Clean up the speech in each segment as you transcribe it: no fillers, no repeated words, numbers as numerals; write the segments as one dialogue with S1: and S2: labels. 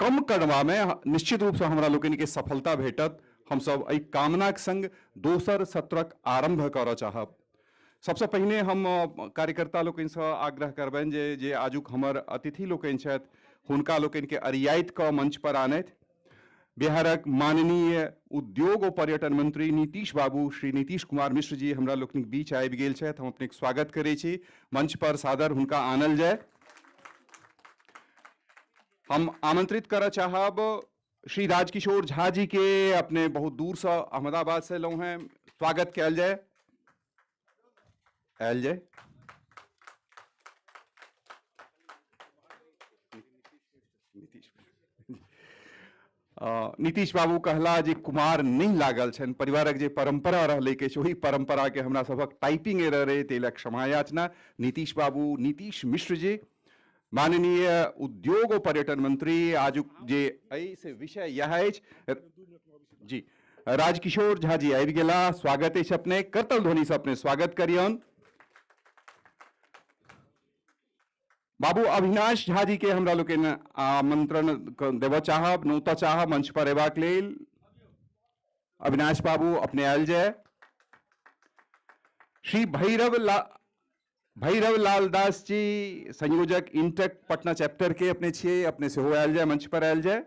S1: कम करबामे निश्चित रूपसँ हमरा लोकनिके सफलता भेटत। हमसब एहि कामनाक संग दोसर सत्रक आरंभ करऽ चाहब। सबसँ पहिने हम कार्यकर्ता लोकनिसँ आग्रह करबनि जे जे आजुक हमर अतिथि लोकनि छथि हुनका लोकनिके अरियाइत कऽ मंच पर आनथि। बिहारक माननीय उद्योग और पर्यटन मंत्री नीतीश बाबू श्री नीतीश कुमार मिश्र जी हमरा लोकनिक बीच आबि गेल छथि। हम अपनेक स्वागत करै छी। मंच पर सादर हुनका आनल जाय। हम आमंत्रित करऽ चाहब श्री राजकिशोर झा जी के, अपने बहुत दूर से अहमदाबाद से एलहुँ हैं, स्वागत कयल जाय। आयल जाय। नीतीश बाबू कहला जे कुमार नहीं लागल छनि, परिवारक जे परंपरा रहलै के ओही परंपरा के हमरा सभक टाइपिंग एरर अइ, ताहि लए क्षमा याचना। नीतीश बाबू नीतीश मिश्र जी माननीय उद्योग और पर्यटन मंत्री, आजुक जे एहि से विषय यह अछि जी। राजकिशोर झा जी आबि गेला, स्वागत अछि अपने, करतल ध्वनि से अपने स्वागत करियौन। बाबू अविनाश झा जी के हमरा लोकनि आमंत्रण देबऽ चाहब, नौतऽ चाहब मंच पर अयबाक लेल। अविनाश बाबू अपने आयल जाय। श्री भैरव लाल दास जी संयोजक इंटक पटना चैप्टर के अपने छियै, अपने सेहो आयल जाय, मंच पर आयल जाय।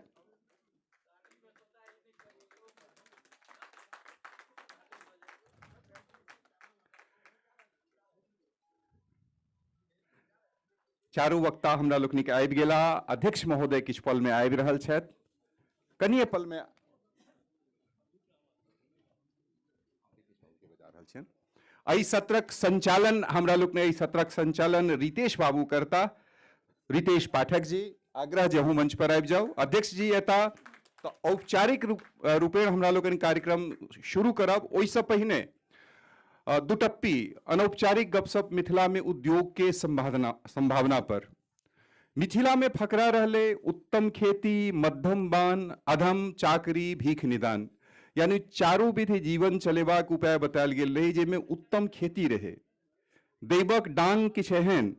S1: चारू वक्ता हमरा लोकनिक आबि गेला। अध्यक्ष महोदय किछु पल में आबि रहल छथि, कनिए पल में एहि सत्रक संचालन हमरा लोकनि, एहि सत्रक संचालन रितेश बाबू करता। रितेश पाठक जी, आग्रह जे अहूँ मंच पर आबि जाउ। अध्यक्ष जी एता तऽ औपचारिक रूपेण हमरा लोकनि कार्यक्रम शुरू करब। ओहिसँ पहिने दुटप्पी अनौपचारिक गपशप मिथिला में उद्योग के संभावना पर। मिथिला में फकरा रहले उत्तम खेती मध्यम बान अधम चाकरी भीख निदान, यानी चारू विधि जीवन चलेबाक उपाय बतायल गेल रहे, जाहिमे उत्तम खेती रहे। दैवक डांग किछु एहन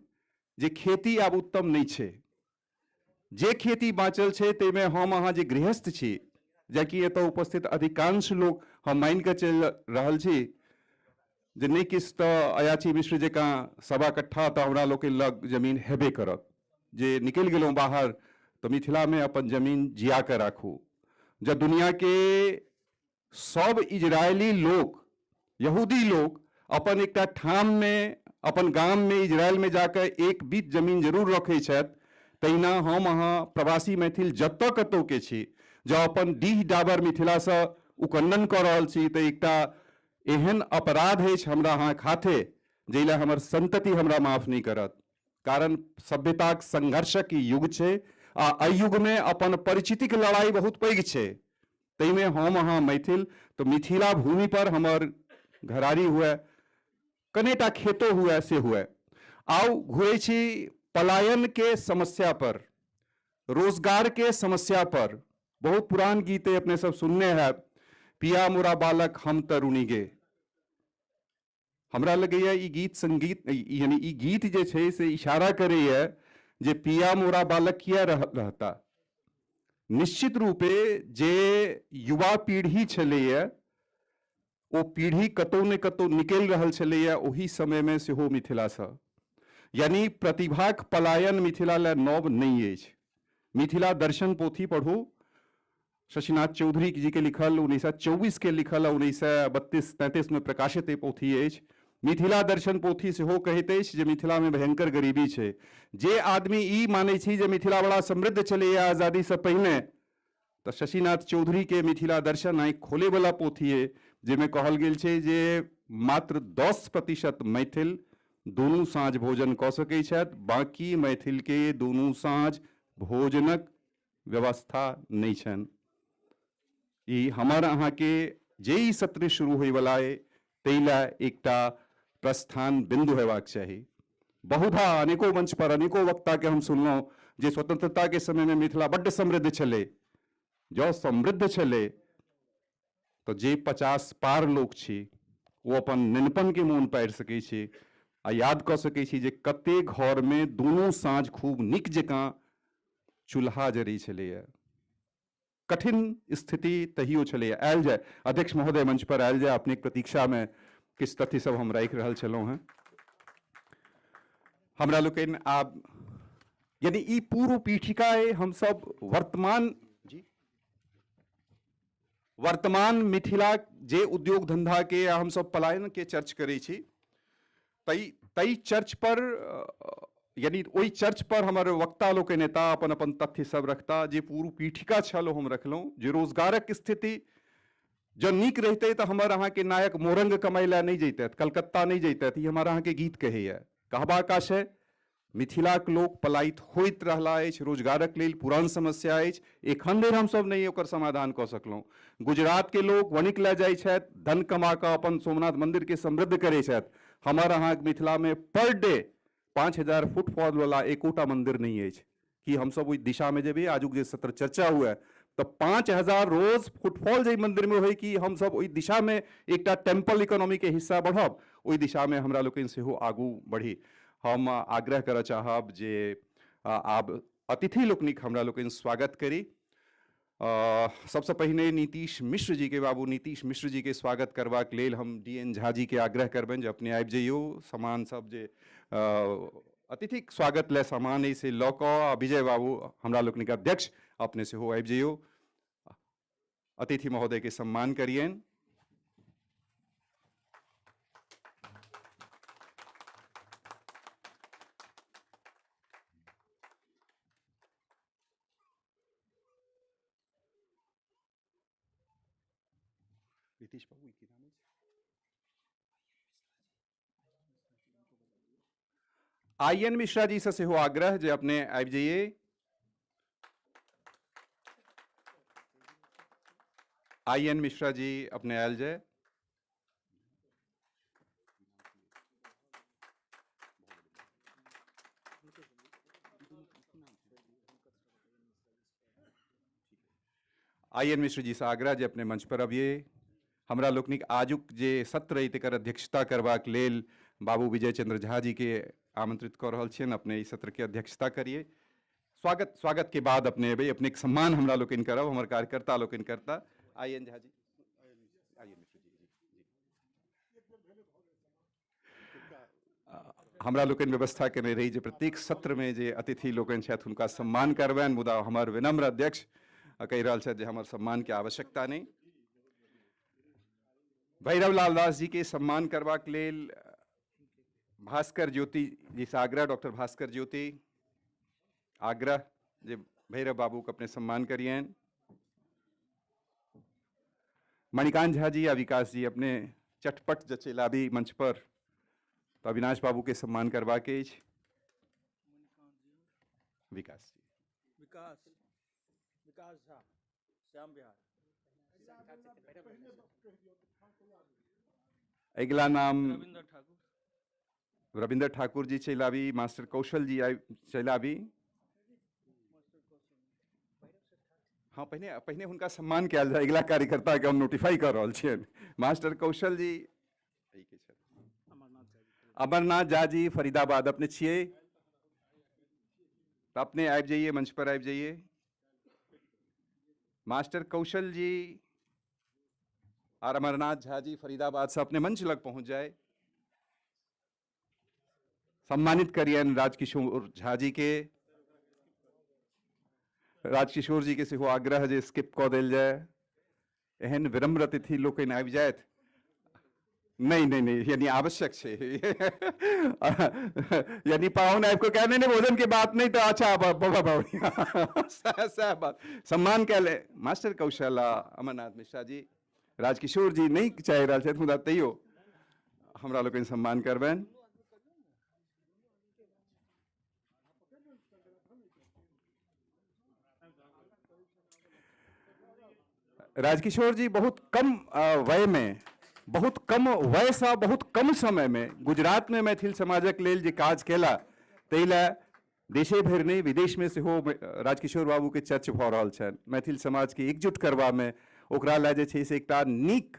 S1: जे खेती आब उत्तम नहीं छै। जे खेती बाँचल छै ताहिमे हम अहाँ जे गृहस्थ छी, जेकि एतऽ उपस्थित अधिकांश लोक हम मानि कऽ चलि रहल छी जे नहि किछु तऽ अयाची मिश्र जकाँ 1.25 कट्ठा तऽ हमरा लोकनि लग जमीन हेबे करत। जे निकलि गेलहुँ बाहर तऽ मिथिलामे अपन जमीन जिया कऽ राखू। जँ दुनियाके सब इजरायली लोक, यहूदी लोक अपन एकटा ठाममे, अपन गाममे इजरायलमे जाकऽ एक बीत जमीन जरूर रखै छथि, तहिना हम अहाँ प्रवासी मैथिल जतऽ कतौके छी, जँ अपन डीह डाबर मिथिलासँ उकन्नन कऽ रहल छी तऽ एकटा एहन अपराध अछि हमरा अहाँके हाथे जाहि लए हमर संतति हमरा माफ नहि करत। कारण सभ्यताक संघर्षक ई युग छै आ एहि युगमे अपन परिचितिक लड़ाइ बहुत पैघ छै। ताहिमे हम अहाँ मैथिल तऽ मिथिला भूमि पर हमर घरारी हुए, कनेटा खेतो हुए से हुए। आउ घुरै छी पलायन के समस्या पर, रोजगार के समस्या पर। बहुत पुरान गीत है, अपने सब सुनने हैब, पिया मोरा बालक हम तरुणी गे। हमरा लगैया ई गीत संगीत यानी ई गीत जे छै से इशारा करैया जे पिया मोरा बालक किया रहता। निश्चित रूपे जे युवा पीढ़ी छलैया ओ पीढ़ी कतौ ने कतौ निकलि रहल छलैया ओहि समयमे सेहो मिथिलासँ। यानी प्रतिभाक पलायन मिथिला लए नव नहि अछि। मिथिला दर्शन पोथी पढ़ू, शशिनाथ चौधरी जी के लिखल 1924 के लिखल 1932-33 में प्रकाशित ई पोथी अछि। मिथिला दर्शन पोथी सेहो कहैत अछि जे मिथिला में भयंकर गरीबी छै। जे आदमी ई मानै छी जे मिथिला बड़ा समृद्ध छलैया आज़ादी से पहिने, तऽ शशिनाथ चौधरी के मिथिला दर्शन आँखि खोलेवला पोथी अइ, जाहिमे कहल गेल छै जे मात्र 10% मैथिल दुनू साँझ भोजन कऽ सकै छथि, बाँकी मैथिल के दुनू साँझ भोजनक व्यवस्था नहि छनि। ई हमर अहाँके जे ई सत्र शुरू होइवला अइ ताहि लए एकटा प्रस्थान बिन्दु हेबाक चाही। बहुधा अनेको मंच पर अनेको वक्ता के हम सुनलहुँ जे स्वतंत्रता के समय में मिथिला बड्ड समृद्ध छलै। जँ समृद्ध छलै तऽ जे 50 पार लोक छी ओ अपन नेनपन के मोन पारि सकै छी आ याद कऽ सकै छी जे कते घर में दुनू साँझ खूब नीक जकाँ चूल्हा जरै छलैया। कठिन स्थिति तहियो छलैए। आयल जाय अध्यक्ष महोदय, मंच पर आयल जाय। अपनेक प्रतीक्षामे किछु तथ्य सब हम राखि रहल छलहुँ हेँ। हमरा लोकनि आब यदि ई पूर्व पीठिका अइ, हमसब वर्तमान जी वर्तमान मिथिला जे उद्योग धंधा के हमसब पलायन के चर्च करै छी, तै चर्च पर यानी ओहि चर्च पर हमर वक्ता लोकनि एता, अपन अपन तथ्य सब रखता। जे पूर्व पीठिका छल ओ हम रखलहुँ। जे रोजगारक स्थिति जँ नीक रहितै तऽ हमर अहाँके नायक मोरंग कमाइ लए नहि जैतथि, कलकत्ता नहि जैतथि, ई हमर अहाँके गीत कहैए। कहबाक आशय मिथिलाक लोक पलायित होइत रहला अछि, रोजगारक लेल पुरान समस्या अछि, एखन धरि हमसब नहि ओकर समाधान कऽ सकलहुँ। गुजरातके लोक वणिक लए जाइ छथि, धन कमा कऽ अपन सोमनाथ मन्दिरके समृद्ध करै छथि। हमर अहाँके मिथिलामे पर डे 5000 फुटफॉल वाला एकोटा मंदिर नहीं अछि। कि हमसब ओहि दिशामे जेबै? आजुक जे सत्र चर्चा हुए तऽ 5000 रोज फुटफॉल जाहि मंदिरमे होइ, कि हमसब ओहि दिशामे एकटा टेम्पल इकोनॉमीके हिस्सा बढ़ब? ओहि दिशामे हमरा लोकनि सेहो आगू बढ़ी। हम आग्रह करऽ चाहब जे आब अतिथि लोकनिक हमरा लोकनि स्वागत करी। सबसँ पहिने नीतीश मिश्र जी के, बाबू नीतीश मिश्र जी के स्वागत करबाक लेल हम डी एन झा जी के आग्रह करबनि जे अपने आबि जइयौ। सामान सब जे अतिथिक स्वागत लए सामान अइ से लऽ कऽ, आ विजय बाबू हमरा लोकनिक अध्यक्ष अपने सेहो आबि जइयौ, अतिथि महोदय के सम्मान करियनि। नीतीश बाबू की नाम अछि? I N Mishra ji से सेहो आग्रह जे अपने आबि जाइए। I N Mishra ji अपने आयल जाय। I N Mishra ji से आग्रह जे अपने मंच पर अबिए। हमरा लोकनिक आजुक जे सत्र अइ तकर अध्यक्षता करबाक लेल बाबू विजय चंद्र झा जी के आमंत्रित कऽ रहल छियनि, अपने ई सत्र के अध्यक्षता करिए। स्वागत स्वागत के बाद अपने एबै, अपनेक सम्मान हमरा लोकनि करब, हमर कार्यकर्ता लोकनि करता। I N Jha ji, I N Mishra ji, जी जी। हमरा लोकनि व्यवस्था केने रही जे प्रत्येक सत्रमे जे अतिथि लोकनि छथि हुनका सम्मान करबनि, मुदा हमर विनम्र अध्यक्ष कहि रहल छथि जे हमर सम्मानके आवश्यकता नहि। भैरव लाल दास जी के सम्मान करबाक लेल भास्कर ज्योति जी से आग्रह, डॉक्टर भास्कर ज्योति आग्रह जे भैरव बाबू के अपने सम्मान करियनि। मणिकांत झा जी आ विकास जी अपने चटपट जचेलाबी मंच पर, तो अविनाश बाबू के सम्मान करबाक अछि। विकास जी,
S2: विकास विकास झा, श्याम बिहार।
S1: अगिला नाम
S2: रविंद्र ठाकुर,
S1: रविंद्र ठाकुर जी चलि आबी, मास्टर कौशल जी चलि आबी। हाँ, पहिने पहिने हुनका सम्मान कयल जाय। अगिला कार्यकर्ता के हम नोटिफाई कर रहल छियनि। मास्टर कौशल जी के छथि? अमरनाथ झा जी फरीदाबाद, अपने छियै तऽ अपने आबि जाइए, मंच पर आबि जाइए। मास्टर कौशल जी और अमरनाथ झा जी फरीदाबाद से अपने मंच लग पहुंच जाए। सम्मानित करियन राजकिशोर झा जी के। राजकिशोर जी के सेहो आग्रह जे स्किप कऽ देल जाय, एहन विनम्र अतिथि लोकनि आबि जाथि। नहीं नहीं नहीं, यानी आवश्यक छै। यानी पाहुन आबि कऽ कह नहीं नहीं भोजन के बात नहीं तो अच्छा बढ़िया सएह बात। सम्मान कयल मास्टर कौशल आ अमरनाथ मिश्रा जी। राजकिशोर जी नहीं चाहि रहल छथि, मुदा तैयो हमरा लोकनि सम्मान करबनि। राजकिशोर जी बहुत कम वय में, बहुत कम वयसँ बहुत कम समय में गुजरात में मैथिल समाजक लेल जे काज केला ताहि लए देशे भरि नहि विदेशमे सेहो राजकिशोर बाबूके चर्च भऽ रहल छनि। मैथिल समाजके एकजुट करबामे ओकरा लए जे छै से एकटा नीक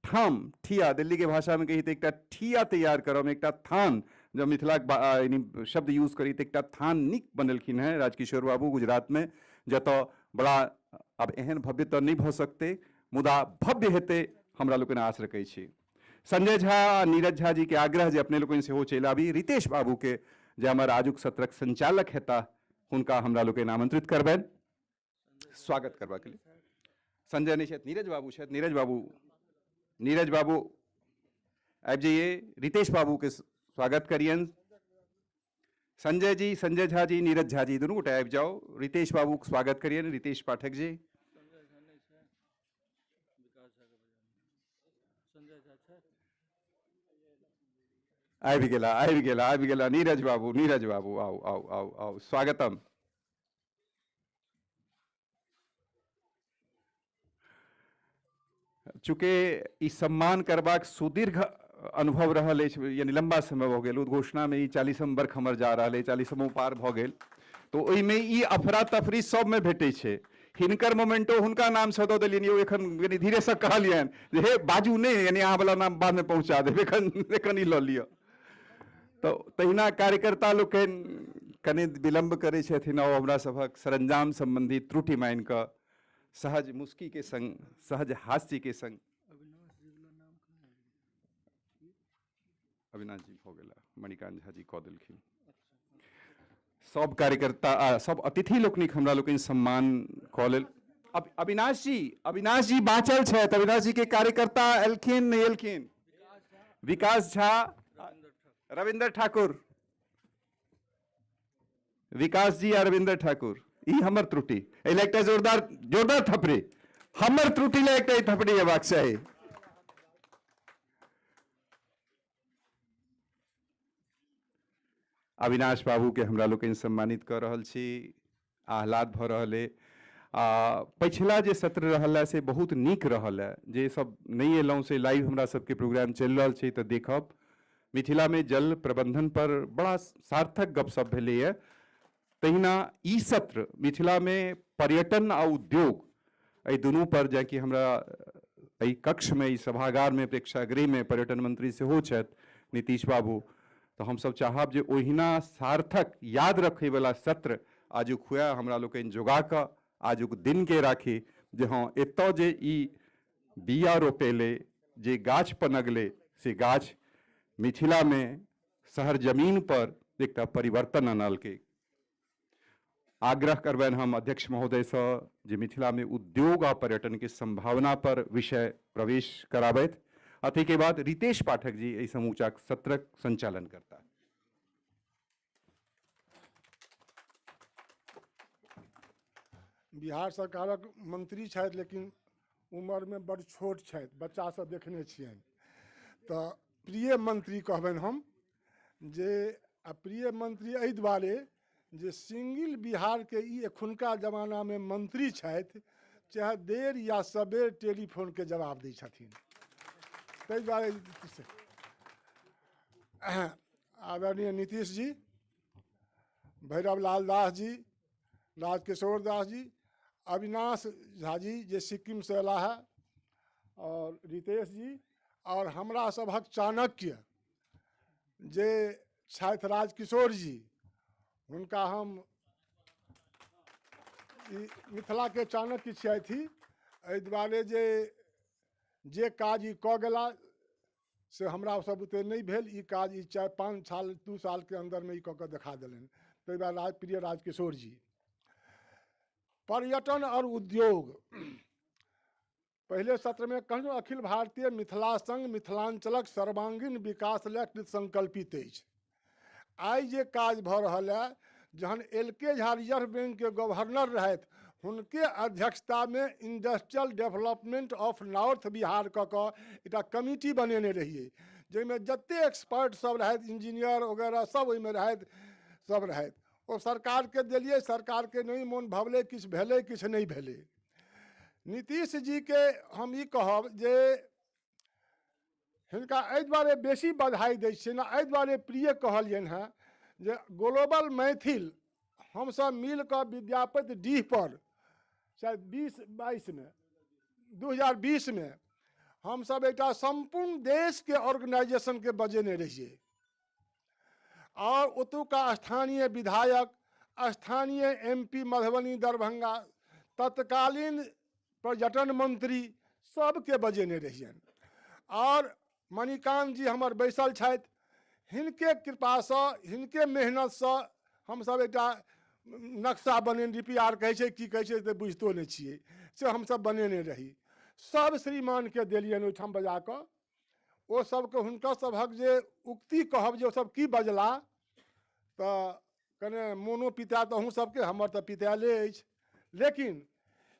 S1: ठाम ठिया, दिल्लीके भाषामे कही तऽ एकटा ठिया तैयार करऽमे, एकटा थान, जब मिथिलाक यानी शब्द यूज करी तऽ एकटा थान नीक बनेलखिन हेँ राजकिशोर बाबू गुजरातमे, जतऽ बड़ा आब एहन भव्य तऽ नहि भऽ सकतै, मुदा भव्य हेतै हमरा लोकनि आश रखै छी। संजय झा आ नीरज झा जी के आग्रह जे अपने लोकनि सेहो चलि आबी। रितेश बाबू के जे हमर आजुक सत्रक संचालक हेता हुनका हमरा लोकनि आमंत्रित करबनि स्वागत करबाक लेल। संजय नहि छथि, नीरज बाबू छथि। नीरज बाबू, नीरज बाबू आबि जाइए, रितेश बाबू के स्वागत करियनि। संजय जी, संजय झा जी, नीरज झा जी दुनू गोटे आबि जाउ, रितेश बाबू के स्वागत करियनि। रितेश पाठक जी,
S2: संजय झा नहि छै, विकास झा के संजय झा छै।
S1: आबि गेला, आबि गेला, आबि गेला नीरज बाबू, नीरज बाबू आउ आउ आउ आउ, स्वागतम। चूँकि ई सम्मान करबाक सुदीर्घ अनुभव रहल अछि, यानी लम्बा समय भऽ गेल, उद्घोषणामे ई 40म बर्ख हमर जा रहल अछि, 40मो पार भऽ गेल, तऽ ओहिमे ई अफरा तफरी सबमे भेटै छै। हिनकर मोमेंटो हुनका नामसँ दऽ देलियनि, यौ एखन यानी धीरेसँ कहलियनि जे हे बाजू नहि, यानी अहाँवला नाम बादमे पहुँचा देब, एखन एखन ई लऽ लिअ। तऽ तहिना कार्यकर्ता लोकनि कनि विलम्ब करै छथिन और हमरा सभक सरंजाम सम्बन्धी त्रुटि मानि कऽ सहज मुस्की के संग, सहज हास्य के संग। अविनाश जी भऽ गेला, मणिकांत झा जी कऽ देलखिन। सब कार्यकर्ता आ सब अतिथि लोकनिक हमरा लोकनि सम्मान कऽ लेल। अविनाश जी, अविनाश जी बाँचल छथि, अविनाश जी के कार्यकर्ता एलखिन नहि एलखिन? विकास झा, रविन्द्र ठाकुर, विकास जी आ रविन्द्र ठाकुर, ई हमर त्रुटि, एहि लए एकटा जोरदार जोरदार थपड़ी, हमर त्रुटि लए एकटा थपड़ी हेबाक चाही। अविनाश बाबू के हमरा लोकनि सम्मानित कऽ रहल छी, आह्लाद भऽ रहल अइ। आ पछिला जे सत्र रहल है से बहुत नीक रहल है, जे सब नहि एलहुँ से लाइव हमरा सबके प्रोग्राम चलि रहल छै तऽ देखब। मिथिलामे जल प्रबंधन पर बड़ा सार्थक गपशप भेलैए। तहिना ई सत्र मिथिलामे पर्यटन आ उद्योग एहि दुनू पर, जेकि हमरा एहि कक्षमे, एहि सभागारमे, प्रेक्षागृहमे पर्यटन मंत्री सेहो छथि नीतीश बाबू, तऽ हमसब चाहब जे ओहिना सार्थक याद रखैवला सत्र आजुक हुए। हमरा लोकनि जोगा कऽ आजुक दिनके राखी जे हँ एतऽ जे ई बिया रोपेलै, जे गाछ पनगलै, से गाछ मिथिलामे शहर जमीन पर एकटा परिवर्तन अनलकै। आग्रह करबनि हम अध्यक्ष महोदयसँ जे मिथिलामे उद्योग आ पर्यटन के संभावना पर विषय प्रवेश कराबथि। आ ताहिके बाद रितेश पाठक जी एहि समूचा सत्रक संचालन करता।
S3: बिहार सरकारक मंत्री छथि लेकिन उम्रमे बड़ छोट छथि, बच्चासँ देखने छियनि, तऽ प्रिय मंत्री कहबनि हम जे, आ प्रिय मंत्री एहि दुआरे जे सिंगिल बिहारके ई एखुनका जमानामे मंत्री छथि, चाहे देर या सबेर टेलीफोनके जवाब दै छथिन, ताहि दुआरे। आदरणीय नीतीश जी, भैरव लाल दास जी, राजकिशोर दास जी, अविनाश झा जी जे सिक्किमसँ अयलाह है, और रितेश जी, और हमरा सभक चाणक्य जे छथि राजकिशोर जी, हुनका हम ई मिथिलाके चाणक्य छियथि, एहि दुआरे जे जे काज ई कऽ गेला से हमरा सब बुते नहि भेल। ई काज ई 4-5 साल 2 साल के अंदरमे ई कऽ के देखा देलनि, ताहि दुआरे प्रिय राजकिशोर जी। पर्यटन और उद्योग, पहिले सत्रमे कहलहुँ अखिल भारतीय मिथिला संघ मिथिलांचलक सर्वांगीण विकास लए कृत संकल्पित अछि। आइ जे काज भऽ रहल है, जहन एल के झा रिजर्व बैंक के गवर्नर रहथि, हुनके अध्यक्षतामे industrial development of north Bihar कऽ कऽ एकटा कमिटी बनेने रहियै, जाहिमे जते एक्सपर्ट सब रहथि, इंजीनियर वगैरह सब ओहिमे रहथि, सब रहथि। ओ सरकारके देलियै, सरकारके नहि मोन भवलै, किछु भेलै किछु नहि भेलै। नीतीश जीके हम ई कहब जे हिनका एहि दुआरे बेसी बधाई दै छियनि, एहि दुआरे प्रिय कहलियनि हेँ जे ग्लोबल मैथिल हमसब मिल कऽ विद्यापति डीह पर शायद 2022 में 2020 में हमसब एकटा सम्पूर्ण देशके ऑर्गेनाइजेशनके बजेने रहियै, और ओतुका स्थानीय विधायक, स्थानीय एमपी मधुबनी दरभंगा, तत्कालीन पर्यटन मंत्री सबके बजेने रहियनि। आओर मणिकांत जी हमर बैसल छथि, हिनके कृपासँ हिनके मेहनतसँ हमसब एकटा नक्शा बनेने, DPR कहै छै की कहै छै तऽ बुझितो नहि छियै, से हमसब बनेने रही। सब श्रीमानके देलियनि ओहिठाम बजा कऽ, ओ सबके हुनकर सभक जे उक्ति कहब जे ओ सब की बजला तऽ कने मोनो पितायत अहूँ सबके, हमर तऽ पितायले अछि। लेकिन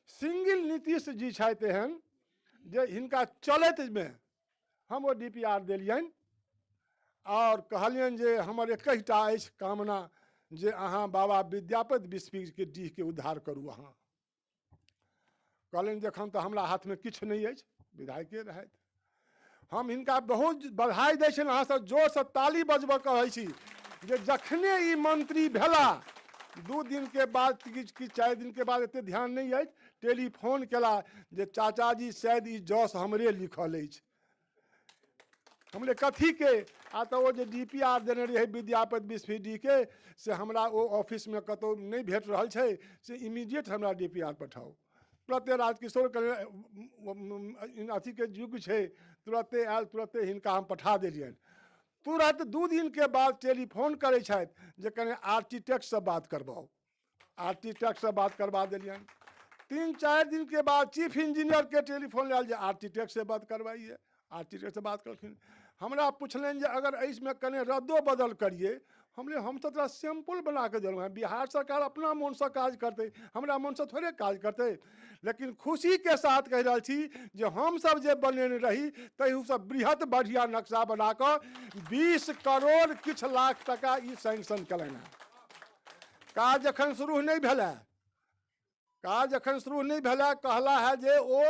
S3: सिंगिल नीतीश जी छथि एहन जे हिनका चलैतमे हम ओ DPR देलियनि आओर कहलियनि जे हमर एकहिटा अछि कामना जे अहाँ बाबा विद्यापति बिस्फीके डीहके उद्धार करू। अहाँ कहलनि जखन तऽ हमरा हाथमे किछु नहि अछि, विधायके रहथि। हम हिनका बहुत बधाई दै छियनि, अहाँ सब जोरसँ ताली बजबऽ कहै छी जे जखने ई मंत्री भेला 2 दिन के बाद कि 4 दिन के बाद, एते ध्यान नहि अछि, टेलीफोन केला जे चाचाजी शायद ई जस हमरे लिखल अछि। हमरे कथी के? आ तऽ ओ जे DPR देने रहै विद्यापति बिस्फी डी के, से हमरा ओ ऑफिसमे कतहु नहि भेट रहल छै, से इमीडिएट हमरा DPR पठाउ। तुरते राजकिशोर अथीके युग छै, तुरते आयल, तुरते हिनका हम पठा देलियनि। तुरंत 2 दिन के बाद टेलीफोन करै छथि जे कने आर्किटेक्टसँ बात करबाउ। आर्किटेक्टसँ बात करबा देलियनि। 3-4 दिन के बाद चीफ इंजीनियर के टेलीफोन आयल जे आर्किटेक्ट से बात करवाइए। आर्किटेक्ट से बात करलखिन। हमरा पुछलनि जे अगर एहिमे कने रद्दो बदल करिए। हमले हम तऽ तोरा सैम्पल बना कऽ देलहुँ हेँ, बिहार सरकार अपना मोनसँ काज करतै, हमरा मोनसँ थोड़े काज करतै। लेकिन खुशीके साथ कहि रहल छी जे हमसब जे बनेने रही ताहिसँ बृहत बढ़िआँ नक्शा बना कऽ 20 करोड़ किछु लाख टका ई सैंक्शन केलनि हेँ। काज एखन शुरू नहि भेलै, काज एखन शुरू नहि भेलै। कहला है जे ओ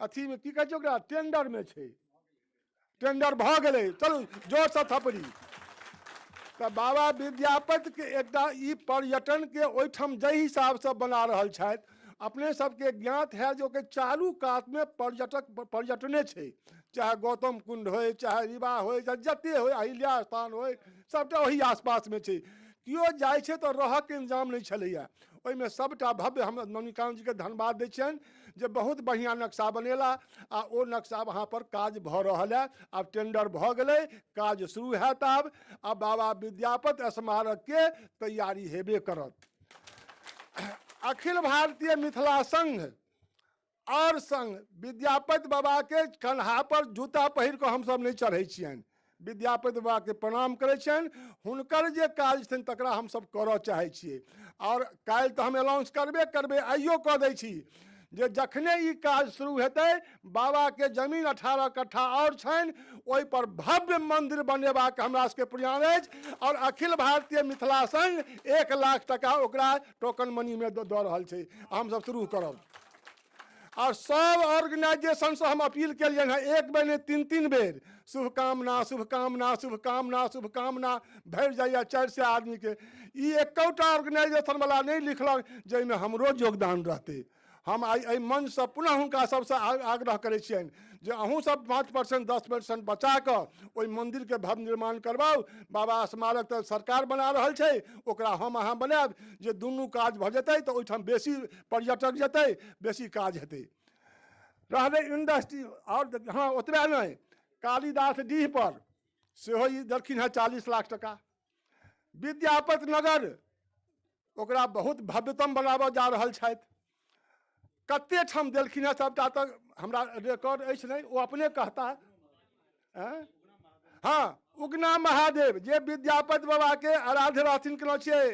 S3: अथीमे की कहै छै ओकरा, टेंडरमे छै, टेंडर भऽ गेलै, चलू जोरसँ थपड़ी। तऽ बाबा विद्यापतिके एकटा ई पर्यटनके ओहिठाम जाहि हिसाबसँ बना रहल छथि, अपने सबके ज्ञात है जे ओकर चारू कातमे पर्यटने छै, चाहे गौतम कुंड होय, चाहे रीवा होय, चाहे जते होय, अहिल्या स्थान होय, सबटा ओही आसपासमे छै। केओ जाइ छै तऽ रहऽके इंतजाम नहि छलैए, ओहिमे सबटा भव्य। हम मणिकांत जीके धन्यवाद दै छियनि जे बहुत बढ़िआँ नक्शा बनेला आ ओ नक्शा वहाँ पर काज भऽ रहल है। आब टेंडर भऽ गेलै, काज शुरू हैत। आब आब बाबा विद्यापति स्मारकके तैयारी हेबे करत। अखिल भारतीय मिथिला संघ और संघ विद्यापति बाबा के कन्हा पर जूता पहिर कऽ हमसब नहि चढ़ै छियनि, विद्यापति बाबा के प्रणाम करै छियनि, हुनकर जे काज छनि तकरा हमसब करऽ चाहै छियै। और काल्हि तऽ हम अनाउंस करबे करबै, आइयो कऽ दै छी जे जखने ई काज शुरू हेतै, बाबा के जमीन 18 कट्ठा और छनि, ओहि पर भव्य मंदिर बनेबाक हमरा सबके प्रयास अछि। और अखिल भारतीय मिथिला संघ 1 लाख टका ओकरा टोकन मनी में दऽ रहल छै, हमसब शुरू करब। और सब ऑर्गेनाइजेशनसँ हम अपील केलियनि हँ, 1 बेर नहि 3-3 बेर शुभकामना शुभकामना शुभकामना शुभकामना भरि जाइए 400 आदमीके। ई एकोटा ऑर्गेनाइजेशन वाला नहि लिखलक जाहिमे हमरो योगदान रहतै। हम आइ एहि मंचसँ पुनः हुनका सबसँ आग्रह करै छियनि जे अहूँ सब 5% 10% बचा कऽ ओहि मन्दिरके भव्य निर्माण करबाउ। बाबा स्मारक तऽ सरकार बना रहल छै, ओकरा हम अहाँ बनायब, जे दुनू काज भऽ जेतै तऽ ओहिठाम बेसी पर्यटक जेतै, बेसी काज हेतै। रहलै इंडस्ट्री और हाँ ओतबे नहि, कालिदास डीह पर सेहो ई देलखिन हँ 40 लाख टका। विद्यापति नगर ओकरा बहुत भव्यतम बनाबऽ जा रहल छथि। कते ठाम देलखिन हँ सबटा तऽ हमरा रिकॉर्ड अछि नहि, ओ अपने कहता। हाँ, उगना महादेव जे विद्यापति बाबा के आराध्य रहथिन केना छियै,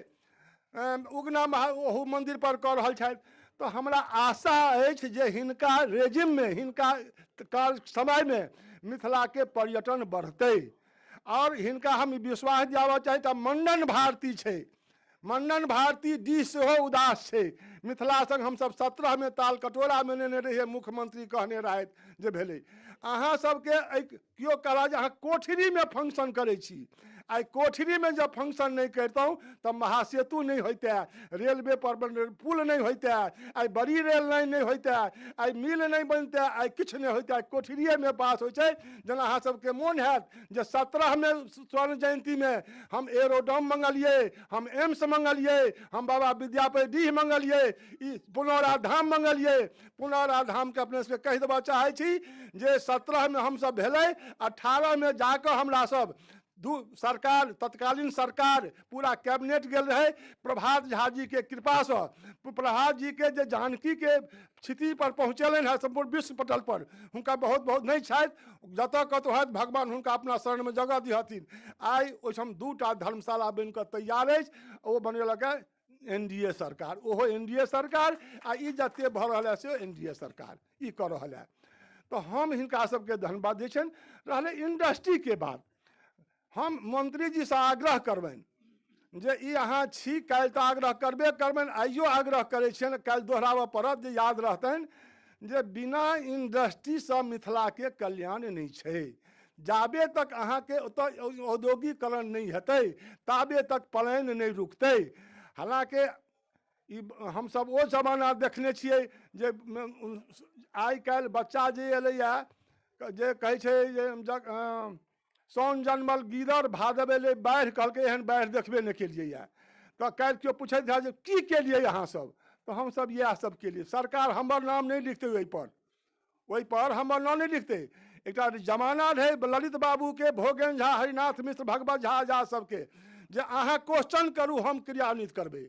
S3: उगना महा ओहू मंदिर पर कऽ रहल छथि। तऽ हमरा आशा अछि जे हिनका रेजिममे, हिनका काल समयमे मिथिलाके पर्यटन बढ़तै। और हिनका हम विश्वास दियाबऽ चाही तऽ मंडन भारती छै, मंडन भारती डी सेहो उदास छै। मिथिला संग हमसब 17 में ताल कटोरामे नेने रहियै, मुख्यमंत्री कहने रहथि जे भेलै। अहाँ सबके केओ कहला जे अहाँ कोठरीमे फंक्शन करै छी, आइ कोठरीमे जब फंक्शन नहि करितहुँ तऽ महासेतु नहि होइते, रेलवे पर पुल नहि होइते, आइ बड़ी रेल लाइन नहि होइते, आइ मिल नहि बनते, आइ किछु नहि होइते, आइ कोठरीएमे पास होइ छै। जेना अहाँ सबके मोन हैत जे 17 में स्वर्ण जयन्तीमे हम एरोडॉम मंगलियै, हम एम्स मंगलियै, हम बाबा विद्यापति डीह मंगलियै, ई पुनौरा धाम मंगलियै। पुनौरा धामके अपने सबके कहि देबऽ चाहै छी जे 17 मे हमसब भेलै, 18 मे जाकऽ हमरा सब दू सरकार, तत्कालीन सरकार पूरा कैबिनेट गेल रहै प्रभात झा जी के कृपासँ। प्रभात जी के जे जानकी के क्षिति पर पहुँचेलनि हेँ सम्पूर्ण विश्व पटल पर, हुनका बहुत बहुत नहि छथि, जतऽ कतहु हथि भगवान हुनका अपना शरणमे जगह दिहथिन। आइ ओहिठाम 2टा धर्मशाला बनिकऽ तैयार अछि, ओ बनेलक है एनडीए सरकार, ओहो एनडीए सरकार, आ ई जते भऽ रहल है से एनडीए सरकार ई कऽ रहल है। तऽ हम हिनका सबके धन्यवाद दै छियनि। रहलै इंडस्ट्रीके बात, हम मंत्री जी से आग्रह करबनि जे ई अहाँ छी, काल्हि तऽ आग्रह करबे करबनि, आइयो आग्रह करै छियनि, काल्हि दोहराबऽ पड़त जे याद रहतनि जे बिना इंडस्ट्रीसँ मिथिलाके कल्याण नहि छै। जाबे तक अहाँके ओतऽ औद्योगिकरण नहि हेतै ताबे तक पलायन नहि रुकतै। हालाँकि ई हमसब ओ जमाना देखने छियै जे आइ काल्हि बच्चा जे एलैए जे कहै छै जे सौन जन्मल गीदड़ भादव एलै बाढ़ि, कहलकै एहन बाढ़ि देखबे नहि केलियै। तऽ काल्हि केओ पुछैत है जे की केलियै अहाँ सब, तऽ हमसब इएह सब केलियै। सरकार हमर नाम नहि लिखतै ओहिपर हमर नाम नहि लिखतै। एकटा जमाना रहै ललित बाबूके, भोगेन झा, हरिनाथ मिश्र, भगवत झा झा सबके, जे अहाँ क्वेश्चन करू हम क्रियान्वित करबै।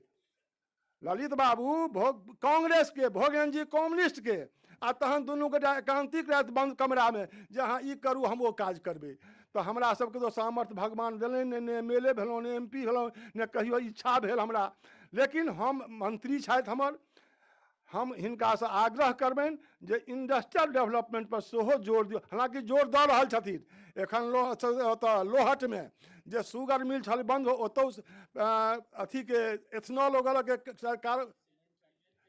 S3: ललित बाबू भोग कांग्रेस के, भोगेन जी कम्युनिस्ट के, आ तहन दुनू गोटा एकांतिक रहत बंद कमरामे जे अहाँ ई करू हम ओ काज करबै। तऽ हमरा सबके तो सामर्थ्य भगवान देलनि नहि, ने एम.एल.ए. भेलहुँ, ने एम.पी. भेलहुँ, ने कहियो इच्छा भेल हमरा, लेकिन हम मंत्री छथि हमर, हम हिनकासँ आग्रह करबनि जे इंडस्ट्रियल डेवलपमेंट पर सेहो जोर दियौ। हालाँकि जोर दऽ रहल छथिन एखन ओतऽ लोहटमे जे शुगर मिल छल बंद, ओतौ अथीके एथनॉल वगैरहके सरकार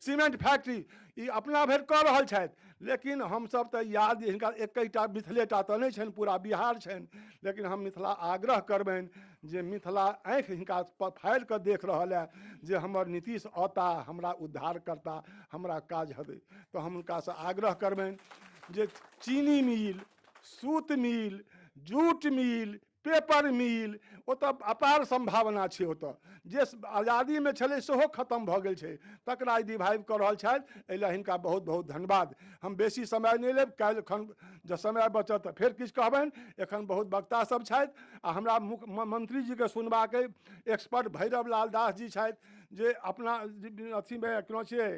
S3: सीमेंट फैक्ट्री ई अपना भरि कऽ रहल छथि, लेकिन हमसब तऽ याद हिनका एकैटा मिथिलेटा तऽ नहि छनि, पूरा बिहार छनि, लेकिन हम मिथिला आग्रह करबनि जे मिथिला आँखि हिनका फाड़ि कऽ देख रहल है जे हमर नीतीश औता, हमरा उद्धार करता, हमरा काज हेतै। तऽ हम हुनकासँ आग्रह करबनि जे चीनी मिल, सूत मिल, जूट मिल, पेपर मिल, ओतऽ अपार सम्भावना छै। ओतऽ जे आज़ादीमे छलै सेहो खतम भऽ गेल छै, तकरा रिवाइव कऽ रहल छथि, एहि लए हिनका बहुत बहुत धन्यवाद। हम बेसी समय नहि लेब, काल्हि एखन जँ समय बचत तऽ फेर किछु कहबनि। एखन बहुत वक्ता सब छथि आ हमरा मुख्य मंत्री जीके सुनबाक एक्सपर्ट भैरव लाल दास जी छथि जे अपना अथीमे केना छियै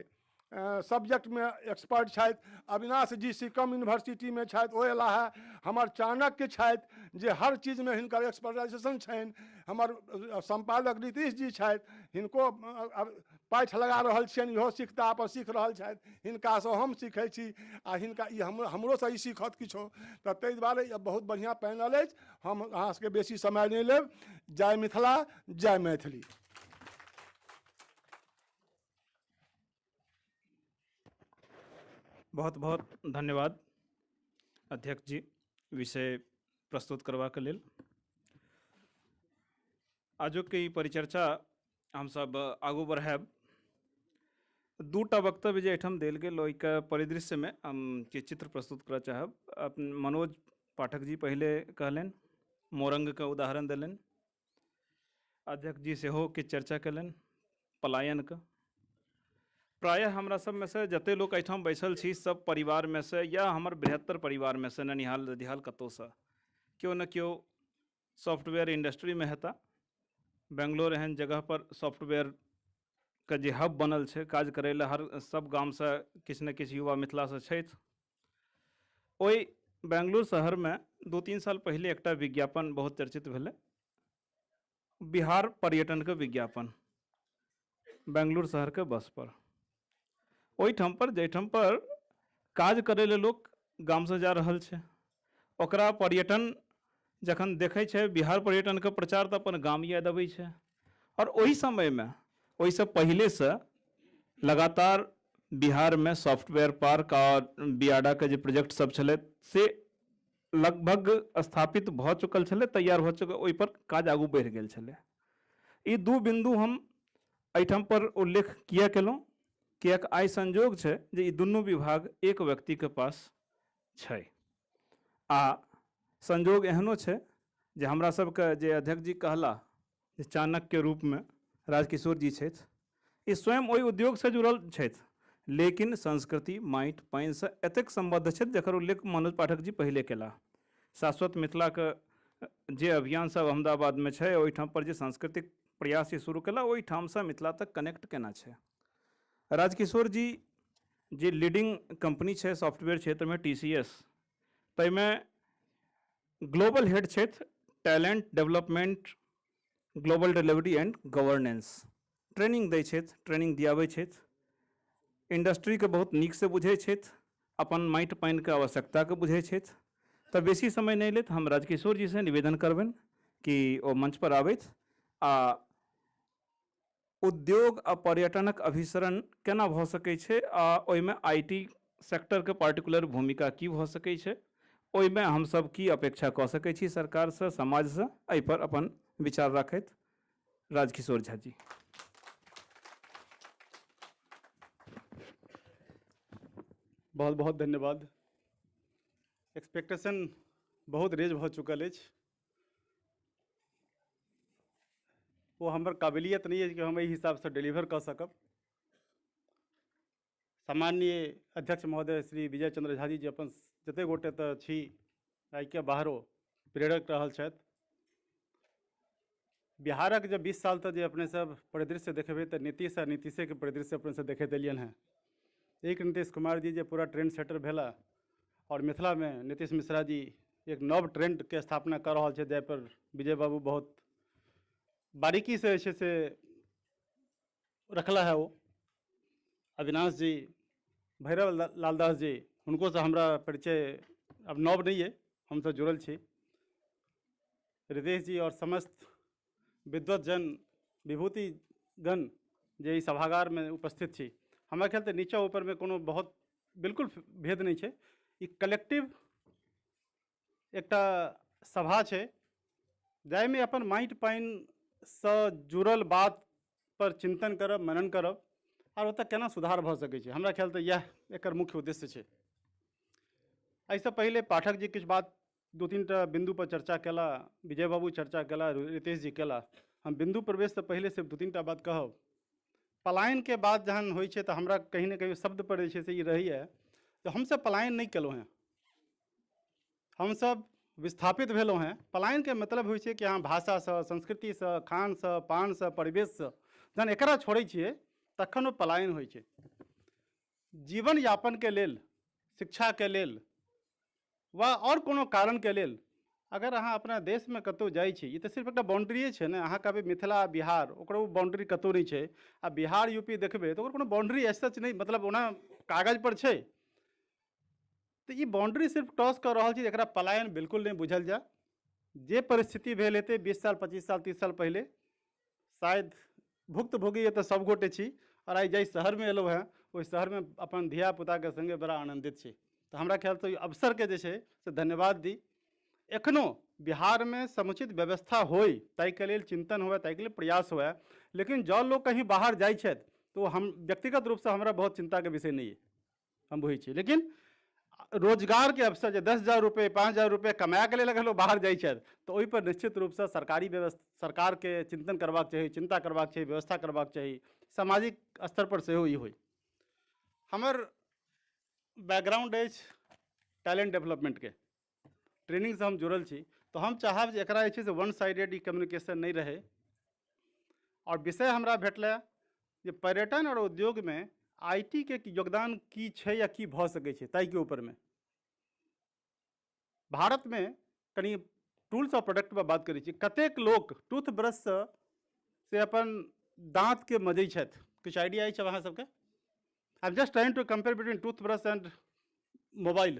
S3: सब्जेक्टमे एक्सपर्ट छथि। अविनाश जी सिकम यूनिवर्सिटीमे छथि, ओ अयला है। हमर चाणक्य छथि जे हर चीजमे हिनकर एक्सपर्टाइजेशन छनि। हमर सम्पादक नीतीश जी छथि, हिनको पाठि लगा रहल छियनि, इहो सीखता पर सीख रहल छथि, हिनकासँ हम सीखै छी आ हिनका ई हमरोसँ ई सीखत किछो। तऽ ताहि दुआरे बहुत बढ़िआँ पैनल अछि। हम अहाँ सबके बेसी समय नहि लेब। जय मिथिला, जय मैथिली।
S2: बहुत बहुत धन्यवाद अध्यक्ष जी विषय प्रस्तुत करबाक लेल। आजुक ई परिचर्चा हमसब आगू बढ़ायब। दूटा वक्तव्य जे एहिठाम देल गेल ओहिके परिदृश्यमे हम किछु चित्र प्रस्तुत करऽ चाहब। मनोज पाठक जी पहिले कहलनि, मोरंगके उदाहरण देलनि, अध्यक्ष जी सेहो किछु चर्चा कयलनि पलायनके। प्रायः हमरा सबमे से जते लोक एहिठाम बैसल छी सब परिवारमे से या हमर बृहत्तर परिवारमे से ननिहाल ददिहाल कतहुसँ केओ ने केओ सॉफ्टवेयर इंडस्ट्रीमे हेता। बेंगलोर एहन जगह पर सॉफ्टवेयरके जे हब बनल छै काज करै लए, हर सब गामसँ किछु ने किछु युवा मिथिलासँ छथि। ओहि बेंगलुरु शहरमे 2-3 साल पहिले एकटा विज्ञापन बहुत चर्चित भेलै, बिहार पर्यटनके विज्ञापन बेंगलुरु शहरके बस पर। ओहिठाम पर जाहिठाम पर काज करै लए लोक गामसँ जा रहल छै, ओकरा पर्यटन जखन देखै छै बिहार पर्यटनके प्रचार तऽ अपन गाम याद अबै छै। आओर ओहि समयमे ओहिसँ पहिलेसँ लगातार बिहारमे सॉफ्टवेयर पार्क आओर बियाडाके जे प्रोजेक्ट सब छलै से लगभग स्थापित भऽ चुकल छलै, तैयार भऽ चुकल, ओहिपर काज आगू बढ़ि गेल छलै। ई दू बिन्दु हम एहिठाम पर उल्लेख किया केलहुँ, किएक आइ संजोग छै जे ई दुनू विभाग एक व्यक्तिके पास छै। आ संजोग एहनो छै जे हमरा सबके जे अध्यक्ष जी कहला जे चाणक्यके रूपमे राजकिशोर जी छथि, ई स्वयं ओहि उद्योगसँ जुड़ल छथि, लेकिन संस्कृति माटि पानिसँ एतेक सम्बद्ध छथि जकर उल्लेख मनोज पाठक जी पहिले केलाह। शाश्वत मिथिलाके जे अभियान सब अहमदाबादमे छै, ओहिठाम पर जे सांस्कृतिक प्रयास ई शुरू केला, ओहिठामसँ मिथिला तक कनेक्ट केना छै। राजकिशोर जी जे लीडिंग कंपनी छै सॉफ्टवेयर क्षेत्रमे TCS, ताहिमे ग्लोबल हेड छथि, talent development, global delivery and governance. Training दै छथि, ट्रेनिंग दियाबै छथि, इंडस्ट्रीके बहुत नीकसँ बुझै छथि, अपन माटि पानिके आवश्यकताके बुझै छथि। तऽ बेसी समय नहि लेत, हम राजकिशोर जीसँ निवेदन करबनि कि ओ मंच पर आबथि आ उद्योग आ पर्यटनक अभिसरण केना भऽ सकै छै आ ओहिमे IT सेक्टरके पार्टिकुलर भूमिका की भऽ सकै छै, ओहिमे हमसब की अपेक्षा कऽ सकै छी सरकारसँ, समाजसँ, एहिपर अपन विचार राखैत राजकिशोर झा जी।
S4: बहुत बहुत धन्यवाद। एक्सपेक्टेशन बहुत रेज भऽ चुकल अछि। ओ हमर काबिलियत नहि अछि कि हम एहि हिसाबसँ डिलीवर कऽ सकब। सामान्य अध्यक्ष महोदय श्री विजय चंद्र झा जी, जे अपन जतेक गोटे तऽ छी एहिके बाहरो प्रेरक रहल छथि। बिहारक जे 20 साल तक जे अपने सब परिदृश्य देखबै तऽ नीतीश आ नीतीशेके परिदृश्य अपने सब देखैत एलियनि हेँ। एक नीतीश कुमार जी जे पूरा ट्रेंड सेटर भेला और मिथिलामे नीतीश मिश्रा जी एक नव ट्रेंडके स्थापना कऽ रहल छै, जाहिपर विजय बाबू बहुत बारीकीसँ जे छै से रखला है। ओ अविनाश जी, भैरव लालदास जी, हुनकोसँ हमरा परिचय अब नव नहि अइ, हमसब जुड़ल छी। रितेश जी और समस्त विद्वतजन विभूतिगण जे ई सभागारमे उपस्थित छी, हमरा ख्याल तऽ नीचा ऊपरमे कोनो बहुत बिल्कुल भेद नहि छै। ई कलेक्टिव एकटा सभा छै जाहिमे अपन माटि पानिसँ जुड़ल बात पर चिंतन करब, मनन करब और ओतऽ केना सुधार भऽ सकै छै, हमरा ख्याल तऽ इएह एकर मुख्य उद्देश्य छै। एहिसँ पहिले पाठक जी किछु बात 2-3 टा बिंदु पर चर्चा केला, विजय बाबू चर्चा केला, रितेश जी केला। हम बिंदु प्रवेशसँ पहिले सिर्फ 2-3 टा बात कहब। पलायन के बाद जहन होइ छै तऽ हमरा कहीं ने कहीं शब्द पर जे छै से ई रहैए जे हमसब पलायन नहि केलहुँ हेँ, हमसब विस्थापित भेलहुँ हेँ। पलायनके मतलब होइ छै कि अहाँ भाषासँ, संस्कृतिसँ, खानसँ, पानसँ, परिवेशसँ जहन एकरा छोड़ै छियै तखन ओ पलायन होइ छै। जीवन यापनके लेल, शिक्षाके लेल वा आओर कोनो कारणके लेल अगर अहाँ अपना देशमे कतहु जाइ छी, ई तऽ सिर्फ एकटा बाउंड्रीए छै ने। अहाँ कहबै मिथिला बिहार, ओकरो बाउंड्री कतहु नहि छै। आ बिहार यूपी देखबै तऽ ओकर कोनो बाउंड्री एज सच नहि, मतलब ओना कागज पर छै। तऽ ई बाउंड्री सिर्फ क्रॉस कऽ रहल छी, एकरा पलायन बिल्कुल नहि बुझल जाय। जे परिस्थिति भेल हेतै 20 साल 25 साल 30 साल पहिले, शायद भुक्तभोगी एतऽ सब गोटे छी और आइ जाहि शहरमे एलहुँ हेँ ओहि शहरमे अपन धियापुताके सङ्गे बड़ा आनन्दित छी। तऽ हमरा ख्यालसँ ई अवसरके जे छै से धन्यवाद दी। एखनो बिहारमे समुचित व्यवस्था होइ ताहिके लेल चिंतन हुए, ताहिके लेल प्रयास हुए, लेकिन जँ लोक कहीं बाहर जाइ छथि तऽ हम व्यक्तिगत रूपसँ हमरा बहुत चिंताके विषय नहि अइ, हम बुझै छी। लेकिन रोजगारके अवसर जे 10,000 रुपये 5,000 रुपये कमाएके लेल अगर लोक बाहर जाइ छथि तऽ ओहिपर निश्चित रूपसँ सरकारी व्यवस्था, सरकारके चिंतन करबाक चाही, चिंता करबाक चाही, व्यवस्था करबाक चाही। सामाजिक स्तर पर सेहो ई होइ। हमर बैकग्राउंड अछि टैलेंट डेवलपमेंटके, ट्रेनिंगसँ हम जुड़ल छी, तऽ हम चाहब जे एकरा जे छै से वन साइडेड ई कम्युनिकेशन नहि रहै। और विषय हमरा भेटलै जे पर्यटन और उद्योगमे IT के योगदान की छै या की भऽ सकै छै ताहिके ऊपरमे। भारतमे कनि टूल्स और प्रोडक्ट पर बात करै छी। कतेक लोक टूथब्रशसँ से अपन दाँतके मजै छथि, किछु आइडिया अछि अहाँ सबके? I am just trying to compare between toothbrush and mobile.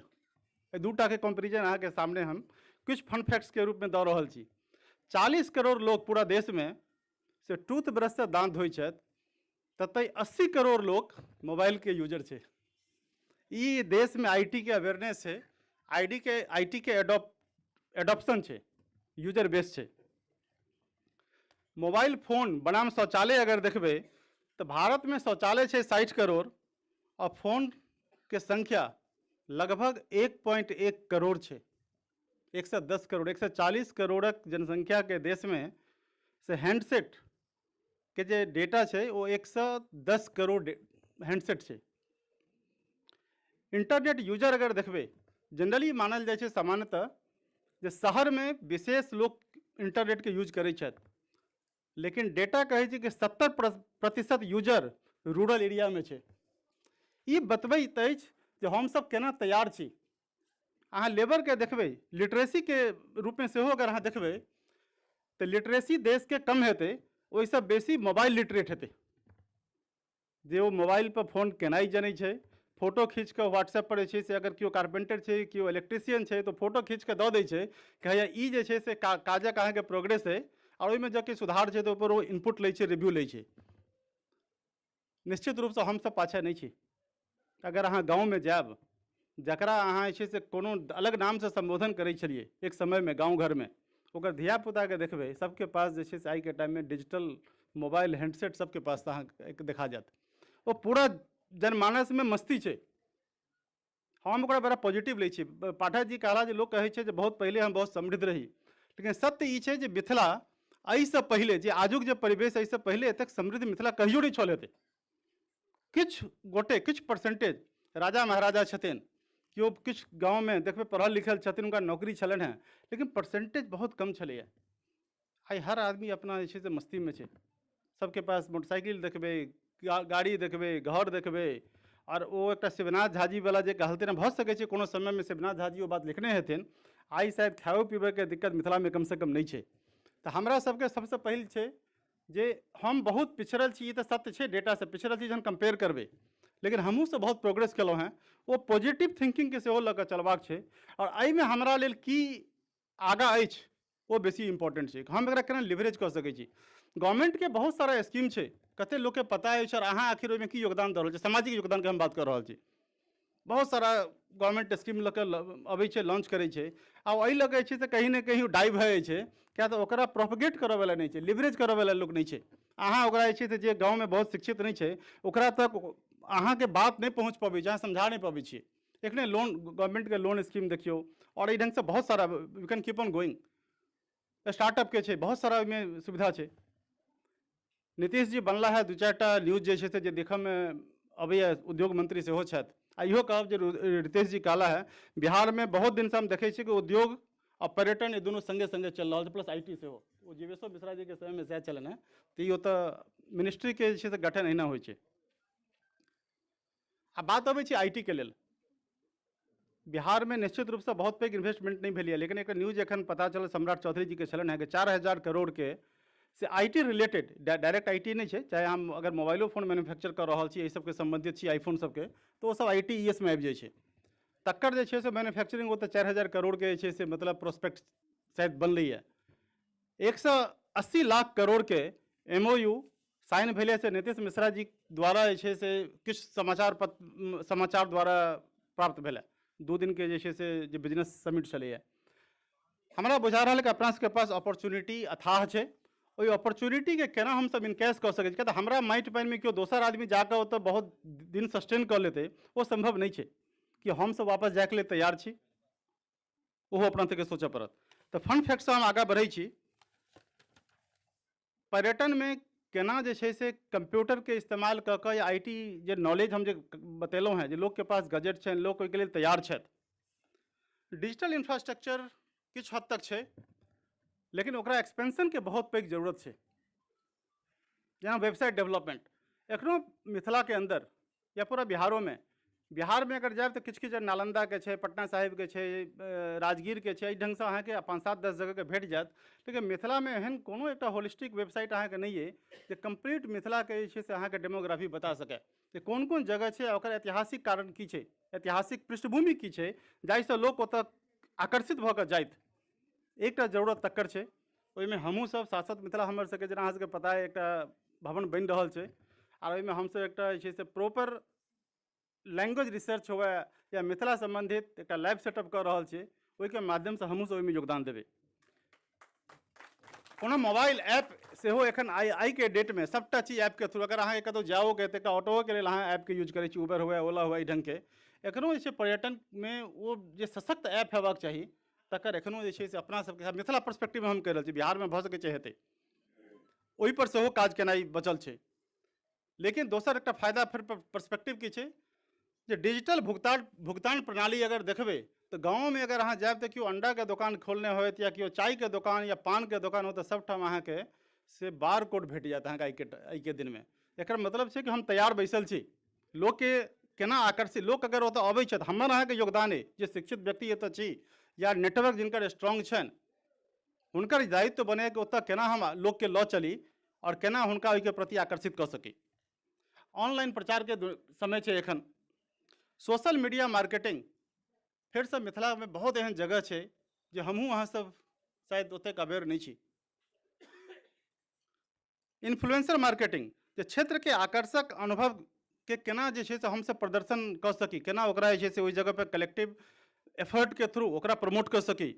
S4: एहि दूटाके कम्पेरिजन अहाँके सामने हम किछु फन फैक्ट्सके रूपमे दऽ रहल छी। 40 करोड़ लोक पूरा देशमे से टूथब्रशसँ दाँत धोइ छथि, ततहि 80 करोड़ लोक मोबाइलके यूजर छै। ई देशमे IT के अवेयरनेस छै, IT के एडॉप्शन छै, यूजर बेस छै। मोबाइल फोन बनाम शौचालय अगर देखबै तऽ भारतमे शौचालय छै 60 करोड़ और फोनके संख्या लगभग 1.1 करोड़ छै। 110 करोड़, 140 करोड़क जनसंख्याके देशमे से हैंडसेट के जे डेटा छै ओ 110 करोड़ हैंडसेट छै। इंटरनेट यूजर अगर देखबै, जनरली मानल जाइ छै सामान्यतः जे शहरमे विशेष लोक इंटरनेटके यूज करै छथि, लेकिन डेटा कहै छै कि 70% यूजर रूरल एरियामे छै। ई बतबैत अछि जे हमसब केना तैयार छी। अहाँ लेबरके देखबै, लिटरेसीके रूपमे सेहो अगर अहाँ देखबै तऽ लिटरेसी देशके कम हेतै, ओहिसँ बेसी मोबाइल लिटरेट हेतै। जे ओ मोबाइल पर फोन केनाइ जनै छै, फोटो खींच कऽ व्हाट्सएप पर जे छै से अगर केओ कारपेंटर छै, केओ इलेक्ट्रीशियन छै, तऽ फोटो खींच कऽ दऽ दै छै कि हैया ई जे छै से काजक अहाँके प्रोग्रेस अइ, आओर ओहिमे जँ किछु सुधार छै तऽ ओहिपर ओ इनपुट लै छै, रिव्यू लै छै। निश्चित रूपसँ हमसब पाछाँ नहि छी। अगर अहाँ गाँवमे जायब, जकरा अहाँ जे छै से कोनो अलग नामसँ सम्बोधन करै छलियै एक समयमे गाँव घरमे, ओकर धियापुताके देखबै सबके पास जे छै से आइके टाइममे डिजिटल मोबाइल हैंडसेट सबके पास अहाँके देखा जायत। ओ पूरा जनमानसमे मस्ती छै। हम ओकरा बड़ा पॉजिटिव लै छी। पाठक जी कहला जे लोक कहै छै जे बहुत पहिले हम बहुत समृद्ध रही, लेकिन सत्य ई छै जे मिथिला एहिसँ पहिले जे आजुक जे परिवेश एहिसँ पहिले एतेक समृद्ध मिथिला कहियो नहि छल हेतै। किछु गोटे, किछु परसेंटेज राजा महाराजा छथिन, केओ किछु गाँवमे देखबै पढ़ल लिखल छथिन, हुनका नौकरी छलनि हेँ, लेकिन परसेंटेज बहुत कम छलैए। आइ हर आदमी अपना जे छै से मस्तीमे छै। सबके पास मोटरसाइकिल देखबै, गाड़ी देखबै, घर देखबै। आओर ओ एकटा शिवनाथ झाजी वाला जे कहलथिन, भऽ सकै छै कोनो समयमे शिवनाथ झाजी ओ बात लिखने हेथिन, आइ शायद खाओ पीबैके दिक्कत मिथिलामे कमसँ कम नहि छै। तऽ हमरा सबके सबसँ पहिल छै जे हम बहुत पिछड़ल छी, ई तऽ सत्य छै, डेटासँ पिछड़ल छी जहन कम्पेयर करबै, लेकिन हमहूँ सब बहुत प्रोग्रेस केलहुँ हेँ। ओ पॉजिटिव थिंकिंगके सेहो लऽ कऽ चलबाक छै। आओर एहिमे हमरा लेल की आगाँ अछि ओ बेसी इम्पोर्टेंट छै, हम एकरा केना लिवरेज कऽ सकै छी। गवर्नमेंटके बहुत सारा स्कीम छै, कते लोकके पता अछि, आओर अहाँ आखिर ओहिमे की योगदान दऽ रहल छी। सामाजिक योगदानके हम बात कऽ रहल छी। बहुत सारा गवर्नमेंट स्कीम लऽ कऽ अबै छै, लॉन्च करै छै, आ एहि लऽ कऽ जे छै से कहीं ने कहीं डाइ भऽ जाइ छै, किया तऽ ओकरा प्रोपगेट करऽवला नहि छै, लिवरेज करऽवला लोक नहि छै। अहाँ ओकरा जे छै से जे गाँवमे बहुत शिक्षित नहि छै ओकरा तक अहाँके बात नहि पहुँच पबै छै, अहाँ समझा नहि पबै छियै। एखने लोन, गवर्नमेंटके लोन स्कीम देखियौ, आओर एहि ढङ्गसँ बहुत सारा you can keep on going. स्टार्टअपके छै, बहुत सारा ओहिमे सुविधा छै। नीतीश जी बनला है, 2-4टा न्यूज जे छै से जे देखऽमे अबैए, उद्योग मंत्री सेहो छथि। आ इहो कहब जे रितेश जी कहला है, बिहारमे बहुत दिनसँ हम देखै छियै कि उद्योग आ पर्यटन ई दुनू सङ्गे सङ्गे चलि रहल छै, प्लस IT सेहो। ओ जीवेश्वर मिश्रा जीके समयमे सएह चलनि हेँ। तऽ ई ओतऽ मिनिस्ट्रीके जे छै से गठन एहिना होइ छै। आ बात अबै छै IT के लेल। बिहारमे निश्चित रूपसँ बहुत पैघ इन्वेस्टमेंट नहि भेलैए, लेकिन एकटा न्यूज एखन पता चलल सम्राट चौधरी जीके छलनि हेँ कि 4000 करोड़के से IT related, direct IT नहि छै, चाहे हम अगर मोबाइलो फोन मैन्युफैक्चर कऽ रहल छी, एहि सबके सम्बन्धित छी, आईफोन सबके, तऽ ओ सब I T E S मे आबि जाइ छै। तकर जे छै से मैन्युफैक्चरिंग ओतऽ 4000 करोड़के जे छै से मतलब प्रोस्पेक्ट शायद बनलैए। 180 लाख करोड़के MOU sign भेलै से नीतीश मिश्रा जी द्वारा जे छै से किछु समाचार पत्र समाचार द्वारा प्राप्त भेलै। 2 दिन के जे छै से जे बिजनेस समिट छलैए। हमरा बुझा रहल कि अपना सबके पास अपॉर्चुनिटी अथाह छै। ओहि अपॉर्चुनिटीके केना हमसब इनकैश कऽ सकै छी, किया तऽ हमरा माटि पानिमे केओ दोसर आदमी जाकऽ ओतऽ बहुत दिन सस्टेन कऽ लेतै ओ सम्भव नहि छै। कि हमसब वापस जाइके लेल तैयार छी, ओहो अपना सबके सोचऽ पड़त। तऽ फन फैक्टसँ हम आगाँ बढ़ै छी। पर्यटनमे केना जे छै से कम्प्यूटरके इस्तेमाल कऽ कऽ या I T जे नॉलेज हम जे बतेलहुँ हेँ जे लोकके पास गजेट छनि, लोक ओहिके लेल तैयार छथि। डिजिटल इंफ्रास्ट्रक्चर किछु हद तक छै, लेकिन ओकरा एक्सपेंशनके बहुत पैघ जरूरत छै। जेना वेबसाइट डेवलपमेंट एखनो मिथिलाके अन्दर या पूरा बिहारोमे, बिहारमे अगर जायब तऽ किछु किछु नालन्दाके छै, पटना साहिबके छै, राजगीरके छै, एहि ढङ्गसँ अहाँके 5-7-10 जगहके भेट जायत। लेकिन मिथिलामे एहन कोनो एकटा होलिस्टिक वेबसाइट अहाँके नहि अइ जे कम्प्लीट मिथिलाके जे छै से अहाँके डेमोग्राफी बता सकय जे कोन कोन जगह छै, ओकर ऐतिहासिक कारण की छै, ऐतिहासिक पृष्ठभूमि की छै, जाहिसँ लोक ओतऽ आकर्षित भऽ कऽ जाइत। एकटा जरूरत तकर छै। ओहिमे हमहूँ सब शाश्वत मिथिला हमर सबके जेना अहाँ सबके पता अइ एकटा भवन बनि रहल छै, आओर ओहिमे हमसब एकटा जे छै से प्रॉपर लैंग्वेज रिसर्च हुए या मिथिला सम्बन्धित एकटा लैब सेटअप कऽ रहल छी, ओहिके माध्यमसँ हमहूँ सब ओहिमे योगदान देबै। कोनो मोबाइल ऐप सेहो एखन आइके डेटमे सबटा चीज ऐपके थ्रू, अगर अहाँके कतहु जाओके तऽ एकटा ऑटोके लेल अहाँ ऐपके यूज करै छी, उबर हुए, ओला हुए, एहि ढङ्गके। एखनो जे छै पर्यटनमे ओ जे सशक्त ऐप हेबाक चाही तकर एखनो जे छै से अपना सबके मिथिला पर्सपेक्टिवमे हम कहि रहल छी, बिहारमे भऽ सकै छै हेतै। ओहिपर सेहो काज केनाइ बचल छै। लेकिन दोसर एकटा फायदा फेर पर्सपेक्टिव की छै जे डिजिटल भुगतान प्रणाली अगर देखबै तऽ गाँवमे अगर अहाँ जायब तऽ केओ अंडाके दोकान खोलने होत या केओ चायके दोकान या पानके दोकान हो तऽ सबठाम अहाँके से बार कोड भेट जायत अहाँके आइके दिनमे। एकर मतलब छै कि हम तैयार बैसल छी। लोकके केना आकर्षित, लोक अगर ओतऽ अबै छथि, हमर अहाँके योगदान अइ जे शिक्षित व्यक्ति एतऽ छी या नेटवर्क जिनकर स्ट्रॉन्ग छनि, हुनकर दायित्व बने कि ओतऽ केना हम लोकके लऽ चली आओर केना हुनका ओहिके प्रति आकर्षित कऽ सकी। ऑनलाइन प्रचारके समय छै एखन। सोशल मीडिया मार्केटिंग फेरसँ मिथिलामे बहुत एहन जगह छै जे हमहूँ अहाँसब शायद ओतेक अवेयर नहि छी। इन्फ्लुएंसर मार्केटिंग जे क्षेत्रके आकर्षक अनुभव के केना जे छै से हमसब प्रदर्शन कऽ सकी, केना ओकरा जे छै से ओहि जगह पर कलेक्टिव एफर्टके थ्रू ओकरा प्रमोट कऽ सकी,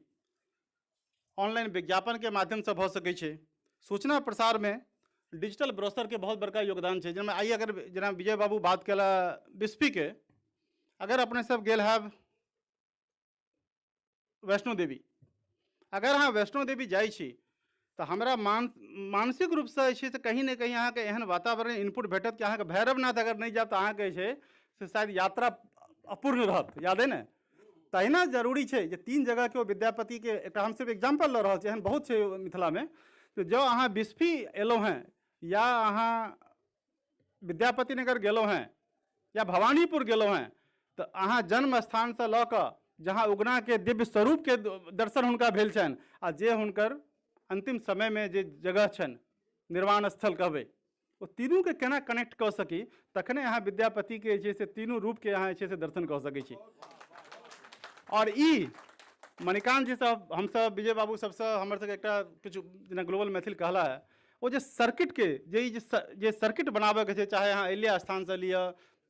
S4: ऑनलाइन विज्ञापनके माध्यमसँ भऽ सकै छै। सूचना प्रसारमे डिजिटल ब्रोशरके बहुत बड़का योगदान छै। जेना आइ अगर जेना विजय बाबू बात केला बिस्फीके, अगर अपने सब गेल हैब वैष्णो देवी, अगर अहाँ वैष्णो देवी जाइ छी तऽ हमरा मानसिक रूपसँ जे छै से कहीं ने कहीं अहाँके एहन वातावरण इनपुट भेटत कि अहाँके भैरवनाथ अगर नहि जायब तऽ अहाँके जे छै से शायद यात्रा अपूर्ण रहत, याद अइ ने? तहिना जरूरी छै जे तीन जगहके ओ विद्यापतिके एकटा हम सिर्फ एग्जाम्पल लऽ रहल छी, एहन बहुत छै मिथिलामे। तऽ जँ अहाँ बिस्फी एलहुँ हेँ या अहाँ विद्यापति नगर गेलहुँ हेँ या भवानीपुर गेलहुँ हेँ तऽ अहाँ जन्म स्थानसँ लऽ कऽ जहाँ उगनाके दिव्य स्वरूपके दर्शन हुनका भेल छनि आ जे हुनकर अंतिम समयमे जे जगह छनि निर्वाण स्थल कहबै, ओ तीनूके केना कनेक्ट कऽ सकी, तखने अहाँ विद्यापतिके जे छै से तीनू रूपके अहाँ जे छै से दर्शन कऽ सकै छी। आओर ई मणिकांत जी सब, हमसब विजय बाबू सबसँ हमर सबके एकटा किछु जेना ग्लोबल मैथिल कहला है, ओ जे सर्किटके जे ई जे सर्किट बनाबैके छै, चाहे अहाँ अहिल्या स्थानसँ लिअ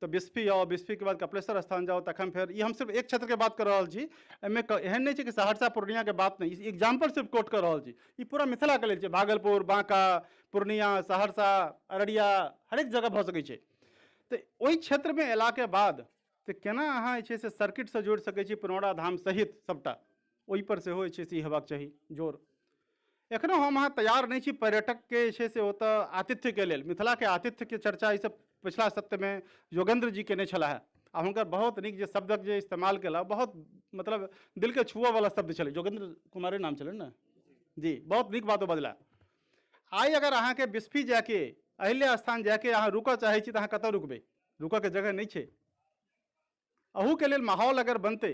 S4: तऽ बिस्फी आउ, बिस्फीके बाद कपिलेश्वर स्थान जाउ, तखन फेर ई हम सिर्फ एक क्षेत्रके बात कऽ रहल छी, एहिमे एहन नहि छै कि सहरसा पूर्णियाके बात नहि, ई एग्जाम्पल सिर्फ कोट कऽ रहल छी, ई पूरा मिथिलाके लेल छै। भागलपुर, बाँका, पूर्णिया, सहरसा, अररिया, हरेक जगह भऽ सकै छै। तऽ ओहि क्षेत्रमे अयलाके बाद तऽ केना अहाँ जे छै से सर्किटसँ जोड़ि सकै छी पुनौरा धाम सहित सबटा, ओहिपर सेहो जे छै से ई हेबाक चाही जोर। एखनो हम अहाँ तैयार नहि छी पर्यटकके जे छै से ओतऽ आतिथ्यके लेल। मिथिलाके आतिथ्यके चर्चा ई सब पिछला सत्रमे योगेंद्र जी केने छलाह आ हुनकर बहुत नीक जे शब्दक जे इस्तेमाल केला, बहुत मतलब दिलके छुअऽवला शब्द छलै, योगेंद्र कुमारे नाम छलै ने जी, बहुत नीक बात ओ बजला। आइ अगर अहाँके बिस्फी जाके अहिल्या स्थान जाके अहाँ रुकऽ चाहै छी तऽ अहाँ कतऽ रुकबै? रुकऽके जगह नहि छै। अहूके लेल माहौल अगर बनतै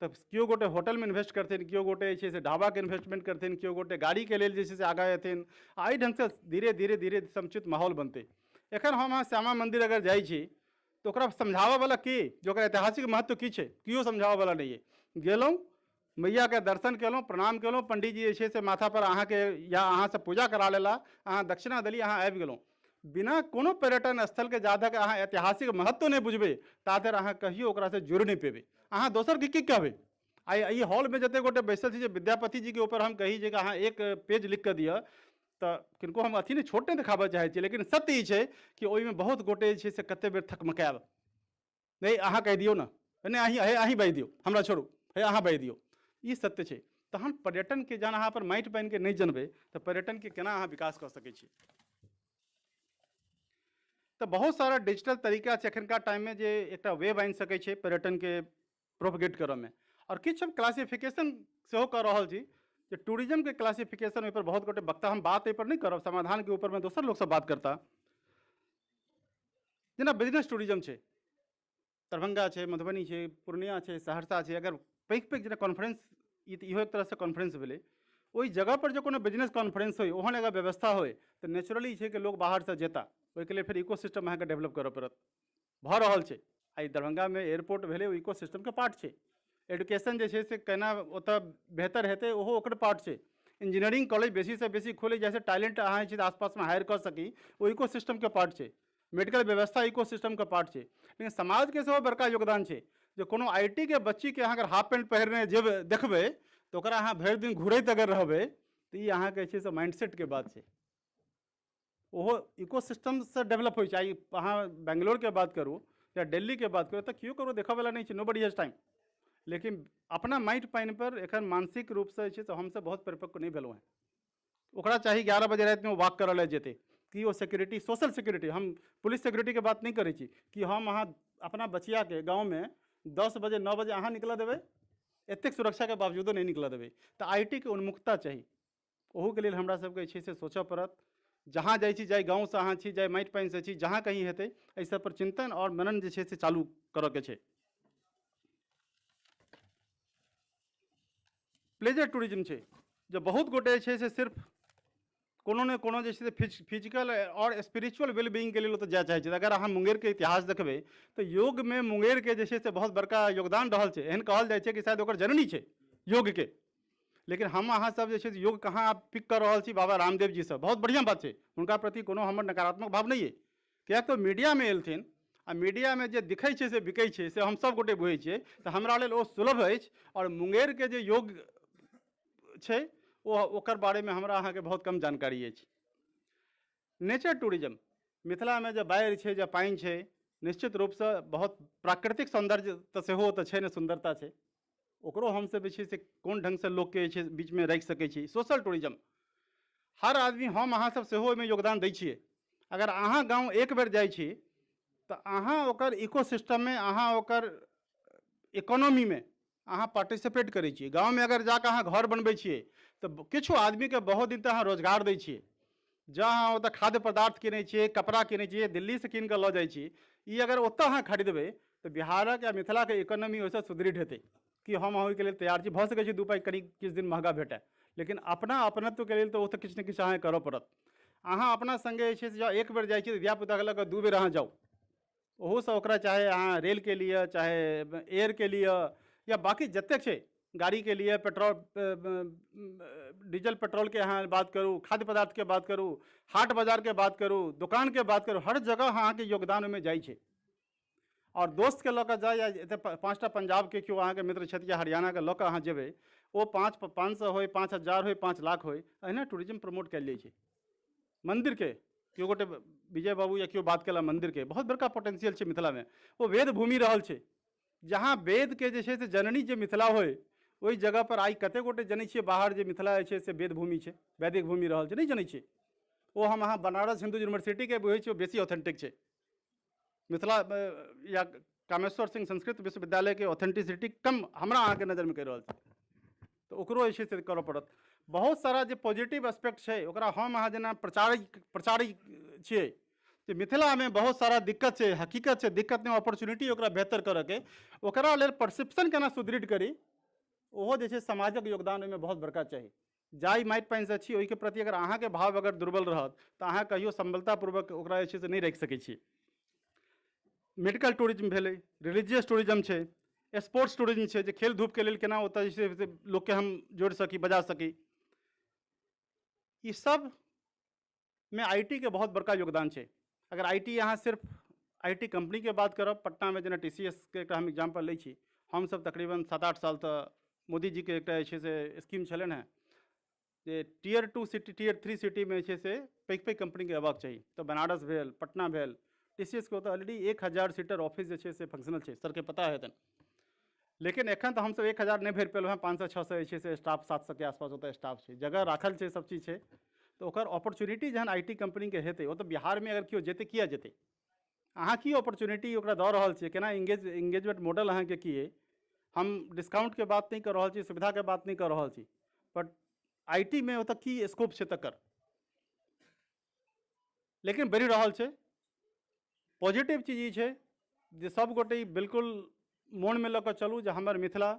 S4: तऽ केओ गोटे होटलमे इन्वेस्ट करथिन, केओ गोटे जे छै से ढाबाके इन्वेस्टमेंट करथिन, केओ गोटे गाड़ीके लेल जे छै से आगाँ एथिन, आ एहि ढङ्गसँ धीरे धीरे धीरे समुचित माहौल बनतै। एखन हम अहाँ श्यामा मन्दिर अगर जाइ छी तऽ ओकरा समझाबऽवला के, जे ओकर ऐतिहासिक महत्व की छै, केओ समझाबऽवला नहि अइ। गेलहुँ, मैयाके दर्शन केलहुँ, प्रणाम केलहुँ, पंडीजी जे छै से माथापर अहाँके या अहाँसँ पूजा करा लेला, अहाँ दक्षिणा देली, अहाँ आबि गेलहुँ। बिना कोनो पर्यटन स्थलके जा धरि अहाँ ऐतिहासिक महत्व नहि बुझबै ता धरि अहाँ कहियो ओकरासँ जुड़ि नहि पेबै। अहाँ दोसरके की कहबै? आइ एहि हॉलमे जतेक गोटे बैसल छी जे विद्यापति जीके ऊपर हम कही जे अहाँ एक पेज लिख कऽ दिअ तऽ किनको हम अथी नहि, छोट नहि देखाबऽ चाहै छी, लेकिन सत्य ई छै कि ओहिमे बहुत गोटे जे छै से कतेक बेर थकमकायब, नहि अहाँ कहि दियौ ने, नहि अहीं, हे अहीं बाजि दियौ, हमरा छोड़ू, हे अहाँ बाजि दियौ, ई सत्य छै। तहन पर्यटनके जहन अहाँ अपन माटि पानिके नहि जनबै तऽ पर्यटनके केना अहाँ विकास कऽ सकै छी? तऽ बहुत सारा डिजिटल तरीका छै एखनका टाइममे जे एकटा वे बनि सकै छै पर्यटनके प्रोपगेट करऽमे। आओर किछु हम क्लासिफिकेशन सेहो कऽ रहल छी जे टूरिज्मके क्लासिफिकेशन, ओहिपर बहुत गोटे वक्ता, हम बात एहिपर नहि करब, समाधानके ऊपरमे दोसर लोकसब बात करता। जेना बिजनेस टूरिज्म छै, दरभंगा छै, मधुबनी छै, पूर्णिया छै, सहरसा छै, अगर पैघ पैघ जेना कॉन्फ्रेंस, ई तऽ इहो एक तरहसँ कॉन्फ्रेंस भेलै, ओहि जगहपर जे कोनो बिजनेस कॉन्फ्रेंस होइ, ओहन अगर व्यवस्था होइ तऽ नेचुरली छै कि लोक बाहरसँ जेता। ओहिके लेल फेर इको सिस्टम अहाँके डेवलप करऽ पड़त। भऽ रहल छै, आइ दरभंगामे एयरपोर्ट भेलै, ओ इको सिस्टमके पार्ट छै। एडुकेशन जे छै से केना ओतऽ बेहतर हेतै, ओहो ओकर पार्ट छै। इंजीनियरिंग कॉलेज बेसीसँ बेसी खोलै जाहिसँ टैलेंट अहाँ जे छै आसपासमे हायर कऽ सकी, ओ इको सिस्टमके पार्ट छै। मेडिकल व्यवस्था इको सिस्टमके पार्ट छै। लेकिन समाजके सेहो बड़का योगदान छै जे कोनो IT के बच्चीके अहाँ अगर हाफ पैंट पहिरने जेबै देखबै तऽ ओकरा अहाँ भरि दिन घुरैत अगर रहबै तऽ ई अहाँके जे छै से माइंडसेटके बात छै। ओहो इको सिस्टमसँ डेवलप होइ छै। आइ अहाँ बेंगलोरके बात करू या दिल्लीके बात करू तऽ केओ ककरो देखऽवला नहि छै, नो बडी हैज टाइम। लेकिन अपना माटि पानिपर एखन मानसिक रूपसँ जे छै से हमसब बहुत परिपक्व नहि भेलहुँ हेँ। ओकरा चाही 11 बजे रातिमे वॉक करऽ लए जेतै, कि ओ सिक्योरिटी, सोशल सिक्योरिटी, हम पुलिस सिक्योरिटीके बात नहि करै छी, कि हम अहाँ अपना बचियाके गाँवमे 10 बजे 9 बजे अहाँ निकलऽ देबै? एतेक सुरक्षाके बावजूदो नहि निकलऽ देबै। तऽ IT के उन्मुखता चाही, ओहूके लेल हमरा सबके जे छै से सोचऽ पड़त। जहाँ जाइ छी, जाहि गाँवसँ अहाँ छी, जाहि माटि पानिसँ छी, जहाँ कहीं हेतै, एहि सब पर चिन्तन आओर मनन जे छै से चालू करऽके छै। प्लेजर टूरिज्म छै, जे बहुत गोटे जे छै से सिर्फ कोनो ने कोनो जे छै से फिजिकल आओर स्पिरिचुअल वेलबीइंगके लेल ओतऽ जाय चाहै छै। अगर अहाँ मुंगेरके इतिहास देखबै तऽ योगमे मुंगेरके जे छै से बहुत बड़का योगदान रहल छै। एहन कहल जाइ छै कि शायद ओकर जननी छै योगके, लेकिन हम अहाँ सब जे छै से योग कहाँ पिक कऽ रहल छी? बाबा रामदेव जीसँ। बहुत बढ़िआँ बात छै, हुनका प्रति कोनो हमर नकारात्मक भाव नहि अइ, किएक तऽ मीडियामे एलथिन आ मीडियामे जे दिखै छै से बिकै छै, से हम सब गोटे बुझै छियै, तऽ हमरा लेल ओ सुलभ अछि। आओर मुंगेरके जे योग छै ओ ओकर बारेमे हमरा अहाँके बहुत कम जानकारी अछि। नेचर टूरिज्म, मिथिलामे जे बाढ़ि छै, जे पानि छै, निश्चित रूपसँ बहुत प्राकृतिक सौन्दर्य तऽ सेहो ओतऽ छै ने, सुन्दरता छै, ओकरो हमसब जे छै से कोन ढङ्गसँ लोकके जे छै बीचमे राखि सकै छी। सोशल टूरिज्म, हर आदमी, हम अहाँ सब सेहो ओहिमे योगदान दै छियै। अगर अहाँ गाँव एक बेर जाइ छी तऽ अहाँ ओकर इकोसिस्टममे, अहाँ ओकर इकोनॉमीमे अहाँ पार्टिसिपेट करै छियै। गाँवमे अगर जाकऽ अहाँ घर बनबै छियै तऽ किछु आदमीके बहुत दिन तक अहाँ रोजगार दै छियै। जँ अहाँ ओतऽ खाद्य पदार्थ किनै छियै, कपड़ा किनै छियै, दिल्लीसँ कीन कऽ लऽ जाइ छी, ई अगर ओतऽ अहाँ खरीदबै तऽ बिहारक या मिथिलाके इकोनॉमी ओहिसँ सुदृढ़ हेतै। कि हम ओहिके लेल तैयार छी? भऽ सकै छै 2 पाइ कनि किछु दिन महगा भेटै, लेकिन अपना अपनत्वके लेल तऽ ओ तऽ किछु ने किछु अहाँके करऽ पड़त। अहाँ अपना सङ्गे जे छै से जँ एक बेर जाइ छी तऽ धियापुताके लऽ कऽ 2 बेर अहाँ जाउ, ओहूसँ ओकरा चाहे अहाँ रेलके लिए, चाहे एयरके लिए, या बाकी जतेक छै गाड़ीके लिए, पेट्रोल डीजल पेट्रोलके अहाँ बात करू, खाद्य पदार्थके बात करू, हाट बाजारके बात करू, दोकानके बात करू, हर जगह अहाँके योगदान ओहिमे जाइ छै। आओर दोस्तके लऽ कऽ जाय, या एतऽ 5टा पंजाबके केओ अहाँके मित्र छथि या हरियाणाके लऽ कऽ अहाँ जेबै, ओ 500 होय, 5000 होय, 5 लाख होय, एहिना टूरिज्म प्रमोट कयल जाइ छै। मन्दिरके केओ गोटे विजय बाबू या केओ बात केला, मन्दिरके बहुत बड़का पोटेंशियल छै मिथिलामे। ओ वेद भूमि रहल छै, जहाँ वेदके जे छै से जननी जे मिथिला होय, ओहि जगह पर आइ कते गोटे जनै छियै बाहर जे मिथिला जे छै से वेद भूमि छै, वैदिक भूमि रहल छै, नहि जनै छियै। ओ हम अहाँ बनारस हिन्दू यूनिवर्सिटीके बुझै छियै, ओ बेसी ऑथेंटिक छै। मिथिला या कामेश्वर सिंह संस्कृत विश्वविद्यालयके ऑथेंटिसिटी कम हमरा अहाँके नजरमे कहि रहल छै, तऽ ओकरो जे छै से करऽ पड़त। बहुत सारा जे पॉजिटिव एस्पेक्ट छै ओकरा हम अहाँ जेना प्रचारै छियै जे मिथिलामे बहुत सारा दिक्कत छै, हकीकत छै, दिक्कत नहि अपॉर्चुनिटी ओकरा बेहतर करऽके, ओकरा लेल परसेप्शन केना सुदृढ़ करी, ओहो जे छै समाजक योगदान ओहिमे बहुत बड़का चाही। जाहि माटि पानिसँ छी ओहिके प्रति अगर अहाँके भाव अगर दुर्बल रहत तऽ अहाँ कहियो सबलतापूर्वक ओकरा जे छै से नहि राखि सकै छी। मेडिकल टूरिज्म भेलै, रिलीजियस टूरिज्म छै, स्पोर्ट्स टूरिज्म छै, जे खेल धूपके लेल केना ओतऽ जे छै से लोकके हम जोड़ि सकी, बजा सकी, ई सब में IT के बहुत बड़का योगदान छै। अगर IT अहाँ सिर्फ IT कंपनीके बात करब, पटनामे जेना TCS के एकटा हम एग्जाम्पल लै छी, हमसब तकरीबन 7-8 साल तऽ मोदी जीके एकटा जे छै से स्कीम छलनि हेँ जे टियर 2 सिटी, टियर 3 सिटीमे जे छै से पैघ पैघ कंपनीके अयबाक चाही। तऽ बनारस भेल, पटना भेल, TCS के ओतऽ ऑलरेडी 1000 सीटर ऑफिस जे छै से फंक्शनल छै, सरके पता हेतनि। लेकिन एखन तऽ हमसब 1000 नहि भरि पेलहुँ हेँ, 500-600 जे छै से स्टाफ, 700 के आसपास ओतऽ स्टाफ छै, जगह राखल छै, सब चीज छै। तऽ ओकर अपॉर्चुनिटी जहन IT कंपनीके हेतै, ओ तऽ बिहारमे अगर केओ जेतै किया जेतै? अहाँ की अपॉर्चुनिटी ओकरा दऽ रहल छियै, केना एंगेजमेंट मॉडल अहाँके की अइ? हम डिस्काउंटके बात नहि कऽ रहल छी, सुविधाके बात नहि कऽ रहल छी, बट IT मे ओतऽ की स्कोप छै तकर, लेकिन बढ़ि रहल छै। पॉजिटिव चीज ई छै जे सब गोटे बिल्कुल मोनमे लऽ कऽ चलू जे हमर मिथिला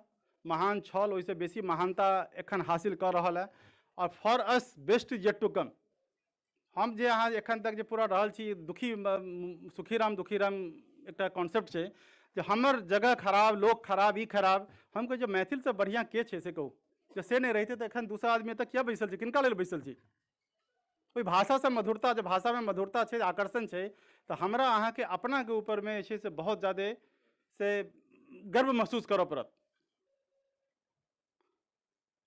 S4: महान छल, ओहिसँ बेसी महानता एखन हासिल कऽ रहल है, आओर for us best is yet to come. हम जे अहाँ एखन तक जे पूरा रहल छी दुखी, सुखी राम दुखी राम एकटा कॉन्सेप्ट छै जे हमर जगह खराब, लोक खराब, ई खराब। हम कहै जे मैथिलसँ बढ़िआँ के छै से कहू, जे से नहि रहितै तऽ एखन दोसर आदमी एतऽ किया बैसल छै, किनका लेल बैसल छी? ओहि भाषासँ मधुरता, जे भाषामे मधुरता छै, आकर्षण छै, तऽ हमरा अहाँके अपनाके ऊपरमे जे छै से बहुत ज्यादे से गर्व महसूस करऽ पड़त।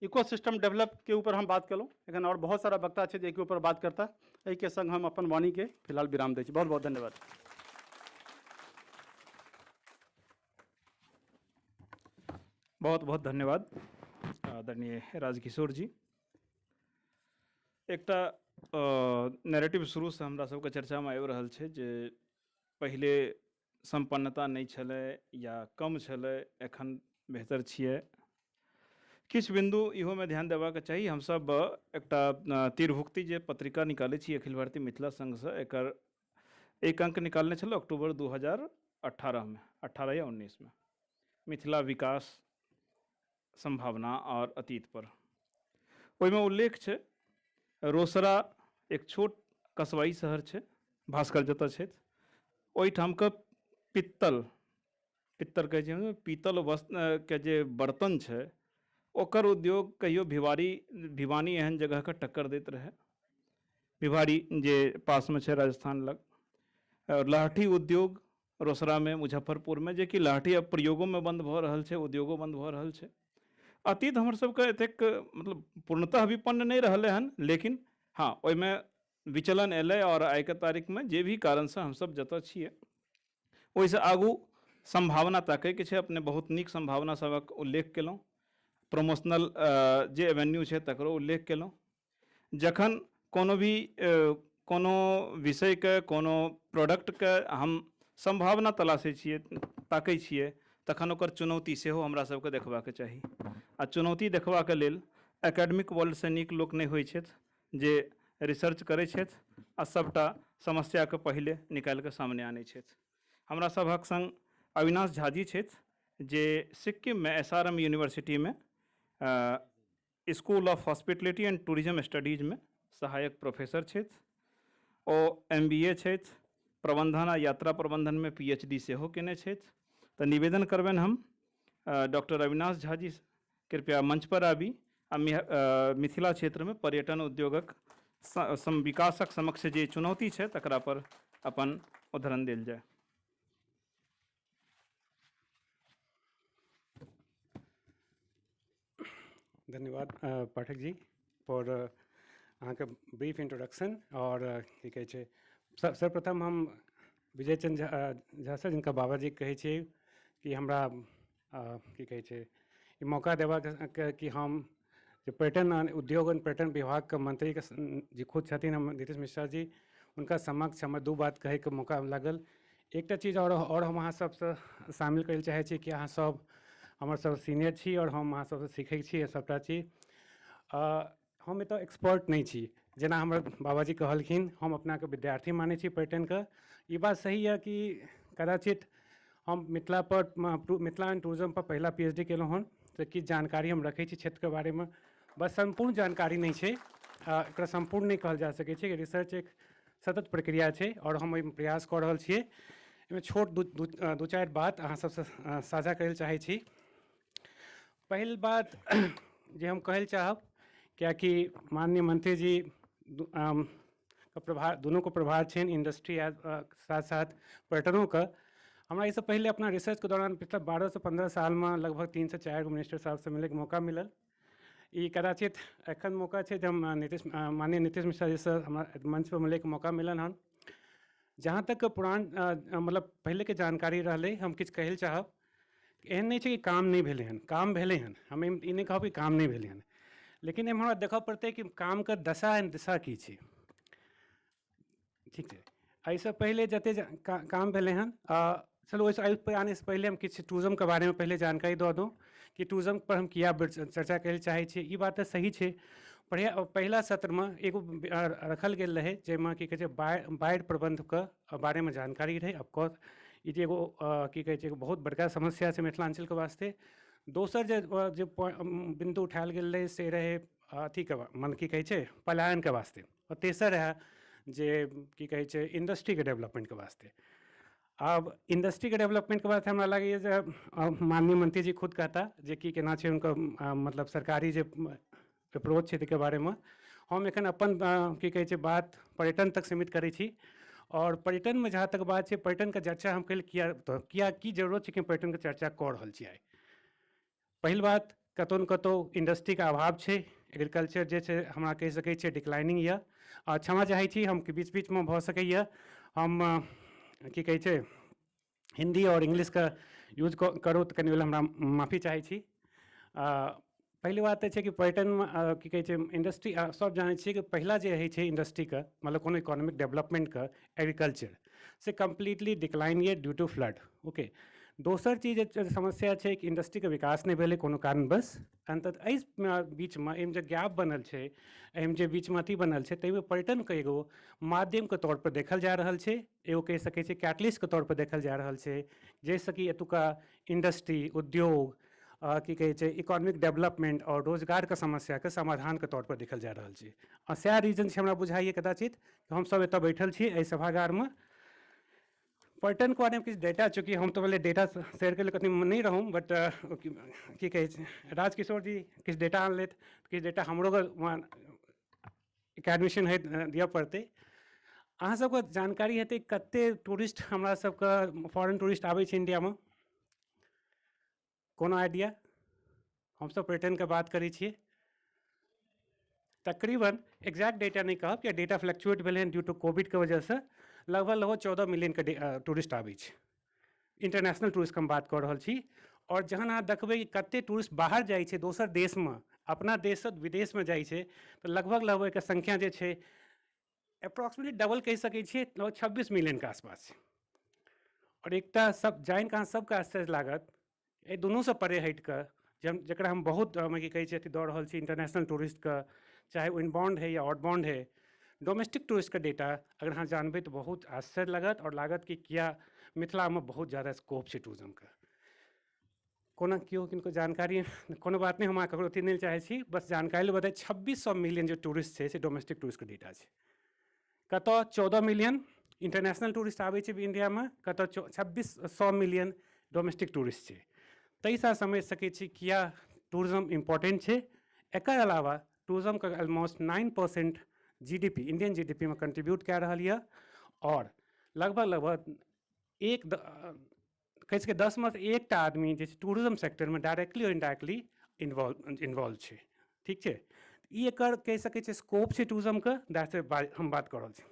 S4: इकोसिस्टम डेवलप के ऊपर हम बात केलहुँ, एखन आओर बहुत सारा वक्ता छै जे एहिके ऊपर बात करता। एहिके संग हम अपन वाणीके फिलहाल विराम दै छी। बहुत बहुत धन्यवाद।
S2: बहुत बहुत धन्यवाद आदरणीय राजकिशोर जी। एकटा नैरेटिव शुरूसँ हमरा सबके चर्चामे आबि रहल छै जे पहिले सम्पन्नता नहि छलै या कम छलै, एखन बेहतर छियै। किछु बिन्दु इहोमे ध्यान देबाक चाही। हमसब एकटा तीरभुक्ति जे पत्रिका निकालै छी अखिल भारतीय मिथिला संघसँ, एकर एक अंक निकालने छलहुँ अक्टूबर 2018 में, 18 या 19 में, मिथिला विकास संभावना और अतीत पर। ओहिमे उल्लेख छै, रोसड़ा एक छोट कस्बाई शहर छै, भास्कर जतऽ छथि ओहिठामके पित्तल, पित्तल कहै छियै, पीतल वस्त्र के जे बर्तन छै ओकर उद्योग कहियो भिवाड़ी, भिवानी एहन जगहके टक्कर दैत रहै। भिवाड़ी जे पासमे छै राजस्थान लग। लहठी उद्योग रोसड़ामे, मुजफ्फरपुरमे, जेकि लहठी अब प्रयोगोमे बन्द भऽ रहल छै, उद्योगो बन्द भऽ रहल छै। अतीत हमर सबके एतेक मतलब पूर्णतः विपन्न नहि रहलै हन, लेकिन हँ ओहिमे विचलन एलै आओर आइके तारीखमे जे भी कारणसँ हमसब जतऽ छियै ओहिसँ आगू सम्भावना ताकैके छै। अपने बहुत नीक सम्भावना सभक उल्लेख केलहुँ, प्रमोशनल जे एवेन्यू छै तकरो उल्लेख केलहुँ। जखन कोनो भी कोनो विषयके, कोनो प्रोडक्टके हम सम्भावना तलाशै छियै, ताकै छियै, तखन ओकर चुनौती सेहो हमरा सबके देखबाक चाही। आ चुनौती देखबाक लेल एकेडमिक वर्ल्डसँ नीक लोक नहि होइ छथि जे रिसर्च करै छथि आ सबटा समस्याके पहिले निकालि कऽ सामने आनै छथि। हमरा सभक संग अविनाश झाजी छथि जे सिक्किममे SRM यूनिवर्सिटीमे school of hospitality and tourism स्टडीजमे सहायक प्रोफेसर छथि। ओ MBA छथि, प्रबंधन आ यात्रा प्रबंधनमे PhD सेहो केने छथि। तऽ निवेदन करबनि हम डॉक्टर अविनाश झाजी, कृपया मंच पर आबी आ मिथिला क्षेत्रमे पर्यटन उद्योगक विकासक समक्ष जे चुनौती छै तकरा पर अपन उद्धरण देल जाय।
S5: धन्यवाद पाठक जी फॉर अहाँके ब्रीफ इंट्रोडक्शन। आओर की कहै छै, सर्वप्रथम हम विजय चंद्र झा, झा सर, जिनका बाबाजी कहै छियै, कि हमरा की कहै छै ई मौका देबाक कि हम जे पर्यटन उद्योग एवं पर्यटन विभागके मंत्रीके जे खुद छथिन हम नीतीश मिश्रा जी, हुनका समक्ष हमर दू बात कहैके मौका लागल। एकटा चीज आओर हम अहाँ सबसँ शामिल करै लए चाहै छी कि अहाँ सब हमर सब सीनियर छी आओर हम अहाँ सबसँ सीखै छी सबटा चीज। हम एतऽ एक्सपर्ट नहि छी, जेना हमर बाबाजी कहलखिन, हम अपनाके विद्यार्थी मानै छी पर्यटनके। ई बात सही यऽ कि कदाचित हम मिथिला पर, मिथिला एंड टूरिज्म पर पहिला PhD केलहुँ हन, तऽ किछु जानकारी हम रखै छी क्षेत्रके बारेमे, बस सम्पूर्ण जानकारी नहि छै। एकरा सम्पूर्ण नहि कहल जा सकै छै। रिसर्च एक सतत प्रक्रिया छै आओर हम ओहिमे प्रयास कऽ रहल छियै। एहिमे छोट दू दू दू चारि बात अहाँ सबसँ साझा करै लए चाहै छी। पहिल बात जे हम कहै लए चाहब, कियाकि माननीय मंत्री जी के प्रभार, दुनूके प्रभार छनि, इंडस्ट्री आ साथ साथ पर्यटनोके। हमरा एहिसँ पहिले अपना रिसर्चके दौरान पिछला 12 से 15 सालमे लगभग 3 से 4 गो मिनिस्टर साहबसँ मिलैके मौका मिलल। ई कदाचित एखन मौका छै जे हम नीतीश, माननीय नीतीश मिश्रा जीसँ हमरा मंच पर मिलैके मौका मिलल हन। जहाँ तक पुरान मतलब पहिलेके जानकारी रहलै, हम किछु कहै लए चाहब। एहन नहि छै कि काम नहि भेलै हन, काम भेलै हन। हम ई नहि कहब कि काम नहि भेलै हन, लेकिन एहिमे हमरा देखऽ पड़तै कि कामके दशा एंड दिशा की छै। ठीक छै, एहिसँ पहिले जते काम भेलै हन, चलू ओहिसँ एहि पर आनैसँ पहिले हम किछु टूरिज्मके बारेमे पहिले जानकारी दऽ दू कि टूरिज्म पर हम किया चर्चा करै लए चाहै छी। ई बात तऽ सही छै, पहिला सत्रमे एगो रखल गेल रहै जाहिमे की कहै छै बाढ़ि प्रबन्धके बारेमे जानकारी रहै। ऑफकोर्स ई जे एगो की कहै छै बहुत बड़का समस्या छै मिथिलाञ्चलके वास्ते। दोसर जे जे बिन्दु उठायल गेल रहै से रहै अथीके, मन की कहै छै, पलायनके वास्ते। आओर तेसर रहै जे की कहै छै इंडस्ट्रीके डेवलपमेंटके वास्ते। आब इंडस्ट्रीके डेवलपमेंटके वास्ते हमरा लागैए जे माननीय मंत्री जी खुद कहता जे की केना छै हुनकर मतलब सरकारी जे अप्रोच छै ताहिके बारेमे। हम एखन अपन की कहै छै बात पर्यटन तक सीमित करै छी। आओर पर्यटनमे जहाँ तक बात छै, पर्यटनके चर्चा हम कैल किया, तऽ किया, की जरूरत छै कि हम पर्यटनके चर्चा कऽ रहल छी आइ? पहिल बात, कतहु ने कतहु इंडस्ट्रीके अभाव छै। एग्रीकल्चर जे छै हमरा कहि सकै छियै डिक्लाइनिंग यऽ। आ क्षमा चाहै छी हम कि बीच बीचमे भऽ सकैए हम की कहै छै हिन्दी आओर इंग्लिशके यूज करू, तऽ कनि ओहि लए हमरा माफी चाहै छी। पहिले बात तऽ छै कि पर्यटनमे की कहै छै इंडस्ट्री, सब जानै छियै कि पहिला जे होइ छै इंडस्ट्रीके, मतलब कोनो इकोनॉमिक डेवलपमेंटके, एग्रीकल्चर से कम्प्लीटली डिक्लाइन यऽ ड्यू टू फ्लड। ओके, दोसर चीज जे समस्या छै कि इंडस्ट्रीके विकास नहि भेलै कोनो कारणवश। अन्ततः एहि बीचमे एहिमे जे गैप बनल छै, एहिमे जे बीचमे अथी बनल छै, ताहिमे पर्यटनके एगो माध्यमके तौर पर देखल जा रहल छै, एगो कहि सकै छै कैटलिस्टके तौर पर देखल जा रहल छै, जाहिसँ कि एतुका इंडस्ट्री, उद्योग, की कहै छै इकोनॉमिक डेवलपमेंट आओर रोजगारके समस्याके समाधानके तौर पर देखल जा रहल छै। आ सएह रीजन छै हमरा बुझाइए कदाचित हमसब एतऽ बैठल छी एहि सभागारमे। पर्यटनके बारेमे किछु डेटा, चूँकि हम तऽ पहिले डेटा शेयर करै कनि नहि रहूँ, बट की कहै छै राजकिशोर जी किछु डेटा आनलथि, किछु डेटा हमरो एकेडमिशन होइत दिअ पड़तै। अहाँ सबके जानकारी हेतै कते टूरिस्ट हमरा सबके फॉरेन टूरिस्ट आबै छै इंडियामे? कोनो आइडिया? हमसब पर्यटनके बात करै छियै, तकरीबन एग्जैक्ट डेटा नहि कहब किया डेटा फ्लक्चुएट भेलै हन ड्यू टू कोविडके वजहसँ, लगभग लगभग 14 मिलियनके टूरिस्ट आबै छै, इंटरनेशनल टूरिस्टके हम बात कऽ रहल छी। आओर जहन अहाँ देखबै कि कते टूरिस्ट बाहर जाइ छै दोसर देशमे, अपना देशसँ विदेशमे जाइ छै, तऽ लगभग लगभग एकर संख्या जे छै अप्रोक्सीमेटली डबल कहि सकै छियै, लगभग 26 मिलियनके आसपास छै। आओर एकटा सब जानिकऽ अहाँ सबके आश्चर्य लागत, एहि दुनूसँ परे हटिकऽ जकरा हम बहुत की कहै छै अथी दऽ रहल छी इंटरनेशनल टूरिस्टके, चाहे ओ इनबाउंड है या आउटबाउंड है, डोमेस्टिक टूरिस्टके डेटा अगर अहाँ जानबै तऽ बहुत आश्चर्य लागत आओर लागत कि किया मिथिलामे बहुत ज्यादा स्कोप छै टूरिज्मके। कोना केओ किनको जानकारी, कोनो बात नहि, हम अहाँ ककरो अथी नहि चाहै छी, बस जानकारी लए बताइ 2600 मिलियन जे टूरिस्ट छै से डोमेस्टिक टूरिस्टके डेटा छै। कतऽ 14 मिलियन इंटरनेशनल टूरिस्ट आबै छै इंडियामे, कतऽ 2600 मिलियन डोमेस्टिक टूरिस्ट छै। ताहिसँ समझि सकै छी किया टूरिज्म इम्पोर्टेंट छै। एकर अलावा टूरिज्मके ऑलमोस्ट 9% GDP, Indian GDP में कंट्रीब्यूट कए रहल यऽ आओर लगभग लगभग एक कहि सकै 10 में से एकटा आदमी जे छै टूरिज्म सेक्टरमे डायरेक्टली आओर इनडायरेक्टली इन्वॉल्व छै। ठीक छै, ई एकर कहि सकै छै स्कोप छै टूरिज्मके, that's हम बात कऽ रहल छी।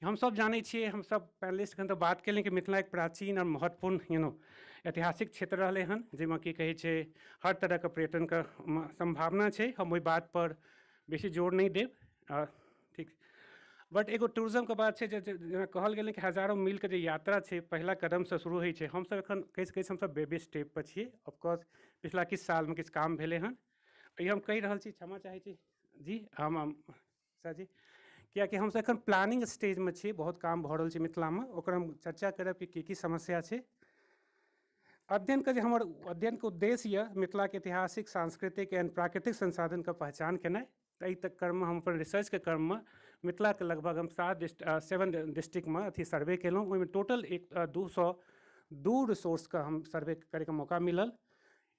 S5: हमसब जानै छियै, हमसब पैनलिस्ट एखन तऽ बात केलियै कि मिथिला एक प्राचीन आओर महत्वपूर्ण ऐतिहासिक क्षेत्र रहलै हन, जाहिमे की कहै छै हर तरहके पर्यटनके सम्भावना छै। हम ओहि बात पर बेसी जोर नहि देब, ठीक। बट एगो टूरिज्मके बात छै जेना कहल गेलै कि हजारो मीलके जे यात्रा छै पहिला कदमसँ शुरू होइ छै। हमसब एखन कहि सकै छी हमसब बेबी स्टेप पर छियै। ऑफकोर्स पिछला किछु सालमे किछु काम भेलै हन, ई हम कहि रहल छी, क्षमा चाहै छी जी हम सर जी, कियाकि हमसब एखन प्लानिंग स्टेजमे छी, बहुत काम भऽ रहल छै मिथिलामे, ओकर हम चर्चा करब कि की की समस्या छै। अध्ययनके जे हमर अध्ययनके उद्देश्य यऽ मिथिलाके ऐतिहासिक, सांस्कृतिक एंड प्राकृतिक संसाधनके पहचान केनाइ। एहि तक क्रममे हम अपन रिसर्चके क्रममे मिथिलाके लगभग हम 7 डिस्ट्रिक्टमे अथी सर्वे केलहुँ। ओहिमे टोटल 202 रिसोर्सके हम सर्वे करैके मौका मिलल।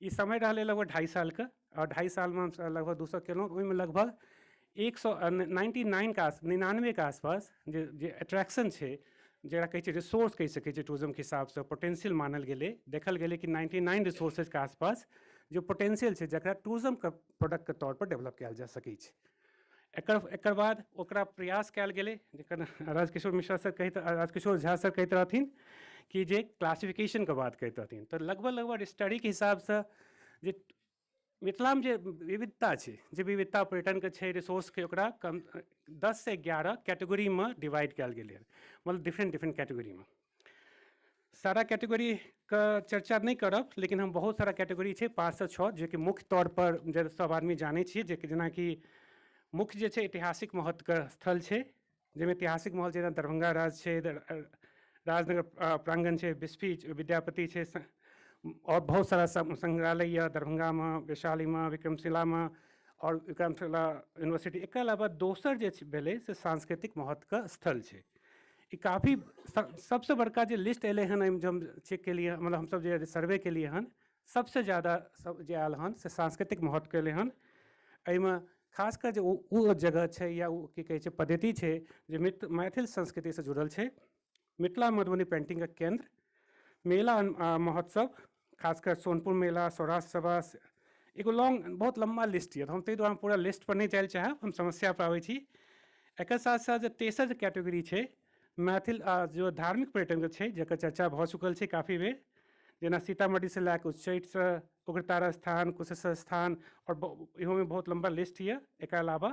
S5: ई समय रहलै लगभग 2.5 सालके, आओर 2.5 सालमे हम लगभग 200 केलहुँ। ओहिमे लगभग 199 के 99 के आसपास जे अट्रैक्शन छै, जकरा कहै छै रिसोर्स कहि सकै छै टूरिज्मके हिसाबसँ पोटेंशियल मानल गेलै, देखल गेलै कि 99 रिसोर्सेजके आसपास जो पोटेंशियल छै जकरा टूरिज्मके प्रोडक्टके तौर पर डेवलप कयल जा सकै छै। एकर बाद ओकरा प्रयास कयल गेलै, जकर राजकिशोर मिश्रा सर कहैत, राजकिशोर झा सर कहैत रहथिन कि जे क्लासिफिकेशनके बात कहैत रहथिन, तऽ लगभग लगभग स्टडीके हिसाबसँ जे मिथिलामे जे विविधता छै, जे विविधता पर्यटनके छै, रिसोर्सके, ओकरा कम 10 से 11 कैटेगरीमे डिवाइड कयल गेलै, मतलब डिफरेंट डिफरेंट कैटेगरीमे। सारा कैटेगरीके चर्चा नहि करब, लेकिन हम बहुत सारा कैटेगरी छै 5 से 6 जेकि मुख्य तौर पर जे सब आदमी जानै छियै, जे जेनाकि मुख्य जे छै ऐतिहासिक महत्वके स्थल छै, जाहिमे ऐतिहासिक महल जेना दरभंगा राज छै, राजनगर प्रांगण छै, बिस्फी विद्यापति छै, और बहुत सारा संग्रहालय यऽ दरभंगामे, वैशालीमे, विक्रमशिलामे और विक्रमशिला यूनिवर्सिटी। एकर अलावा दोसर जे भेलै से सांस्कृतिक महत्वके स्थल छै। ई काफी सबसँ बड़का जे लिस्ट एलै हन, एहिमे जे हम चेक केलियै, मतलब हमसब जे सर्वे केलियै हन, सबसँ ज्यादा सब जे आयल हन से सांस्कृतिक महत्वके एलै हन। एहिमे खास कर जे ओ जगह छै या ओ की कहै छै पद्धति छै जे मैथिल संस्कृतिसँ जुड़ल छै। मिथिला मधुबनी पेंटिंगके केन्द्र, मेला महोत्सव, खासकर सोनपुर मेला, सौराष्ट्र सभा, एगो लॉन्ग बहुत लम्बा लिस्ट यऽ, तऽ हम ताहि दुआरे पूरा लिस्ट पर नहि जाय लए चाहब, हम समस्या पर आबै छी। एकर साथ साथ जे तेसर जे कैटेगरी छै मैथिल जो धार्मिक पर्यटनके छै, जकर चर्चा भऽ चुकल छै काफी बेर, जेना सीतामढ़ीसँ लए कऽ उच्चैठसँ उग्रतारा स्थान, कुशेश्वर स्थान आओर इहोमे बहुत लम्बा लिस्ट यऽ। एकर अलावा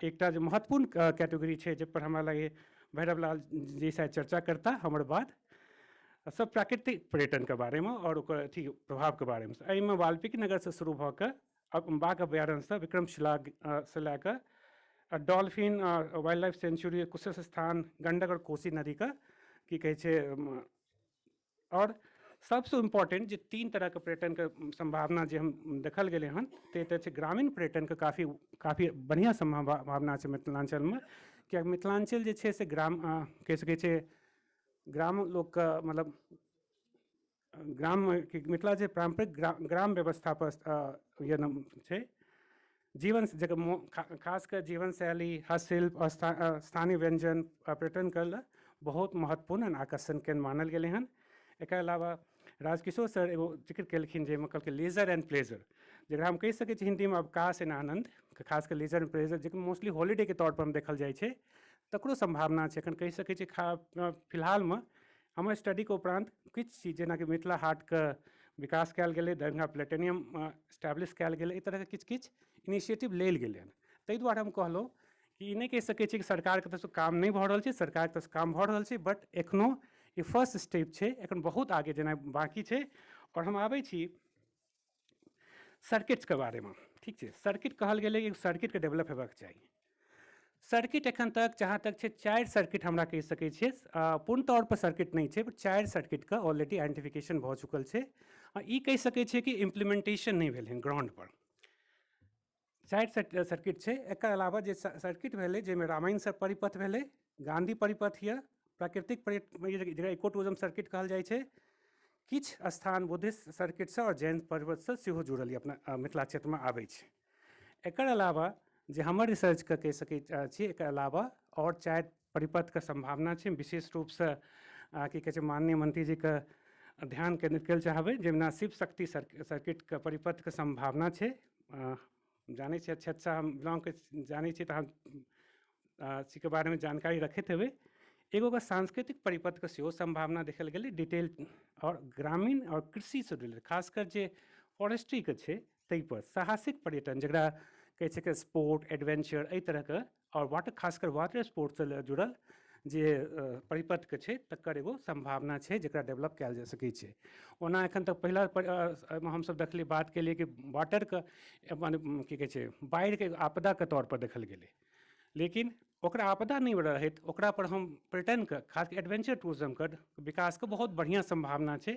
S5: एकटा जे महत्वपूर्ण कैटेगरी छै जाहिपर हमरा लगैए भैरव लाल जी शायद चर्चा करता हमर बाद, सब प्राकृतिक पर्यटनके बारेमे आओर ओकर अथी प्रभावके बारेमे। एहिमे वाल्मीकि नगरसँ शुरू भऽ कऽ बाघ अभयारण्यसँ विक्रमशिलासँ लए कऽ dolphin wild life sanctuary, Kusheshwar स्थान, गंडक आओर कोसी नदीके की कहै छै। आओर सबसँ इम्पोर्टेंट जे 3 तरहके पर्यटनके सम्भावना जे हम देखल गेलै हन, ते एतऽ छै ग्रामीण पर्यटनके काफी काफी बढ़िआँ सम्भावना छै मिथिलाञ्चलमे, किएकि मिथिलाञ्चल जे छै से ग्राम कहि सकै छै ग्राम लोकके, मतलब ग्राम मिथिला जे पारम्परिक ग्राम व्यवस्था पर छै जीवन, जकर खास कऽ जीवन शैली, हस्तशिल्प, स्थानीय व्यञ्जन पर्यटनके लेल बहुत महत्वपूर्ण आकर्षण केन्द्र मानल गेलै हन। एकर अलावा राजकिशोर सर एगो जिक्र केलखिन जाहिमे कहलकै लेजर एंड प्लेजर, जकरा हम कहि सकै छी हिन्दीमे अवकाश एंड आनन्द, खास कऽ लेजर एंड प्लेजर जेकि मोस्टली हॉलीडेके तौर पर हम देखल जाइ छै, तकरो सम्भावना छै। एखन कहि सकै छी फिलहालमे हमर स्टडीके उपरान्त किछु चीज जेनाकि मिथिला हाटके विकास कयल गेलै, दरभंगा प्लेटेनियम एस्टैब्लिश कयल गेलै, एहि तरहके किछु किछु इनिशिएटिव लेल गेलै हन। ताहि दुआरे हम कहलहुँ कि ई नहि कहि सकै छी कि सरकारके तरफसँ काम नहि भऽ रहल छै, सरकारके तरफसँ काम भऽ रहल छै, बट एखनो ई फर्स्ट स्टेप छै, एखन बहुत आगे जेनाइ बाँकी छै। आओर हम आबै छी सर्किट्सके बारेमे, ठीक छै। सर्किट कहल गेलै कि सर्किटके डेवलप हेबाक चाही। सर्किट एखन तक जहाँ तक छै 4 सर्किट हमरा कहि सकै छियै, पूर्ण तौर पर सर्किट नहि छै, बट 4 सर्किटके ऑलरेडी आइडेंटिफिकेशन भऽ चुकल छै। आ ई कहि सकै छियै कि इम्प्लीमेंटेशन नहि भेलै हन ग्राउंड पर। 4 सर्किट छै। एकर अलावा जे सर्किट भेलै जाहिमे रामायण सर परिपथ भेलै, गांधी परिपथ यऽ, प्राकृतिक पर्यटन जकरा इको टूरिज्म सर्किट कहल जाइ छै, किछु स्थान बुद्धिस्ट सर्किटसँ आओर जैन पर्वतसँ सेहो जुड़ल यऽ अपना मिथिला क्षेत्रमे आबै छै। एकर अलावा जे हमर रिसर्चके कहि सकै छी, एकर अलावा आओर 4 परिपथके सम्भावना छै। विशेष रूपसँ की कहै छै माननीय मंत्रीजीके ध्यान केन्द्रित करै चाहबै, जाहिमे शिव शक्ति सर्किटके परिपथके सम्भावना छै। जानै छियै क्षेत्रसँ हम बिलोंग जानै छियै तऽ हम के बारेमे जानकारी रखैत हेबै। एगो सांस्कृतिक परिपथके सेहो सम्भावना देखल गेलै डिटेल, आओर ग्रामीण आओर कृषिसँ रिलेटेड खासकर जे फॉरेस्ट्रीके छै ताहिपर साहसिक पर्यटन जकरा कहै छै कि स्पोर्ट एडवेंचर एहि तरहके, आओर वाटर खासकर वाटर स्पोर्ट्ससँ जुड़ल जे परिपथके छै तकर एगो सम्भावना छै जकरा डेवलप कयल जा सकै छै। ओना एखन तक पहिला हमसब देखलियै बात केलियै कि वाटरके माने की कहै छै बाढ़िके आपदाके तौर पर देखल गेलै, लेकिन ओकरा आपदा नहि रहैत ओकरा पर हम पर्यटनके खास कऽ एडवेंचर टूरिज्मके विकासके बहुत बढ़िआँ सम्भावना छै।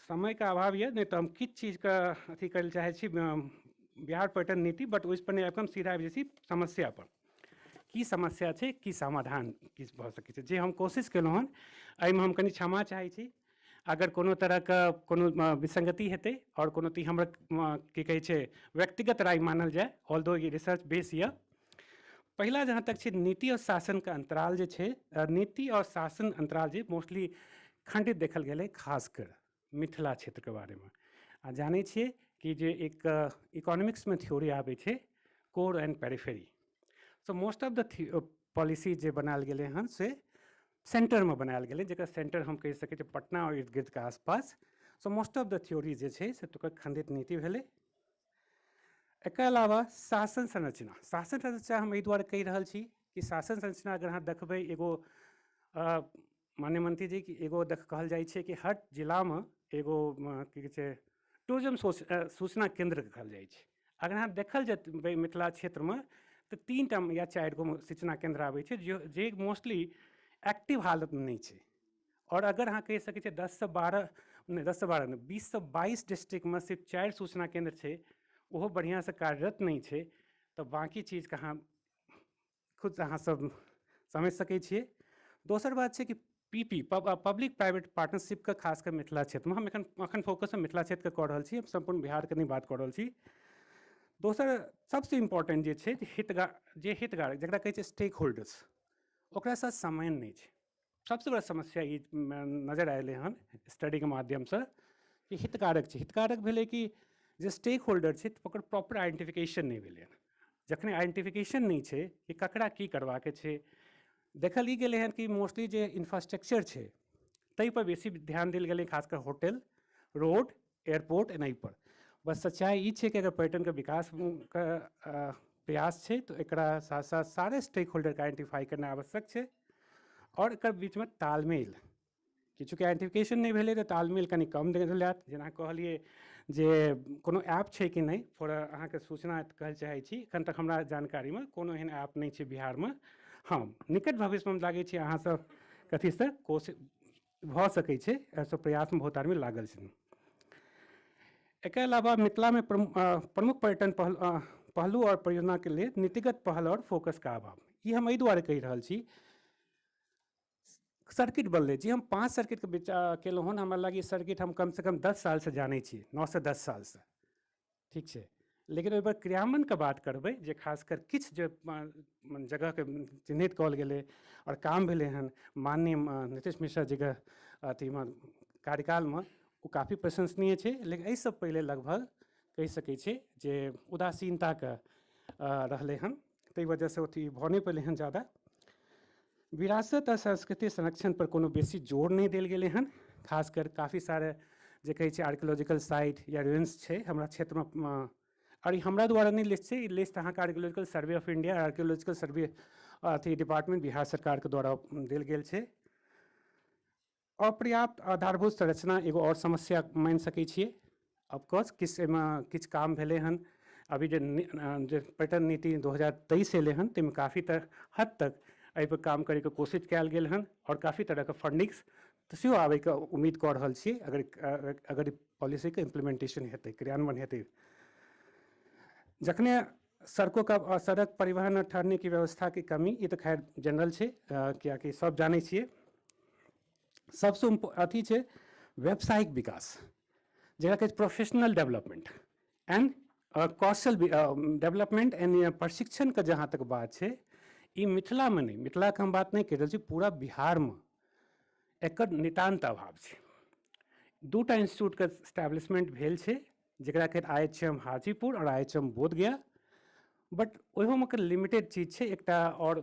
S5: समयके अभाव यऽ, नहि तऽ हम किछु चीजके अथी करै लए चाहै छी बिहार पर्यटन नीति, बट ओहिसँ पहिने आबि कऽ हम सीधा आबि जाइ छी समस्या पर। की समस्या छै, की समाधान की भऽ सकै छै, जे हम कोशिश केलहुँ हन एहिमे हम कनि क्षमा चाहै छी अगर कोनो तरहके कोनो विसंगति हेतै आओर कोनो तऽ हमर की कहै छै व्यक्तिगत राय मानल जाय, ऑल्दो ई रिसर्च बेस यऽ। पहिला जहाँ तक छै नीति आओर शासनके अंतराल जे छै, नीति आओर शासन अंतराल जे मोस्टली खंडित देखल गेलै खासकर मिथिला क्षेत्रके बारेमे। आ जानै छियै कि जे एक इकोनॉमिक्समे थ्योरी आबै छै core and periphery, so most of the policy जे बनायल गेलै हन से सेंटरमे बनायल गेलै, जकर सेंटर हम कहि सकै छियै पटना आओर इर्द गिर्दके आसपास। So most of the theory जे छै से ओकर खंडित नीति भेलै। एकर अलावा शासन संरचना, शासन संरचना हम एहि दुआरे कहि रहल छी कि शासन संरचना अगर अहाँ देखबै एगो माननीय मंत्री जी कि एगो कहल जाइ छै कि हर जिलामे एगो की कहै छै टूरिज्म सूचना केन्द्र कहल जाइ छै। अगर अहाँ देखल जेतै मिथिला क्षेत्रमे तऽ 3 टा या 4 गो सूचना केन्द्र आबै छै जे मोस्टली एक्टिव हालतमे नहि छै। आओर अगर अहाँ कहि सकै छियै 10 से 12 नहि 10 से 12 नहि 20 से 22 डिस्ट्रिक्टमे सिर्फ 4 सूचना केन्द्र छै, ओहो बढ़िआँसँ कार्यरत नहि छै, तऽ बाँकी चीजके अहाँ खुद अहाँ सब समझि सकै छियै। दोसर बात छै कि पीपी पब्लिक प्राइवेट पार्टनरशिपके खासकर मिथिला क्षेत्रमे हम एखन फोकस हम मिथिला क्षेत्रके कऽ रहल छी, हम सम्पूर्ण बिहारके नहि बात कऽ रहल छी। दोसर सबसँ इम्पोर्टेंट जे छै हितधारक जकरा कहै छै स्टेक होल्डर्स, ओकरा साथ समय नहि छै। सबसँ बड़ा समस्या ई नजर आयल हन स्टडीके माध्यमसँ कि हितकारक छै। हितकारक भेलै कि जे स्टेक होल्डर छै ओकर प्रॉपर आइडेंटिफिकेशन नहि भेलै हन। जखने आइडेंटिफिकेशन नहि छै कि ककरा की करबाके छै, देखल ई गेलै हन कि मोस्टली जे इंफ्रास्ट्रक्चर छै ताहि पर बेसी ध्यान देल गेलै, खासकर होटल, रोड, एयरपोर्ट एनाही पर। बस सच्चाइ ई छै कि अगर पर्यटनके विकासके प्रयास छै तऽ एकरा साथ साथ सारे स्टेक होल्डरके आइडेंटिफाई करनाइ आवश्यक छै आओर एकर बीचमे तालमेल, किछुके आइडेंटिफिकेशन नहि भेलै तऽ तालमेल कनि कम देखल जायत। जेना कहलियै जे कोनो ऐप छै कि नहि, फॉर अहाँके सूचना कहल चाहै छी, एखन तक हमरा जानकारीमे कोनो एहन ऐप नहि छै बिहारमे। हँ, निकट भविष्यमे लागै छै अहाँसभ कथीसँ कोशिश भऽ सकै छै, एहिसँ प्रयासमे बहुत आदमी लागल छै। एकर अलावा मिथिलामे प्रमुख पर्यटन पहलू आओर परियोजनाके लेल नीतिगत पहल आओर फोकसके अभाव। ई हम एहि दुआरे कहि रहल छी, सर्किट बनलै जी, हम 5 सर्किटके विचार केलहुँ हन, हमरा लागैए सर्किट हम कमसँ कम 10 सालसँ जानै छी, 9 से 10 सालसँ, ठीक छै। लेकिन ओहिपर क्रियान्वयनके बात करबै जे खासकर किछु जे जगहके चिन्हित कयल गेलै आओर काम भेलै हन माननीय नीतीश मिश्रा जीके अथीमे कार्यकालमे, ओ काफी प्रशंसनीय छै। लेकिन एहिसँ पहिले लगभग कहि सकै छियै जे उदासीनताके रहलै हन, ताहि वजहसँ अथी भऽ नहि पेलै हन जादा। विरासत आ संस्कृति संरक्षण पर कोनो बेसी जोर नहि देल गेलै हन, खासकर काफी सारे जे कहै छै आर्कियोलॉजिकल साइट या रुइन्स छै हमरा क्षेत्रमे, आओर ई हमरा द्वारा नहि लिस्ट छै, ई लिस्ट अहाँके archaeological survey of India, archaeological survey अथी डिपार्टमेंट बिहार सरकारके द्वारा देल गेल छै। अपर्याप्त आधारभूत संरचना एगो आओर समस्या मानि सकै छियै। ऑफकोर्स किछु एहिमे किछु काम भेलै हन, अभी जे पर्यटन नीति 2023 एलै हन ताहिमे काफी हद तक एहिपर काम करैके कोशिश कयल गेल हन आओर काफी तरहके फंडिंग्स तऽ सेहो आबैके उम्मीद कऽ रहल छियै, अगर अगर पॉलिसीके इम्प्लीमेंटेशन हेतै, क्रियान्वयन हेतै। जखने सड़कों का सड़क परिवहन और ठहरने की व्यवस्था की कमी, ई तऽ खैर जनरल छै, कियाकि सब जानै छियै। सबसँ अथी छै व्यावसायिक विकास, जकरा कहै छै प्रोफेशनल डेवलपमेंट एंड कौशल डेवलपमेंट एंड प्रशिक्षणके जहाँ तक बात छै, ई मिथिलामे नहि, मिथिलाके हम बात नहि कहि रहल छी, पूरा बिहारमे एकर नितान्त अभाव छै। 2टा इंस्टीट्यूटके एस्टैब्लिशमेंट भेल छै, जकरा कहै IHM Hajipur आओर IHM Bodhgaya, but ओहोमे लिमिटेड चीज छै, एकटा आओर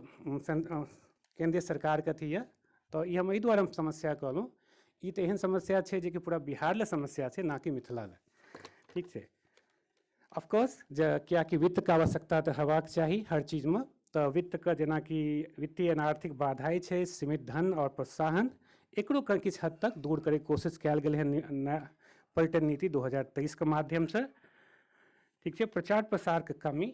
S5: केन्द्रीय सरकारके अथी यऽ। तऽ ई हम एहि दुआरे हम समस्या कहलहुँ, ई तऽ एहन समस्या छै जेकि पूरा बिहार लए समस्या छै, ना कि मिथिला लए, ठीक छै। ऑफकोर्स जे कियाकि वित्तके आवश्यकता तऽ हेबाक चाही हर चीजमे, तऽ वित्तके जेनाकि वित्तीय एवं आर्थिक बाधाएँ छै, सीमित धन आओर प्रोत्साहन, एकरो किछु हद तक दूर करैके कोशिश कयल गेलै हन पर्यटन नीति 2023 के माध्यमसँ, ठीक छै। प्रचार प्रसारके कमी,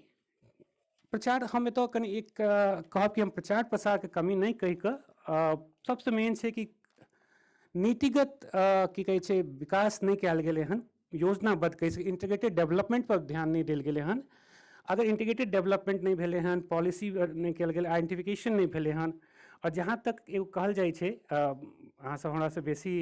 S5: प्रचार हम एतऽ कनि एक कहब कि हम प्रचार प्रसारके कमी नहि कहि कऽ सबसँ मेन छै कि नीतिगत की कहै छै विकास नहि कयल गेलै हन, योजनाबद्ध कहै छै इंटीग्रेटेड डेवलपमेंट पर ध्यान नहि देल गेलै हन। अगर इंटीग्रेटेड डेवलपमेंट नहि भेलै हन, पॉलिसी नहि कयल गेलै, आइडेंटिफिकेशन नहि भेलै हन, आओर जहाँ तक एगो कहल जाइ छै, अहाँसब हमरासँ बेसी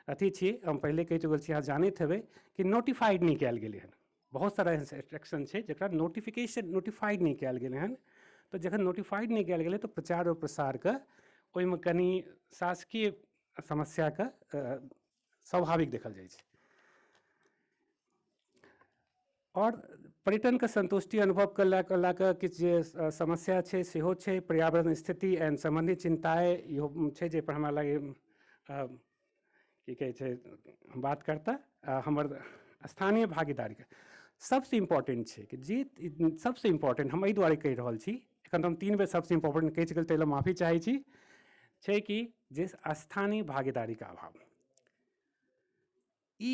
S5: अथी छी, हम पहिले कहि चुकल छी, अहाँ जानैत हेबै कि नोटिफाइड नहि कयल गेलै हन। बहुत सारा एहन इंस्ट्रक्शन छै जकरा नोटिफाइड नहि कयल गेलै हन। तऽ जखन नोटिफाइड नहि कयल गेलै तऽ प्रचार आओर प्रसारके ओहिमे कनि शासकीय समस्याके स्वाभाविक देखल जाइ छै। आओर पर्यटनके संतुष्टि अनुभवके लए कऽ किछु जे समस्या छै सेहो छै, पर्यावरण स्थिति एंड सम्बन्धित चिन्ताएँ इहो छै जाहिपर हमरा लागैए की कहै छै बात करता। हमर स्थानीय भागीदारीके सबसँ इम्पोर्टेंट छै कि जे सबसँ इम्पोर्टेंट हम एहि दुआरे कहि रहल छी, एखन तऽ हम 3 बेर सबसँ इम्पोर्टेंट कहि चुकल, ताहि लए माफी चाहै छी, छै कि जे स्थानीय भागीदारीके अभाव। ई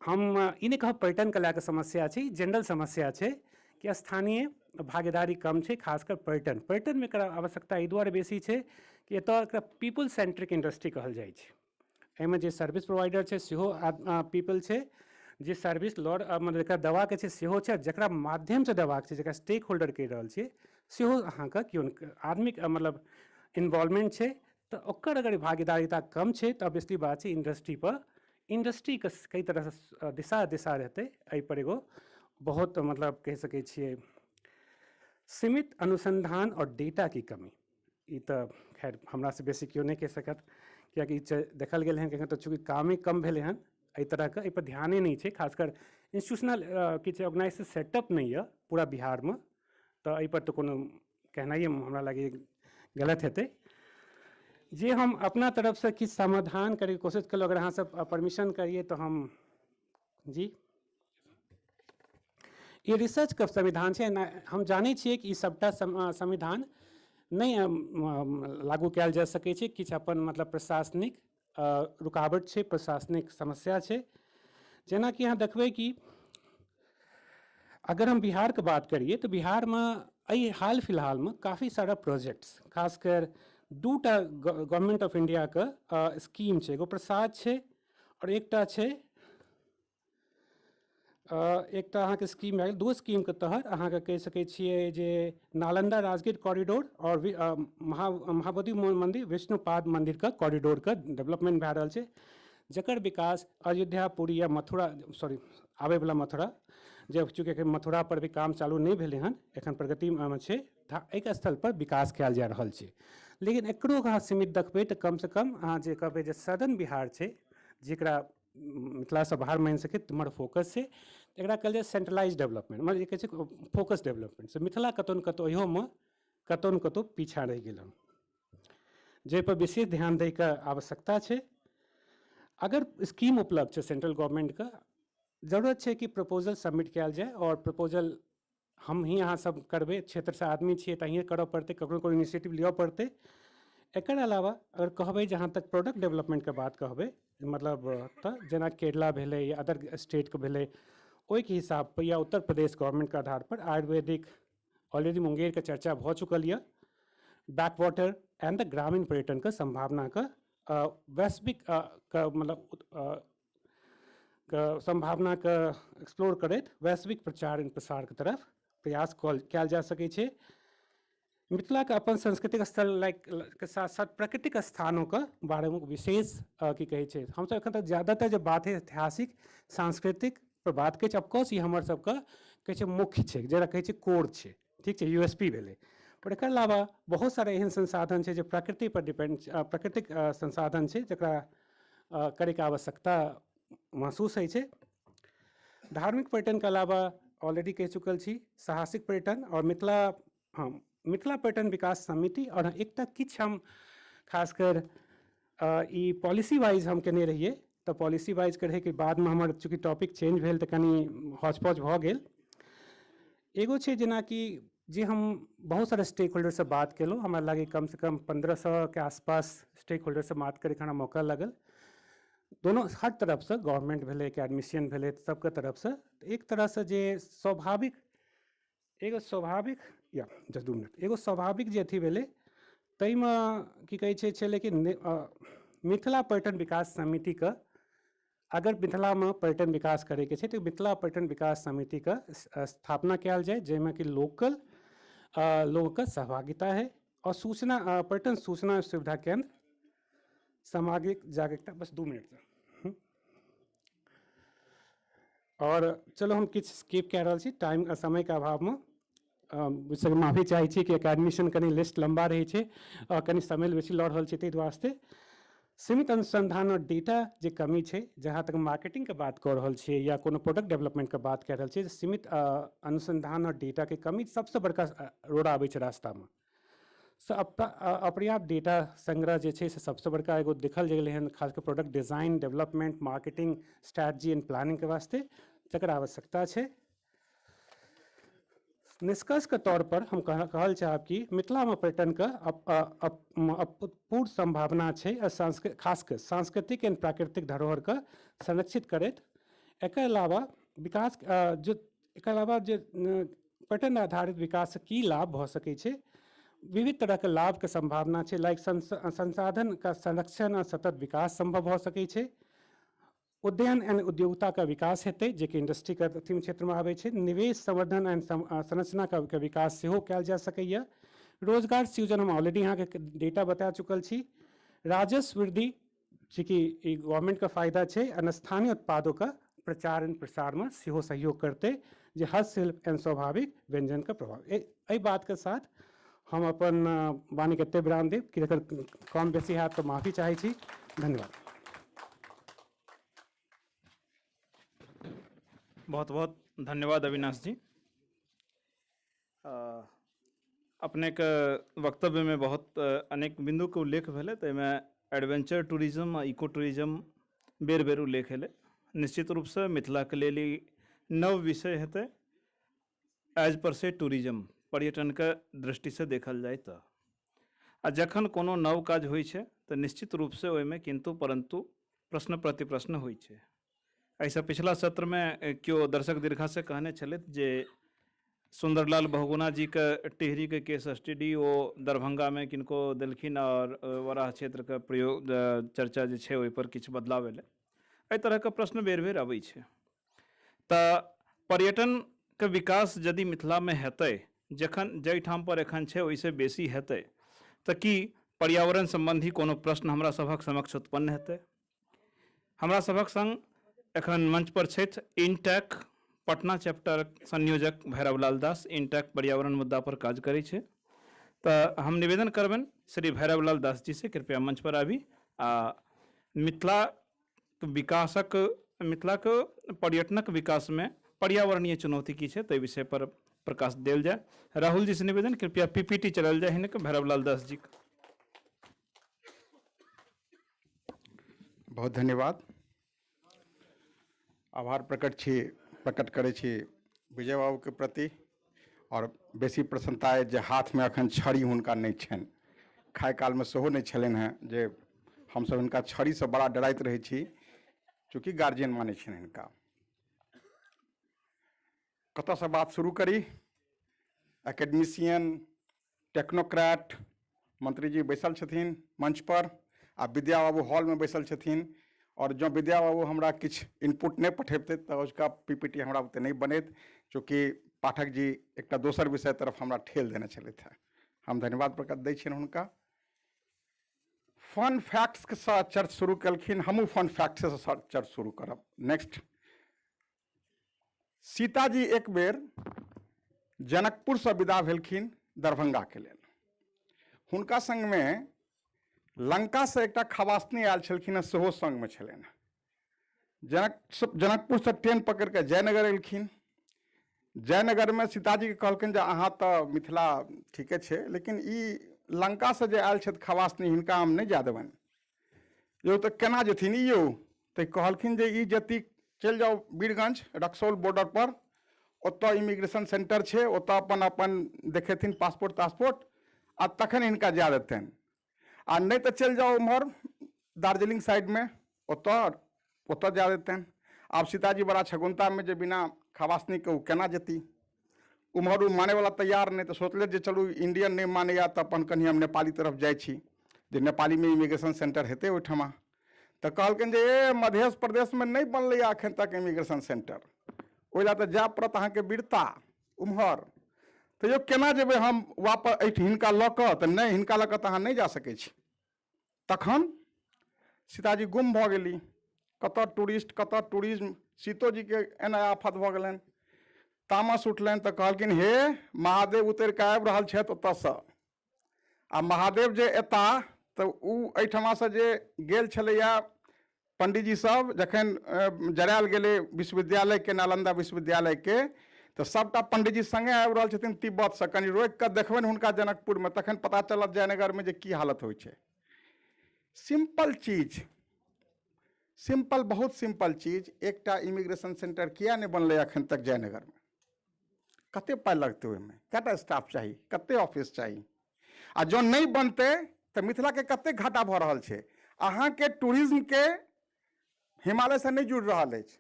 S5: हम ई नहि कहब पर्यटनके लए कऽ समस्या छै, जनरल समस्या छै कि स्थानीय भागीदारी कम छै, खासकर पर्यटनमे एकर आवश्यकता एहि दुआरे बेसी छै कि एतऽ एकरा पीपल सेंट्रिक इंडस्ट्री कहल जाइ छै। एहिमे जे सर्विस प्रोवाइडर छै सेहो पीपल छै, जे सर्विस लॉर्ड मतलब जकरा देबाक छै सेहो छै, जकरा माध्यमसँ देबाक छै, जकरा स्टेक होल्डर कहि रहल छियै सेहो अहाँके केओ आदमीके मतलब इन्वॉल्वमेंट छै। तऽ ओकर अगर भागीदारिता कम छै तऽ ऑब्वियसली बात छै इंडस्ट्रीपर इंडस्ट्रीके कई तरहसँ दिशा दिशा रहतै। एहिपर एगो बहुत मतलब कहि सकै छियै सीमित अनुसंधान और डेटा की कमी, ई तऽ खैर हमरासँ बेसी केओ नहि कहि सकत, कियाकि देखल गेल हन कखन तऽ चूँकि कामे कम भेलै हन एहि तरहके, एहिपर ध्याने नहि छै, खासकर इंस्टीट्यूशनल किछु ऑर्गेनाइज सेटअप नहि यऽ पूरा बिहारमे, तऽ एहिपर तऽ कोनो कहनाइए हमरा लागैए गलत हेतै। जे हम अपना तरफसँ किछु समाधान करैके कोशिश केलहुँ, अगर अहाँ सब परमिशन करिए तऽ हम जी ई रिसर्चके संविधान छै। हम जानै छियै कि ई सबटा संविधान नहि लागू कयल जा सकै छै, किछु अपन मतलब प्रशासनिक रुकावट छै, प्रशासनिक समस्या छै। जेनाकि अहाँ देखबै कि अगर हम बिहारके बात करिए तऽ बिहारमे एहि हाल फिलहालमे काफी सारा प्रोजेक्ट्स, खासकर दूटा गवर्नमेंट ऑफ इंडियाके स्कीम छै, एगो प्रसाद छै और एकटा छै एकटा अहाँके स्कीम भए गेल। दू स्कीमके तहत अहाँके कहि सकै छियै जे नालंदा राजगीर कॉरिडोर और महाबोधि मंदिर विष्णुपाद मंदिरके कॉरिडोरके डेवलपमेंट भए रहल छै, जकर विकास अयोध्यापुरी या मथुरा, सॉरी आबैवला मथुरा, जे चूँकि एखन मथुरा पर भी काम चालू नहि भेलै हन, एखन प्रगतिमे छै, एक स्थल पर विकास कयल जा रहल छै। लेकिन एकरो अहाँ सीमित देखबै तऽ कमसँ कम अहाँ जे कहबै जे सदर्न बिहार छै, जकरा मिथिलासँ बाहर मानि सकै तुम्हार फोकस छै, एकरा कहल जाय सेंट्रलाइज डेवलपमेंट, मतलब जे कहै छै फोकस डेवलपमेंट। से मिथिला कतौ ने कतौ इहोमे कतौ ने कतौ पीछा रहि गेल हन, जाहिपर विशेष ध्यान दैके आवश्यकता छै। अगर स्कीम उपलब्ध छै सेंट्रल गवर्नमेंटके, जरूरत छै कि प्रपोजल सबमिट कयल जाय, और प्रपोजल हम ही अहाँ सब करबै, क्षेत्रसँ आदमी छियै तऽ अहीँ करऽ पड़तै, ककरो कोनो इनिशिएटिव लिअ पड़तै। एकर अलावा अगर कहबै जहाँ तक प्रोडक्ट डेवलपमेंटके बात कहबै, मतलब तऽ जेना केरला भेलै या अदर स्टेटके भेलै, ओहिके हिसाबपर या उत्तर प्रदेश गवर्नमेंटके आधारपर आयुर्वेदिक ऑलरेडी मुंगेरके चर्चा भऽ चुकल यऽ, बैकवाटर एंड the ग्रामीण पर्यटनके सम्भावनाके वैश्विक मतलब सम्भावनाके एक्सप्लोर करैत वैश्विक प्रचार एंड प्रसारके तरफ प्रयास कयल जा सकै छै। मिथिलाके अपन सांस्कृतिक स्थल लाइक के साथ साथ प्राकृतिक स्थानों के बारेमे विशेष की कहै छै, हमसब एखन तक ज़्यादातर जे बात है ऐतिहासिक सांस्कृतिक पर बात कहै छै। ऑफकोर्स ई हमर सबके कहै छै मुख्य छै, जेकरा कहै छै कोर छै, ठीक छै, यूएसपी भेलै। पर एकर अलावा बहुत सारा एहन संसाधन छै जे प्रकृति पर डिपेंड, प्राकृतिक संसाधन छै जकरा करैके आवश्यकता महसूस होइ छै। धार्मिक पर्यटनके अलावा ऑलरेडी कहि चुकल छी साहसिक पर्यटन और मिथिला, हाँ मिथिला पर्यटन विकास समिति। और एकटा किछु हम खासकर ई पॉलिसी वाइज हम केने रहियै, तऽ पॉलिसी वाइज के रहै कि बादमे हमर चूँकि टॉपिक चेंज भेल तऽ कनि हौच-पौच भऽ गेल। एगो छै जेनाकि जे हम बहुत सारा स्टेक होल्डरसँ बात केलहुँ, हमरा लागै कमसँ कम 1500 के आसपास स्टेक होल्डरसँ बात करैके हमरा मौका लगल, दोनों हर तरफसँ, गवर्नमेंट भेलै एकेडमिशियन भेलै सबके तरफसँ। एक तरहसँ जे स्वाभाविक एगो स्वाभाविक या जस्ट 2 मिनट एगो स्वाभाविक जे अथी भेलै ताहिमे की कहै छै छलै कि मिथिला पर्यटन विकास समितिके, अगर मिथिलामे पर्यटन विकास करैके छै तऽ मिथिला पर्यटन विकास समितिके स्थापना कयल जाय, जाहिमे कि लोकल लोगके सहभागिता है, और सूचना पर्यटन सूचना सुविधा केंद्र, सामाजिक जागरूकता। बस 2 मिनट। और चलो हम किछु स्किप कए रहल छी टाइम समयके अभावमे, माफी चाहै छी कि एकेडमिशन कनि लिस्ट लम्बा रहै छै, कनि समय बेसी लऽ रहल छै, ताहि वास्ते सीमित अनुसंधान और डेटा जे कमी छै, जहाँ तक मार्केटिंगके बात कऽ रहल छियै या कोनो प्रोडक्ट डेवलपमेंटके बात कए रहल छियै, सीमित अनुसंधान और डेटाके कमी सबसँ बड़का रोड़ा आबै छै रास्तामे। अपर्याप्त डेटा संग्रह जे छै से सबसँ बड़का एगो देखल गेलै हन, खास कऽ product design, development, marketing, strategy and प्लानिंगके वास्ते तकर आवश्यकता छै। निष्कर्ष के तौर पर हम कहल चाहब कि मिथिलामे पर्यटनके अपूर्ण संभावना छै, आ खास कऽ सांस्कृतिक एंड प्राकृतिक धरोहरके संरक्षित करैत। एकर अलावा विकास जो एकर अलावा जे पर्यटन आधारित विकास की लाभ भऽ सकै छै, विविध तरहके लाभके संभावना छै, लाइक संसाधनके संरक्षण आ सतत विकास संभव भऽ सकै छै, उद्यम एंड उद्योगिता का विकास हेतै जेकि इंडस्ट्रीके अथी क्षेत्रमे आबै छै, निवेश संवर्धन एंड संरचनाके विकास सेहो कयल जा सकैए, रोजगार सृजन हम ऑलरेडी अहाँके डेटा बता चुकल छी, राजस्व वृद्धि जेकि ई गवर्नमेंटके फायदा छै, आ स्थानीय उत्पादोके प्रचार एंड प्रसारमे सेहो सहयोग करतै, जे हस्तशिल्प एंड स्वाभाविक व्यंजनके प्रभाव। एहि बातके साथ हम अपन वाणीके एते विराम देब कि अगर कम बेसी हैत तऽ माफी चाहै छी। धन्यवाद।
S2: बहुत बहुत धन्यवाद अविनाश जी। अपनेके वक्तव्यमे बहुत अनेक बिन्दुके उल्लेख भेलै, ताहिमे एडवेंचर टूरिज्म आ इको टूरिज्म बेर बेर उल्लेख भेलै। निश्चित रूपसँ मिथिलाके लेल ई नव विषय हेतै, एज पर से टूरिज्म पर्यटनके दृष्टिसँ देखल जाय तऽ। आ जखन कोनो नव काज होइ छै तऽ निश्चित रूपसँ ओहिमे किन्तु परन्तु प्रश्न प्रतिप्रश्न होइ छै। एहिसँ पिछला सत्रमे केओ दर्शक दीर्घासँ कहने छलथि जे सुंदरलाल बहुगुणा जीके टिहरीके केस स्टडी ओ दरभंगामे किनको देलखिन आओर वराह क्षेत्रके प्रयोग चर्चा जे छै ओहिपर किछु बदलाव एलै। एहि तरहके प्रश्न बेर बेर अबै छै। तऽ पर्यटनके विकास यदि मिथिलामे हेतै, जखन जाहिठाम पर एखन छै ओहिसँ बेसी हेतै, तऽ की पर्यावरण सम्बन्धी कोनो प्रश्न हमरा सभक समक्ष उत्पन्न हेतै? हमरा सभक संग एखन मंच पर छथि इंटैक पटना चैप्टर संयोजक भैरवलाल दास। इंटैक पर्यावरण मुद्दा पर काज करै छै। तऽ हम निवेदन करबनि श्री भैरवलाल दास जी से, कृपया मंच पर आबी आ मिथिला विकासक, मिथिलाके पर्यटनक विकासमे पर्यावरणीय चुनौती की छै ताहि विषय पर प्रकाश देल जाय। राहुल जी से निवेदन, कृपया पीपीटी चलायल जाय हिनक भैरवलाल दास जी।
S6: बहुत धन्यवाद। आभार प्रकट करै छी विजय बाबूके प्रति, और बेसी प्रसन्नता अछि जे हाथमे अखन छड़ी हुनका नहि छनि, खाय कालमे सेहो नहि छलनि हेँ, जे हमसब हिनका छड़ीसँ बड़ा डराइत रहै छी, चूँकि गार्जियन मानै छियनि हिनका। कतऽसँ बात शुरू करी? एकेडमिशियन, टेक्नोक्रैट मंत्री जी बैसल छथिन मंच पर, आ विद्या बाबू हॉलमे बैसल छथिन, और जँ विद्या बाबू हमरा किछु इनपुट नहि पठेबतै तऽ उसका पीपीटी हमरा ओते नहि बनैत, चूँकि पाठक जी एकटा दोसर विषय तरफ हमरा ठेल देने छलथि हेँ। हम धन्यवाद प्रकट दै छियनि हुनका। फन फैक्ट्ससँ चर्च शुरू केलखिन, हमहूँ फन फैक्ट्ससँ चर्च शुरू करब। नेक्स्ट। सीताजी एक बेर जनकपुरसँ विदा भेलखिन दरभंगाके लेल। हुनका संगमे लंकासँ एकटा खवासनी आयल छलखिन हेँ, सेहो संगमे छलनि हेँ। जनकपुरसँ ट्रेन पकड़ि कऽ जयनगर एलखिन। जयनगरमे सीताजीके कहलखिन जे अहाँ तऽ मिथिला ठीके छै, लेकिन ई लंकासँ जे आयल छथि खवासनी, हिनका हम नहि जाय देबनि। यौ तऽ केना जेथिन ई यौ? तऽ कहलखिन जे ई जती चलि जाउ वीरगंज रक्सौल बॉर्डर पर, ओतऽ इमिग्रेशन सेंटर छै, ओतऽ अपन अपन देखेथिन पासपोर्ट तासपोर्ट, आ तखन हिनका जाय देतनि। आ नहि तऽ चलि जाउ उम्हर दार्जिलिंग साइडमे, ओतऽ जाय देतनि। आब सीताजी बड़ा छगुन्तामे जे बिना खवासनीके ओ केना जेती, उम्हर ओ मानैवला तैयार नहि, तऽ सोचले जे चलू इंडियन नहि मानैया तऽ अपन कनि हम नेपाली तरफ जाइ छी, जे नेपालीमे इमिग्रेशन सेंटर हेतै ओहिठमा। तऽ कहलखिन जे ए मध्य प्रदेशमे नहि बनलैए एखन तक इमिग्रेशन सेंटर, ओहि लए तऽ जाय पड़त अहाँके बिरता उम्हर। तऽ यौ केना जेबै हम वापस एहि हिनका लऽ कऽ? तऽ नहि, हिनका लऽ कऽ तऽ अहाँ नहि जा सकै छी। तखन सीताजी गुम भऽ गेली, कतऽ टूरिस्ट कतऽ टूरिज्म। सीतोजीके एना आफत भऽ गेलनि, तामस उठलनि तऽ कहलखिन हे महादेव उतरि कऽ आबि रहल छथि ओतऽसँ, आ महादेव जे एता तऽ ओ एहिठमासँ जे गेल छलैया पंडीजी सब, जखन जरायल गेलै विश्वविद्यालयके, नालंदा विश्वविद्यालयके, तऽ सबटा पंडीजी संगे आबि रहल छथिन तिब्बतसँ, कनि रोकि कऽ देखबनि हुनका जनकपुरमे, तखन पता चलत जयनगरमे जे की हालत होइ छै। सिंपल चीज, सिंपल, बहुत सिंपल चीज। एकटा इमिग्रेशन सेंटर किया नहि बनलै अखन तक जयनगरमे? कते पाइ लगतै ओहिमे, कएटा स्टाफ चाही, कते ऑफिस चाही? आ जँ नहि बनतै तऽ मिथिलाके कते घाटा भऽ रहल छै। अहाँके टूरिज्मके हिमालयसँ नहि जुड़ि रहल अछि,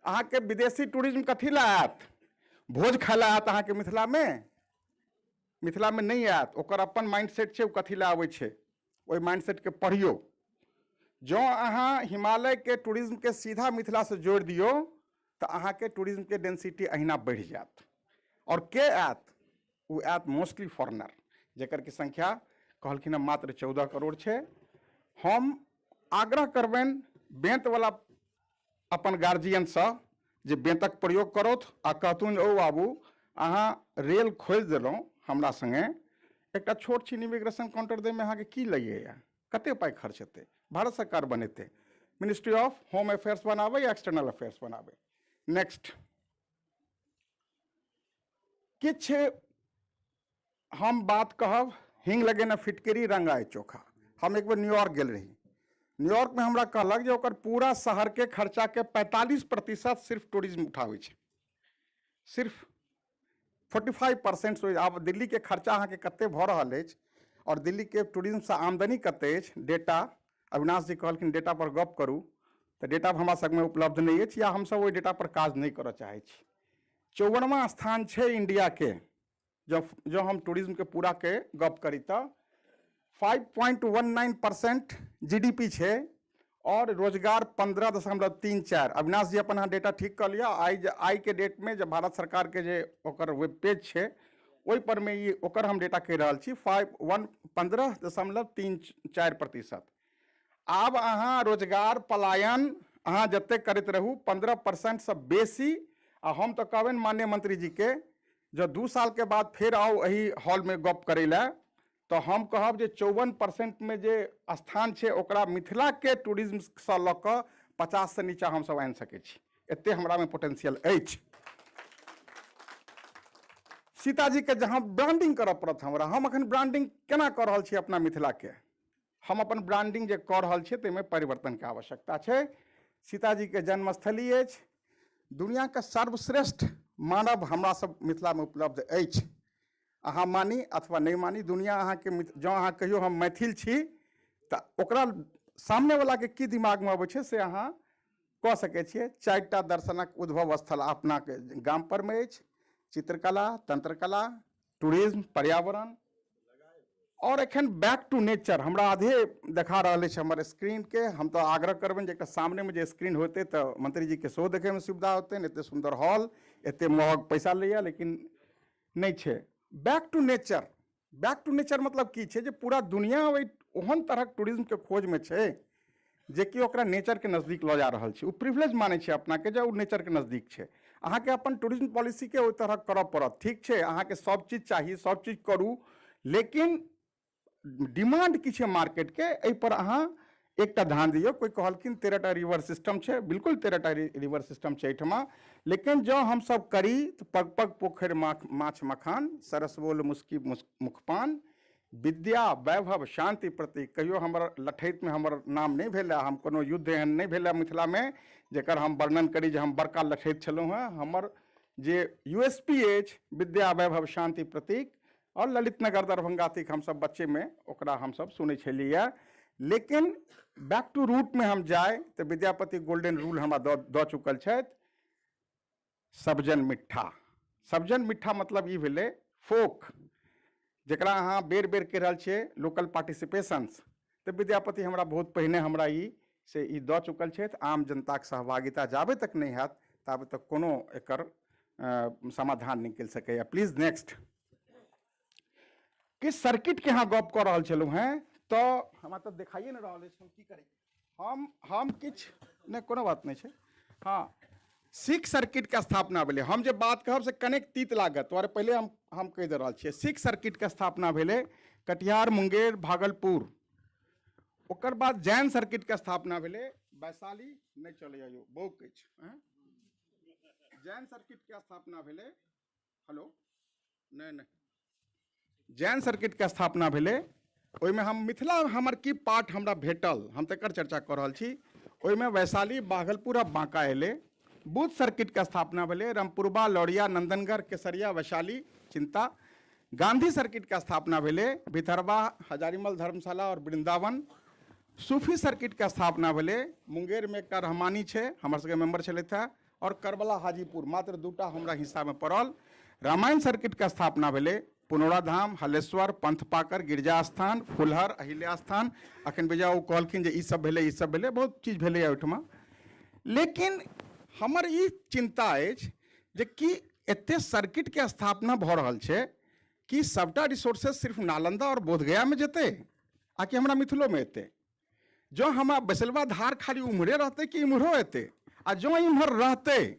S6: अहाँके विदेशी टूरिज्म कथी लए आयत? भोज खाय लए आयत अहाँके मिथिलामे? मिथिलामे नहि आयत। ओकर अपन माइंडसेट छै, ओ कथी लए आबै छै, ओहि माइंडसेटके पढ़ियौ। जँ अहाँ हिमालयके टूरिज्मके सीधा मिथिलासँ जोड़ि दियौ तऽ अहाँके टूरिज्मके डेंसिटी अहिना बढ़ि जायत। आओर के आयत? ओ आयत मोस्टली फॉरेनर, जकर कि संख्या कहलखिन हँ मात्र 14 करोड़ छै। हम आग्रह करबनि बेंतवला अपन गार्जियनसँ जे बेंतक प्रयोग करथु आ कहथुन ओ बाबू अहाँ रेल खोलि देलहुँ हमरा सङ्गे, एकटा छोट छिन इमिग्रेशन काउंटर दैमे अहाँके की लगैया, कते पाइ खर्च हेतै? भारत सरकार बनेतै, मिनिस्ट्री ऑफ होम अफेयर्स बनाबै या एक्सटर्नल अफेयर्स बनाबै। नेक्स्ट। किछु हम बात कहब, हिंग लगे न फिटकरी रंगाए चोखा। हम एक बेर न्यूयॉर्क गेल रही। न्यूयॉर्कमे हमरा कहलक जे ओकर पूरा शहरके खर्चाके 45% सिर्फ टूरिज्म उठाबै छै, सिर्फ 45%। आब दिल्लीके खर्चा अहाँके कते भऽ रहल अछि आओर दिल्लीके टूरिज्मसँ आमदनी कते अछि, डेटा अविनाश जी कहलखिन डेटा पर गप करू, तऽ डेटा हमरा सबमे उपलब्ध नहि अछि या हमसब ओहि डेटा पर काज नहि करऽ चाहै छी। 54वां स्थान छै इंडियाके, जँ हम टूरिज्मके पूराके गप करी तऽ 5.19% GDP छै और रोजगार 15.34। अविनाश जी अपन अहाँ डेटा ठीक कऽ लिअ। आइ के डेटमे जे भारत सरकारके जे ओकर वेब पेज छै ओहि पर मे ई ओकर हम डेटा कहि रहल छी, 15.34%। आब अहाँ रोजगार पलायन अहाँ जतेक करैत रहू 15%सँ बेसी। आ हम तऽ कहबनि माननीय मंत्री जी के, जँ 2 साल के बाद फेर आउ एहि हॉलमे गप करै लए, तऽ हम कहब जे 54%मे जे स्थान छै ओकरा मिथिलाके टूरिज्मसँ लऽ कऽ 50सँ नीचा हमसब आनि सकै छी। एते हमरामे पोटेंशियल अछि। सीताजीके जहाँ ब्रांडिंग करऽ पड़त हमरा, हम अखन ब्रांडिंग केना कऽ रहल छी अपना मिथिलाके, हम अपन ब्रांडिंग जे कऽ रहल छियै ताहिमे परिवर्तनके आवश्यकता छै। सीताजीके जन्मस्थली अछि, दुनियाके सर्वश्रेष्ठ मानव हमरा सब मिथिलामे उपलब्ध अछि। अहाँ मानी अथवा नहि मानी, दुनिया अहाँके जँ अहाँ कहियो हम मैथिल छी तऽ ओकरा सामनेवलाके की दिमागमे अबै छै से अहाँ कऽ सकै छियै। 4टा दर्शनक उद्भव स्थल अपनाके गाम परमे अछि, चित्रकला, तंत्रकला, टूरिज्म, पर्यावरण और एखन बैक टू नेचर। हमरा आधे देखा रहल अछि हमर स्क्रीनके। हम तऽ आग्रह करबनि जे एकटा सामनेमे जे स्क्रीन होतै तऽ मंत्री जीके सेहो देखैमे सुविधा होतनि। एते सुन्दर हॉल, एते महग पैसा लैया, लेकिन नहि छै। Back to nature, back to nature मतलब की छै जे पूरा दुनिया ओहि ओहन तरहक टूरिज्मके खोजमे छै जेकि ओकरा नेचरके नजदीक लऽ जा रहल छै। ओ प्रिविलेज मानै छै अपनाके जे ओ नेचरके नजदीक छै। अहाँके अपन टूरिज्म पॉलिसीके ओहि तरहक करऽ पड़त। ठीक छै, अहाँके सब चीज चाही, सब चीज करू, लेकिन डिमांड की छै मार्केटके, एहिपर अहाँ एकटा ध्यान दियौ। कोइ कहलखिन 13टा रिवर सिस्टम छै, बिल्कुल 13टा रिवर सिस्टम छै एहिठमा, लेकिन जँ हमसब करी तऽ पग पग पोखरि माछ मखान, सरस बोल मुस्की मुखपान, विद्या वैभव शांति प्रतीक। कहियो हमर लठैतमे हमर नाम नहि भेल, हम कोनो युद्ध एहन नहि भेल मिथिलामे जकर हम वर्णन करी जे हम बड़का लठैत छलहुँ हेँ। हमर जे USP अछि विद्या वैभव शांति प्रतीक और ललित नगर दरभंगा तक हमसब बच्चेमे ओकरा हमसब सुनै छलियै। लेकिन बैक टू रूटमे हम जाय तऽ विद्यापति गोल्डन रूल हमरा दऽ चुकल छथि, सबजन मिठ्ठा। सबजन मिठ्ठा मतलब ई भेलै फोक, जकरा अहाँ बेर बेर कहि रहल छियै लोकल पार्टिसिपेशंस, तऽ विद्यापति हमरा बहुत पहिने हमरा ई से ई दऽ चुकल छथि। आम जनताके सहभागिता जाबे तक नहि हैत ताबे तक कोनो एकर समाधान निकलि सकैए। Please next. किस सर्किटके अहाँ गप कऽ रहल छलहुँ हेँ तऽ हमरा तऽ देखाइए नहि रहल अछि, हम की करी, हम किछु नहि, कोनो बात नहि छै। हाँ, सिख सर्किटके स्थापना भेलै। हम जे बात कहब से कनेक तीत लागत, तोहरे पहिले हम कहि दऽ रहल छियै। सिख सर्किटके स्थापना भेलै कटिहार, मुंगेर, भागलपुर। ओकर बाद जैन सर्किटके स्थापना भेलै वैशाली, नहि चलैए यौ बहुत अछि। जैन सर्किटके स्थापना भेलै, हेलो, नहि नहि, जैन सर्किटके स्थापना भेलै। ओहिमे हम मिथिला हमर की पार्ट हमरा भेटल, हम तकर चर्चा कऽ रहल छी। ओहिमे वैशाली, भागलपुर आ बांका एलै। बुद्ध सर्किटके स्थापना भेलै रामपुरबा, लौरिया, नंदनगढ़, केसरिया, वैशाली, चिंता। गांधी सर्किटके स्थापना भेलै भितरवा, हजारीमल धर्मशाला और वृंदावन। सूफी सर्किटके स्थापना भेलै मुंगेरमे एकटा रहमानी छै, हमर सबके मेंबर छलथि हेँ, और करबला, हाजीपुर, मात्र 2टा हमरा हिस्सामे पड़ल। रामायण सर्किटके स्थापना भेलै पुनौरा धाम, हलेश्वर, पंथपाकर, गिरजा स्थान, फुलहर, अहिल्या स्थान। अखन विजय ओ कहलखिन जे ई सब भेलै, ई सब भेलै, बहुत चीज भेलै ओहिठमा। लेकिन हमर ई चिंता अछि जे कि एते सर्किटके स्थापना भऽ रहल छै कि सबटा रिसोर्सेस सिर्फ नालंदा और बोधगयामे जेतै आ कि हमरा मिथिलोमे एतै? जँ हमरा बैसलवा धार खाली उम्हरे रहतै कि इम्हरो एतै? आ जँ इम्हर रहतै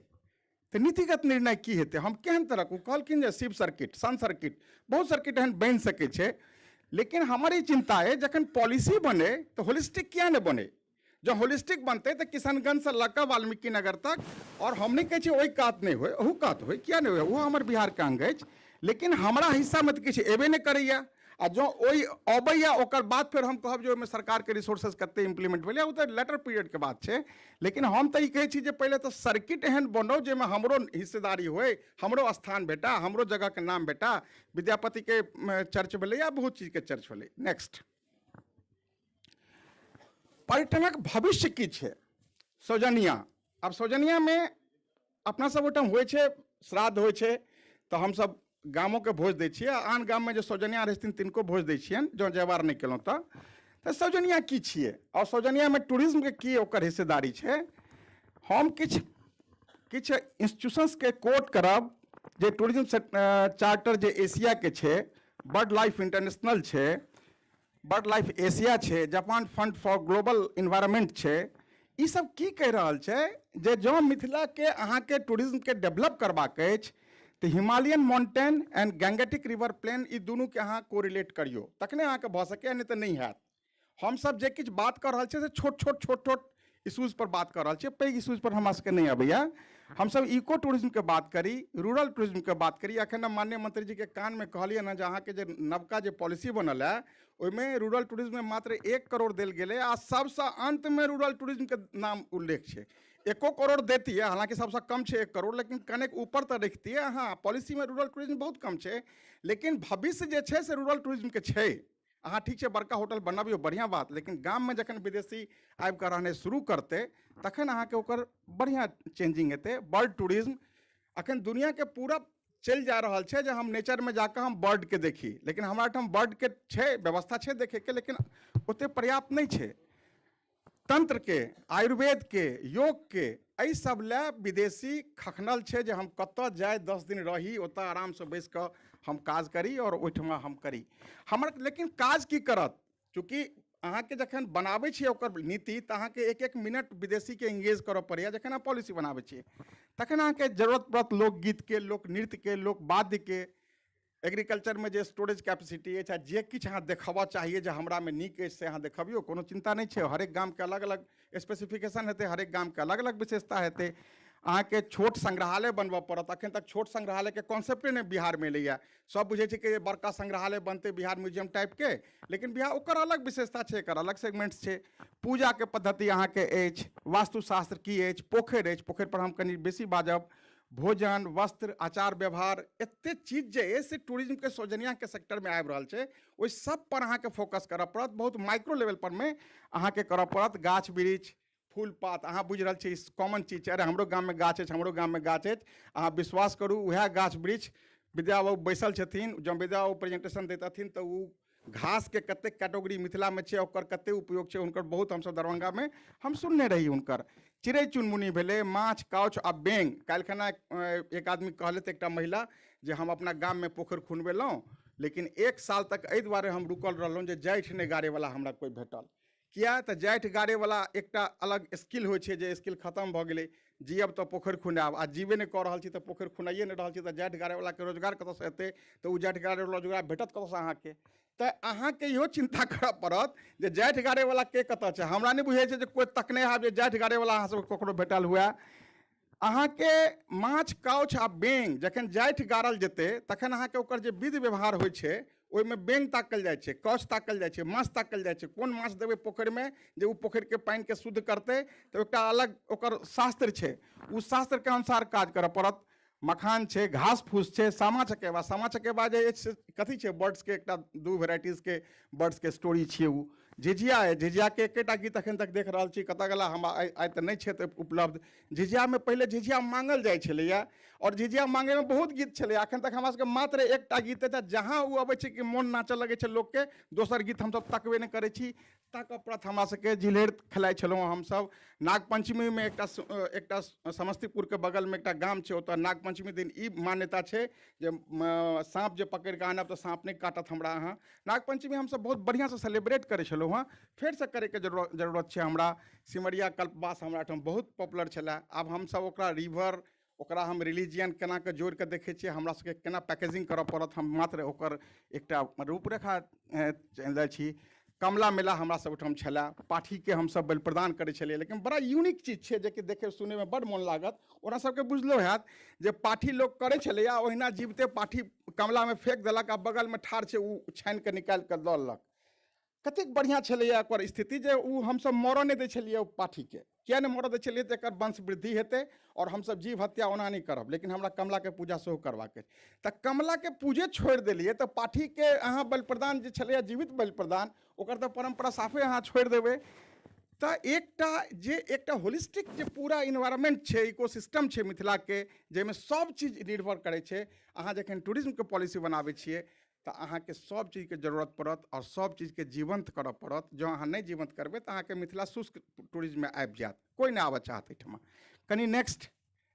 S6: तऽ नीतिगत निर्णय की हेतै? हम केहन तरहक, ओ कहलखिन जे शिव सर्किट, सन सर्किट, बहुत सर्किट एहन बनि सकै छै। लेकिन हमर ई चिंता अइ जखन पॉलिसी बने तऽ होलिस्टिक किया नहि बने? जँ होलिस्टिक बनतै तऽ किशनगंजसँ लऽ कऽ वाल्मीकि नगर तक, और हम नहि कहै छी ओहि कात नहि होइ, ओहू कात होइ, किया नहि होइ, ओहो हमर बिहारके अंग अछि। लेकिन हमरा हिस्सामे तऽ किछु एबे नहि करैया। आ जँ ओहि अबैया ओकर बाद फेर हम कहब जे ओहिमे सरकारके रिसोर्सेज कते इम्प्लीमेंट भेलै, ओ तऽ लेटर पीरियडके बात छै। लेकिन हम तऽ ई कहै छी जे पहिले तऽ सर्किट एहन बनौ जाहिमे हमरो हिस्सेदारी होय, हमरो स्थान भेटा, हमरो जगहके नाम भेटा। विद्यापतिके चर्च भेलै या बहुत चीजके चर्च भेलै। नेक्स्ट, पर्यटनक भविष्य की छै? सौजनिया। आब सौजनियामे अपना सब ओहिठाम होइ छै, श्राद्ध होइ छै तऽ हमसब गामोके भोज दै छियै, आन गाममे जे सौजनिया रहै छथिन तिनको भोज दै छियनि, जँ जयवार नहि केलहुँ तऽ। सौजनिया की छियै आओर सौजनियामे टूरिज्मके की ओकर हिस्सेदारी छै? हम किछु किछु इंस्टीट्यूशंसके कोट करब जे टूरिज्म चार्टर जे एशियाके छै, बर्ड लाइफ इंटरनेशनल छै, बर्ड लाइफ एशिया छै, Japan fund for global environment छै, ई सब की कहि रहल छै जे जँ मिथिलाके अहाँके टूरिज्मके डेवलप करबाक अछि तऽ Himalayan mountain and Gangetic river plain ई दुनूके अहाँ कोरिलेट करियौ, तखने अहाँके भऽ सकैए, नहि तऽ नहि हैत। हमसब जे किछु बात कऽ रहल छियै से छोट छोट छोट छोट इश्यूज पर बात कऽ रहल छियै, पैघ इश्यूज पर हमरा सबके नहि अबैया। हमसब इको टूरिज्मके बात करी, रूरल टूरिज्मके बात करी। एखन हम माननीय मंत्रीजीके कानमे कहलियै ने जे अहाँके जे नवका जे पॉलिसी बनल है ओहिमे रूरल टूरिज्ममे मात्र 1 करोड़ देल गेलै आ सबसँ अन्तमे रूरल टूरिज्मके नाम उल्लेख छै। 1 करोड़ देतियै, हालाँकि सबसँ कम छै 1 करोड़, लेकिन कनेक ऊपर तऽ रखतियै। हाँ, पॉलिसीमे रूरल टूरिज्म बहुत कम छै, लेकिन भविष्य जे छै से रूरल टूरिज्मके छै। अहाँ ठीक छै बड़का होटल बनबियौ, बढ़िआँ बात, लेकिन गाममे जखन विदेशी आबिकऽ रहनाइ शुरू करतै तखन अहाँके ओकर बढ़िआँ चेंजिंग हेतै। बर्ड टूरिज्म अखन दुनिआँके पूरा चलि जा रहल छै जे हम नेचरमे जाकऽ हम बर्डके देखी, लेकिन हमरा एहिठाम बर्डके छै व्यवस्था छै देखैके, लेकिन ओतेक पर्याप्त नहि छै। तंत्रके, आयुर्वेदके, योगके, एहि सब लए विदेशी खखनल छै जे हम कतऽ जाय 10 दिन रही, ओतऽ आरामसँ बैस कऽ हम काज करी आओर ओहिठमा हम करी हमर। लेकिन काज की करत? चूँकि अहाँके जखन बनाबै छियै ओकर नीति तऽ अहाँके एक एक मिनट विदेशीके इंगेज करऽ पड़ैया। जखन अहाँ पॉलिसी बनाबै छियै तखन अहाँके जरूरत पड़त लोकगीतके, लोक नृत्यके, लोक वाद्यके, एग्रीकल्चरमे जे स्टोरेज कैपेसिटी अछि आ जे किछु अहाँ देखबऽ चाहिए जे हमरामे नीक अछि से अहाँ देखबियौ, कोनो चिन्ता नहि छै। हरेक गामके अलग अलग स्पेसिफिकेशन हेतै, हरेक गामके अलग अलग विशेषता हेतै। अहाँके छोट संग्रहालय बनबऽ पड़त। अखन तक छोट संग्रहालयके कॉन्सेप्टे नहि बिहारमे एलैए। सब बुझै छै कि बड़का संग्रहालय बनतै बिहार म्यूजियम टाइपके, लेकिन बिहार ओकर अलग विशेषता छै, एकर अलग सेगमेंट्स छै। पूजाके पद्धति अहाँके अछि, वास्तुशास्त्र की अछि, पोखरि अछि, पोखरि पर हम कनि बेसी बाजब, भोजन, वस्त्र, आचार व्यवहार, एते चीज जे अछि से टूरिज्मके सौजनियाके सेक्टरमे आबि रहल छै। ओहि सब पर अहाँके फोकस करऽ पड़त, बहुत माइक्रो लेवल पर मे अहाँके करऽ पड़त। गाछ वृक्ष, फूल पात, अहाँ बुझि रहल छी कॉमन चीज छै, अरे हमरो गाममे गाछ अछि, हमरो गाममे गाछ अछि। अहाँ विश्वास करू उएह गाछ वृक्ष विद्या बाबू बैसल छथिन, जँ विद्या बाबू प्रेजेंटेशन दैतथिन तऽ ओ घासके कतेक कैटेगरी मिथिलामे छै, ओकर कतेक उपयोग छै, हुनकर बहुत हमसब दरभंगामे हम सुनने रही हुनकर। चिड़ै चुनमुनी भेलै, माछ, काउच आ बेंग। काल्हिखना एक आदमी कहलथि, एकटा महिला, जे हम अपना गाममे पोखरि खुनबेलहुँ, लेकिन 1 साल तक एहि दुआरे हम रुकल रहलहुँ जे जाठि नहि गाड़ैवला हमरा कोइ भेटल। किया तऽ जाठि गाड़ैवला एकटा अलग स्किल होइ छै, जे स्किल खतम भऽ गेलै। जियब तऽ पोखरि खुनायब, आ जीबे नहि कऽ रहल छी तऽ पोखरि खुनाइए नहि रहल छी, तऽ जाठि गाड़ैवलाके रोजगार कतऽसँ हेतै? तऽ ओ जाठि गाड़ैवला रोजगार भेटत कतऽसँ अहाँके? तऽ अहाँके इहो चिन्ता करऽ पड़त जे जाठि गाड़ैवला के कतऽ छै। हमरा नहि बुझै छै जे कोइ तकने हैब जे जाठि गाड़ैवला अहाँ सबके ककरो भेटल हुए। अहाँके माछ, काउछ आ बेंग जखन जाठि गाड़ल जेतै तखन अहाँके ओकर जे विधि व्यवहार होइ छै ओहिमे बेंग ताकल जाइ छै, काउछ ताकल जाइ छै, माछ ताकल जाइ छै। कोन माछ देबै पोखरिमे जे ओ पोखरिके पानिके शुद्ध करतै, तऽ एकटा अलग ओकर शास्त्र छै, ओ शास्त्रके अनुसार काज करऽ पड़त। मखान छै, घास फूस छै, सामा चकेबा। सामा चकेबा जे अछि से कथी छै? बर्ड्सके एकटा 2 वेराइटीजके बर्ड्सके स्टोरी छियै ओ। झिझिया अइ, झिझियाके एकेटा गीत अखन तक देख रहल छी, कतऽ गेला हम आइ तऽ नहि छै उपलब्ध। झिझियामे पहिले झिझिया मांगल जाइ छलैए और झिझिया मांगैमे बहुत गीत छलैए। अखन तक हमरा सबके मात्र एकटा गीत अछि, जहाँ ओ अबै छै कि मोन नाचऽ लगै छै लोकके, दोसर गीत हमसब तकबे नहि करै छी। ताकऽ पड़त हमरा सबके। झिल्हेर खेलाइ छलहुँ हमसब। नागपञ्चमीमे एकटा समस्तीपुरके बगलमे एकटा गाम छै, ओतऽ नागपञ्चमी दिन ई मान्यता छै जे साँप जे पकड़िकऽ आनब तऽ साँप नहि काटत हमरा अहाँ। नागपञ्चमी हमसब बहुत बढ़िआँसँ सेलिब्रेट करै छलहुँ हँ, फेरसँ करैके जरूरत छै हमरा। सिमरिया कल्पवास हमरा एहिठाम बहुत पॉपुलर छलै, आब हमसब ओकरा रिवर, ओकरा हम रिलीजियन केना कऽ जोड़ि कऽ देखै छियै, हमरा सबके केना पैकेजिंग करऽ पड़त, हम मात्र ओकर एकटा रूपरेखा लै छी। कमला मेला हमरा सब ओहिठाम छलै, पाठीके हमसब बलि प्रदान करै छलियै। लेकिन बड़ा यूनिक चीज छै जेकि देखै सुनैमे बड्ड मोन लागत। ओना सबके बुझलो हैत जे पाठी लोक करै छलैए, ओहिना जीविते पाठी कमलामे फेक देलक आ बगलमे ठाढ़ छै ओ छानिके निकालि कऽ दऽ लेलक। कतेक बढ़िआँ छलैए ओकर स्थिति जे ओ हमसब मरऽ नहि दै छलियै ओ पाठीके। किया नहि मरऽ दै छलियै? तऽ एकर वंश वृद्धि हेतै आओर हमसब जीव हत्या ओना नहि करब, लेकिन हमरा कमलाके पूजा सेहो करबाक अछि। तऽ कमलाके पूजे छोड़ि देलियै तऽ पाठीके अहाँ बलि प्रदान जे छलैए जीवित बलि प्रदान, ओकर तऽ परम्परा साफे अहाँ छोड़ि देबै। तऽ एकटा होलिस्टिक जे पूरा इन्वायरमेंट छै, इकोसिस्टम छै मिथिलाके, जाहिमे सब चीज निर्भर करै छै। अहाँ जखन टूरिज्मके पॉलिसी बनाबै छियै तऽ अहाँके सब चीजके जरूरत पड़त आओर सब चीजके जीवंत करऽ पड़त। जँ अहाँ नहि जीवंत करबै तऽ अहाँके मिथिला शुष्क टूरिज्ममे आबि जायत, कोइ नहि आबऽ चाहत एहिठमा। कनि नेक्स्ट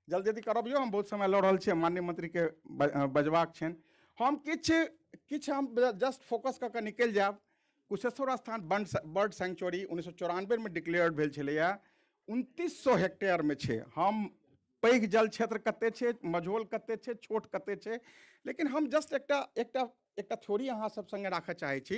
S6: जल्दी जल्दी करबियौ, हम बहुत समय लऽ रहल छी, माननीय मंत्रीके बजबाक छनि। हम किछु हम जस्ट फोकस कऽ कऽ निकलि जायब। कुशेश्वर स्थान बर्ड सैंक्चुअरी 1994 में डिक्लेयर्ड भेल छलैए, 2900 हेक्टेयरमे छै। हम पैघ जल क्षेत्र कते छै, मझोल कते छै, छोट कते छै, लेकिन हम जस्ट एकटा एकटा एकटा थ्योरी अहाँ सब संगे राखऽ चाहै छी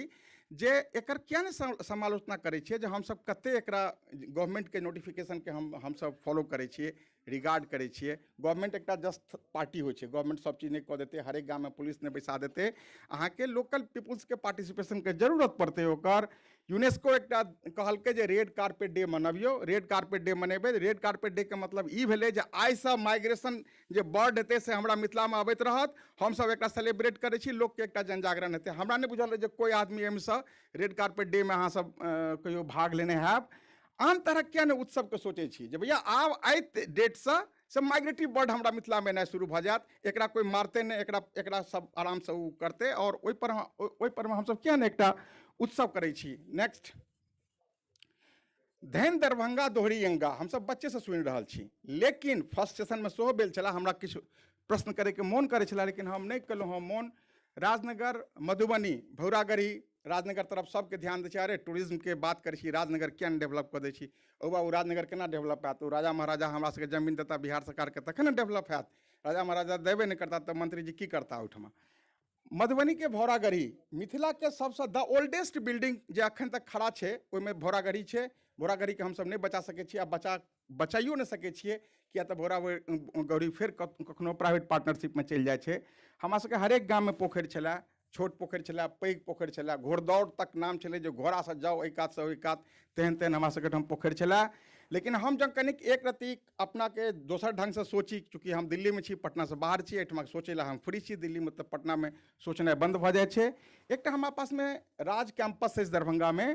S6: जे एकर किया नहि समालोचना करै छियै जे हमसब कते एकरा गवर्नमेंटके नोटिफिकेशनके हमसब फॉलो करै छियै, रिगार्ड करै छियै। गवर्नमेंट एकटा जस्ट पार्टी होइ छै, गवर्नमेंट सब चीज नहि कऽ देतै, हरेक गाममे पुलिस नहि बैसा देतै, अहाँके लोकल पीपुल्सके पार्टिसिपेशनके जरूरत पड़तै ओकर। यूनेस्को एकटा कहलकै जे रेड कार्पेट डे मनबियौ, रेड कार्पेट डे मनेबै। रेड कार्पेट डे के मतलब ई भेलै जे आइसँ माइग्रेशन जे बर्ड हेतै से हमरा मिथिलामे अबैत रहत, हमसब एकरा सेलिब्रेट करै छी, लोकके एकटा जनजागरण हेतै। हमरा नहि बुझल रहै जे कोइ आदमी एहिमेसँ रेड कार्पेट डे मे अहाँ सब कहियो भाग लेने हैब। आन तरहक किया नहि उत्सवके सोचै छी जे भैया आब आइ डेटसँ से माइग्रेटरी बर्ड हमरा मिथिलामे एनाइ शुरू भऽ जायत, एकरा कोइ मारतै नहि, एकरा एकरा सब आरामसँ ओ करतै। आओर ओहिपर हमसब किया नहि एकटा उत्सव करै छी। नेक्स्ट, धैन दरभंगा दोहरी अंगा हमसब बच्चेसँ सुनि रहल छी, लेकिन फर्स्ट सेशनमे सेहो भेल छलै। हमरा किछु प्रश्न करैके मोन करै छलै लेकिन हम नहि केलहुँ हँ मोन। राजनगर, मधुबनी, भौरागढ़ी, राजनगर तरफ सबके ध्यान दै छै, अरे टूरिज्मके बात करै छी, राजनगर किया नहि डेवलप कऽ दै छी? ओ बाबू राजनगर केना डेवलप हैत? ओ राजा महाराजा हमरा सबके जमीन देता बिहार सरकारके तखन ने डेवलप हैत, राजा महाराजा देबे नहि करता तऽ मंत्री जी की करता ओहिठमा। मधुबनी के भौरागढ़ी मिथिला के सबसँ द ओल्डेस्ट बिल्डिंग जे अखन तक खड़ा छै ओहिमे भौरागढ़ी छै। भौरागढ़ीके हमसब नहि बचा सकै छियै आ बचाइयो नहि सकै छियै, किया तऽ भौरागढ़ी फेर कखनो प्राइवेट पार्टनरशिपमे चलि जाइ छै। हमरा सबके हरेक गाममे पोखरि छलै, छोट पोखरि छलै, पैघ पोखरि छलै, घोड़दौड़ तक नाम छलै जे घोड़ासँ जाउ एहि कातसँ ओहि कात, तेहन तेहन हमरा सबके ठाम पोखरि छलै। लेकिन हम जब कनिक एक रत्ती अपनाके दोसर ढङ्गसँ सोची, चूँकि हम दिल्लीमे छी, पटनासँ बाहर छी, एहिठमा सोचै लए हम फ्री छी, दिल्लीमे तऽ पटनामे सोचनाइ बन्द भऽ जाइ छै। एकटा हमरा पासमे राज कैम्पस अछि दरभंगामे,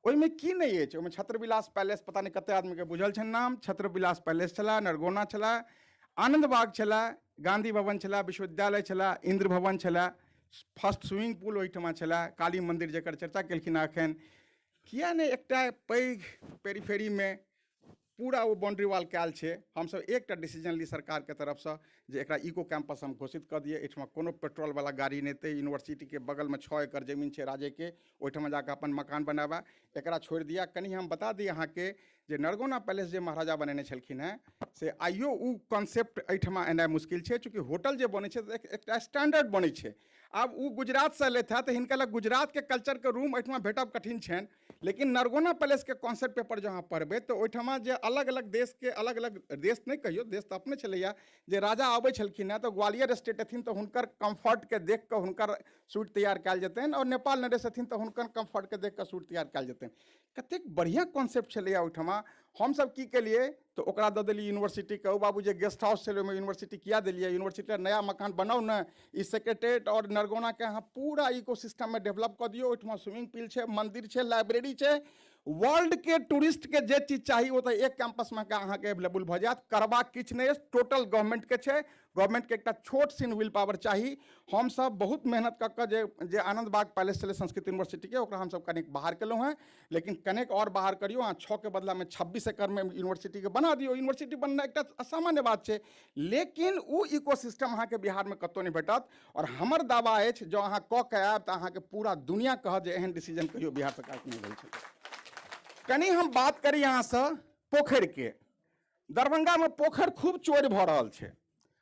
S6: ओहिमे की नहि अछि, ओहिमे छत्रविलास पैलेस, पता नहि कतेक आदमीके बुझल छनि नाम, छत्रविलास पैलेस छलै, नरगोना छलै, आनन्द बाग छलै, गाँधी भवन छलै, विश्वविद्यालय छलै, इन्द्र भवन छलै, फर्स्ट स्विमिंग पूल ओहिठमा छलै, काली मन्दिर जकर चर्चा केलखिन एखन। किया नहि एकटा पैघ पेरिफेरीमे पूरा ओ बाउंड्री वाल कयल छै। हमसब एकटा डिसीजन ली सरकारके तरफसँ जे एकरा इको कैंपस हम घोषित कऽ दियै, एहिठमा कोनो पेट्रोलवला गाड़ी नहि एतै, यूनिवर्सिटीके बगलमे 6 एकड़ जमीन छै राजेके, ओहिठमा जाकऽ अपन मकान बनाबै, एकरा छोड़ि दिअ। कनि हम बता दी अहाँके जे नरगौना पैलेस जे महाराजा बनेने छलखिन हेँ से आइयो ओ कॉन्सेप्ट एहिठमा एनाइ मुश्किल छै, चूँकि होटल जे बनै छै तऽ एकटा स्टैंडर्ड बनै छै। आब ओ गुजरातसँ लेथि तऽ हिनका लग गुजरातके कल्चरके रूम एहिठमा भेटब कठिन छनि, लेकिन नरगौना पैलेसके कॉन्सेप्ट पेपर जँ अहाँ पढ़बै तऽ ओहिठमा जे अलग अलग देशके, अलग अलग देश नहि कहियौ, देश तऽ अपने छलैए, जे राजा अबै छलखिन हेँ तऽ ग्वालियर स्टेट एथिन तऽ हुनकर कम्फर्टके देख कऽ हुनकर सूट तैयार कयल जेतनि, आओर नेपाल नरेश एथिन तऽ हुनकर कम्फर्टके देख कऽ सूट तैयार कयल जेतनि। कतेक बढ़िआँ कॉन्सेप्ट छलैए ओहिठमा। हमसब की केलियै तऽ ओकरा दऽ देलियै यूनिवर्सिटीके, ओ बाबू जे गेस्ट हाउस छलै ओहिमे यूनिवर्सिटी किया देलियै, यूनिवर्सिटी नया मकान बनाउ ने, ई सेक्रेटेरिएट आओर नरगौनाके अहाँ पूरा इकोसिस्टममे डेवलप कऽ दियौ। ओहिठमा स्विमिंग पूल छै, मन्दिर छै, लाइब्रेरी छै, वर्ल्ड के टूरिस्ट के जे चीज चाही ओ तऽ एक कैंपसमे अहाँके अवेलेबल भऽ जायत। करबाक किछु नहि अछि, टोटल गवर्नमेंटके छै, गवर्नमेंटके एकटा छोट सिन will power चाही। हमसब बहुत मेहनत कऽ कऽ जे आनंद बाग पैलेस छलै संस्कृत यूनिवर्सिटीके, ओकरा हमसब कनिक बाहर केलहुँ हेँ, लेकिन कनिक आओर बाहर करियौ, अहाँ 6 के बदलामे 26 एकड़मे यूनिवर्सिटीके बना दियौ। यूनिवर्सिटी बनना एकटा असामान्य बात छै, लेकिन ओ इकोसिस्टम अहाँके बिहारमे कतहु नहि भेटत। आओर हमर दावा अछि जँ अहाँ कऽ के आयब तऽ अहाँके पूरा दुनिया कहत जे एहन डिसीजन कहियो बिहार सरकारके नहि भेल छलै। कनि हम बात करी अहाँसँ पोखरिके। दरभंगामे पोखरि खूब चोरि भऽ रहल छै।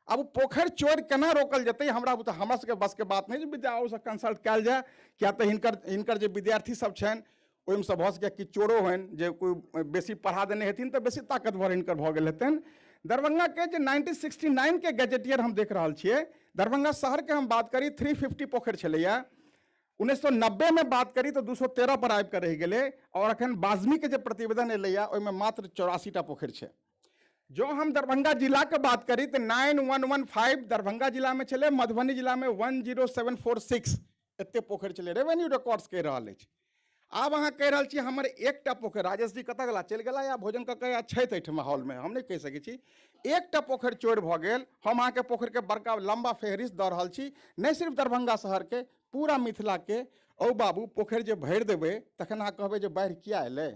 S6: आब ओ पोखरि चोरि केना रोकल जेतै हमरा तऽ हमरा सबके बसके बात नहि जे विद्याओसँ कंसल्ट कयल जाय, किया तऽ हिनकर जे विद्यार्थी सब छनि ओहिमे भऽ सकैए कि चोरो होइन जे कोइ बेसी पढ़ा देने हेथिन तऽ बेसी ताकतवर हिनकर भऽ गेल हेतनि। दरभंगाके जे 1969 के गजेटियर हम देख रहल छियै, दरभंगा शहरके हम बात करी 350 पोखरि छलैया, 1990 में बात करी तऽ 213 पर आबि कऽ रहि गेलै। और अखन बाजमीके जे प्रतिवेदन एलैया ओहिमे मात्र 84 टा पोखरि छै। जो हम दरभंगा जिलाके बात करी तऽ 9115 दरभंगा जिलामे छलै, मधुबनी जिलामे 10746 एते पोखरि छलै। रेवेन्यू रिकॉर्ड्स कहि रहल अछि। आब अहाँ कहि रहल छी हमर एकटा पोखरि, राजेश जी कतऽ गेला, चलि गेला या भोजन कऽ के या छथि एहिठमा हॉलमे, हम नहि कहि सकै छी। एकटा पोखरि चोरि भऽ गेल, हम अहाँके पोखरिके बड़का लम्बा फेहरिस्त दऽ रहल छी, नहि सिर्फ दरभंगा शहरके, पूरा मिथिलाके। औ बाबू, पोखरि जे भरि देबै तखन अहाँ कहबै जे बाढ़ि किया एलै।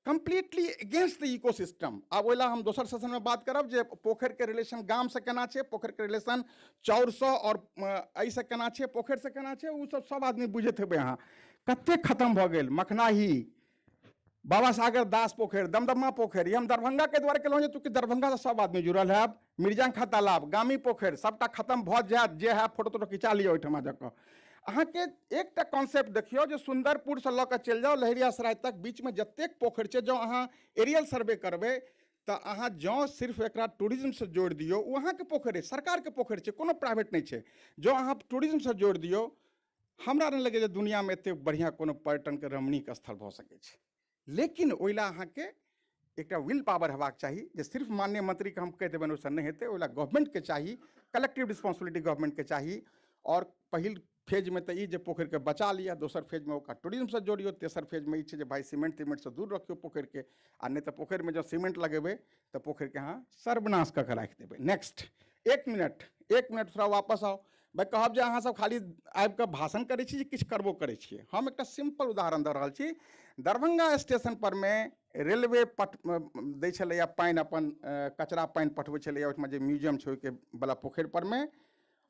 S6: Completely against the ecosystem. आब ओहि लए हम दोसर सेशनमे बात करब जे पोखरिके रिलेशन गामसँ केना छै, पोखरिके रिलेशन चाउरसँ और एहिसँ केना छै, पोखरिसँ केना छै, ओ सब सब आदमी बुझैत हेबै अहाँ। कतेक खत्म भऽ गेल मखनाही, बाबा सागर दास पोखरि, दमदमा पोखरि। हम दरभंगाके दुआरे केलहुँ जे चूँकि दरभंगासँ सब आदमी जुड़ल हैब। मिर्जाखा तालाब, गामी पोखरि, सबटा खत्म भऽ जायत। जे है फोटो तोटो खिंचा लिअ ओहिठमा जाकऽ। अहाँके एकटा कॉन्सेप्ट देखियौ जे सुंदरपुरसँ लऽ कऽ चलि जाउ लहेरियासराय तक, बीचमे जतेक पोखरि छै, जँ अहाँ एरियल सर्वे करबै तऽ अहाँ जँ सिर्फ एकरा टूरिज्मसँ जोड़ि दियौ, ओ अहाँके पोखरि अछि, सरकारके पोखरि छै, कोनो प्राइवेट नहि छै। जँ अहाँ टूरिज्मसँ जोड़ि दियौ, हमरा नहि लगैए जे दुनियामे एतेक बढ़िआँ कोनो पर्यटनके रमणीक स्थल भऽ सकै छै। लेकिन ओहि लए अहाँके एकटा will power हेबाक चाही जे सिर्फ माननीय मंत्रीके हम कहि देबनि ओहिसँ नहि हेतै, ओहि लए गवर्नमेंटके चाही, कलेक्टिव रिस्पॉन्सिबिलिटी गवर्नमेंटके चाही। और पहिल फेजमे तऽ ई जे पोखरिके बचा लिअ, दोसर फेजमे ओकरा टूरिज्मसँ जोड़ियौ, तेसर फेजमे ई छै जे भाइ सीमेंट तीमेंटसँ दूर रखियौ पोखरिके, आ नहि तऽ पोखरिमे जँ सीमेंट लगेबै तऽ पोखरिके अहाँ सर्वनाश कऽ के राखि देबै। नेक्स्ट, एक मिनट थोड़ा वापस आउ। भाइ कहब जे अहाँ सब खाली आबि कऽ भाषण करै छी जे किछु करबो करै छियै। हम एकटा सिंपल उदाहरण दऽ रहल छी। दरभंगा स्टेशन पर मे रेलवे पट दै छलैया पानि, अपन कचरा पानि पठबै छलैया ओहिठमा जे म्यूजियम छै ओहिके बला पोखरि पर मे।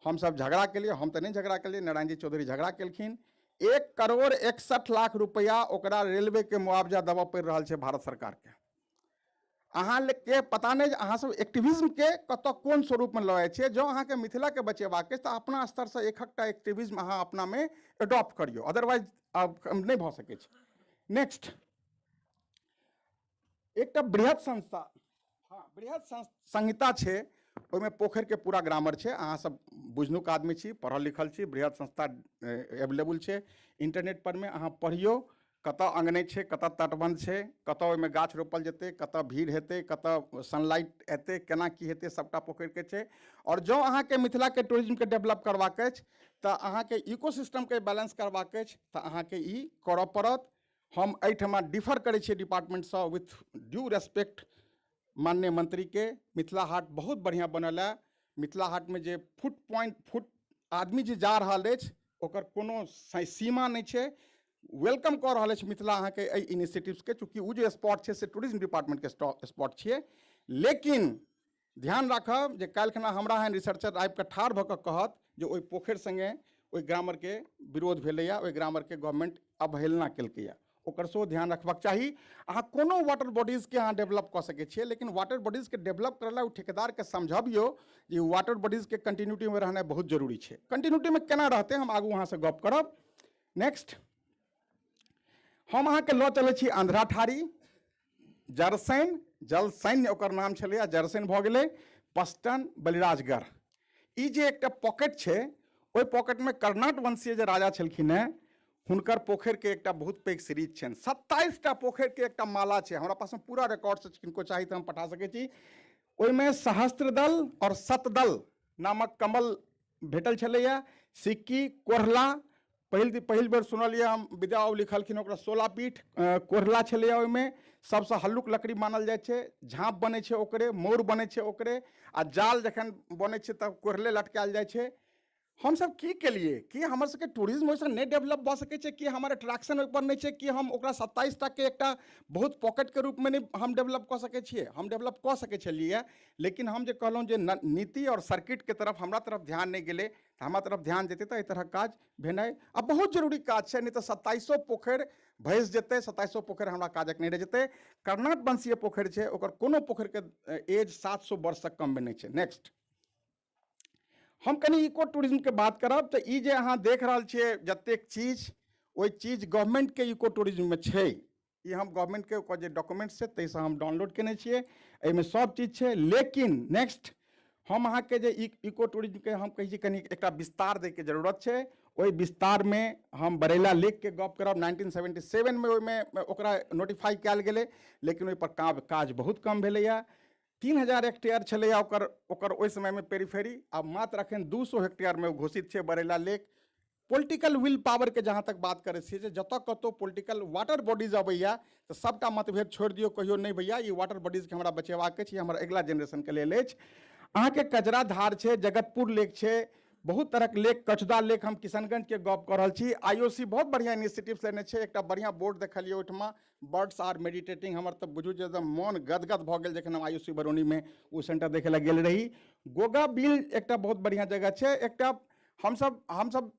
S6: हमसब झगड़ा केलियै, हम तऽ नहि झगड़ा केलियै, नारायण जी चौधरी झगड़ा केलखिन। 1 करोड़ 61 लाख रुपैआ ओकरा रेलवे के मुआवजा देबऽ पड़ि रहल छै भारत सरकारके। अहाँ के पता नहि जे अहाँ सब एक्टिविज्म के कतऽ कोन स्वरूपमे लऽ जाइ छियै। जँ अहाँके मिथिलाके बचेबाक अछि तऽ अपना स्तरसँ एकटा एक्टिविज्म अहाँ अपनामे एडॉप्ट करियौ, अदरवाइज आब नहि भऽ सकै छै। नेक्स्ट, एकटा बृहद संस्था, हाँ बृहद संहिता छै, ओहिमे पोखरिके पूरा ग्रामर छै। अहाँ सब बुझनुक आदमी छी, पढ़ल लिखल छी, बृहद संस्था एवेलेबल छै इंटरनेट पर मे, अहाँ पढ़ियौ कतऽ अंगने छै, कतऽ तटबंध छै, कतऽ ओहिमे गाछ रोपल जेतै, कतऽ भीड़ हेतै, कतऽ सनलाइट एतै, केना की हेतै, सबटा पोखरिके छै। और जँ अहाँके मिथिलाके टूरिज्मके डेवलप करबाक अछि तऽ अहाँके इकोसिस्टमके बैलेंस करबाक अछि तऽ अहाँके ई करऽ पड़त। हम एहिठमा डिफर करै छियै डिपार्टमेंटसँ विथ ड्यू रेस्पेक्ट माननीय मंत्रीके। मिथिला हाट बहुत बढ़िआँ बनल है। मिथिला हाटमे जे फुट पॉइंट फुट आदमी जे जा रहल अछि ओकर कोनो सीमा नहि छै। Welcome कऽ रहल अछि मिथिला अहाँके एहि इनिशिएटिव्सके, चूँकि ओ जे स्पॉट छै से टूरिज्म डिपार्टमेंटके स्पॉट छियै। लेकिन ध्यान राखब जे काल्हिखना हमरा एहन रिसर्चर आबि कऽ ठाढ़ भऽ कऽ कहत जे ओहि पोखरि सङ्गे ओहि ग्रामरके विरोध भेलैए, ओहि ग्रामरके गवर्नमेंट अवहेलना केलकैए, ओकर सेहो ध्यान रखबाक चाही। अहाँ कोनो वाटर बॉडीजके अहाँ डेवलप कऽ सकै छियै, लेकिन वाटर बॉडीजके डेवलप करै लए ओ ठेकेदारके समझबियौ जे वाटर बॉडीजके कंटिन्यूटीमे रहनाइ बहुत जरूरी छै। कंटिन्यूटीमे केना रहतै हम आगू अहाँसँ गप करब। नेक्स्ट, हम अहाँके लऽ चलै छी अंधराठाड़ी, जरसैन, जलसैन्य ओकर नाम छलैए, जरसैन भऽ गेलै, पस्टन, बलिराजगढ़। ई जे एकटा पॉकेट छै ओहि पॉकेटमे कर्णाट वंशीय जे राजा छलखिन हेँ हुनकर पोखरिके एकटा बहुत पैघ सीरीज छनि। 27टा पोखरिके एकटा माला छै, हमरा पासमे पूरा रिकॉर्ड छै, किनको चाही तऽ हम पठा सकै छी। ओहिमे सहस्त्रदल और शतदल नामक कमल भेटल छलैए। सिक्की, कोढ़ला, पहिल बेर सुनलियै हम, विद्या बाबू लिखलखिन ओकरा 16 पीठ कोढ़ला छलैए। ओहिमे सबसँ हल्लुक लकड़ी मानल जाइ छै, झाँप बनै छै ओकरे, मोर बनै छै ओकरे, आ जाल जखन बनै छै तब कोढ़ले लटकायल जाइ छै। हमसब की केलियै कि हमर सबके टूरिज्म ओहिसँ नहि डेवलप भऽ सकै छै, कि हमर अट्रैक्शन ओहिपर नहि छै, कि हम ओकरा 27 टाके एकटा बहुत पॉकेटके रूपमे नहि हम डेवलप कऽ सकै छियै। हम डेवलप कऽ सकै छलियै, लेकिन हम जे कहलहुँ जे नीति आओर सर्किटके तरफ हमरा तरफ ध्यान नहि गेलै, तऽ हमरा तरफ ध्यान जेतै तऽ एहि तरहक काज भेनाइ आ बहुत जरूरी काज छै, नहि तऽ 27 पोखरि भसि जेतै, 27 पोखरि हमरा काजक नहि रहि जेतै। कर्णाट वंशीय पोखरि छै, ओकर कोनो पोखरिके एज 700 वर्षसँ कममे नहि छै। नेक्स्ट, हम कनि इको टूरिज्मके बात करब। तऽ ई जे अहाँ देख रहल छियै जतेक चीज, ओहि चीज गवर्नमेंटके इको टूरिज्ममे छै। ई हम गवर्नमेंटके ओकर जे डॉक्यूमेंट छै ताहिसँ हम डाउनलोड केने छियै, एहिमे सब चीज छै। लेकिन नेक्स्ट हम अहाँके जे इको टूरिज्मके हम कहै छी कनि एकटा विस्तार दैके जरूरत छै। ओहि विस्तारमे हम बरैला लेकके गप करब। 1977 में ओहिमे ओकरा नोटिफाई कयल गेलै, लेकिन ओहिपर काज बहुत कम भेलैए। 3000 हेक्टेयर छलैए ओकर ओकर ओहि समयमे पेरीफेरी, आब मात्र अखन 200 हेक्टेयरमे ओ घोषित छै बरैला लेक। पॉलिटिकल will power के जहाँ तक बात करै छियै, जे जतऽ कतहु पॉलिटिकल वाटर बॉडीज अबैया तऽ सबटा मतभेद छोड़ि दियौ, कहियो नहि भैया ई वाटर बॉडीजके हमरा बचेबाक अछि, ई हमर अगिला जेनरेशनके लेल अछि। अहाँके कजरा धार छै, जगतपुर लेक छै, बहुत तरहक लेक, कछुदा लेक, हम किशनगंजके गप कऽ रहल छी। IOC बहुत बढ़िआँ इनिशिएटिव लेने छै, एकटा बढ़िआँ बोर्ड देखलियै ओहिठमा, बर्ड्स आर मेडिटेटिंग। हमर तऽ बुझू जे एकदम मन गदगद भऽ गेल जखन हम IOC बरौनीमे ओ सेंटर देखै लए गेल रही। गोगा बिल एकटा बहुत बढ़िआँ जगह छै। एकटा हमसब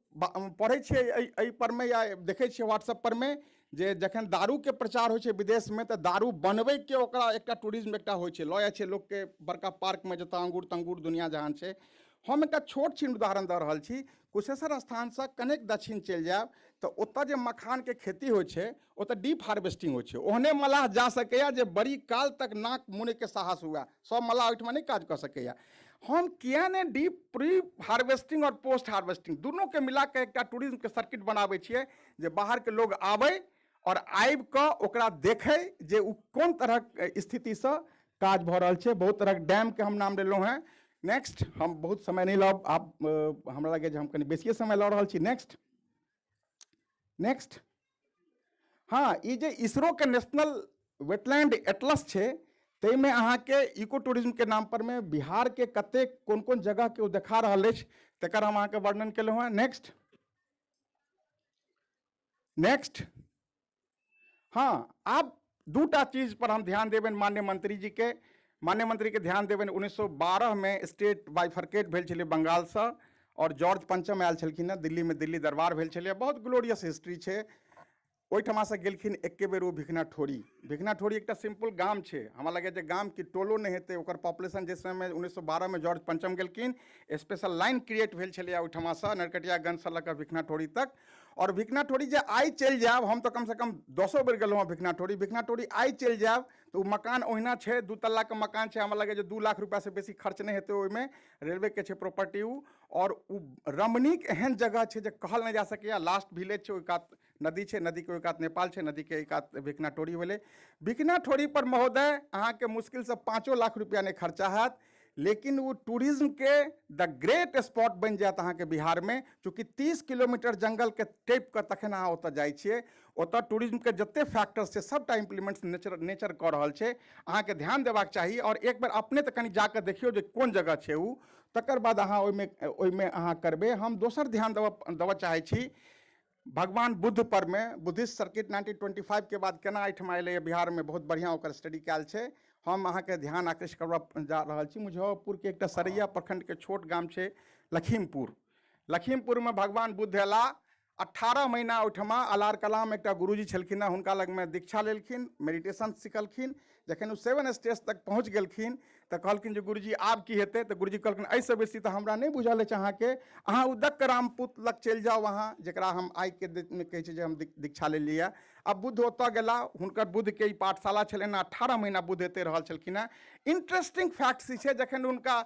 S6: पढ़ै छियै एहि परमे या देखै छियै व्हाट्सएप परमे जे जखन दारूके प्रचार होइ छै विदेशमे तऽ दारू बनबैके ओकरा एकटा टूरिज्म एकटा होइ छै, लऽ जाइ छै लोकके बड़का पार्कमे जतऽ अंगूर तंगूर दुनिया जहान छै। हम एकटा छोट छिन उदाहरण दऽ रहल छी। कुशेश्वर स्थानसँ कनेक दक्षिण चलि जायब तऽ ओतऽ जे मखानके खेती होइ छै ओतऽ डीप हार्वेस्टिंग होइ छै। ओहने मलाह जा सकैए जे बड़ी काल तक नाक मुनैके साहस हुए, सब मलाह ओहिठमा नहि काज कऽ सकैए। हम किया ने डीप प्री हार्वेस्टिंग और पोस्ट हार्वेस्टिंग दुनूके मिला के एकटा टूरिज्मके सर्किट बनाबै छियै जे बाहरके लोग आबै और आबि कऽ ओकरा देखै जे ओ कोन तरहक स्थितिसँ काज भऽ रहल छै। बहुत तरहक डैमके हम नाम लेलहुँ हेँ। नेक्स्ट, हम बहुत समय नहि लब, आब हमरा लगैए जे हम कनि बेसिए समय लऽ रहल छी। नेक्स्ट नेक्स्ट, हाँ, ई जे इसरोके नेशनल वेटलैंड एटलस छै ताहिमे अहाँके इको टूरिज्मके नाम पर मे बिहारके कतेक कोन कोन जगहके ओ देखा रहल अछि तकर हम अहाँके वर्णन केलहुँ हेँ। नेक्स्ट नेक्स्ट, हाँ, आब दूटा चीज पर हम ध्यान देबनि माननीय मंत्री जी के। माननीय मंत्री के ध्यान देबनि 1912 में स्टेट बाइफर्केट भेल छलै बंगालसँ और जॉर्ज पंचम आयल छलखिन हेँ दिल्लीमे, दिल्ली दरबार भेल छलै, बहुत ग्लोरियस हिस्ट्री छै। ओहिठमासँ गेलखिन एके बेर ओ भिखना ठोरी। भिखना ठोरी एकटा सिंपल गाम छै, हमरा लगैए जे गाम की टोलो नहि हेतै। ओकर पॉपुलेशन जे समयमे 1912 में जॉर्ज पंचम गेलखिन, स्पेशल लाइन क्रिएट भेल छलैए ओहिठमासँ नरकटियागंजसँ लऽ कऽ भिखना ठोरी तक। और भिखना ठोरी जे आइ चलि जायब, हम तऽ कमसँ कम 10 बेर गेलहुँ हँ भिखना ठोरी। भिखना ठोरी आइ चलि जायब तऽ ओ मकान ओहिना छै, 2 तल्लाके मकान छै। हमरा लगैए जे 2 लाख रुपैआसँ बेसी खर्च नहि हेतै ओहिमे, रेलवेके छै प्रॉपर्टी ओ। और ओ रमणीक एहन जगह छै जे कहल नहि जा सकैए। लास्ट विलेज छै, ओहि कात नदी छै, नदीके ओहि कात नेपाल छै, नदीके एहि कात भिखना ठोरी भेलै। भिखना ठोरी पर महोदय अहाँके मुश्किलसँ 5 लाख रुपैआ नहि खर्चा हैत, लेकिन वो टूरिज्म के द ग्रेट स्पॉट बनि जायत अहाँके बिहारमे। चूँकि 30 किलोमीटर जंगलके टपि कऽ तखन अहाँ ओतऽ जाइ छियै, ओतऽ टूरिज्मके जते फैक्टर्स छै सबटा इम्प्लीमेंट्स नेचर कऽ रहल छै। अहाँके ध्यान देबाक चाही और एक बेर अपने तऽ कनि जाकऽ देखियौ जे कोन जगह छै ओ, तकर बाद अहाँ ओहिमे अहाँ करबै। हम दोसर ध्यान देबऽ चाहै छी भगवान बुद्ध पर में। बुद्धिस्ट सर्किट 1925 के बाद केना एहिठमा एलैए बिहारमे, बहुत बढ़िआँ ओकर स्टडी कयल छै। हम अहाँके ध्यान आकृष्ट करबऽ जा रहल छी। मुजफ्फरपुरके एकटा सरैया प्रखंडके छोट गाम छै लखीमपुर। लखीमपुरमे भगवान बुद्ध अयला 18 महीना ओहिठमा। अलार कलाम एकटा गुरुजी छलखिन हेँ, हुनका लगमे दीक्षा लेलखिन, मेडिटेशन सिखलखिन। जखन ओ 7 स्टेज तक पहुँच गेलखिन तऽ कहलखिन जे गुरुजी आब की हेतै? तऽ गुरुजी कहलखिन एहिसँ बेसी तऽ हमरा नहि बुझल अछि अहाँके, अहाँ उदक रामपुत लग चलि जाउ अहाँ, जकरा हम आइके डेटमे कहै छी जे हम दीक्षा लेलियै। आब बुद्ध ओतऽ गेला, हुनकर बुद्धके ई पाठशाला छलनि, 18 महीना बुद्ध एतै रहल छलखिन हेँ। इंटरेस्टिंग फैक्ट्स ई छै, जखन हुनका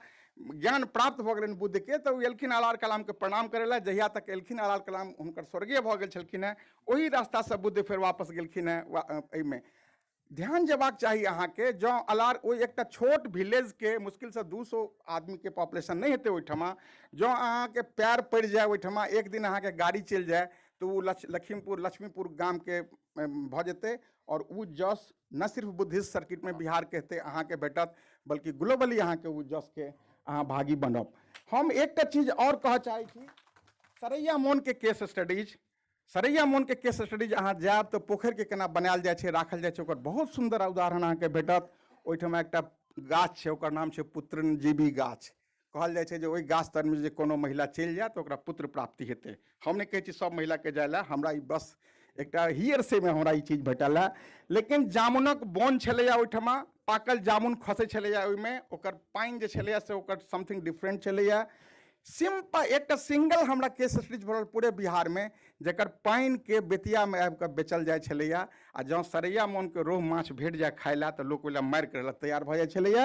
S6: ज्ञान प्राप्त भऽ गेलनि बुद्धके तऽ ओ एलखिन अलार कलामके प्रणाम करै लए। जहिया तक एलखिन अलार कलाम हुनकर स्वर्गीय भऽ गेल छलखिन हेँ। ओही रास्तासँ बुद्ध फेर वापस गेलखिन हेँ। एहिमे ध्यान जेबाक चाही अहाँके, जँ अलार ओहि एकटा छोट विलेजके मुश्किलसँ 200 आदमीके पॉपुलेशन नहि हेतै ओहिठमा, जँ अहाँके पैर पड़ि जाय ओहिठमा, एक दिन अहाँके गाड़ी चलि जाय तऽ ओ लखीमपुर लक्ष्मीपुर गामके भऽ जेतै और ओ जस न सिर्फ बुद्धिस्ट सर्किटमे बिहारके हेतै अहाँके भेटत, बल्कि ग्लोबली अहाँके ओ जसके अहाँ भागी बनब। हम एकटा चीज आओर कहऽ चाहै छी, सरैया मोनके केस स्टडीज। सरैया मोनके केस स्टडीज अहाँ जायब तऽ पोखरिके केना बनायल जाइ छै, राखल जाइ छै, ओकर बहुत सुन्दर उदाहरण अहाँके भेटत। ओहिठमा एकटा गाछ छै, ओकर नाम छै पुत्रजीवी गाछ। कहल जाइ छै जे ओहि गाछ तरमे जे कोनो महिला चलि जाय तऽ ओकरा पुत्र प्राप्ति हेतै। हम नहि कहै छी सब महिलाके जाय लए, हमरा ई बस एकटा here से मे हमरा ई चीज भेटल है। लेकिन जामुनक बोन छलैए ओहिठमा, पाकल जामुन खसै छलैए ओहिमे, ओकर पानि जे छलैए से ओकर समथिंग डिफरेंट छलैए। सिम्पल एकटा सिंगल हमरा केस स्टडीज भरल पूरे बिहारमे जकर पानिके बेतियामे आबिकऽ बेचल जाइ छलैया। आ जँ सरैया मोनके रोहु माछ भेट जाय खाय लए तऽ लोक ओहि लए मारि करै लए तैयार भऽ जाइ छलैया।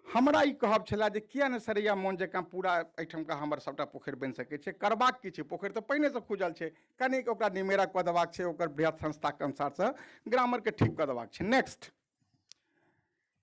S6: हमरा ई कहब छलए जे किया नहि सरैया मोन जकाँ पूरा एहिठामका हमर सबटा पोखरि बनि सकै छै। करबाक की छै, पोखरि तऽ पहिनेसँ खुजल छै, कनिक ओकरा निमेरा कऽ देबाक छै, ओकर बृहत संस्थाके अनुसारसँ ग्रामरके ठीक कऽ देबाक छै। नेक्स्ट,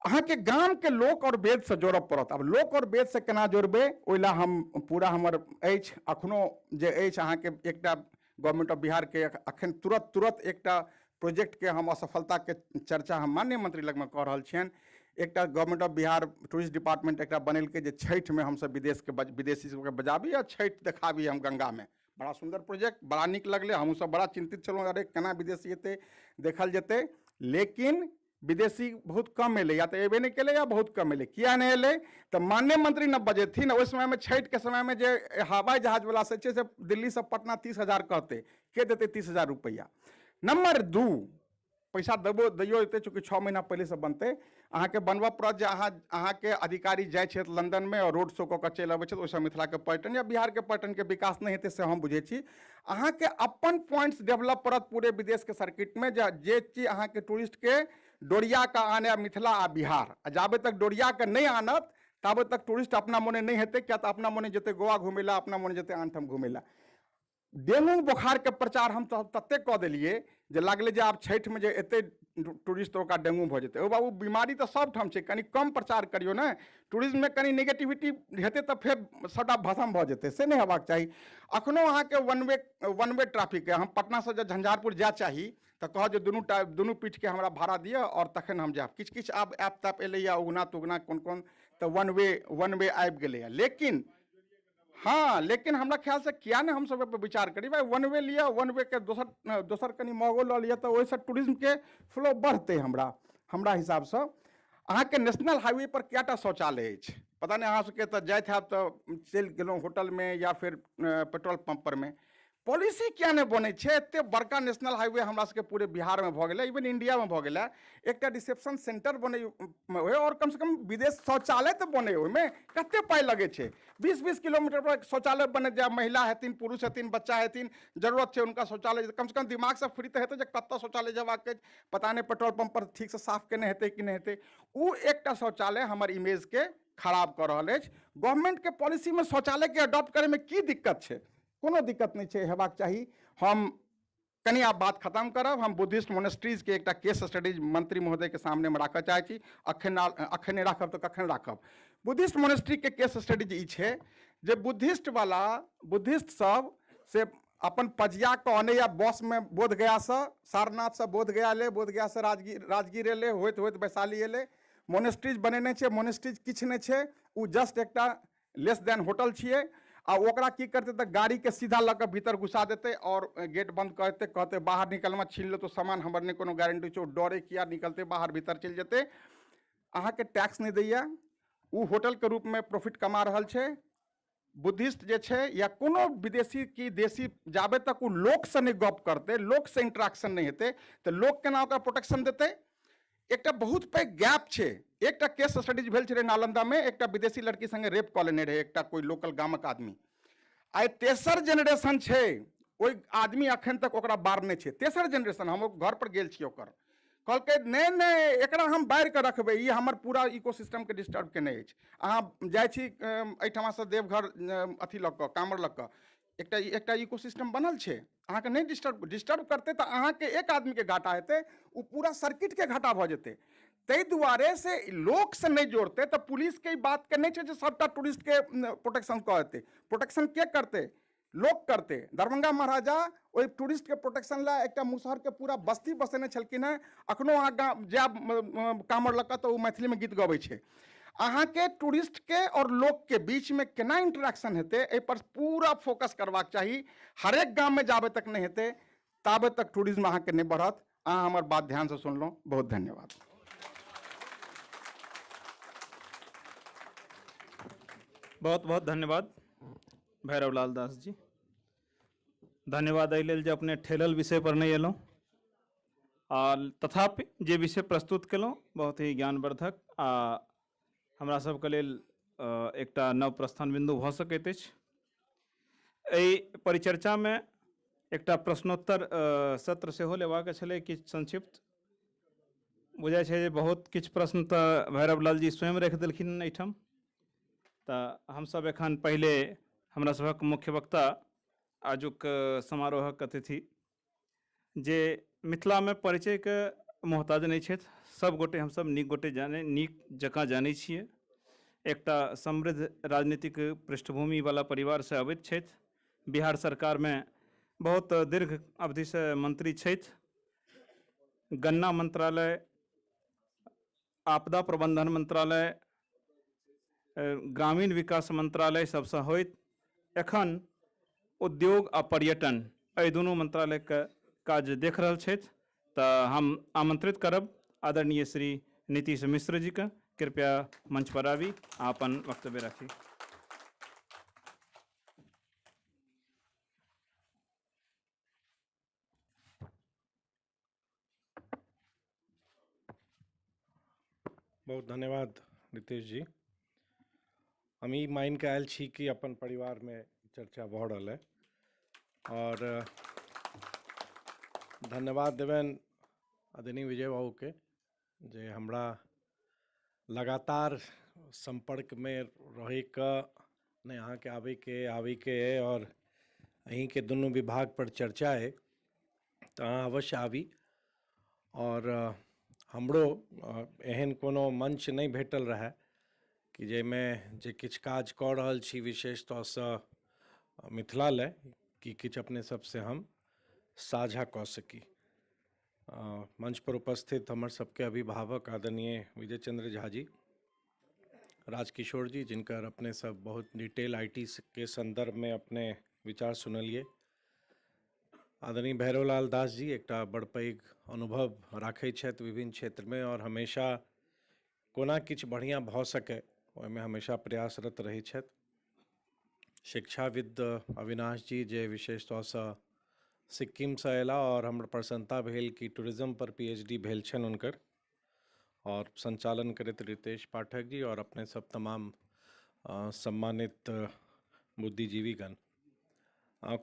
S6: अहाँके गामके लोक आओर वेदसँ जोड़ऽ पड़त। आब लोक आओर वेदसँ केना जोड़बै ओहि लए हम पूरा हमर अछि अखनो जे अछि अहाँके एकटा गवर्नमेंट ऑफ बिहारके अखन तुरत तुरत एकटा प्रोजेक्टके हम असफलताके चर्चा हम माननीय मंत्री लगमे कऽ रहल छियनि। एकटा government of Bihar tourist department एकटा बनेलकै जे छठिमे हमसब विदेशके विदेशी सबके बजाबी आ छठि देखाबी हम गंगामे। बड़ा सुन्दर प्रोजेक्ट, बड़ा नीक लगलै। हमहूँसब बड़ा चिन्तित छलहुँ, अरे केना विदेशी एतै, देखल जेतै। लेकिन विदेशी बहुत कम एलै, या तऽ एबे नहि केलै या बहुत कम एलै। किया नहि एलै तऽ माननीय मंत्री ने बजेथिन। ओहि समयमे छठिके समयमे जे हवाई जहाजवला से छै से दिल्लीसँ पटना 30,000 कहतै, के देतै 30,000 रुपैआ? नंबर 2, पैसा देबो दैयो एतै, चूँकि 6 महीना पहिलेसँ बनतै। अहाँके बनबऽ पड़त जे अहाँके अधिकारी जाइ छथि लंदनमे और रोड शो कऽ कऽ चलि अबै छथि, ओहिसँ मिथिलाके पर्यटन या बिहारके पर्यटनके विकास नहि हेतै से हम बुझै छी। अहाँके अपन पॉइंट्स डेवलप पड़त पूरे विदेशके सर्किटमे, जे चीज अहाँके टूरिस्टके डोरिया कऽ आनय मिथिला आ बिहार। आ जाबे तक डोरिया कऽ नहि आनत ताबे तक टूरिस्ट अपना मोने नहि हेतै, किया तऽ अपना मोने जेतै गोवा घुमै लए, अपना मोने जेतै आन ठाम घुमै लए। डेंगू बोखारके प्रचार हम ततेक कऽ देलियै जे लागलै जे आब छठिमे जे एतै टूरिस्ट तऽ ओकरा डेंगू भऽ जेतै। ओ बाबू, बीमारी तऽ सब ठाम छै, कनि कम प्रचार करियौ ने। टूरिज्ममे कनि नेगेटिविटी हेतै तऽ फेर सबटा भस्म भऽ जेतै, से नहि हेबाक चाही। अखनो अहाँके वन वे ट्रैफिक हम पटनासँ जे झंझारपुर जाय चाही तऽ कहत जे दुनू पीठके हमरा भाड़ा दिअ और तखन हम जायब। किछु किछु आब ऐप तैप एलैए, उगना तुगना कोन कोन, तऽ वन वे आबि गेलैए। लेकिन हाँ, लेकिन हमरा ख्यालसँ किया नहि हमसब एहिपर विचार करी भाई, वन वे लिअ, वन वे के दोसर दोसर कनि महगो लऽ लिअ तऽ ओहिसँ टूरिज्मके फ्लो बढ़तै। हमरा हिसाबसँ अहाँके नेशनल हाईवे पर कएटा शौचालय अछि पता नहि, अहाँ सबके तऽ जाइत हैब तऽ चलि गेलहुँ होटलमे या फिर पेट्रोल पंप परमे। पॉलिसी किया नहि बनै छै? एते बड़का नेशनल हाईवे हमरा सबके पूरे बिहारमे भऽ गेलै, इवन इंडियामे भऽ गेलै। एकटा रिसेप्शन सेंटर बनै और कमसँ कम विदेश शौचालय तऽ बनै, ओहिमे कते पाइ लगै छै? 20-20 किलोमीटर पर शौचालय बनै जाय, महिला हेथिन, पुरुष हेथिन, बच्चा हेथिन, जरूरत छै हुनका शौचालय, कमसँ कम दिमागसँ फ्री तऽ हेतै जे कतऽ शौचालय जेबाक अछि। पता नहि पेट्रोल पंप पर ठीकसँ साफ केने हेतै कि नहि हेतै। ओ एकटा शौचालय हमर इमेजके खराब कऽ रहल अछि। गवर्नमेंटके पॉलिसीमे शौचालयके अडॉप्ट करैमे की दिक्कत छै? कोनो दिक्कत नहि छै, हेबाक चाही। हम कनि आब बात खत्म करब। हम बुद्धिस्ट मोनेस्ट्रीजके एकटा केस स्टडीज मंत्री महोदयके सामनेमे राखऽ चाहै छी। अखन नहि राखब तऽ कखन राखब? बुद्धिस्ट मोनेस्ट्रीके केस स्टडीज ई छै जे बुद्धिस्ट सब से अपन पजिया कऽ अनैया बसमे बोधगयासँ, सारनाथसँ बोधगया एलै, बोधगयासँ राजगीर एलै, होइत होइत वैशाली एलै। मोनेस्ट्रीज बनेने छै, मोनेस्ट्रीज किछु नहि छै, ओ जस्ट एकटा लेस देन होटल छियै। आ ओकरा की करतै तऽ गाड़ीके सीधा लऽ कऽ भीतर घुसा देतै और गेट बंद कऽ देतै, कहतै बाहर निकलमे छीन लेतौ सामान, हमर नहि कोनो गारंटी छै। ओ डरे किया निकलतै, बाहर भीतर चलि जेतै। अहाँके टैक्स नहि दैया, ओ होटलके रूपमे प्रॉफिट कमा रहल छै। बुद्धिस्ट जे छै या कोनो विदेशी की देशी, जाबे तक ओ लोकसँ नहि गप करतै, लोकसँ इंट्रैक्शन नहि हेतै, तऽ लोक केना ओकरा प्रोटेक्शन देतै? एकटा बहुत पैघ गैप छै। एकटा केस स्टडीज भेल छलै नालंदामे, एकटा विदेशी लड़की संगे रेप कऽ लेने रहै एकटा कोइ लोकल गामक आदमी। आइ तेसर जेनरेशन छै, ओहि आदमी अखन तक ओकरा बारने छै। तेसर जेनरेशन, हम घर पर गेल छी ओकर, कहलकै नहि नहि एकरा हम बारि कऽ रखबै, ई हमर पूरा इकोसिस्टमके डिस्टर्ब केने अछि। अहाँ जाइ छी एहिठमासँ देवघर अथी लऽ कऽ, कामर लऽ कऽ, एकटा एकटा इकोसिस्टम बनल छै, अहाँके नहि डिस्टर्ब करतै तऽ अहाँके एक आदमीके घाटा हेतै, ओ पूरा सर्किटके घाटा भऽ जेतै। ताहि दुआरे से लोकसँ नहि जोड़तै तऽ पुलिसके ई बातके नहि छै जे सबटा टूरिस्टके प्रोटेक्शन कऽ देतै। प्रोटेक्शन के करतै? लोक करतै। दरभंगा महाराजा ओहि टूरिस्टके प्रोटेक्शन लए एकटा मुसहरके पूरा बस्ती बसेने छलखिन हेँ। अखनो अहाँ जायब कामर लऽ कऽ तऽ ओ मैथिलीमे गीत गबै छै। अहाँके टूरिस्टके और लोकके बीचमे केना इंटरेक्शन हेतै एहि पर पूरा फोकस करबाक चाही। हरेक गाममे जाबे तक नहि हेतै ताबे तक टूरिज्म अहाँके नहि बढ़त। अहाँ हमर बात ध्यानसँ सुनलहुँ, बहुत धन्यवाद।
S2: बहुत बहुत धन्यवाद भैरव लाल दास जी। धन्यवाद एहि लेल जे अपने ठेलल विषय पर नहि एलहुँ आ तथापि जे विषय प्रस्तुत केलहुँ बहुत ही ज्ञानवर्धक आ हमरा सबके लेल एकटा नव प्रस्थान बिन्दु भऽ सकैत अछि। एहि परिचर्चामे एकटा प्रश्नोत्तर सत्र सेहो लेबाक छलै किछु संक्षिप्त। बुझाइ छै जे बहुत किछु प्रश्न तऽ भैरव लाल जी स्वयं राखि देलखिन एहिठाम। तऽ हमसब एखन पहिले हमरा सभक मुख्य वक्ता आजुक समारोहक अतिथि जे मिथिलामे परिचयके मोहताज नहि छथि, सब गोटे हमसब नीक गोटे जानै, नीक जकाँ जानै छियै। एकटा समृद्ध राजनीतिक पृष्ठभूमिवला परिवारसँ अबैत छथि, बिहार सरकारमे बहुत दीर्घ अवधिसँ मंत्री छथि, गन्ना मंत्रालय, आपदा प्रबंधन मंत्रालय, ग्रामीण विकास मंत्रालय सबसँ होइत एखन उद्योग आ पर्यटन एहि दुनू मंत्रालयके काज देख रहल छथि। तऽ हम आमंत्रित करब आदरणीय श्री नीतीश मिश्र जीके, कृपया मंच पर आबी आ अपन वक्तव्य राखी।
S7: बहुत धन्यवाद रितेश जी। हम ई मानि कऽ आयल छी कि अपन परिवारमे चर्चा भऽ रहल है और धन्यवाद देबनि आदरणीय विजय बाबूके जे हमरा लगातार सम्पर्कमे रहैके नहि अहाँके आबैके अइ और अहीँके दुनू विभाग पर चर्चा अइ तऽ अहाँ अवश्य आबी। और हमरो एहन कोनो मंच नहि भेटल रहए कि जाहिमे जे किछु काज कऽ रहल छी विशेष तौरसँ मिथिला लए कि किछु अपने सबसँ हम साझा कऽ सकी। मंच पर उपस्थित हमर सबके अभिभावक आदरणीय विजय चंद्र झा जी, राजकिशोर जी, जिनकर अपने सब बहुत डिटेल IT के संदर्भ में अपने विचार सुनलिए, आदरणीय भैरवलाल दास जी एकटा बड़ पैघ अनुभव राखै छथि विभिन्न क्षेत्रमे और हमेशा कोना किछु बढ़िआँ भऽ सकै ओहिमे हमेशा प्रयासरत रहै छथि, शिक्षाविद अविनाश जी जे विशेष तौरसँ सिक्किमसँ अयलाह और हमर प्रसन्नता भेल कि टूरिज्म पर PhD भेल छनि हुनकर, और संचालन करैत रितेश पाठक जी और अपने सब तमाम सम्मानित बुद्धिजीवीगण।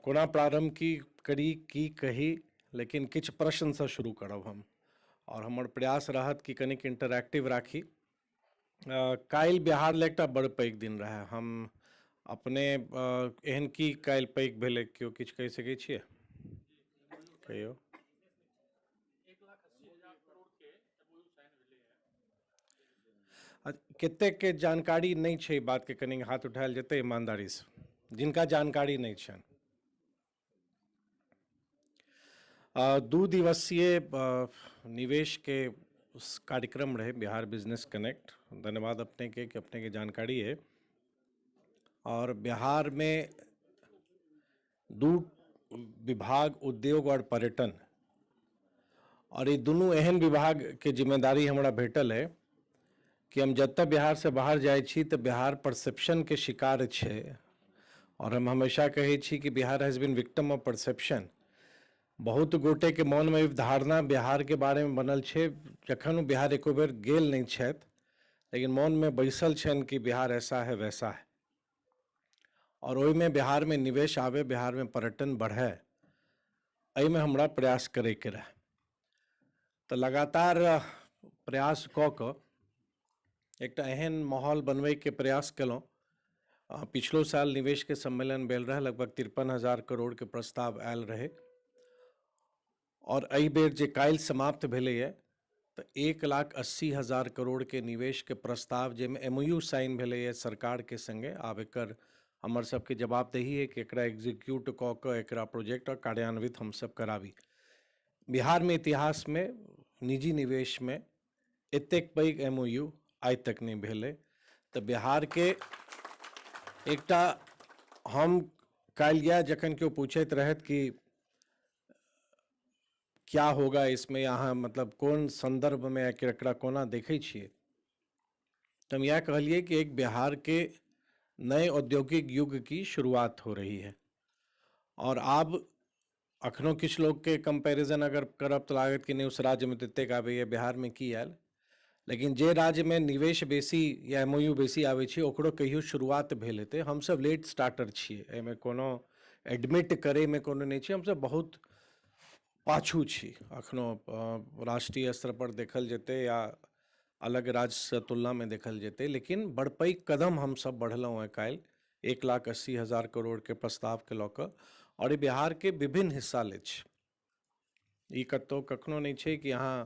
S7: कोना प्रारंभ की करी की कही, लेकिन किछु प्रश्नसँ शुरू करब हम और हमर प्रयास रहत कि कनिक इंटरैक्टिव राखी। काल्हि बिहार लए एकटा बड़ पैघ दिन रहै। हम अपने एहन की काल्हि पैघ भेलै, केओ किछु कहि सकै छियै? कहियौ। कतेक के जानकारी नहि छै बात के, कनि हाथ उठायल जेतै ईमानदारीसँ जिनका जानकारी नहि छनि। 2 दिवसीय निवेश के कार्यक्रम रहे बिहार बिजनेस कनेक्ट। धन्यवाद अपने के कि अपने के जानकारी है। और बिहार में 2 विभाग उद्योग और पर्यटन, और ये दोनों एहन विभाग के जिम्मेदारी हमरा भेटल है कि हम जतऽ बिहार से बाहर जाइ छी तऽ बिहार परसेप्शन के शिकार छै। और हम हमेशा कहै छी कि Bihar has been victim of perception. बहुत गोटे के मन में धारणा बिहार के बारे में बनल छै, जखन ओ बिहार एको बेर गेल नहि छथि लेकिन मन में बैसल छनि कि बिहार ऐसा है वैसा है। और ओहिमे बिहार में निवेश आवे, बिहार में पर्यटन बढ़े, एहिमे हमरा प्रयास करैके रहै। तऽ लगातार प्रयास कऽ कऽ एकटा एहन माहौल बनबैके प्रयास केलहुँ। पिछलो साल निवेश के सम्मेलन भेल रहै, लगभग 53,000 करोड़ के प्रस्ताव आयल रहै। और एहि बेर जे काल्हि समाप्त भेलैए तऽ 1,80,000 करोड़ के निवेश के प्रस्ताव जाहिमे MOU sign भेलैए सरकार के संगे। आब एकर हमर सबके जवाबदेही है कि एकरा एग्जीक्यूट कऽ कऽ एकरा प्रोजेक्ट और कार्यान्वित हमसब कराबी। बिहार में इतिहास में निजी निवेश में एतेक पैघ MOU आइ तक नहि भेलै। तऽ बिहार के एकटा हम काल्हि इएह जखन केओ पूछैत रहथि कि क्या होगा इसमें, अहाँ मतलब कोन संदर्भ में एकरा कोना देखै छियै, तऽ हम इएह कहलियै कि एक बिहार के नए औद्योगिक युग की शुरुआत हो रही है। और आब अखनो किछु लोकके कंपैरिजन अगर करब तऽ लागत कि नहि उस राज्यमे तऽ एतेक आबैए, बिहारमे की आयल। लेकिन जे राज्यमे निवेश बेसी या MOU बेसी आबै छै ओकरो कहियो शुरुआत भेल हेतै। हमसब लेट स्टार्टर छियै, एहिमे कोनो एडमिट करैमे कोनो नहि छै। हमसब बहुत पाछू छी अखनो, राष्ट्रीय स्तर पर देखल जेतै या अलग राज्यसँ तुलनामे देखल जेतै, लेकिन बड़ पैघ कदम हमसब बढ़लहुँ हेँ काल्हि 1,80,000 करोड़के प्रस्तावके लऽ कऽ। आओर ई बिहारके विभिन्न हिस्सा ले छै, ई कतहु कखनो नहि छै कि अहाँ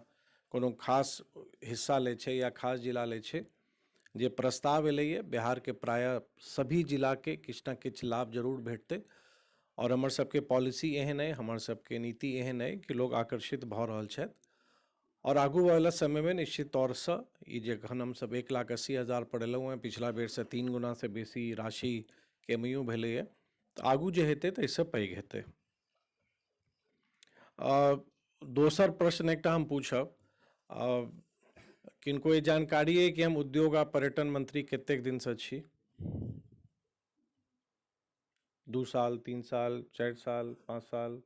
S7: कोनो खास हिस्सा लै छै या खास जिला लै छै। जे प्रस्ताव एलैए बिहारके प्रायः सभी जिलाके किछु ने किछु लाभ जरूर भेटतै। आओर हमर सबके पॉलिसी एहन अइ, हमर सबके नीति एहन अइ कि लोग आकर्षित भऽ रहल छथि। आओर आगू वला समयमे निश्चित तौरसँ ई जखन हमसब 1,80,000 पर एलहुँ हेँ, पिछला बेरसँ 3 गुनासँ बेसी राशिके एम भेलैए, तऽ आगू जे हेतै तऽ एहिसँ पैघ हेतै। दोसर प्रश्न एकटा हम पूछब, किनको ई जानकारी अइ कि हम उद्योग आ पर्यटन मंत्री कतेक दिनसँ छी? 2 साल, 3 साल, 4 साल, 5 साल?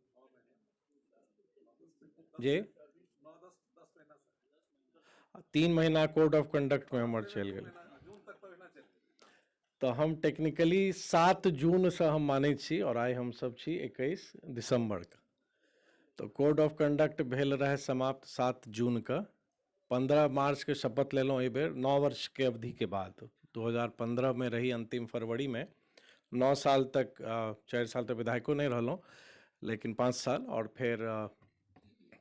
S7: जे 3 महीना कोड ऑफ कंडक्टमे हमर चलि गेल, तऽ हम टेक्निकली 7 जूनसँ हम मानै छी और आइ हमसब छी 21 दिसम्बरके। तऽ कोड ऑफ कंडक्ट भेल रहै समाप्त 7 जूनके, 15 मार्चके शपथ लेलहुँ एहिबेर 9 वर्षके अवधिके बाद। 2015मे रही अन्तिम फरवरीमे, 9 साल तक, 4 साल तक विधायको नहि रहलहुँ, लेकिन 5 साल, और फेर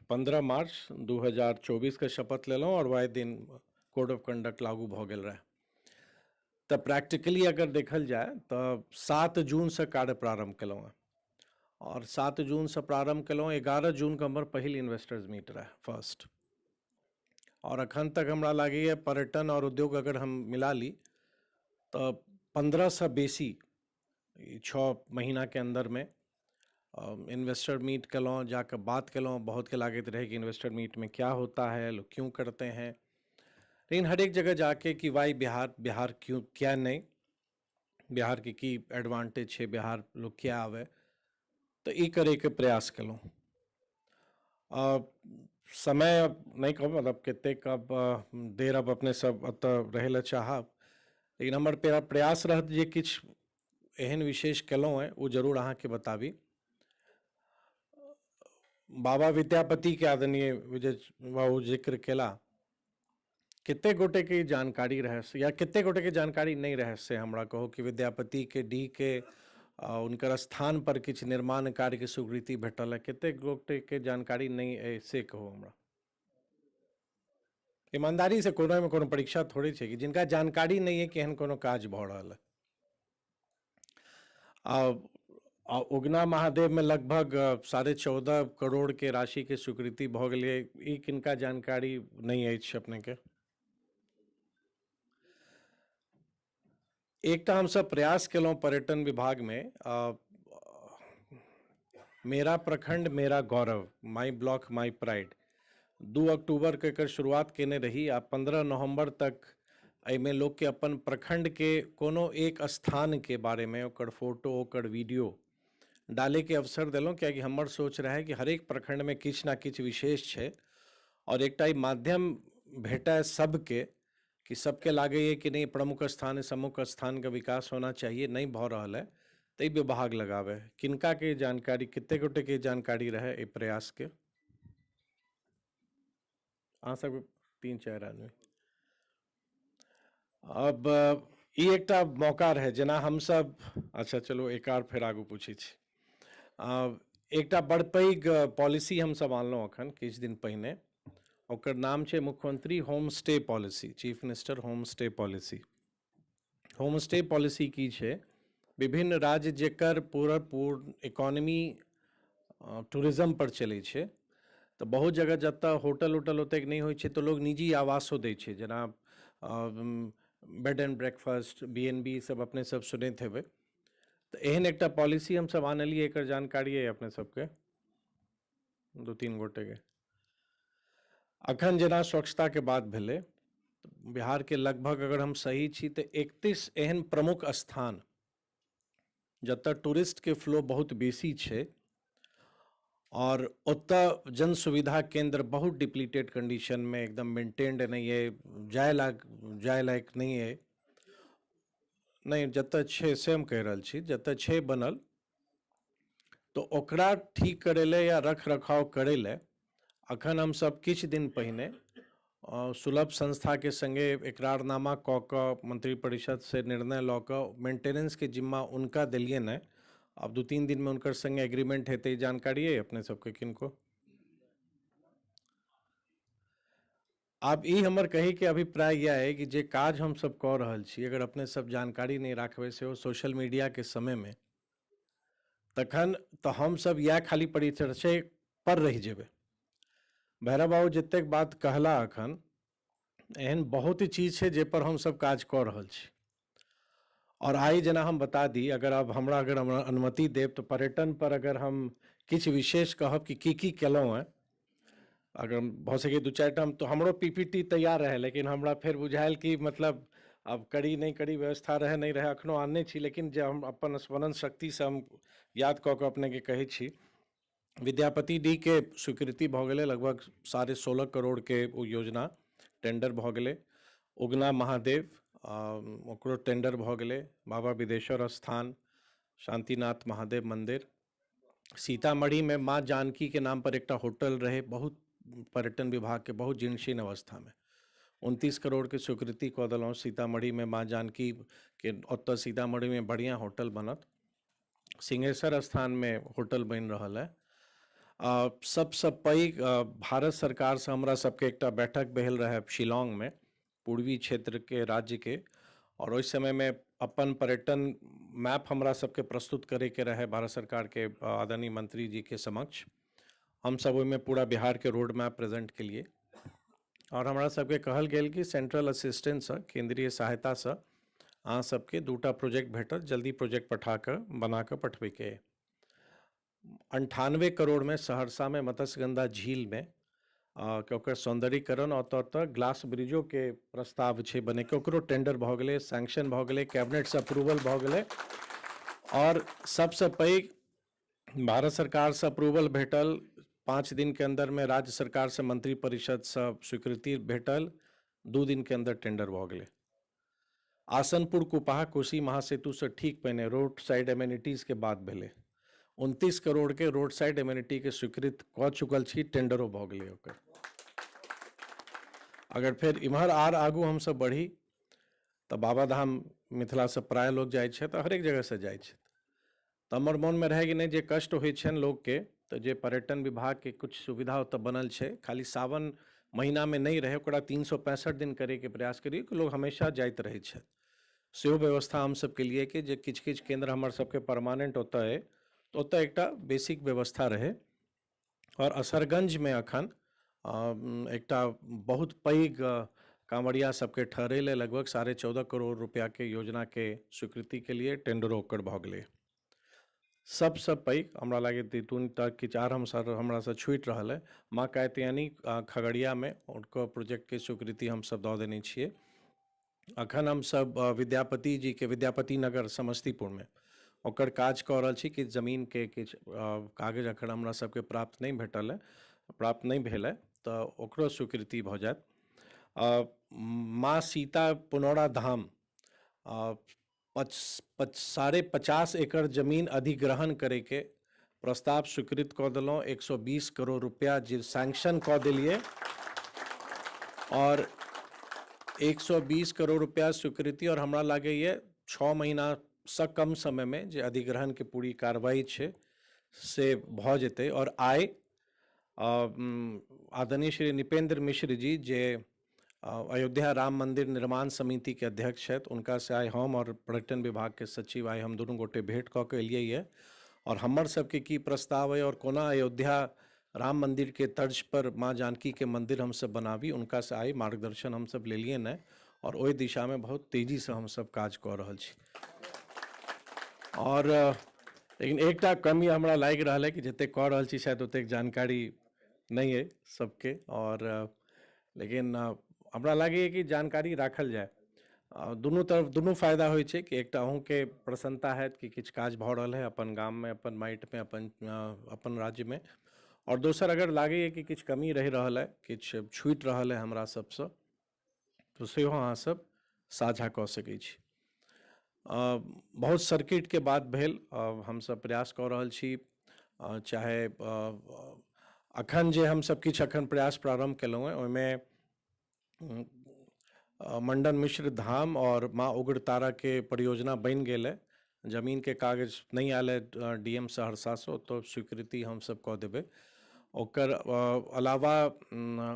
S7: 15 मार्च 2024के शपथ लेलहुँ और वएह दिन कोड ऑफ कंडक्ट लागू भऽ गेल रहै। तऽ प्रैक्टिकली अगर देखल जाय तऽ 7 जूनसँ कार्य प्रारम्भ केलहुँ हेँ और 7 जूनसँ प्रारम्भ केलहुँ, 11 जूनके हमर पहिल इन्वेस्टर्स मीट रहै फर्स्ट। और अखन तक हमरा लागैए पर्यटन और उद्योग अगर हम मिला ली तऽ 15सँ बेसी 6 महीनाके अन्दरमे इन्वेस्टर मीट केलहुँ, जाकऽ बात केलहुँ। बहुतके लागैत रहै कि इन्वेस्टर मीटमे क्या होता है, लोग क्यों करते हैं, लेकिन हर एक जगह जाके कि वाई बिहार, बिहार क्यों, क्या नहीं, बिहारके की एडवांटेज छै, बिहार लोग किया आबै, तऽ ई करैके प्रयास केलहुँ। समय नहि कहब, मतलब कतेक अब देर अब अपने सब एतऽ रहै लए चाहब, लेकिन हमर प्रयास रहत जे किछु एहन विशेष केलहुँ हेँ ओ जरूर अहाँके बताबी। बाबा विद्यापतिके आदरणीय विजय बाबू जिक्र केला, कतेक गोटेके ई जानकारी रहै या कतेक गोटेके जानकारी नहि रहै से हमरा कहू कि विद्यापतिके डीहके हुनकर स्थान पर किछु निर्माण कार्यके स्वीकृति भेटल है, कतेक गोटेके जानकारी नहि अइ से कहू हमरा ईमानदारी से। कोनो एहिमे कोनो परीक्षा थोड़े छै कि जिनका जानकारी नहि अइ कि एहन कोनो काज भऽ रहल है। आ उगना महादेवमे लगभग 14.5 करोड़के राशिके स्वीकृति भऽ गेलै, ई किनका जानकारी नहि अछि अपनेके? एकटा हमसब प्रयास केलहुँ पर्यटन विभागमे, मेरा प्रखंड मेरा गौरव, माई ब्लॉक माई प्राइड, 2 अक्टूबरके एकर शुरुआत केने रही आ 15 नवम्बर तक एहिमे लोकके अपन प्रखंडके कोनो एक स्थानके बारेमे ओकर फोटो, ओकर वीडियो डालैके अवसर देलहुँ, कियाकि हमर सोच रहै कि हरेक प्रखंडमे किछु ना किछु विशेष छै और एकटा ई माध्यम भेटै सबके कि सबके लागैए कि नहि प्रमुख स्थान सम्मुख स्थानके विकास होना चाहिए, नहि भऽ रहल है तऽ ई विभाग लगाबै। किनकाके जानकारी, कतेक गोटेके जानकारी रहै एहि प्रयासके? अहाँ सब 3-4 आदमी। अब ई एकटा मौका रहै जेना हमसब, अच्छा चलू एक आर फेर आगू पूछै छी। एकटा बड़ पैघ पॉलिसी हमसब आनलहुँ अखन किछु दिन पहिने, ओकर नाम छै मुख्यमंत्री home stay policy, chief minister home stay policy. Home stay policy की छै? विभिन्न राज्य जेकर पूरा पूर्ण इकोनॉमी टूरिज्म पर चलै छै, तऽ बहुत जगह जतऽ होटल उटल ओतेक नहि होइ छै तऽ लोग निजी आवासो दै छै, जेना bed and breakfast, B N B सब अपने सब सुनैत हेबै। तऽ एहन एकटा पॉलिसी हमसब आनलियै, एकर जानकारी अइ अपने सबके 2-3 गोटेके? अखन जेना स्वच्छताके बात भेलै, बिहारके लगभग अगर हम सही छी तऽ 31 एहन प्रमुख स्थान जतऽ टूरिस्टके फ्लो बहुत बेसी छै और ओतऽ जन सुविधा केंद्र बहुत डिप्लीटेड कंडीशनमे एकदम मेंटेन्ड नहि अइ, जाय लायक नहि अइ। नहि, जतऽ छै से हम कहि रहल छी, जतऽ छै बनल तऽ ओकरा ठीक करै लए या रख रखाव करै लए अखन हमसब किछु दिन पहिने सुलभ संस्थाके सङ्गे एकरारनामा कऽ कऽ मंत्रिपरिषदसँ निर्णय लऽ कऽ मेंटेनेंसके जिम्मा हुनका देलियनि हँ। आब 2-3 दिनमे हुनकर सङ्गे एग्रीमेंट हेतै। जानकारी अइ अपने सबके किनको? आब ई हमर कहैके अभिप्राय इएह अइ कि जे काज हमसब कऽ रहल छी, अगर अपने सब जानकारी नहि राखबै, सेहो सोशल मीडियाके समयमे, तखन तऽ हमसब इएह खाली परिचर्चे पर रहि जेबै। भैरव बाबू जतेक बात कहला अखन, एहन बहुत चीज छै जाहिपर हमसब काज कऽ रहल छी। और आइ जेना हम बता दी, अगर आब हमरा अगर हमरा अनुमति देब तऽ पर्यटन पर अगर हम किछु विशेष कहब कि की की केलहुँ हेँ, अगर भऽ सकै 2-4 टा तऽ हमरो PPT तैयार रहै, लेकिन हमरा फेर बुझायल कि मतलब आब करी नहि करी, व्यवस्था रहै नहि रहै, अखनो आनने छी, लेकिन जे हम अपन स्मरण शक्तिसँ हम याद कऽ कऽ अपनेके कहै छी। विद्यापति डी के स्वीकृति भऽ गेलै, लगभग 16.5 करोड़ के ओ योजना टेंडर भऽ गेलै। उगना महादेव ओकरो टेंडर भऽ गेलै। बाबा विदेश्वर स्थान, शांतिनाथ महादेव मंदिर, सीतामढ़ी में माँ जानकी के नाम पर एकटा होटल रहे, बहुत पर्यटन विभाग के बहुत जीर्णशीर्ण अवस्था में 29 करोड़ के स्वीकृति कऽ देलहुँ। सीतामढ़ी में माँ जानकी के ओतऽ सीतामढ़ी में बढ़िआँ होटल बनत। सिंहेश्वर स्थान में होटल बनि रहल है। सबसँ पैघ भारत सरकारसँ हमरा सबके एकटा बैठक भेल रहै शिलांग में, पूर्वी क्षेत्र के राज्य के, और ओहि समय में अपन पर्यटन मैप हमरा सबके प्रस्तुत करैके रहै भारत सरकार के आदरणीय मंत्री जी के समक्ष। हम सब ओहिमे पूरा बिहार के रोड मैप प्रेजेंट केलिए और हमरा सबके कहल गेल कि सेंट्रल असिस्टेंससँ, केंद्रीय सहायतासँ अहाँ सबके 2टा प्रोजेक्ट भेटत, जल्दी प्रोजेक्ट पठा कऽ बना कऽ पठबैके। 98 करोड़ में सहरसा में मत्स्यगंधा झील में के ओकर सौंदर्यीकरण और ओतऽ ग्लास ब्रिजो के प्रस्ताव छै बनेके, ओकरो टेंडर भऽ गेलै, सैंक्शन भऽ गेलै, कैबिनेटसँ अप्रूवल भऽ गेलै। और सबसँ पैघ भारत सरकारसँ अप्रूवल भेटल, 5 दिन के अंदर में राज्य सरकारसँ मंत्रिपरिषदसँ स्वीकृति भेटल, 2 दिन के अंदर टेंडर भऽ गेलै। आसनपुर कुपाहा कोसी महासेतुसँ ठीक पहिने रोड साइड एमेनिटीज़ के बात भेलै, 29 करोड़ के रोड साइड एमेनिटी के स्वीकृत कऽ चुकल छी, टेंडरो भऽ गेलै ओकर। अगर फेर इम्हर आर आगू हमसब बढ़ी तऽ बाबाधाम मिथिलासँ प्राय लोक जाइ छथि, हरेक जगहसँ जाइ छथि। तऽ हमर मोनमे रहै कि नहि जे कष्ट होइ छनि लोकके, तऽ जे पर्यटन विभागके किछु सुविधा ओतऽ बनल छै, खाली सावन महीनामे नहि रहै, ओकरा 365 दिन करैके प्रयास करियौ कि लोक हमेशा जाइत रहै छथि। सेहो व्यवस्था हमसब केलिए कि जे किछु किछु केन्द्र हमर सबके परमानेंट ओतऽ अइ, तऽ ओतऽ एकटा बेसिक व्यवस्था रहै। और असरगंजमे अखन एकटा बहुत पैघ कांवरिया सबके ठहरै लए लगभग 14.5 करोड़ रुपया के योजना के स्वीकृति के लिए टेंडरो ओकर भऽ गेलै। सबसँ पैघ हमरा लागैत 3 कि 4 हम सर हमरासँ छूटि रहल है, माँ कात्यायनी खगड़ियामे हुनको प्रोजेक्टके स्वीकृति हमसब दऽ देने छियै। अखन हमसब विद्यापति जी के विद्यापति नगर समस्तीपुरमे ओकर काज कऽ रहल छी कि जमीनके किछु कागज अखन हमरा सबके प्राप्त नहि भेटल है, प्राप्त नहि भेल है, तऽ ओकरो स्वीकृति भऽ जायत। माँ सीता पुनौरा धाम 50.5 एकड़ जमीन अधिग्रहण करैके प्रस्ताव स्वीकृत कऽ देलहुँ, 120 करोड़ रुपया जे सैंक्शन कऽ देलियै और 120 करोड़ रुपया स्वीकृति। और हमरा लागैए 6 महीनासँ कम समयमे जे अधिग्रहणके पूरी कार्रवाई छै से भऽ जेतै। और आइ आदरणीय श्री निपेंद्र मिश्र जी जे अयोध्या राम मंदिर निर्माण समिति के अध्यक्ष छथि, उनका से आइ हम और पर्यटन विभाग के सचिव आइ हम दुनू गोटे भेंट कऽ के एलियै ये और हमर सबके की प्रस्ताव है और कोना अयोध्या राम मंदिर के तर्ज पर माँ जानकी के मंदिर हमसब बनाबी, उनका से आइ मार्गदर्शन हमसब लेलियै ने और ओहि दिशा में बहुत तेजी से हमसब काज कऽ रहल छी। और लेकिन एकटा कमी हमरा लागि रहल है कि जतेक कऽ रहल छी शायद ओतेक जानकारी नहि अइ सबके, और लेकिन हमरा लागैए कि जानकारी राखल जाय, दुनू तरफ दुनू फायदा होइ छै कि एकटा अहूँके प्रसन्नता हैत कि किछु काज भऽ रहल है अपन गाममे, अपन माटिमे, अपन राज्यमे, और दोसर अगर लागैए कि किछु कमी रहि रहल है, किछु छूटि रहल है हमरा सबसँ, तऽ सेहो अहाँ सब साझा कऽ सकै छी। बहुत सर्किटके बात भेल, हमसब प्रयास कऽ रहल छी। चाहे अखन जे हम सब किछु अखन प्रयास प्रारम्भ केलहुँ हेँ, ओहिमे मंडन मिश्र धाम और माँ उग्रतारा के परियोजना बनि गेल है। जमीन के कागज नहीं आयल है डीएम सहरसा से, तो स्वीकृति हम सब कऽ देबै। ओकर अलावा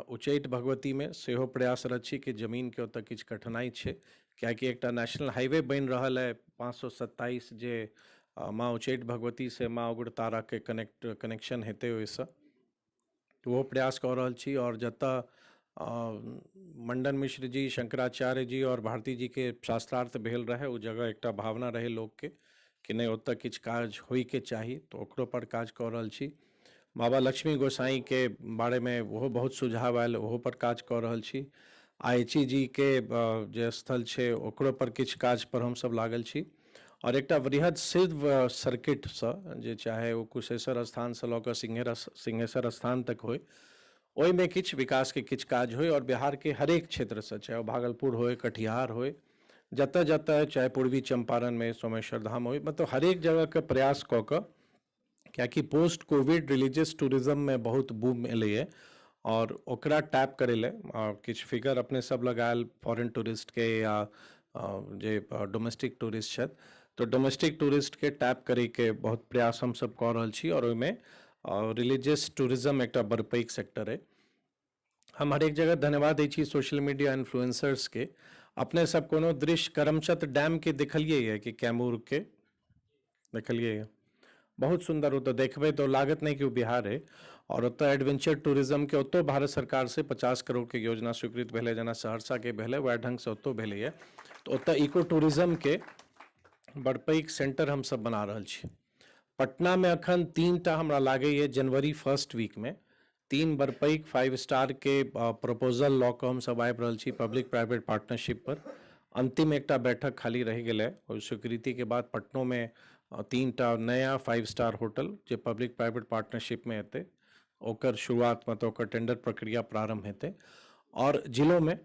S7: उच्चैठ भगवती में सेहो प्रयासरत छी कि जमीन के ओतऽ किछु कठिनाइ छै, कियाकि एकटा नेशनल हाईवे बनि रहल है 527 जे माँ उच्चैठ भगवती से माँ उग्रतारा के कनेक्शन हेतै ओहिसँ, ओहो प्रयास कऽ रहल छी। और जतऽ मंडन मिश्र जी, शंकराचार्य जी और भारती जी के शास्त्रार्थ भेल रहै, ओ जगह एकटा भावना रहै लोकके कि नहि ओतऽ किछु काज होइके चाही, तऽ ओकरो पर काज कऽ रहल छी। बाबा लक्ष्मी गोसाई के बारेमे ओहो बहुत सुझाव आयल, ओहो पर काज कऽ रहल छी। आईची जी के जे स्थल छै ओकरो पर किछु काज पर हमसब लागल छी। और एकटा वृहद शिव सर्किटसँ जे चाहे ओ कुशेश्वर स्थानसँ लऽ कऽ सिंहेश्वर स्थान तक होइ, ओहिमे किछु विकासके किछु काज होइ। और बिहारके हरेक क्षेत्रसँ, चाहे ओ भागलपुर होइ, कटिहार होइ, जतऽ जतऽ, चाहे पूर्वी चंपारणमे सोमेश्वर धाम होइ, मतलब हरेक जगहके प्रयास कऽ कऽ, कियाकि पोस्ट कोविड रिलीजियस टूरिज्ममे बहुत बूम एलैए और ओकरा टैप करै लए किछु फिगर अपने सब लगायल फॉरेन टूरिस्टके या जे डोमेस्टिक टूरिस्ट छथि, तऽ डोमेस्टिक टूरिस्टके टैप करैके बहुत प्रयास हमसब कऽ रहल छी। और ओहिमे रिलीजियस टूरिज्म एकटा बड़ पैघ सेक्टर अइ। हम हरेक जगह धन्यवाद दै छी सोशल मीडिया इन्फ्लुएंसर्सके। अपने सब कोनो दृश्य करमचत डैमके देखलियै यऽ कि कैमूरके देखलियै यऽ? बहुत सुन्दर, ओतऽ देखबै तऽ लागत नहि कि ओ बिहार है। और ओतऽ एडवेंचर टूरिज्मके ओतौ भारत सरकार से 50 करोड़ के योजना स्वीकृत भेलै, जेना सहरसाके भेलै वएह ढङ्गसँ ओतौ भेलैए। तऽ ओतऽ इको टूरिज्मके बड़ पैघ सेंटर हमसब बना रहल छी। पटनामे अखन 3टा हमरा लागैए जनवरी फर्स्ट वीकमे 3 बड़ पैघ 5 स्टार के प्रपोजल लऽ कऽ हमसब आबि रहल छी पब्लिक प्राइवेट पार्टनरशिप पर। अंतिम एकटा बैठक खाली रहि गेलै, ओहि स्वीकृतिके बाद पटनोमे 3टा नया 5 स्टार होटल जे पब्लिक प्राइवेट पार्टनरशिपमे हेतै ओकर शुरुआत, मतलब ओकर टेंडर प्रक्रिया प्रारंभ हेतै। और जिलोमे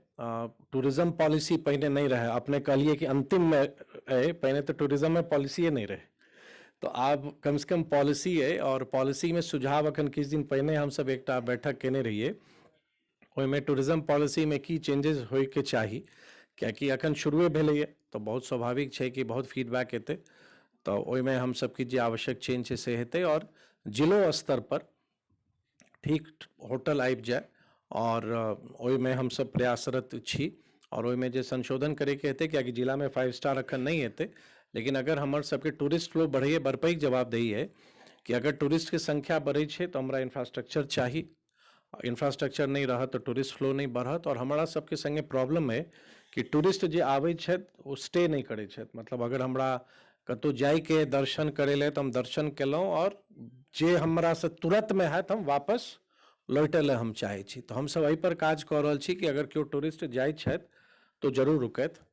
S7: टूरिज्म पॉलिसी पहिने नहि रहै, अपने कहलिए कि अंतिममे अइ, पहिने तऽ टूरिज्ममे पॉलिसीए नहि रहै, तो आब कम से कम पॉलिसी अइ। और पॉलिसीमे सुझाव अखन किछु दिन पहिने हमसब एकटा बैठक केने रहियै, ओहिमे टूरिज्म पॉलिसीमे की चेंजेस होइके चाही, कियाकि अखन शुरुए भेलैए तऽ बहुत स्वाभाविक छै कि बहुत फीडबैक एतै, तऽ ओहिमे हमसब किछु जे आवश्यक चेंज छै से हेतै। और जिलो स्तर पर ठीक होटल आबि जाय और ओहिमे हमसब प्रयासरत छी। और ओहिमे जे संशोधन करैके हेतै, कियाकि जिलामे 5 स्टार अखन नहि हेतै, लेकिन अगर हमर सबके टूरिस्ट फ्लो बढ़ैए, बड़ पैघ जवाबदेही है कि अगर टूरिस्टके संख्या बढ़ै छै तऽ हमरा इंफ्रास्ट्रक्चर चाही, इंफ्रास्ट्रक्चर नहि रहत तऽ टूरिस्ट फ्लो नहि बढ़त। और हमरा सबके संगे प्रॉब्लम है कि टूरिस्ट जे आबै छथि ओ स्टे नहि करै छथि, मतलब अगर हमरा कतहु जाइके दर्शन करै लए तऽ हम दर्शन केलहुँ और जे हमरासँ तुरन्तमे हैत हम वापस लौटै लए हम चाहै छी। तऽ हमसब एहिपर काज कऽ रहल छी कि अगर केओ टूरिस्ट जाइ छथि तऽ जरूर रुकथि।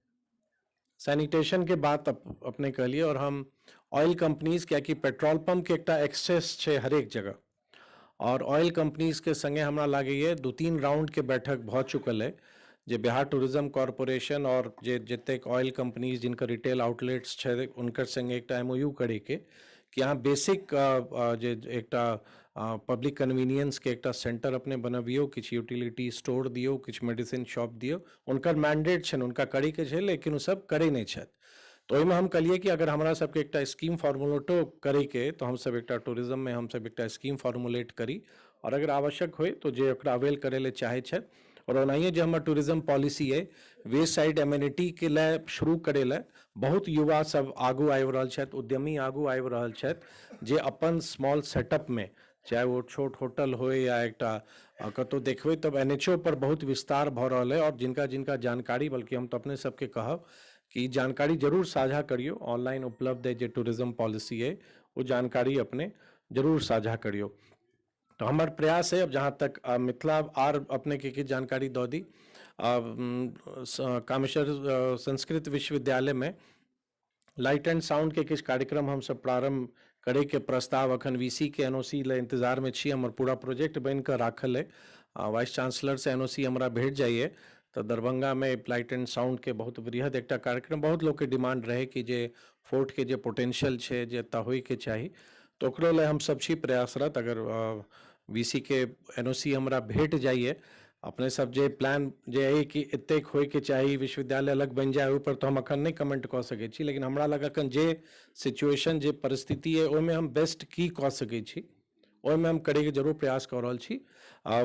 S7: सैनिटेशनके बात अपने कहलियै, और हम ऑयल कंपनीज, कियाकि पेट्रोल पम्पके एकटा एक्सेस छै हरेक जगह, और ऑयल कंपनीजके संगे हमरा लागैए 2-3 राउंडके बैठक भऽ चुकल अइ, जे बिहार टूरिज्म कॉरपोरेशन और जे जतेक ऑयल कंपनीज जिनकर रिटेल आउटलेट्स छै हुनकर संगे एकटा MOU करैके कि अहाँ बेसिक जे एकटा पब्लिक कन्वीनियंसके एकटा सेंटर अपने बनबियौ, किछु यूटिलिटी स्टोर दियौ, किछु मेडिसिन शॉप दियौ। हुनकर मैंडेट छनि, हुनका करैके छै, लेकिन ओ सब करै नहि छथि। तऽ ओहिमे हम कहलियै कि अगर हमरा सबके एकटा स्कीम फॉर्मुलेटो करैके, तऽ हमसब एकटा टूरिज्ममे हमसब एकटा स्कीम फॉर्मुलेट करी, और अगर आवश्यक होइ तऽ जे ओकरा अवेल करै लए चाहै छथि। और ओनाहिए जे हमर टूरिज्म पॉलिसी अइ, वेस्ट साइड एम्यूनिटीके लए शुरू करै लए बहुत युवा सब आगू आबि रहल छथि, उद्यमी आगू आबि रहल छथि, जे अपन स्मॉल सेटअपमे, चाहे ओ छोट होटल होइ या एकटा कतहु देखबै तब NHO पर बहुत विस्तार भऽ रहल अइ। और जिनका जिनका जानकारी, बल्कि हम तऽ अपने सबके कहब कि जानकारी जरूर साझा करियौ, ऑनलाइन उपलब्ध अइ जे टूरिज्म पॉलिसी अइ, ओ जानकारी अपने जरूर साझा करियौ। तो हमर प्रयास है अब जहाँ तक मिथिला आर अपने के किछु जानकारी दऽ दी। कामेश्वर संस्कृत विश्वविद्यालय में लाइट एंड साउंड के किछु कार्यक्रम हमसब प्रारंभ करे के प्रस्ताव अखन VC के NOC ले इंतजार में छी। हमर पूरा प्रोजेक्ट बनि कऽ राखल है, वाइस चांसलर से NOC हमरा भेट जाइए तऽ दरभंगा में लाइट एंड साउंड के बहुत वृहद एकटा कार्यक्रम, बहुत लोग के डिमांड रहे कि जे फोर्ट के जे पोटेंशियल छै जे एतऽ होइके चाही, तऽ ओकरो लए हमसब छी प्रयासरत। अगर वीसी के एनओसी हमरा भेट जाइए, अपने सब जे प्लान जे अइ कि एतेक होइके चाही, विश्वविद्यालय अलग बनि जाय, ओहिपर तऽ हम अखन नहि कमेंट कऽ सकै छी, लेकिन हमरा लग अखन जे सिचुएशन जे परिस्थिति अइ ओहिमे हम बेस्ट की कऽ सकै छी ओहिमे हम करैके जरूर प्रयास कऽ रहल छी।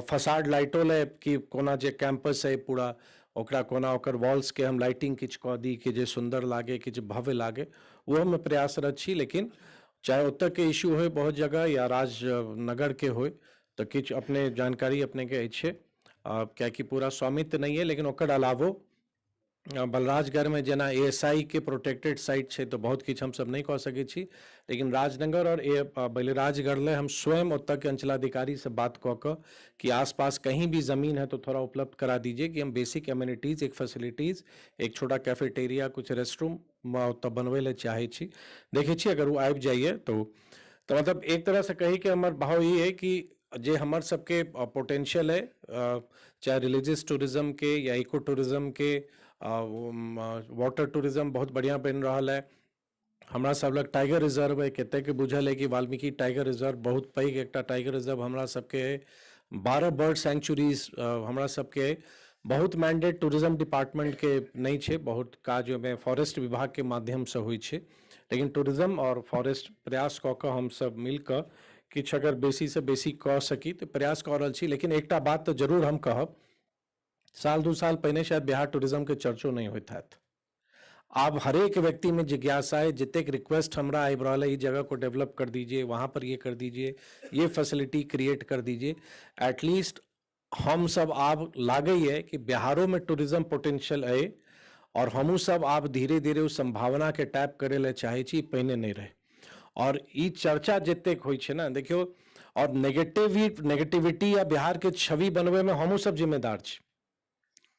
S7: फसाड लाइटो लए कि कोना जे कैंपस अइ पूरा ओकरा कोना ओकर वॉल्सके हम लाइटिंग किछु कऽ दी कि जे सुन्दर लागे, किछु भव्य लागे, ओहोमे प्रयासरत छी। लेकिन चाहे ओतऽके इश्यू होइ बहुत जगह या राजनगरके होइ, तऽ किछु अपने जानकारी अपनेके अछि, कियाकि पूरा स्वामित्व नहि अइ, लेकिन ओकर अलावो बलराजगढ़मे जेना एएसआई के प्रोटेक्टेड साइट छै तऽ बहुत किछु हमसब नहि कऽ सकै छी, लेकिन राजनगर और बलिराजगढ़ ले हम स्वयं ओतऽके अंचलाधिकारी से बात कऽ कऽ कि आसपास कहीं भी ज़मीन है तो थोड़ा उपलब्ध करा दीजिए कि हम बेसिक एम्यूनिटीज़, एक फैसिलिटीज़, एक छोटा कैफेटेरिया, कुछ रेस्ट रूम ओतऽ बनबै लए चाहै छी। देखै छी अगर ओ आबि जाइए तो मतलब एक तरहसँ कही कि हमर भाव ई अइ कि जे हमर सबके पोटेंशियल है, चाहे रिलीजियस टूरिज्म के या इको टूरिज्म के, वाटर टूरिज्म बहुत बढ़िआँ बनि रहल है। हमरा सब लग टाइगर रिजर्व है, कतेक बुझल है कि वाल्मीकि टाइगर रिजर्व बहुत पैघ एकटा टाइगर रिजर्व हमरा सबके है। 12 बर्ड सैंक्चुरीज हमरा सबके है। बहुत मैंडेट टूरिज्म डिपार्टमेंट के नहि छै, बहुत काज ओहिमे फॉरेस्ट विभाग के माध्यम से होइ छै, लेकिन टूरिज्म और फॉरेस्ट प्रयास कऽ कऽ हमसब मिल कऽ किछु अगर बेसी से बेसी कऽ सकी तऽ प्रयास कऽ रहल छी। लेकिन एकटा बात तऽ जरूर हम कहब, साल दू साल पहिने शायद बिहार टूरिज्म के चर्चो नहि होइत हैत, आब हरेक व्यक्ति में जिज्ञासा है, जितेक रिक्वेस्ट हमरा आबि रहल है, ई जगह को डेवलप कर दीजिए, वहाँ पर ये कर दीजिए, ये फैसिलिटी क्रिएट कर दीजिए। एटलीस्ट हम सब आब लागैए कि बिहारो में टूरिज्म पोटेंशियल अइ और हमहूँ सब आब धीरे धीरे उस संभावना के टैप करे लए चाहै छी, पहिने नहि रहै। और ई चर्चा जतेक होइ छै ने, देखियौ, और नेगेटिविटी या बिहार के छवि बनबै में हमहूँ सब जिम्मेदार छी।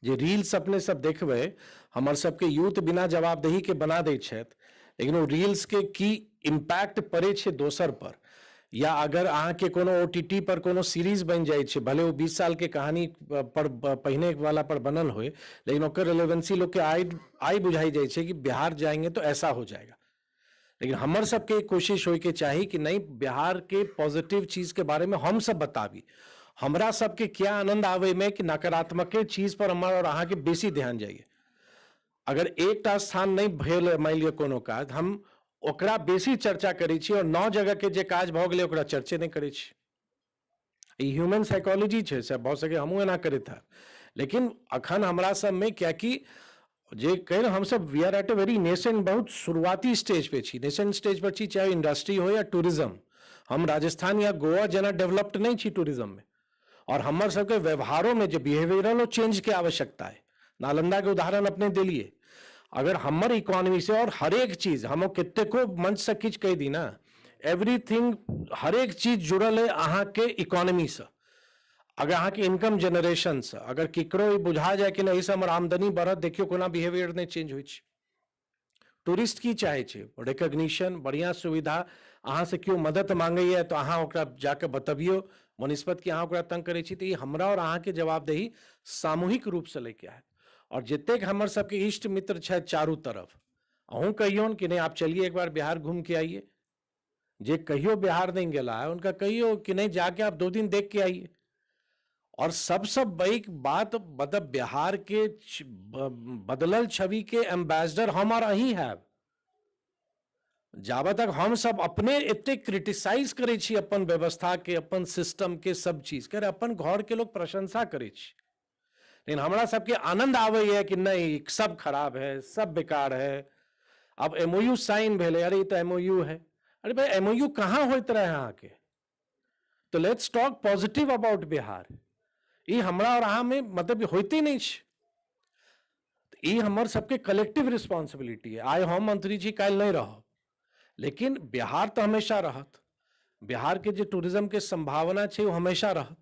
S7: जे रील्स अपने सब देखबै, हमर सबके यूथ बिना जवाबदेही के बना दै छथि, लेकिन ओ रील्स के की इम्पैक्ट पड़ै छै दोसर पर, या अगर अहाँके कोनो OTT पर कोनो सीरीज बनि जाइ छै, भले ओ 20 साल के कहानी पर पहिने वाला पर बनल होय, लेकिन ओकर रेलेवेंसी लोकके आइ बुझाइ जाइ छै कि बिहार जाएंगे तो ऐसा हो जाएगा। लेकिन हमर सबके कोशिश होइके चाही कि नहीं, बिहार के पॉजिटिव चीज के बारे में हम सब बताबी। हमरा सबके क्या आनंद आवे में कि नकारात्मक चीज पर हमर और अहाँके बेसी ध्यान जाइए। अगर एकटा स्थान नहीं भेल मानि लिअ कोनो काज, हम ओकरा बेसी चर्चा करै छी और 9 जगह के जे काज भऽ गेलै ओकरा चर्चे नहि करै छी। ई ह्यूमन साइकोलॉजी छै, से भऽ सकै हमहूँ एना करैत हैब, लेकिन अखन हमरा सबमे कियाकि जे कहि हमसब we are at a very nascent, बहुत शुरुआती स्टेज पे छी, नेसेंट स्टेज पर छी, चाहे इंडस्ट्री हो या टूरिज्म। हम राजस्थान या गोवा जेना डेवलप्ड नहीं छी टूरिज्म में, और हमर सबके व्यवहारों में जे बिहेवियरल चेंज के आवश्यकता है। नालंदा के उदाहरण अपने दिलिए, अगर हमर इकोनॉमी से और हरेक चीज हम कतेको मंच से किछु कहि दी ना, एवरीथिंग हरेक चीज जुड़ल है अहाँ के इकोनॉमी से, अगर अहाँ के इनकम जनरेशन से। अगर केकरो ई बुझा जाए कि नहीं एहिसँ हमर आमदनी बढ़त, देखियौ कोना बिहेवियर नहि चेंज होइ छै। टूरिस्ट की चाहै छै? रिकग्निशन, बढ़िआँ सुविधा। अहाँ से केओ मदद मांगैए तऽ अहाँ ओकरा जाके बतबियौ, बनस्पत कि अहाँ ओकरा तंग करै छी। तऽ ई हमरा और अहाँके जवाबदेही सामूहिक रूपसँ लैके आयत। और जतेक हमर सबके इष्ट मित्र छथि चारू तरफ, अहूँ कहियौन कि नहीं आप चलिए एक बार बिहार घूम के आइए। जे कहियो बिहार नहीं गेला है उनका कहियो कि नहीं जाके आप 2 दिन देख के आइए। और सबसे बड़ी बात मतलब बिहार के बदलल छवि के एम्बेसडर हम और अहीं हैं। जाबे तक हम सब अपने एते क्रिटिसाइज करै छी अपन व्यवस्था के, अपन सिस्टम के, सब चीज के, अपन घर के लोग प्रशंसा करै छी, लेकिन हमरा सबके आनंद आबैए कि नहीं सब खराब है, सब बेकार है। अब MOU sign भेलै, अरे ई तऽ MOU है, अरे भाई MOU कहाँ होइत रहे अहाँके? तो let's talk positive about Bihar. ई हमरा और अहाँ में मतलब होइते नहीं छै। ई हमर सबके कलेक्टिव रिस्पॉन्सिबिलिटी है। आइ हम मंत्री जी काल्हि नहीं रहब, लेकिन बिहार तो हमेशा रहत। बिहार के जे टूरिज्म के संभावना छै वो हमेशा रहत,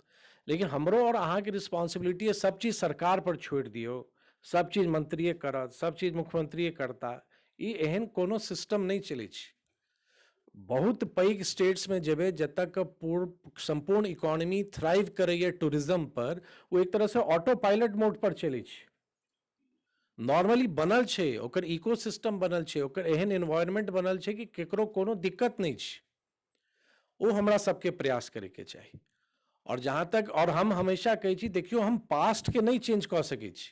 S7: लेकिन हमरो और अहाँ के रिस्पॉन्सिबिलिटी है सब चीज सरकार पर छोड़ि दियौ, सब चीज मंत्रिये करत, सब चीज मुख्यमंत्रिये करता, ई एहन कोनो सिस्टम नहीं चलै छै। बहुत पैघ स्टेट्स में जेबै जतऽ के पूर्ण संपूर्ण इकोनॉमी थ्राइव करैए टूरिज्म पर, ओ एक तरह से ऑटो पायलट मोड पर चलै छै। नॉर्मली बनल छै, ओकर इकोसिस्टम बनल छै, ओकर एहन एनवायरनमेंट बनल छै कि केकरो कोनो दिक्कत नहि छै। ओ हमरा सबके प्रयास करैके चाही। और जहाँ तक, और हम हमेशा कहै छी, देखियौ हम पास्टके नहि चेंज कऽ सकै छी।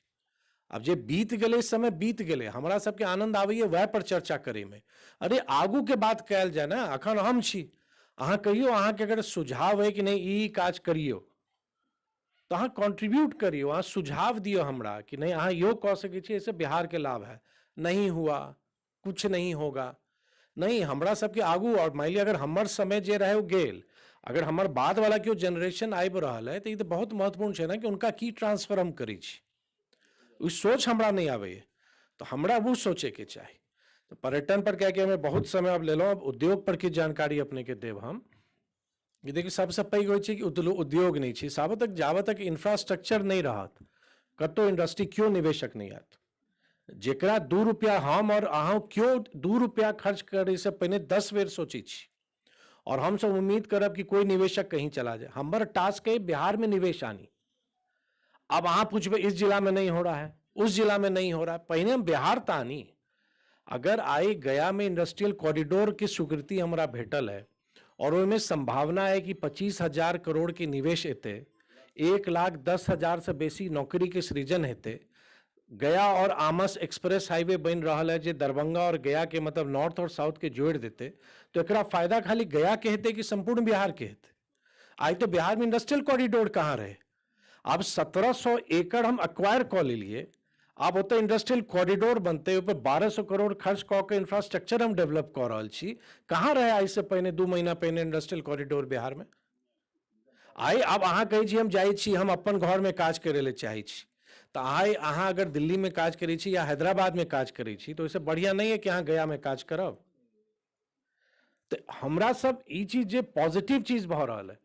S7: आब जे बीत गेलै समय बीत गेलै, हमरा सबके आनन्द आबैए वएह पर चर्चा करैमे। अरे आगूके बात कयल जाय ने, अखन हम छी, अहाँ कहियौ अहाँके अगर सुझाव अइ कि नहि ई काज करियौ, तऽ अहाँ कॉन्ट्रीब्यूट करियौ, अहाँ सुझाव दियौ हमरा कि नहि अहाँ इहो कऽ सकै छी, एहिसँ बिहारके लाभ है। नहीं हुआ कुछ नहीं होगा, नहीं हमरा सबके आगू। और मानि लिअ अगर हमर समय जे रहै ओ गेल, अगर हमर बाद वाला केओ जेनरेशन आबि रहल है तऽ ई तऽ बहुत महत्वपूर्ण छै ने कि हुनका की ट्रांसफर हम करै छी। ओ सोच हमरा नहि आबैए, तऽ हमरा ओ सोचैके चाही। तऽ पर्यटन पर कियाकि हमे बहुत समय अब लेलहुँ, अब उद्योग पर किछु जानकारी अपनेके देब हम। ई देखियौ सबसँ पैघ होइ छै कि उद्योग नहि छै। साबत तक जाबत तक इंफ्रास्ट्रक्चर नहि रहत, कतहु इंडस्ट्री केओ निवेशक नहि आयत। जेकरा 2 रुपया हम और अहाँ केओ 2 रुपया खर्च करैसँ पहिने 10 बेर सोचै छी। और हमसब उम्मीद करब कि कोई निवेशक कहीं चला जाए। हमर टास्क है बिहार में निवेश आनी। अब अहाँ पूछबै इस जिला में नहीं हो रहा है, उस जिला में नहीं हो रहा है, पहिने हम बिहार तऽ आनी। अगर आइ गया में इंडस्ट्रियल कॉरिडोर के स्वीकृति हमरा भेटल है और ओहिमे संभावना है कि 25,000 करोड़ के निवेश एतै, 1,10,000 से बेसी नौकरी के सृजन हेतै। गया और आमस एक्सप्रेस हाईवे बनि रहल है जे दरभंगा और गया के मतलब नॉर्थ और साउथ के जोड़ि देतै, तो एकरा फायदा खाली गया के हेतै कि संपूर्ण बिहार के हेतै? आइ तो बिहार में इंडस्ट्रियल कॉरिडोर कहाँ रहे? आब 1700 एकड़ हम अक्वायर कऽ लेलियै, आब ओतऽ इंडस्ट्रियल कॉरिडोर बनतै, ओहिपर 1200 करोड़ खर्च कऽ के इंफ्रास्ट्रक्चर हम डेवलप कऽ रहल छी। कहाँ रहै आइसँ पहिने 2 महीना पहिने इंडस्ट्रियल कॉरिडोर बिहारमे? आइ आब अहाँ कहै छी हम जाइ छी, हम अपन घरमे काज करै लए चाहै छी, तऽ आइ अहाँ अगर दिल्लीमे काज करै छी या हैदराबादमे काज करै छी तऽ ओहिसँ बढ़िआँ नहि अइ कि अहाँ गयामे काज करब। तऽ हमरा सब ई चीज जे पॉजिटिव चीज भऽ रहल है,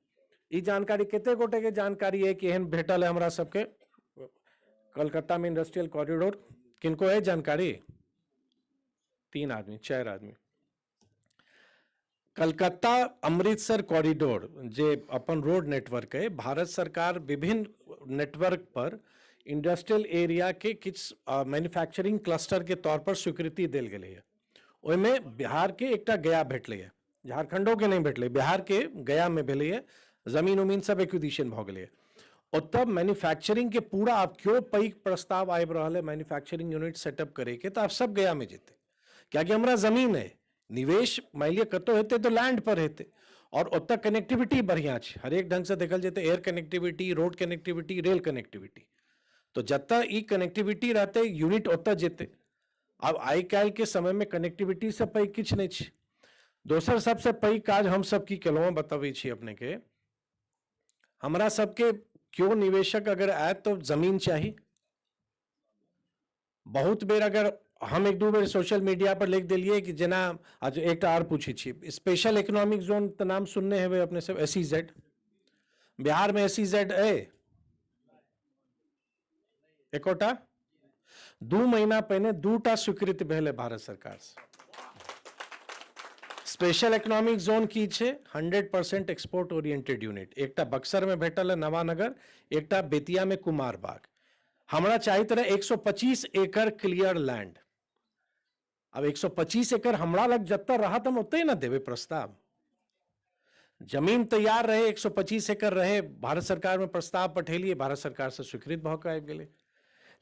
S7: ई जानकारी कते गोटेके जानकारी है कि एहन भेटल है हमरा सबके कलकत्तामे इंडस्ट्रियल कॉरिडोर? किनको है जानकारी? 3 आदमी 4 आदमी। कलकत्ता अमृतसर कॉरिडोर जे अपन रोड नेटवर्क है, भारत सरकार विभिन्न नेटवर्क पर इंडस्ट्रियल एरिया के किछु मैन्युफैक्चरिंग क्लस्टर के तौर पर स्वीकृति देल गेलै है। ओहिमे बिहार के एकटा गया भेटलै है, झारखंडो के नहि भेटलै, बिहार के गया में भेलै है। जमीन उमीन सब एक्विजिशन भऽ गेलै है। ओतऽ मैन्युफैक्चरिंग के पूरा आब केओ पैघ प्रस्ताव आबि रहल है मैन्युफैक्चरिंग यूनिट सेटअप करैके, तऽ आब सब गया में जेतै, कियाकि हमरा जमीन है। निवेश मानि लिअ कतहु हेतै तऽ लैंड पर हेतै, और ओतऽ कनेक्टिविटी बढ़िआँ छै। हरेक ढङ्गसँ देखल जेतै air connectivity, road connectivity, rail connectivity, तऽ जतऽ ई कनेक्टिविटी रहतै यूनिट ओतऽ जेतै। आब आइ काल्हिके समयमे कनेक्टिविटीसँ पैघ किछु नहि छै। दोसर सबसँ पैघ काज हमसब की केलहुँ हँ बतबै छी अपनेके। हमरा सबके केओ निवेशक अगर आयत तऽ जमीन चाही। बहुत बेर अगर हम 1-2 बेर सोशल मीडिया पर लिख देलियै कि जेना आज एकटा आर पूछै छी, स्पेशल इकोनॉमिक जोन तऽ नाम सुनने हेबै अपने सब, SEZ। बिहारमे SEZ अइ एकोटा? 2 महीना पहिने 2टा स्वीकृत भेल है भारत सरकार से। स्पेशल इकोनॉमिक जोन की छै? 100% एक्सपोर्ट ओरिएंटेड यूनिट। एकटा बक्सर में भेटल है नवानगर, एकटा बेतिया में कुमारबाग। हमरा चाहैत रहे 125 एकड़ क्लियर लैंड। अब 125 एकड़ हमरा लग जतऽ रहत हम ओतहि ने देबै प्रस्ताव। जमीन तैयार रहे, 125 एकड़ रहे, भारत सरकार में प्रस्ताव पठेलियै, भारत सरकार से स्वीकृत भऽ कऽ आबि गेलै।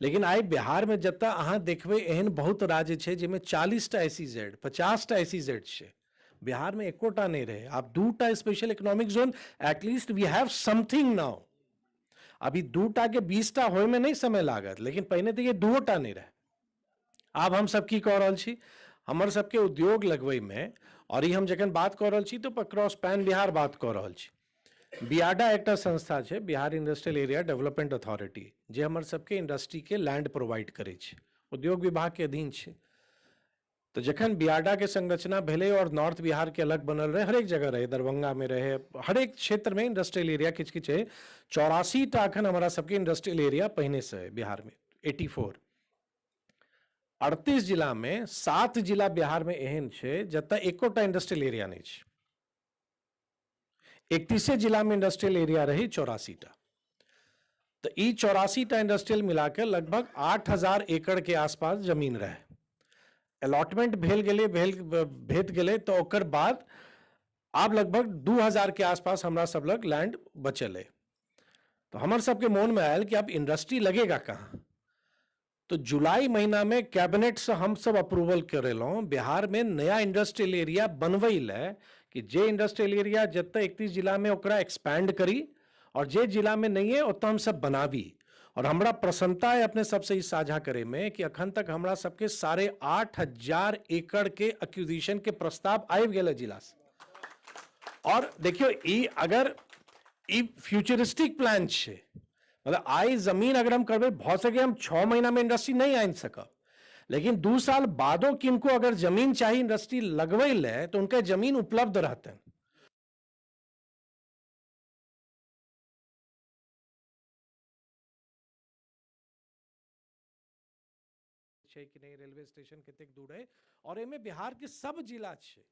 S7: लेकिन आइ बिहार में जतऽ अहाँ देखबै एहन बहुत राज्य छै जाहिमे 40टा SEZ, 50टा SEZ छै, बिहार में एकोटा नहि रहै। आब 2टा special economic zone, at least we have something now. अभी 2टा के 20टा होइमे नहि समय लागत, लेकिन पहिने तऽ ये 2टा नहि रहै। आब हम सब की कऽ रहल छी, हमर सबके उद्योग लगबैमे, और ई हम जखन बात कऽ रहल छी तऽ अक्रॉस पैन बिहार बात कऽ रहल छी। बियाडा एकटा संस्था छै, Bihar industrial area development authority, जे हमर सबके इंडस्ट्रीके लैंड प्रोवाइड करै छै, उद्योग विभागके अधीन छै। तऽ जखन बियाडाके संरचना भेलै और नॉर्थ बिहारके अलग बनल रहै, हरेक जगह रहै, दरभंगामे रहै, हरेक क्षेत्रमे इंडस्ट्रियल एरिया किछु किछु है। 84टा अखन हमरा सबके इंडस्ट्रियल एरिया पहिनेसँ है बिहारमे, 84। 38 जिलामे 7 जिला बिहारमे एहन छै जतऽ एकोटा इंडस्ट्रियल एरिया नहि छै। 31 जिलामे इंडस्ट्रियल एरिया रहै 84टा। तऽ ई 84टा इंडस्ट्रियल मिलाके लगभग 8000 एकड़ के आसपास जमीन रहै। अलॉटमेंट भेल गेलै, भेट गेलै, तऽ ओकर बाद आब लगभग 2000 के आसपास हमरा सब लग लैंड बचल है। तो हमर सबके मोन में आयल कि अब इंडस्ट्री लगेगा कहाँ। तो जुलाई महीना में कैबिनेट से हम सब अप्रूवल करेलहुँ बिहार में नया इंडस्ट्रियल एरिया बनबै लए, कि जे इंडस्ट्रियल एरिया जतऽ 31 जिला में ओकरा एक्सपैंड करी और जे जिला में नहीं है ओतऽ हम सब बनाबी। और हमरा प्रसन्नता है अपने सबसे ई साझा करे में कि अखन तक हमरा सबके 8,500 एकड़ के एक्विजिशन के प्रस्ताव आबि गेल है जिला से। और देखियो ई अगर ई फ्यूचरिस्टिक प्लान छै, मतलब आइ जमीन अगर हम करबै भऽ सके हम 6 महीना में इंडस्ट्री नहीं आनि सकब, लेकिन 2 साल बादो किनको अगर जमीन चाही इंडस्ट्री लगबै ले तो उनका जमीन उपलब्ध रहतनि। छै कि नहीं, रेलवे स्टेशन कतेक दूर है, और एहिमे बिहार के सब जिला छै।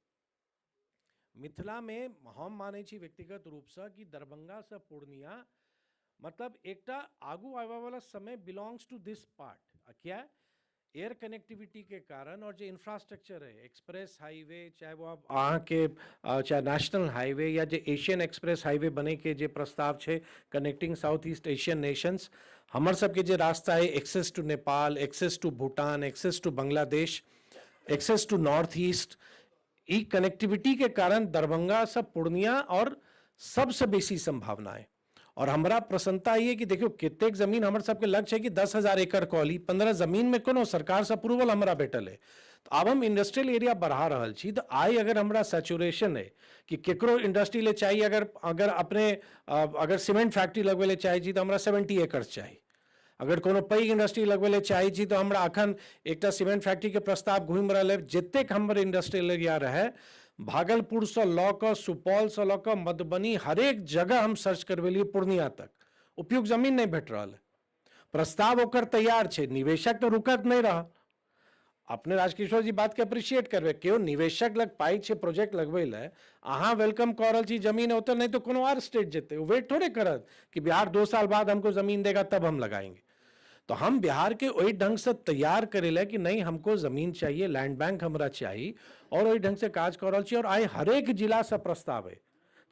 S7: मिथिला में हम मानै छी व्यक्तिगत रूपसँ कि दरभंगा से पूर्णिया मतलब एकटा आगू आबयवला समय बिलोंग्स टू this part. आ किया एयर कनेक्टिविटी के कारण और जे इंफ्रास्ट्रक्चर है, एक्सप्रेस हाईवे, चाहे वो आप अहाँके चाहे नेशनल हाईवे या जे एशियन एक्सप्रेस हाईवे बने के जे प्रस्ताव छै connecting south east Asian nations, हमर सबके जे रास्ता है access to Nepal, access to Bhutan, access to Bangladesh, access to north east, E connectivity के कारण दरभंगा से पूर्णिया और सबसे बेसी संभावना है। और हमरा प्रसन्नता ये कि देखियो कतेक जमीन हमर सबके लक्ष्य है कि 10,000 एकड़ कॉली 15 जमीन में कोनो सरकार से अप्रूवल हमरा भेटल है। तो आब हम इंडस्ट्रियल एरिया बढ़ा रहल छी, तो आइ अगर हमरा सैचुरेशन है कि केकरो इंडस्ट्री ले चाहिए, अगर अगर अपने अगर सीमेंट फैक्ट्री लगबै ले चाहै छी तो हमरा 70 एकड़ चाही, अगर कोनो पैघ इंडस्ट्री लगबै ले चाहै छी तो हमरा अखन एकटा सीमेंट फैक्ट्री के प्रस्ताव घूमि रहल है। जतेक हमर इंडस्ट्रियल एरिया रहै, भागलपुर से लऽ कऽ सुपौल से लऽ कऽ मधुबनी, हरेक जगह हम सर्च करबेलियै पूर्णिया तक, उपयुक्त जमीन नहि भेट रहल है। प्रस्ताव ओकर तैयार छै, निवेशक तो रुकत नहीं रह। अपने राजकिशोर जी बात के अप्रिशिएट करबै, केओ निवेशक लग पाइ छै प्रोजेक्ट लगबै लए, अहाँ welcome कऽ रहल छी जमीन ओतऽ, नहीं तो कोनो आर स्टेट जेतै, ओ वेट थोड़े करत कि बिहार 2 साल बाद हमको जमीन देगा तब हम लगाएंगे। तो हम बिहार के ओहि ढंग से तैयार करे ला कि नहीं हमको जमीन चाहिए, लैंड बैंक हमरा चाहिए, और ओहि ढंग से काज कर रहल छी। और आइ हरेक जिला से प्रस्ताव है,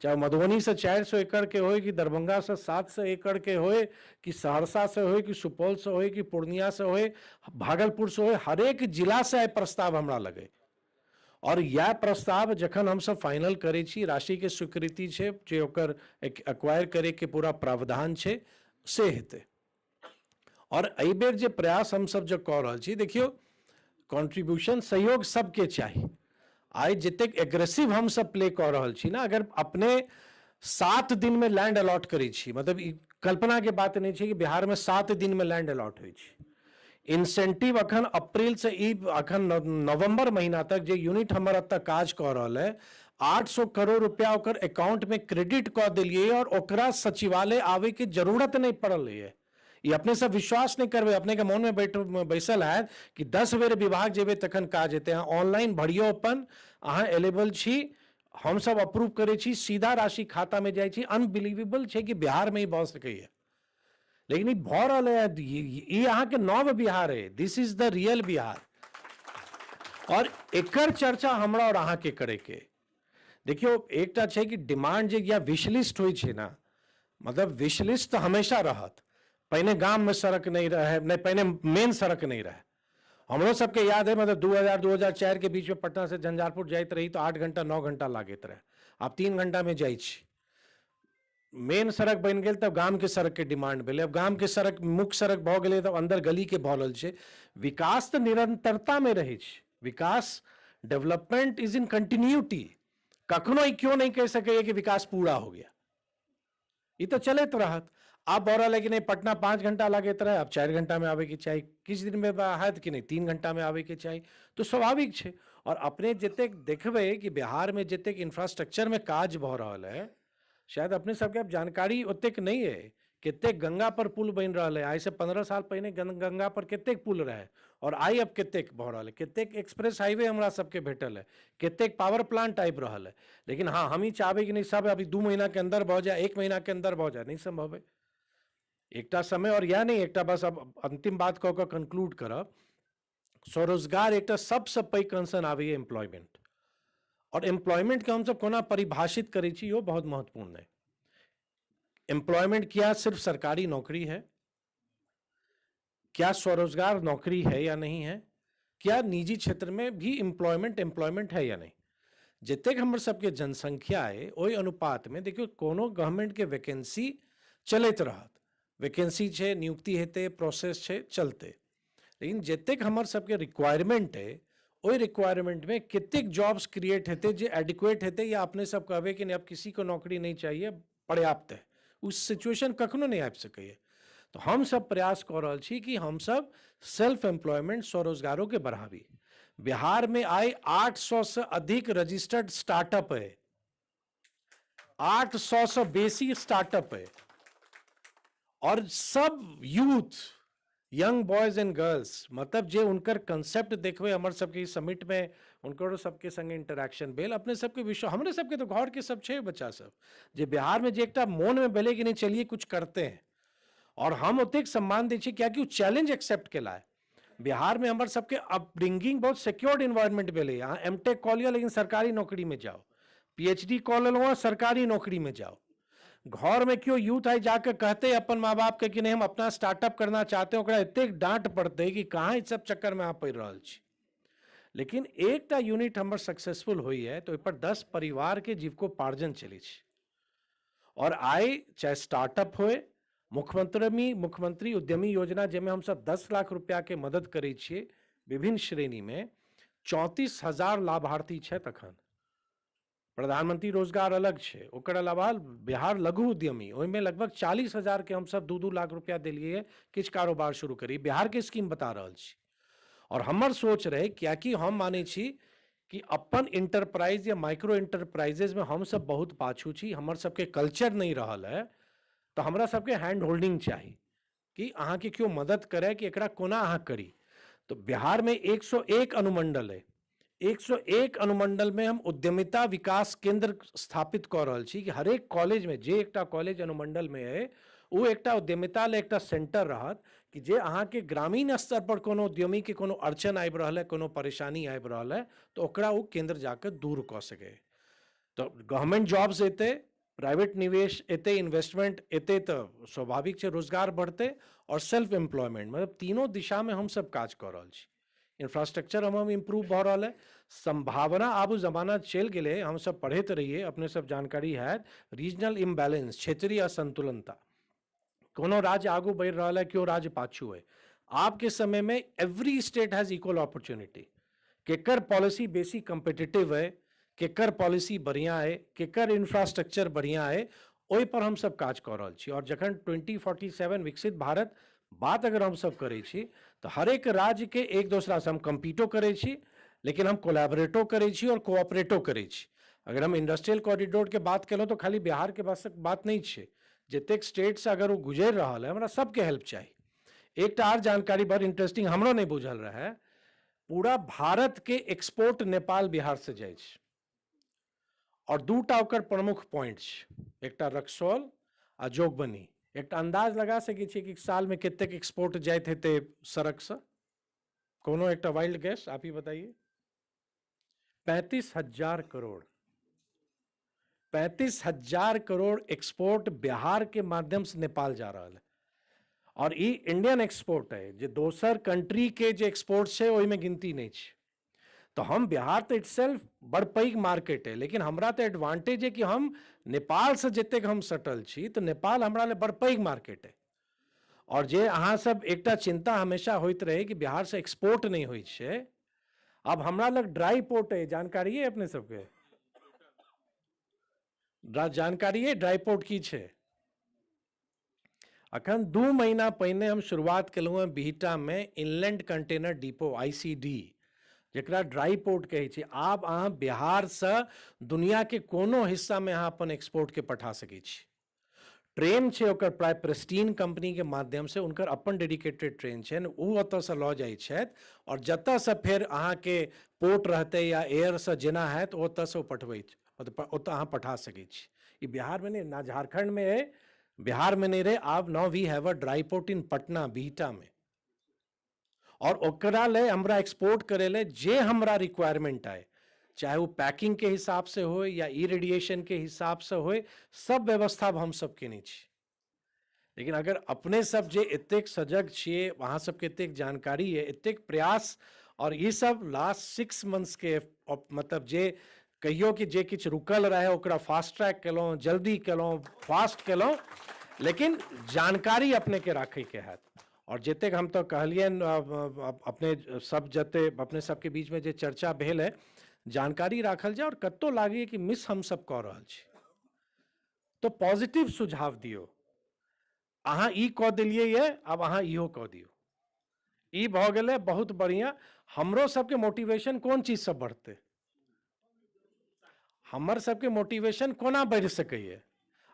S7: चाहे मधुबनी से 400 एकड़ के होए, कि दरभंगा से 700 एकड़ के होए, कि सहरसा से होए, कि सुपौल से होए, कि पूर्णिया से होए, भागलपुर से होए, हरेक जिला से आइ प्रस्ताव हमरा लगे। और यह प्रस्ताव जखन हम सब फाइनल करै छी, राशि के स्वीकृति छै, जे ओकर एक्वायर करे के पूरा प्रावधान छै, से हेतै। और एहि बेर जे प्रयास हम सब जो कऽ रहल छी, देखियौ कॉन्ट्रीब्यूशन सहयोग सबके चाही। आइ जतेक एग्रेसिव हम सब प्ले कऽ रहल छी ना, अगर अपने 7 दिन में लैंड अलॉट करै छी, मतलब ई कल्पना के बात नहीं छै कि बिहार में 7 दिन में लैंड अलॉट होइ छै। इंसेंटिव अखन अप्रैल से ई अखन नवंबर महीना तक जे यूनिट हमर एतऽ काज कऽ रहल है, 800 करोड़ रुपया ओकर अकाउंट में क्रेडिट कऽ देलियै और ओकरा सचिवालय आवे के जरूरत नहीं पड़ल है। ई अपने सब विश्वास नहीं करबै, अपने के मन में बैसल हैत कि 10 बेर विभाग जेबै तखन काज हेतै। अहाँ ऑनलाइन भरियौ अपन, अहाँ एलेबल छी, हम सब अप्रूव करै छी, सीधा राशि खाता में जाइ छी। अनबिलीवेबल छै कि बिहार में ई भऽ सकैए, लेकिन ई भऽ रहल है। ई अहाँके नव बिहार है, this is the real Bihar. और एकर चर्चा हमरा और अहाँके करैके, देखियौ एकटा छै कि डिमांड जे या विशलिस्ट होइ छै ना, मतलब विशलिस्ट तऽ हमेशा रहत। पहिने गाम में सड़क नहीं रहे, नहीं पहिने मेन सड़क नहीं रहे। हमरो सबके याद है, मतलब 2000-2004 के बीच में पटना से झंझारपुर जाइत रही तो 8 घंटा 9 घंटा लागैत रहे, आब 3 घंटा में जाइ छी। मेन सड़क बनि गेल तब गाम के सड़क के डिमांड भेलै, अब गाम के सड़क मुख्य सड़क भऽ गेलै तब अंदर गली के भऽ रहल छै। विकास तऽ निरंतरता में रहै छै, विकास डेवलपमेंट is in continuity. कखनो ई क्यों नहीं कहि सकैए कि विकास पूरा हो गया, ई तऽ चलैत रहत। आब भऽ रहल है कि नहीं पटना 5 घंटा लागैत रहे, आब 4 घंटा में आबैके चाही, किछु दिन में हैत कि नहीं 3 घंटा में आबैके चाही, तो स्वाभाविक छै। और अपने जतेक देखबै कि बिहार में जतेक इंफ्रास्ट्रक्चर में काज भऽ रहल है, शायद अपने सबके अब जानकारी ओतेक नहीं है कतेक गंगा पर पुल बनि रहल है। आइ से 15 साल पहिने गंगा पर कतेक पुल रहे और आइ अब कतेक भऽ रहल है, कतेक एक्सप्रेस हाईवे हमरा सबके भेटल है, कतेक पावर प्लांट आबि रहल है। लेकिन हाँ, हम ही चाहबै कि नहीं सब अभी 2 महीना के अंदर भऽ जाए, 1 महीना के अंदर भऽ जाए, नहीं संभव है। एकटा समय और यह नहीं, एकटा बस अब अंतिम बात कऽ कऽ कंक्लूड करब। स्वरोजगार एकटा सबसँ पैघ कंसर्न आबैए एम्प्लॉयमेंट। आओर एम्प्लॉयमेंटके हमसब कोना परिभाषित करै छी, इहो बहुत महत्वपूर्ण है। एम्प्लॉयमेंट क्या सिर्फ सरकारी नौकरी है? क्या स्वरोजगार नौकरी है या नहीं है? क्या निजी क्षेत्र में भी एम्प्लॉयमेंट एम्प्लॉयमेंट है या नहीं? जतेक हमर सबके जनसंख्या है ओहि अनुपातमे देखियौ कोनो गवर्नमेंटके वैकेंसी चलैत रहत, वैकेंसी छै, नियुक्ति हेतै, प्रोसेस छै, चलतै। लेकिन जतेक हमर सबके रिक्वायरमेंट है ओहि रिक्वायरमेंटमे कतेक जॉब्स क्रिएट हेतै जे एडिक्वेट हेतै, या अपने सब कहबै कि नहीं अब किसी को नौकरी नहीं चाहिए, पर्याप्त है, उस सिचुएशन कखनो नहीं आबि सकैए। तो हम सब प्रयास कऽ रहल छी कि हम सब सेल्फ एम्प्लॉयमेंट स्वरोजगारों के बढ़ाबी। बिहार में आइ 800 से अधिक रजिस्टर्ड स्टार्टअप है, 800 से बेसी स्टार्टअप है, और सब youth, young boys and girls, मतलब जे उनकर कंसेप्ट देखबै हमर सबके समिट में उनकर सबके संगे इंटरेक्शन भेल, अपने सबके विश्व, हमरे सबके तो घर के सब छै बच्चा सब जे बिहार में जे एकटा मोन में भेलै कि नहीं चलिए कुछ करते हैं, और हम ओतेक सम्मान दै छियै कियाकि ओ चैलेंज एक्सेप्ट केला है। बिहार में हमर सबके अपब्रिंगिंग बहुत सिक्योर्ड इन्वायरमेंट भेलै। अहाँ एम टेक कऽ लिअ लेकिन सरकारी नौकरी में जाओ, पीएचडी कऽ लेलहुँ हँ सरकारी नौकरी में जाओ। घर में क्यों यूथ I जाके कहते अपन माँ बाप के कि नहीं हम अपना स्टार्टअप करना चाहते हैं, ओकरा एतेक डांट पड़तै कि कहाँ ई सब चक्कर में अहाँ पड़ि रहल छी। लेकिन एकटा यूनिट हमर सक्सेसफुल होइए तऽ ओहिपर 10 परिवार के जीविकोपार्जन चलै छै। और आइ चाहे स्टार्टअप होय, मुख्यमंत्री उद्यमी योजना जाहिमे हमसब 10 लाख रुपया के मदद करै छियै विभिन्न श्रेणी में, 34,000 लाभार्थी छथि अखन। प्रधानमंत्री रोजगार अलग छै, ओकर अलावा बिहार लघु उद्यमी ओहिमे लगभग 40,000 के हमसब 2-2 लाख रुपया देलियै किछु कारोबार शुरू करी। बिहार के स्कीम बता रहल छी। और हमर सोच रहै, कियाकि हम मानै छी कि अपन इंटरप्राइज या माइक्रो इंटरप्राइजेज में हमसब बहुत पाछू छी, हमर सबके कल्चर नहीं रहल है, तऽ हमरा सबके हैंड होल्डिंग चाही कि अहाँके केओ मदद करे कि एकरा कोना अहाँ करी। तो बिहार में 101 अनुमंडल है, 101 अनुमंडल में हम उद्यमिता विकास केंद्र स्थापित कऽ रहल छी कि हरेक कॉलेज में जे एकटा कॉलेज अनुमंडल में है ओ एकटा उद्यमिता ले एकटा सेंटर रहत कि जे अहाँके ग्रामीण स्तर पर कोनो उद्यमी के कोनो अड़चन आबि रहल है, कोनो परेशानी आबि रहल है, तो ओकरा ओ केंद्र जाके दूर कऽ सकै। तो गवर्नमेंट जॉब्स एतै, प्राइवेट निवेश एतै, इन्वेस्टमेंट एतै, तऽ स्वाभाविक छै रोजगार बढ़तै और सेल्फ एम्प्लॉयमेंट, मतलब तीनों दिशा में हम सब काज कऽ रहल छी। इंफ्रास्ट्रक्चर हम इम्प्रूव भऽ रहल है, संभावना आब जमाना चलि गेलै, हम सब पढ़ैत रहियै, अपने सब जानकारी हैत, रीजनल इम्बैलेंस, क्षेत्रीय असंतुलनता, कोनो राज्य आगू बढ़ि रहल है, केओ राज्य पाछू है। आपके समय में every state has equal opportunity. केकर पॉलिसी बेसी कम्पिटिटिव है, केकर पॉलिसी बढ़िया है, केकर इंफ्रास्ट्रक्चर बढ़िया है, ओहि पर हम सब काज कऽ रहल छी। और जखन 2047 विकसित भारत बात अगर हम सब करै छी तऽ हरेक राज्य के एक दोसरा से हम कम्पीटो करै छी, लेकिन हम कोलैबोरेटो करै छी और कोऑपरेटो करै छी। अगर हम इंडस्ट्रियल कॉरिडोर के बात केलहुँ तऽ खाली बिहार के बस बात नहीं छै, जतेक स्टेट से अगर वो गुजरि रहल है हमरा सबके हेल्प चाही। एकटा आर जानकारी बड़ इंटरेस्टिंग हमरो नहीं बुझल रहे, पूरा भारत के एक्सपोर्ट नेपाल बिहार से जाइ छै और दूटा ओकर प्रमुख पॉइंट छै, एकटा रक्सौल आ जोगबनी। एकटा अंदाज लगा सकै छियै कि साल में कतेक एक्सपोर्ट जाइत हेतै सड़क से? कोनो एकटा वाइल्ड गैस आप ही बताइए। 35,000 करोड़, 35,000 करोड़ एक्सपोर्ट बिहार के माध्यम से नेपाल जा रहा है। और ई इंडियन एक्सपोर्ट है, जे दोसर कंट्री के जे एक्सपोर्ट छै ओहिमे गिनती नहीं छै। तो हम बिहार तो इटसेल्फ बड़ पैघ मार्केट है, लेकिन हमरा तो एडवांटेज है कि हम नेपाल से जतेक हम सटल छी तो नेपाल हमरा ले बड़ पैघ मार्केट है। और जे अहाँ सब एकटा चिंता हमेशा होइत रहे कि बिहार से एक्सपोर्ट नहीं होइ छै, अब हमरा लग ड्राई पोर्ट है, जानकारी है अपने सबके? जानकारी है ड्राई पोर्ट की छै? अखन 2 महीना पहिने हम शुरुआत केलहुँ हँ बिहटा में इनलैंड कंटेनर डिपो ICD, जकरा ड्राई पोर्ट कहै छै। आब अहाँ बिहार से दुनिया के कोनो हिस्सा में अहाँ अपन एक्सपोर्ट के पठा सकै छी। ट्रेन छै ओकर प्राय प्रेस्टीन कंपनी के माध्यम से उनकर अपन डेडिकेटेड ट्रेन छै, ओ ओतऽसँ लऽ जाइ छथि और जतऽसँ फेर अहाँके पोर्ट रहतै या एयरसँ जेना हैत ओतऽसँ ओ पठबै, मतलब ओतऽ अहाँ पठा सकै छी। ई बिहार में नहीं ना, झारखंड में है, बिहार में नहीं रहे। आब now we have a dry port in Patna Bihta में, और ओकरा ले हमरा एक्सपोर्ट करे ले जे हमरा रिक्वायरमेंट आए, चाहे वो पैकिंग के हिसाब से हो या ई रेडिएशन के हिसाब से हो, सब व्यवस्था हम सब केने छी। लेकिन अगर अपने सब जे एतेक सजग छियै, अहाँ सबके एतेक जानकारी है, एतेक प्रयास, और ये सब लास्ट 6 मंथ्स के मतलब जे कहियो कि जे किछु रुकल रहे ओकरा फास्ट ट्रैक केलहुँ, जल्दी केलहुँ, फास्ट केलहुँ, लेकिन जानकारी अपने के राखैके हैत। और जतेक हम तो कहलियनि अपने सब जते अपने सबके बीचमे जे चर्चा भेल है, जानकारी राखल जाय। और कतौ लागैए कि मिस हम सब कऽ रहल छी तो पॉजिटिव सुझाव दियौ, अहाँ ई कऽ देलियै ये, आब अहाँ इहो कऽ दियौ, ई भऽ गेलै बहुत बढ़िआँ। हमरो सबके मोटिवेशन कोन चीजसँ बढ़तै, हमर सबके मोटिवेशन कोना बढ़ि सकैए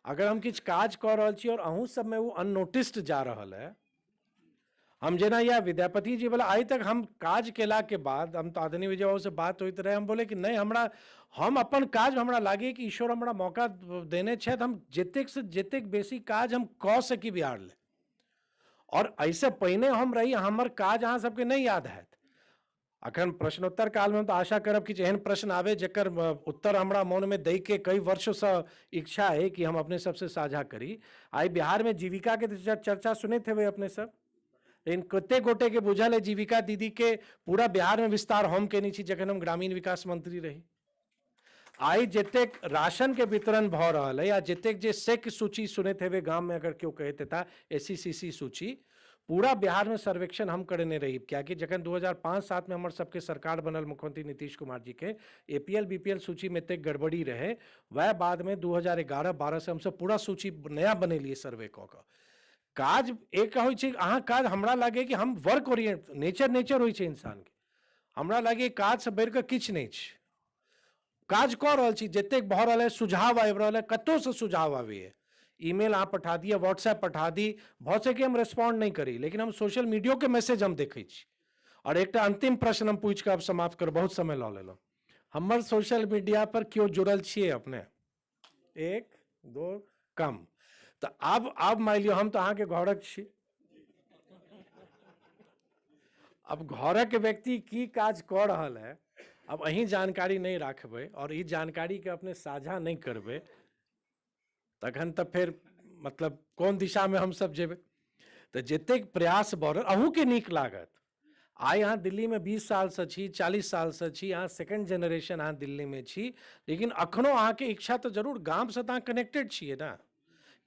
S7: अगर हम किछु काज कऽ रहल छी और अहूँ सबमे ओ अननोटिस्ड जा रहल है। हम जेना या विद्यापति जी वाला आइ तक हम काज केला के बाद हम तो आदरणीय विजय बाबू से बात होइत रहे, हम बोले कि नहीं हमरा हम अपन काज हमरा लागे कि ईश्वर हमरा मौका देने छथि, हम जतेक से जतेक बेसी काज हम कऽ सकी बिहार ले। और ऐसे पहिने हम रही, हमर काज अहाँ सबके नहीं याद हैत। अखन प्रश्नोत्तर कालमे हम तऽ आशा करब कि एहन प्रश्न आबे जकर उत्तर हमरा मोनमे दै के कई वर्षसँ इच्छा है कि हम अपने सबसे साझा करी। आइ बिहारमे जीविका के चर्चा सुनैत हेबै अपने सब, लेकिन कते गोटे के बुझल है जीविका दीदी के पूरा बिहार में विस्तार हम केने छी जखन हम ग्रामीण विकास मंत्री रही। आइ जतेक राशन के वितरण भऽ रहल है या जतेक जे सेक सूची सुनैत हेबै गाम में अगर केओ कहैत हेता SCCC सूची, पूरा बिहार में सर्वेक्षण हम करेने रही। कियाकि जखन 2005-7 में हमर सबके सरकार बनल मुख्यमंत्री नीतीश कुमार जी के, APL BPL सूची में एतेक गड़बड़ी रहे, वह बाद में 2011-12 से हमसब पूरा सूची नया बनेलिए सर्वे कऽ कऽ। काज एक होइ छै अहाँ काज हमरा लागे कि हम वर्क ओरिएंट नेचर नेचर होइ छै इंसान के, हमरा लागे काज से बढ़ि कऽ किछु नहि छै। काज कऽ रहल छी, जतेक भऽ रहल है सुझाव आबि रहल है, कतहुसँ सुझाव आबैए, ईमेल अहाँ पठा दिअ, व्हाट्सएप पठा दी, भऽ सके हम रेस्पॉन्ड नहि करी, लेकिन हम सोशल मीडियोके मैसेज हम देखै छी। और एकटा अंतिम प्रश्न हम पूछि कऽ आब समाप्त करब, बहुत समय लऽ लेलहुँ। हमर सोशल मीडिया पर केओ जुड़ल छियै अपने? 1 2 कम। तऽ आब मानि लियौ हम तऽ अहाँके घरक छी, अब घरक व्यक्ति की काज कऽ रहल है अब अहीं जानकारी नहीं राखबै और ई जानकारी के अपने साझा नहीं करबै तखन तऽ फेर मतलब कोन दिशामे हम सब जेबै। तऽ जतेक प्रयास बढ़ल अहूँके नीक लागत। आइ अहाँ दिल्लीमे 20 सालसँ छी, 40 सालसँ छी, अहाँ सेकेंड जेनरेशन अहाँ दिल्लीमे छी, लेकिन अखनो अहाँके इच्छा तऽ जरूर गामसँ तऽ अहाँ कनेक्टेड छियै ने।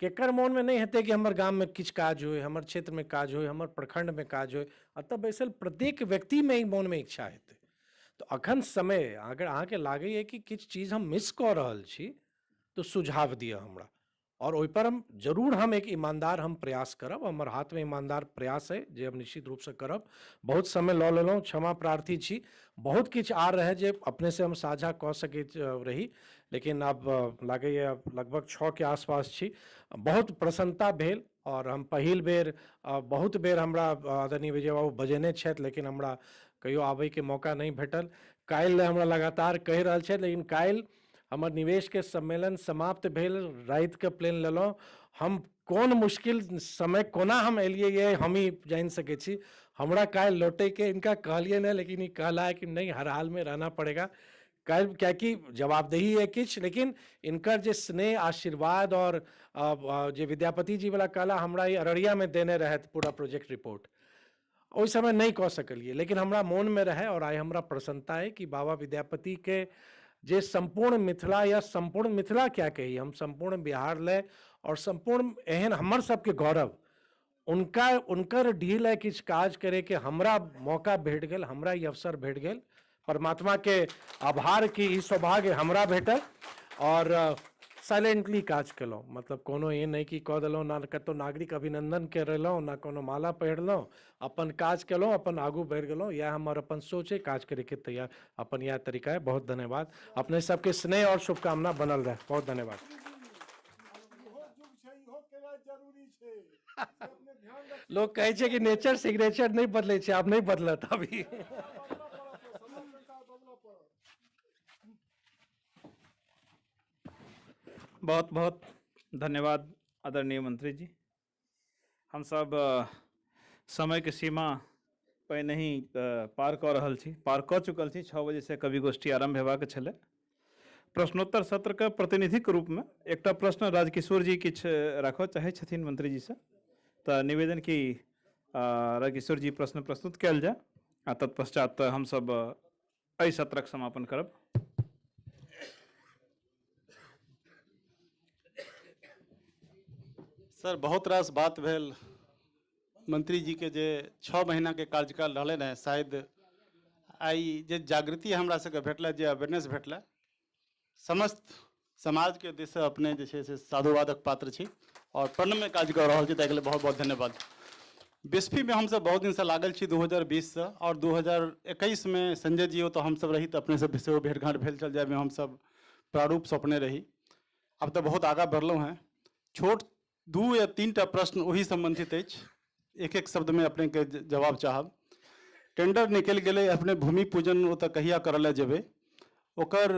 S7: केकर मोनमे नहि हेतै कि हमर गाममे किछु काज होइ, हमर क्षेत्रमे काज होइ, हमर प्रखंडमे काज होइ, एतऽ बैसल प्रत्येक व्यक्तिमे ई मोनमे इच्छा हेतै। तऽ अखन समय अगर अहाँके लागैए कि किछु चीज हम मिस कऽ रहल छी तऽ सुझाव दिअ हमरा, और ओहिपर हम जरूर हम एक ईमानदार हम प्रयास करब। हमर हाथमे ईमानदार प्रयास है जे हम निश्चित रूपसँ करब। बहुत समय लऽ लेलहुँ, क्षमा प्रार्थी छी। बहुत किछु आर रहै जे अपने से हम साझा कऽ सकैत रही, लेकिन आब लागैए लगभग 6 के आसपास छी। बहुत प्रसन्नता भेल और हम पहिल बेर बहुत बेर हमरा आदरणीय विजय बाबू बजेने छथि, लेकिन हमरा कहियो आबैके मौका नहि भेटल। काल्हि हमरा लगातार कहि रहल छथि, लेकिन काल्हि हमर निवेशके सम्मेलन समाप्त भेल, रातिके प्लेन लेलहुँ। हम कोन मुश्किल समय कोना हम एलियै ये हम ही जानि सकै छी। हमरा काल्हि लौटैके इनका कहलियै नहि, लेकिन ई कहला है कि नहीं हर हाल में रहना पड़ेगा काल्हि, कियाकि जवाबदेही है किछु। लेकिन इनकर जे स्नेह आशीर्वाद और जे विद्यापति जी वाला कहला हमरा ई अररियामे देने रहथि पूरा प्रोजेक्ट रिपोर्ट, ओहि समय नहि कऽ सकलियै, लेकिन हमरा मोनमे रहै। और आइ हमरा प्रसन्नता अइ कि बाबा विद्यापतिके जे सम्पूर्ण मिथिला या सम्पूर्ण मिथिला क्या कही, हम सम्पूर्ण बिहार ले और सम्पूर्ण एहन हमर सबके गौरव, उनका उनकर ढील है किछु काज करैके हमरा मौका भेट गेल, हमरा ई अवसर भेट गेल। परमात्मा के आभार कि ई सौभाग्य हमरा भेटल। और साइलेंटली काज केलहुँ, मतलब कोनो एहन नहि कि कऽ देलहुँ, ना कतहु नागरिक अभिनंदन करेलहुँ, ना कोनो माला पहिरलहुँ, अपन काज केलहुँ, अपन आगू बढ़ि गेलहुँ। इएह हमर अपन सोच है, काज करैके तैयार अपन इएह तरीका है। बहुत धन्यवाद, अपने सबके स्नेह और शुभकामना बनल रहे। बहुत धन्यवाद। लोग कहै छै कि नेचर सिग्नेचर नहि बदलै छै, आब नहि बदलत अभी।
S2: बहुत बहुत धन्यवाद आदरणीय मंत्री जी। हम सब समय के सीमा पहिनहि पार कऽ रहल छी, पार कऽ चुकल छी। 6 बजेसँ कवि गोष्ठी आरम्भ हेबाक छलै। प्रश्नोत्तर सत्रके प्रतिनिधिक रूपमे एकटा प्रश्न राजकिशोर जी किछु राखऽ चाहै छथिन मंत्रीजीसँ, तऽ निवेदन कि राजकिशोर जी प्रश्न प्रस्तुत कयल जाय आ तत्पश्चात हमसब एहि सत्रक समापन करब।
S4: सर, बहुत रास बात भेल मंत्री जी के जे 6 महीना के कार्यकाल रहलै ने, शायद आइ जे जागृति हमरा सबके भेटलै, जे अवेयरनेस भेटलै, समस्त समाज के दिशसँ अपने जे छै से साधुवादक पात्र छी और प्रणम्य काज कऽ रहल छी, ताहिके लेल बहुत बहुत धन्यवाद। बिस्फीमे हमसब बहुत दिनसँ लागल छी 2020सँ और 2021 में संजय जी ओतऽ हमसब रही तऽ अपने सब सेहो भेट घाँट भेल छल, जाहिमे हमसब प्रारूप सौंपने रही। आब तऽ बहुत आगाँ बढ़लहुँ हेँ। छोट 2 या 3 टा प्रश्न ओही सम्बन्धित अछि, एक एक शब्दमे अपनेके जवाब चाहब। टेंडर निकलि गेलै, अपने भूमि पूजन ओतऽ कहिया करऽ लए जेबै, ओकर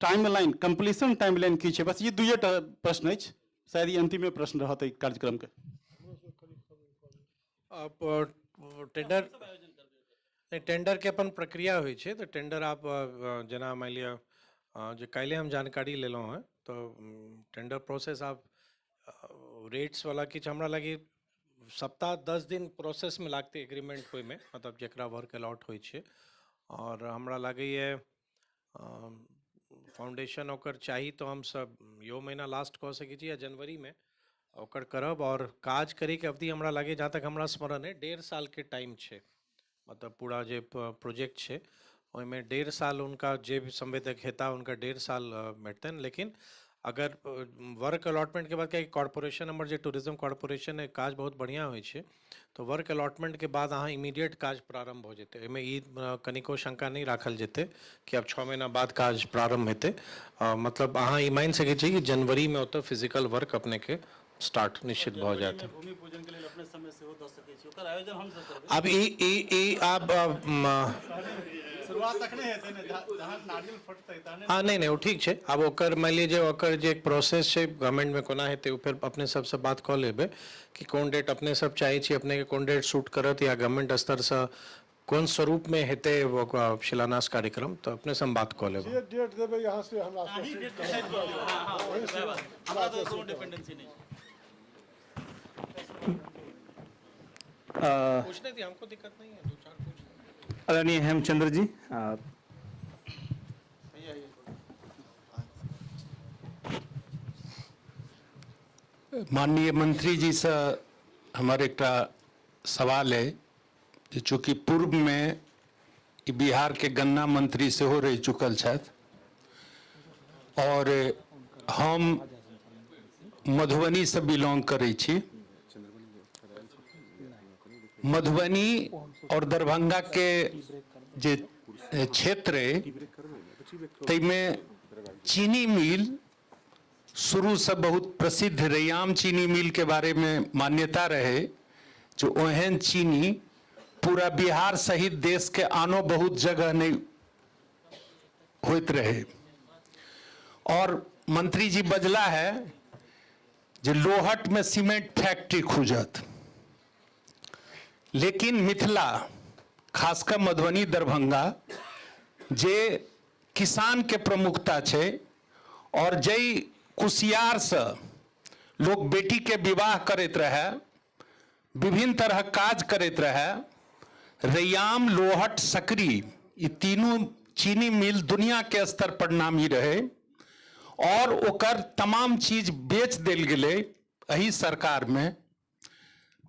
S4: टाइमलाइन, कम्प्लीशन टाइमलाइन की छै? बस ई 2 टा प्रश्न अछि, शायद ई अंतिमे प्रश्न रहत एहि कार्यक्रमके।
S7: टेंडर नहि, टेंडरके अपन प्रक्रिया होइ छै, तऽ टेंडर आप जेना मानि लिअ जे काल्हि हम जानकारी लेलहुँ हेँ, तऽ टेंडर प्रोसेस आब रेट्सवला किछु हमरा लागि सप्ताह 10 दिन प्रोसेसमे लागतै एग्रीमेंट होइमे, मतलब जकरा वर्क अलॉट होइ छै। और हमरा लागैए फाउंडेशन ओकर चाही तऽ हमसब इहो महीना लास्ट कऽ सकै छी या जनवरीमे ओकर करब। और काज करैके अवधि हमरा लागैए, जहाँ तक हमरा स्मरण है, 1.5 सालके टाइम छै, मतलब पूरा जे प्रोजेक्ट छै ओहिमे 1.5 साल हुनका जे भी संवेदक हेता हुनका 1.5 साल भेटतनि। लेकिन अगर वर्क अलॉटमेंट के बाद, कियाकि कॉर्पोरेशन हमर जे टूरिज्म कॉर्पोरेशन है काज बहुत बढ़िआँ होइ छै, तऽ वर्क अलॉटमेंट के बाद अहाँ इमीडिएट काज प्रारम्भ हो जेतै, एहिमे ई कनिको शंका नहि राखल जेतै कि आब 6 महीना बाद काज प्रारम्भ हेतै। मतलब अहाँ ई मानि सकै छी कि जनवरीमे ओतऽ फिजिकल वर्क अपनेके स्टार्ट निश्चित भऽ जायत।
S4: भूमि पूजन के लेल अपने समय सेहो दऽ सकै छी, ओकर आयोजन हमसब करबै।
S7: आब ई ई ई आब
S4: शुरुआत तखने हेतै ने जहाँ नारियल फटतै तहने।
S7: हाँ, नहीं नहीं, वो ठीक छै। आब ओकर मानि लिअ जे ओकर जे एक प्रोसेस छै गवर्नमेंटमे कोना हेतै, ओ फेर अपने सबसँ बात कऽ लेबै कि कोन डेट अपने सब चाहै छी, अपनेके कोन डेट सूट करत या गवर्नमेंट स्तरसँ कोन स्वरूपमे हेतै ओकर शिलान्यास कार्यक्रम, तऽ अपने से हम बात कऽ लेबै।
S3: जे डेट देबै यहाँ से हमरा
S4: अहीं डेट डिसाइड कऽ लियौ। हाँ हाँ, वएह बात, हमरा तऽ कोनो डिपेंडेंसी नहि छै।
S7: पूछने थी, हमको दिक्कत नहीं है, 2-4 पूछ।
S2: आदरणीय हेमचंद्र जी,
S8: माननीय मंत्री जी से हमारे एकटा सवाल है जे चूँकि पूर्व में बिहार के गन्ना मंत्री सेहो रहि चुकल छथि और हम मधुबनी से बिलोंग करै छी, मधुबनी और दरभंगा के जे क्षेत्र है ताहिमे चीनी मिल शुरू से बहुत प्रसिद्ध रैयाम चीनी मिल के बारे में मान्यता रहे जो ओहन चीनी पूरा बिहार सहित देश के आनो बहुत जगह नहीं होइत रहे। और मंत्री जी बजला है जे लोहट में सीमेंट फैक्ट्री खुजत, लेकिन मिथिला खासकर मधुबनी दरभंगा जे किसान के प्रमुखता छै और जै कुसियार से लोग बेटी के विवाह करैत रहे, विभिन्न तरह काज करैत रहे, रैयाम लोहट सकरी ये तीनों चीनी मिल दुनिया के स्तर पर नामी रहे और ओकर तमाम चीज बेच देल गेलै एही सरकार में।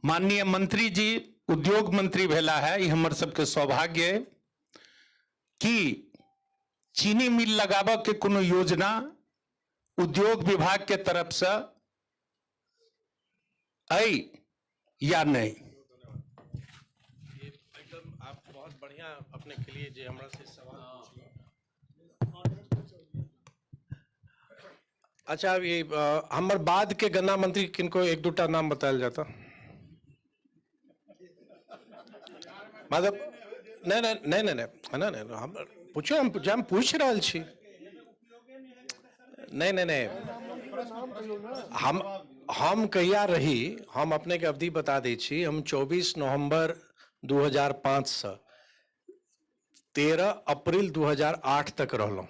S8: माननीय मंत्री जी उद्योग मंत्री भेला है, ये हमर सबके सौभाग्य है कि चीनी मिल लगाबऽ के कोनो योजना उद्योग विभाग के तरफ से ऐ या नहीं?
S7: ये एकदम आप बहुत बढ़िया अपने के लिए जे हमरा से सवाल पूछलहुँ। अच्छा, अब ये हमर बाद के गन्ना मंत्री किनको एक दूटा नाम बतायल जाता? मतलब नहीं नहीं नहीं नहीं नहीं नहीं नहीं, हम पूछो, हम हम पूछ रहल छी। नहीं नहीं नहीं, हम कहिया रही, हम अपने के अवधि बता दै छी। हम 24 नवंबर 2005 सँ 13 अप्रैल 2008 तक रहलहुँ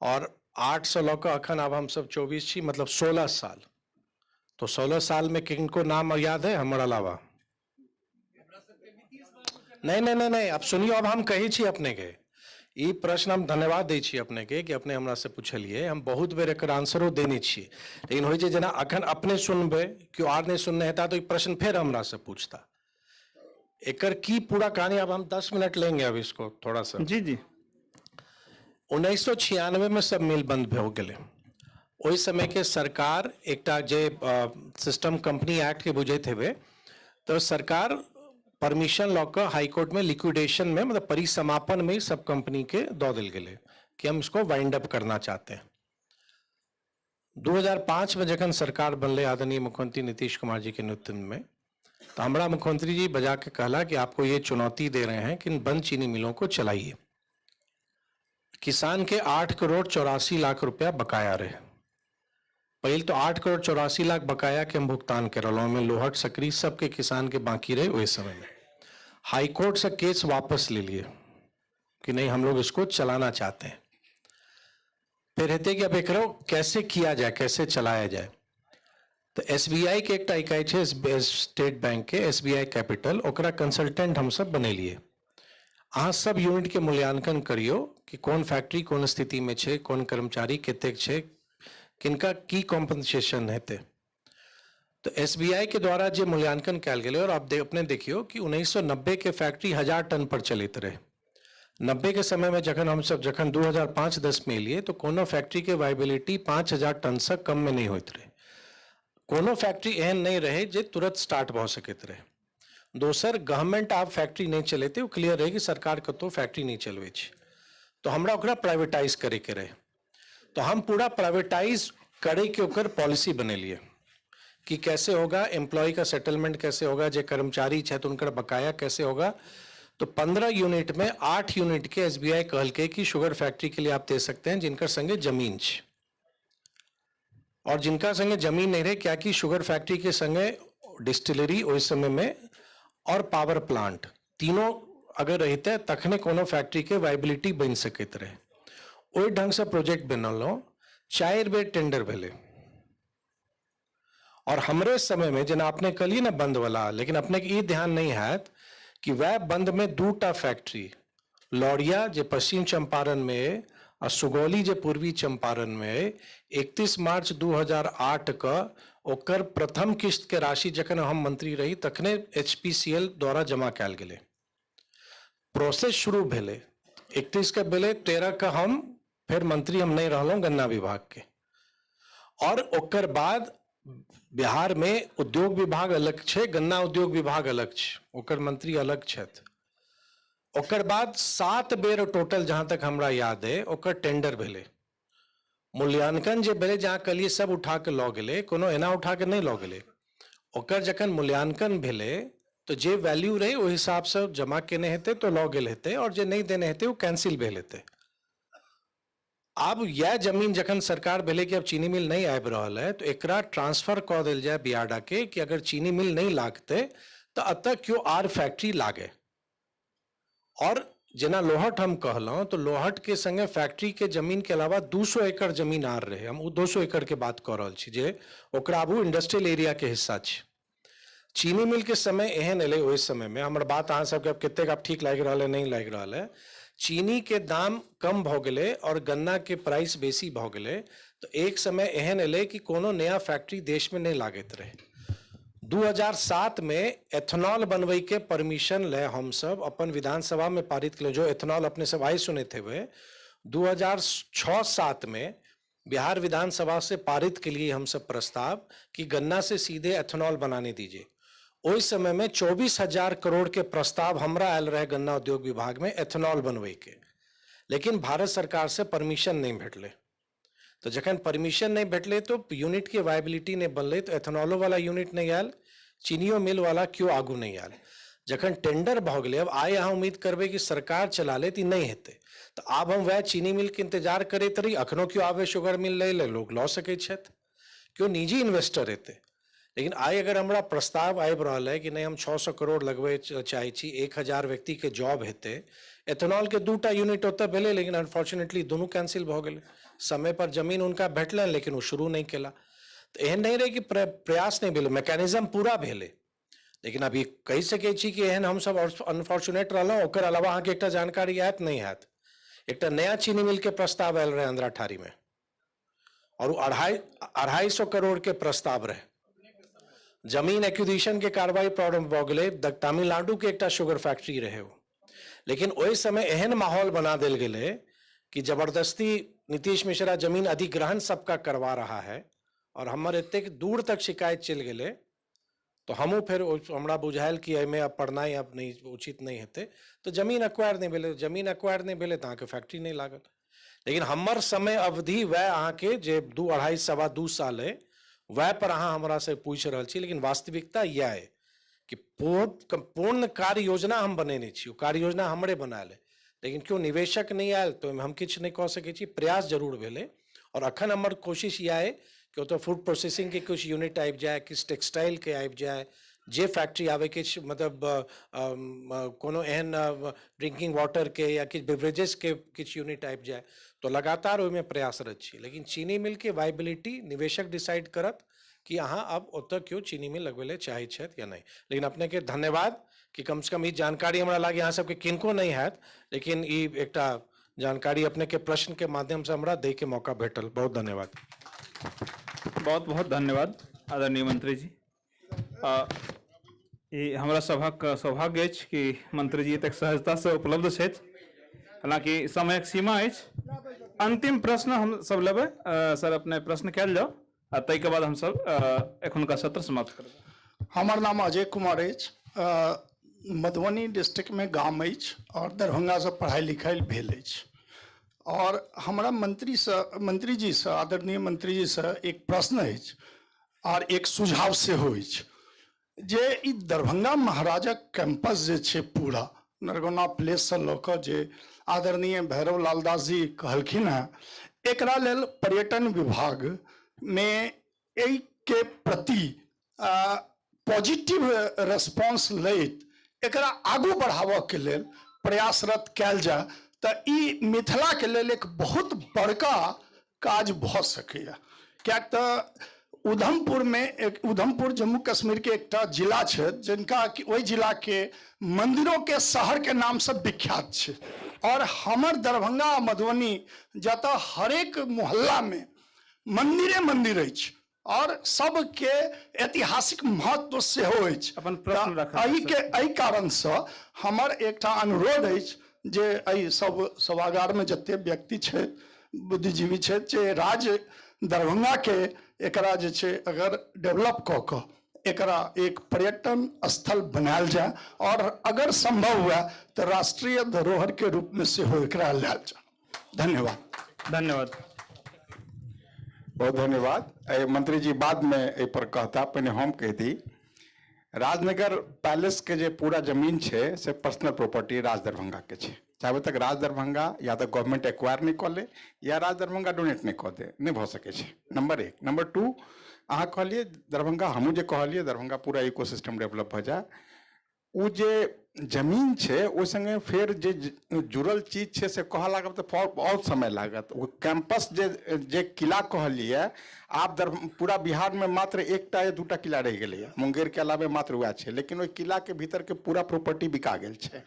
S7: आओर 8 सँ लऽ कऽ अखन आब हमसब 24 छी, मतलब 16 साल। तो 16 सालमे किनको नाम याद है हमर अलावा? नहीं नहीं नहीं नहीं, अब सुनियो, अब हम कहै छी अपनेके। ई प्रश्न हम धन्यवाद दै छी अपनेके कि अपने हमरा से पुछलियै। हम बहुत बेर एकर आंसरो देने छियै, लेकिन होइ छै जेना अखन अपने सुनबै, केओ आर नहि सुनने हेता, तऽ ई प्रश्न फेर हमरा से पूछता। एकर की पूरा कहानी, अब हम 10 मिनट लेंगे अब इसको थोड़ा सा।
S2: जी जी
S7: 1996 में सब मिल बंद भऽ गेलै। ओहि समयके सरकार एकटा जे सिस्टम, कंपनी एक्ट के बुझैत हेबै, तऽ सरकार परमिशन लऽ कऽ हाईकोर्ट में लिक्विडेशन में, मतलब परिसमापन में सब कंपनी के दऽ देल गेलै कि हम इसको वाइंड अप करना चाहते हैं। 2005 में जखन सरकार बनलै आदरणीय मुख्यमंत्री नीतीश कुमार जी के नेतृत्व में, तो हमरा मुख्यमंत्री जी बजा के कहला कि आपको ये चुनौती दे रहे हैं कि इन बंद चीनी मिलों को चलाइए। किसान के 8 करोड़ 84 लाख रुपया बकाया रहे। पहले तो 8 करोड़ 84 लाख बकाया के हम भुगतान कर रहा हूँ। लोहट, सकरी, सबके किसान के बाकी रहे। वही समय में हाईकोर्ट से केस वापस ले लिए कि नहीं, हम लोग इसको चलाना चाहते हैं। फिर रहते कि अब एकरो कैसे किया जाए, कैसे चलाया जाए। तो एसबीआई के एकटा इकाई छै स्टेट बैंक के, एसबीआई कैपिटल, ओकरा कंसल्टेंट हम सब बनेलिए। अहाँ सब यूनिट के मूल्यांकन करियो कि कोन फैक्ट्री कोन स्थिति में छै, कोन कर्मचारी कतेक छै, किनका की कॉम्पनसेशन हेतै। तो एसबीआई के द्वारा जे मूल्यांकन कयल गेलै और आप अपने देखियो कि 1990 के फैक्ट्री 1000 टन पर चलैत रहे। 90 के समय में जखन हम सब, जखन 2005-10 में एलिए, तो कोनो फैक्ट्री के वाइबिलिटी 5000 टन से कम में नहीं होइत रहे। कोनो फैक्ट्री एहन नहीं रहे जे तुरंत स्टार्ट भऽ सकैत रहे। दोसर, गवर्नमेंट आब फैक्ट्री नहीं चलेते, ओ क्लियर रहे कि सरकार कतौ फैक्ट्री नहीं चलबै छै। तो हमरा ओकरा प्राइवेटाइज करैके रहे, तो हम पूरा प्राइवेटाइज करे के ओकर पॉलिसी बनेलिए कि कैसे होगा, एम्प्लॉय का सेटलमेंट कैसे होगा, जे कर्मचारी छथि उनकर बकाया कैसे होगा। तो 15 यूनिट में 8 यूनिट के एसबीआई कहलकै कि शुगर फैक्ट्री के लिए आप दे सकते हैं, जिनकर संगे जमीन छै। और जिनका संगे जमीन नहीं रहे, क्या कि शुगर फैक्ट्री के संगे डिस्टिलरी ओहि समय में और पावर प्लांट, तीनों अगर रहिते तखने कोनो फैक्ट्री के वाइबिलिटी बनि सकैत रहे। ओहि ढंगसँ प्रोजेक्ट बनलहुँ। चारि बेर टेंडर भेलै। और हमरे समय में, जेना अपने कहलिए ने बंद वाला, लेकिन अपने के ई ध्यान नहीं हैत कि वह बंद में दूटा फैक्ट्री, लौरिया जे पश्चिम चंपारण में अइ आ सुगौली जे पूर्वी चंपारण में अइ, 31 मार्च 2008 क ओकर प्रथम किस्त के राशि जखन हम मंत्री रही तखने एचपीसीएल द्वारा जमा कयल गेलै। प्रोसेस शुरू भेलै, 31 के भेलै, 13 के हम फेर मंत्री हम नहीं रहलहुँ गन्ना विभाग के। और ओकर बाद बिहार में उद्योग विभाग अलग छै, गन्ना उद्योग विभाग अलग छै, ओकर मंत्री अलग छथि। ओकर बाद 7 बेर टोटल, जहाँ तक हमरा याद है, ओकर टेंडर भेलै। मूल्यांकन जे भेलै, जहाँ कहलिए सब उठा के लऽ गेलै, कोनो एना उठा के नहि लऽ गेलै। ओकर जखन मूल्यांकन भेलै तऽ जे वैल्यू रहै ओहि हिसाबसँ जमा केने हेतै तऽ लऽ गेल हेतै और जे नहि देने हेतै ओ कैंसिल भेल हेतै। आब यह जमीन जखन सरकार भेलै कि अब चीनी मिल नहीं आबि रहल है, तो एकरा ट्रांसफर कऽ देल जाय बियाडा के कि अगर चीनी मिल नहीं लागतै तऽ एतऽ केओ आर फैक्ट्री लागे। और जेना लोहट हम कहलहुँ, तो लोहट के संगे फैक्ट्री के जमीन के अलावा 200 एकड़ जमीन आर रहे। हम ओ 200 एकड़ के बात कऽ रहल छी जे ओकरा आब इंडस्ट्रियल एरिया के हिस्सा छै। चीनी मिल के समय एहन एलै, ओहि समय में हमर बात अहाँ सबके आब कतेक आब ठीक लागि रहल है, नहीं लागि रहल है। चीनी के दाम कम भऽ गेलै और गन्ना के प्राइस बेसी भऽ गेलै, तऽ एक समय एहन एलै कि कोनो नया फैक्ट्री देश में नहीं लागैत रहे। 2007 में एथेनॉल बनबै के परमिशन ले हमसब अपन विधानसभा में पारित केलहुँ, जो एथेनॉल अपने सब आइ सुनैत हेबै। 2006-7 में बिहार विधानसभा से पारित के लिए हम सब प्रस्ताव कि गन्ना से सीधे एथेनॉल बनाने दीजिए। ओहि समय में 24,000 करोड़ के प्रस्ताव हमरा आयल रहे गन्ना उद्योग विभाग में एथेनॉल बनबै के, लेकिन भारत सरकार से परमिशन नहीं भेटलै। तो जखन परमिशन नहीं भेटलै तो यूनिट के वायबिलिटी नहीं बनलै, तो एथेनॉलो वाला यूनिट नहीं आयल, चीनियो मिल वाला केओ आगू नहीं आयल। जखन टेंडर भऽ गेलै, अब आइ अहाँ उम्मीद करबै कि सरकार चला लेत, ई नहि हेतै। तऽ आब हम वएह चीनी मिल के इंतजार करैत रही। अखनो केओ आबै शुगर मिल लै लए, लोग लऽ सकै छथि, केओ निजी इन्वेस्टर हेतै। लेकिन आइ अगर हमरा प्रस्ताव आबि रहल है कि नहि, हम 600 करोड़ लगबै चाहै छी, 1000 व्यक्तिके जॉब हेतै, एथेनॉलके 2टा यूनिट ओतऽ भेलै, लेकिन अनफॉर्चुनेटली दुनू कैंसिल भऽ गेलै। समय पर जमीन हुनका भेटलनि, लेकिन ओ शुरू नहि केला। तऽ एहन नहि रहै कि प्रयास नहि भेलै, मैकेनिज्म पूरा भेलै। लेकिन अभी कहि सकै छी कि एहन हमसब अनफॉर्चुनेट रहलहुँ। ओकर अलावा अहाँके एकटा जानकारी आयत नहि हैत, एकटा नया चीनी मिलके प्रस्ताव आयल रहै अंधराठाढ़ीमे, और ओ 250 करोड़ के प्रस्ताव रहे। जमीन एक्विजिशन के कार्रवाई प्रारंभ भऽ गेलै। तमिलनाडु के एकटा शुगर फैक्ट्री रहे ओ, लेकिन ओहि समय एहन माहौल बना देल गेलै कि जबरदस्ती नीतीश मिश्रा जमीन अधिग्रहण सबका करवा रहा है, और हमर एतेक दूर तक शिकायत चलि गेलै। तो हमहूँ फेर हमरा बुझायल कि एहिमे अब पढ़नाइ अब नहि उचित नहि हेतै, तऽ जमीन एक्वायर नहि भेलै। जमीन एक्वायर नहि भेलै तऽ अहाँके फैक्ट्री नहि लागल। लेकिन हमर समय अवधि वएह अहाँके जे 2-2.5 2.25 साल अइ, वएह पर अहाँ हमरासँ पूछि रहल छी। लेकिन वास्तविकता इएह अइ कि पूर्ण कार्य योजना हम बनेने छी, ओ कार्य योजना हमरे बनायल अइ, लेकिन केओ निवेशक नहि आयल तऽ ओहिमे हम किछु नहि कऽ सकै छी। प्रयास जरूर भेलै, और अखन हमर कोशिश इएह अइ कि ओतऽ फूड प्रोसेसिंगके किछु यूनिट आबि जाय, किछु टेक्सटाइलके आबि जाय, जे फैक्ट्री आबै, किछु मतलब कोनो एहन ड्रिंकिंग वाटरके या किछु बेवरेजेसके किछु यूनिट आबि जाय, तऽ लगातार ओहिमे प्रयासरत छी। लेकिन चीनी मिलके वाइबिलिटी निवेशक डिसाइड करत कि अहाँ अब ओतऽ केओ चीनी मिल लगबै लए चाहै छथि या नहि। लेकिन अपनेके धन्यवाद कि कमसँ कम ई जानकारी हमरा लागैए अहाँ सबके किनको नहि हैत, लेकिन ई एकटा जानकारी अपनेके प्रश्नके माध्यमसँ हमरा दैके मौका भेटल। बहुत धन्यवाद।
S2: बहुत बहुत धन्यवाद आदरणीय मंत्री जी। ई हमरा सभक सौभाग्य अछि कि मंत्री जी एतेक सहजतासँ उपलब्ध छथि, हालांकि समयक सीमा अछि। अंतिम प्रश्न हम सब लेबै। सर अपने प्रश्न कयल जाउ, आ ताहिके बाद हमसब एखुनका सत्र समाप्त करबै।
S9: हमर नाम अजय कुमार अछि, मधुबनी डिस्ट्रिक्टमे गाम अछि और दरभंगासँ पढ़ाइ लिखाइ भेल अछि। और हमरा मंत्रीजीसँ, आदरणीय मंत्रीजीसँ एक प्रश्न अछि और एक सुझाव सेहो अछि जे ई दरभंगा महाराजक कैंपस जे छै पूरा नरगौना प्लेससँ लऽ कऽ जे आदरणीय भैरव लाल दास जी कहलखिन हेँ, एकरा लेल पर्यटन विभागमे एहिके प्रति पॉजिटिव रेस्पॉन्स लैत एकरा आगू बढ़ाबऽके लेल प्रयासरत कयल जाय तऽ ई मिथिलाके लेल एक बहुत बड़का काज भऽ सकैए। किएक तऽ उधमपुरमे एक उधमपुर जम्मू कश्मीरके एकटा जिला छै जिनका कि ओहि जिलाके मन्दिरोके शहरके नामसँ विख्यात छै, और हमर दरभंगा आ मधुबनी जतऽ हरेक मोहल्लामे मन्दिरे मन्दिर अछि और सबके ऐतिहासिक महत्व सेहो अछि।
S2: अपन प्रश्न राखब।
S9: एहि कारणसँ हमर एकटा अनुरोध अछि जे एहि सब सभागारमे जते व्यक्ति छथि, बुद्धिजीवी छथि, जे राज्य दरभंगाके एकरा जे छै अगर डेवलप कऽ कऽ एकरा एक पर्यटन स्थल बनायल जाय, और अगर संभव हुए तऽ राष्ट्रीय धरोहरके रूपमे सेहो एकरा लायल जाय। धन्यवाद।
S2: धन्यवाद।
S6: बहुत धन्यवाद। मंत्री जी बाद में एहि पर कहता, पहिने हम कहि दी। राजनगर पैलेस के जे पूरा जमीन छै से पर्सनल प्रॉपर्टी राज दरभंगा के छै। जाबे तक राज दरभंगा या तऽ गवर्नमेंट एक्वायर नहि कऽ ले या राज दरभंगा डोनेट नहि कऽ दे, नहि भऽ सकै छै। नंबर 1। नंबर 2, अहाँ कहलियै दरभंगा, हमहूँ जे कहलियै दरभंगा पूरा इकोसिस्टम डेवलप भऽ जाय, ओ जे जमीन छै ओहि संगे फेर जे जुड़ल चीज छै से कहऽ लागब तऽ बहुत समय लागत। ओ कैंपस जे जे किला कहलियै, आब पूरा बिहारमे मात्र 1टा या 2टा किला रहि गेलैए, मुंगेरके अलावे मात्र वएह छै, लेकिन ओहि किलाके भीतरके पूरा प्रॉपर्टी बिका गेल छै।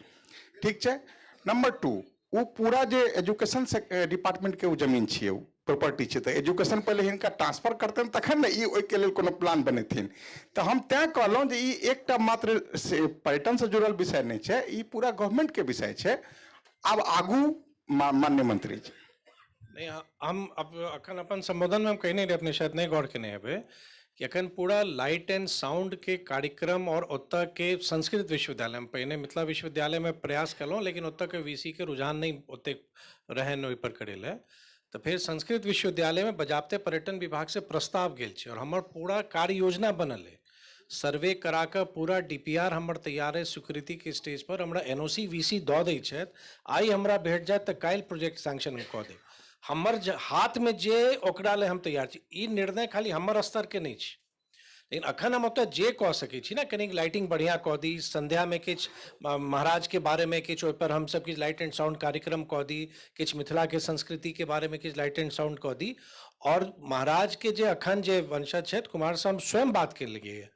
S6: ठीक छै। नंबर 2, ओ पूरा जे एजुकेशन डिपार्टमेंटके ओ जमीन छियै, ओ प्रॉपर्टी छै, तऽ एजुकेशन पहिले हिनका ट्रांसफर करतनि तखन ने ई ओहिके लेल कोनो प्लान बनेथिन। तऽ हम तैँ कहलहुँ जे ई एकटा मात्र से पर्यटनसँ जुड़ल विषय नहि छै, ई पूरा गवर्नमेंटके विषय छै। आब आगू माननीय मंत्री जी।
S7: नहि, हम अब अखन अपन संबोधनमे हम कहने रही, अपने शायद नहि गौर केने हेबै कि अखन पूरा लाइट एंड साउंड के कार्यक्रम और ओतऽ के संस्कृत विश्वविद्यालय, हम पहिने मिथिला विश्वविद्यालयमे प्रयास केलहुँ, लेकिन ओतऽ के वीसी के रुझान नहि ओतेक रहनि ओहिपर करै लए, तऽ फेर संस्कृत विश्वविद्यालयमे बजाबते पर्यटन विभाग से प्रस्ताव गेल छै और हमर पूरा कार्य योजना बनल अइ, सर्वे करा कऽ पूरा DPR हमर तैयार अइ, स्वीकृतिके स्टेज पर हमरा NOC VC दऽ दै छथि, आइ हमरा भेट जायत तऽ काल्हि प्रोजेक्ट सैंक्शन हम कऽ देब। हमर हाथमे जे ओकरा लए हम तैयार छी। ई निर्णय खाली हमर स्तरके नहि छै, लेकिन अखन हम ओतऽ जे कऽ सकै छी ने, कनिक लाइटिंग बढ़िआँ कऽ दी, संध्यामे किछु महाराजके बारेमे किछु ओहिपर हमसब किछु लाइट एंड साउंड कार्यक्रम कऽ दी, किछु मिथिलाके संस्कृतिके बारेमे किछु लाइट एंड साउंड कऽ दी। और महाराजके जे अखन जे वंशज छथि कुमार साहब, स्वयं बात केलियै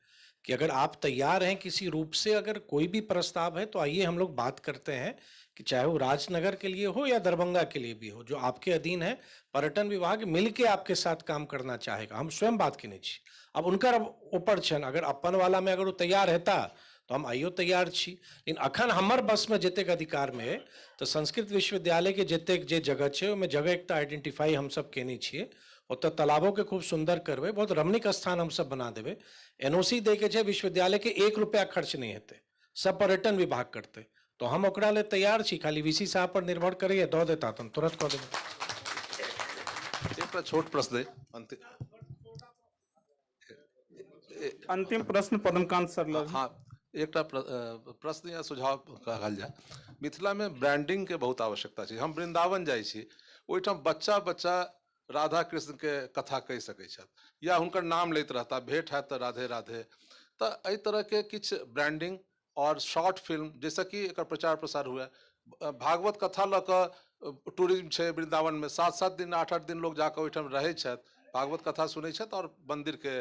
S7: कि अगर आप तैयार हैं किसी रूप से, अगर कोई भी प्रस्ताव है तो आइए हम लोग बात करते हैं, कि चाहे वो राजनगर के लिए हो या दरभंगा के लिए भी हो, जो आपके अधीन है, पर्यटन विभाग मिलके आपके साथ काम करना चाहेगा। हम स्वयं बात केने छी। अब उनकर अब ऊपर छनि, अगर अपन वाला में अगर वो तैयार हेता तो हम आइयो तैयार छी, लेकिन अखन हमर बसमे जतेक अधिकारमे है तऽ संस्कृत विश्वविद्यालयके जतेक जे जगह छै ओहिमे जगह एकटा आइडेंटिफाई हमसब केने छियै, ओतऽ तालाबोके खूब सुन्दर करबै, बहुत रमणीक स्थान हमसब बना देबै। एनओसी दैके छै, विश्वविद्यालयके 1 रुपया खर्च नहि हेतै, सब पर्यटन विभाग करतै, तो हम ओकरा लेल तैयार छी। खाली वीसी साहब पर निर्भर करैए, दऽ देता तऽ हम तुरंत कऽ देबै।
S10: एकटा छोट प्रश्न अइ,
S2: अंतिम प्रश्न पद्मकांत सर लग।
S10: हाँ, एकटा प्रश्न या सुझाव कहल जाय, मिथिलामे ब्रांडिंगके बहुत आवश्यकता छै। हम वृंदावन जाइ छी, ओहिठाम बच्चा बच्चा राधा कृष्णके कथा कहि सकै छथि या हुनकर नाम लैत रहता, भेंट हैत तऽ राधे राधे। तऽ एहि तरहके किछु ब्रांडिंग और शॉर्ट फिल्म जाहिसँ कि एकर प्रचार प्रसार हुए। भागवत कथा लऽ कऽ टूरिज्म छै वृंदावनमे, 7-7 दिन 8-8 दिन लोग जाकऽ ओहिठाम रहै छथि, भागवत कथा सुनै छथि और मन्दिरके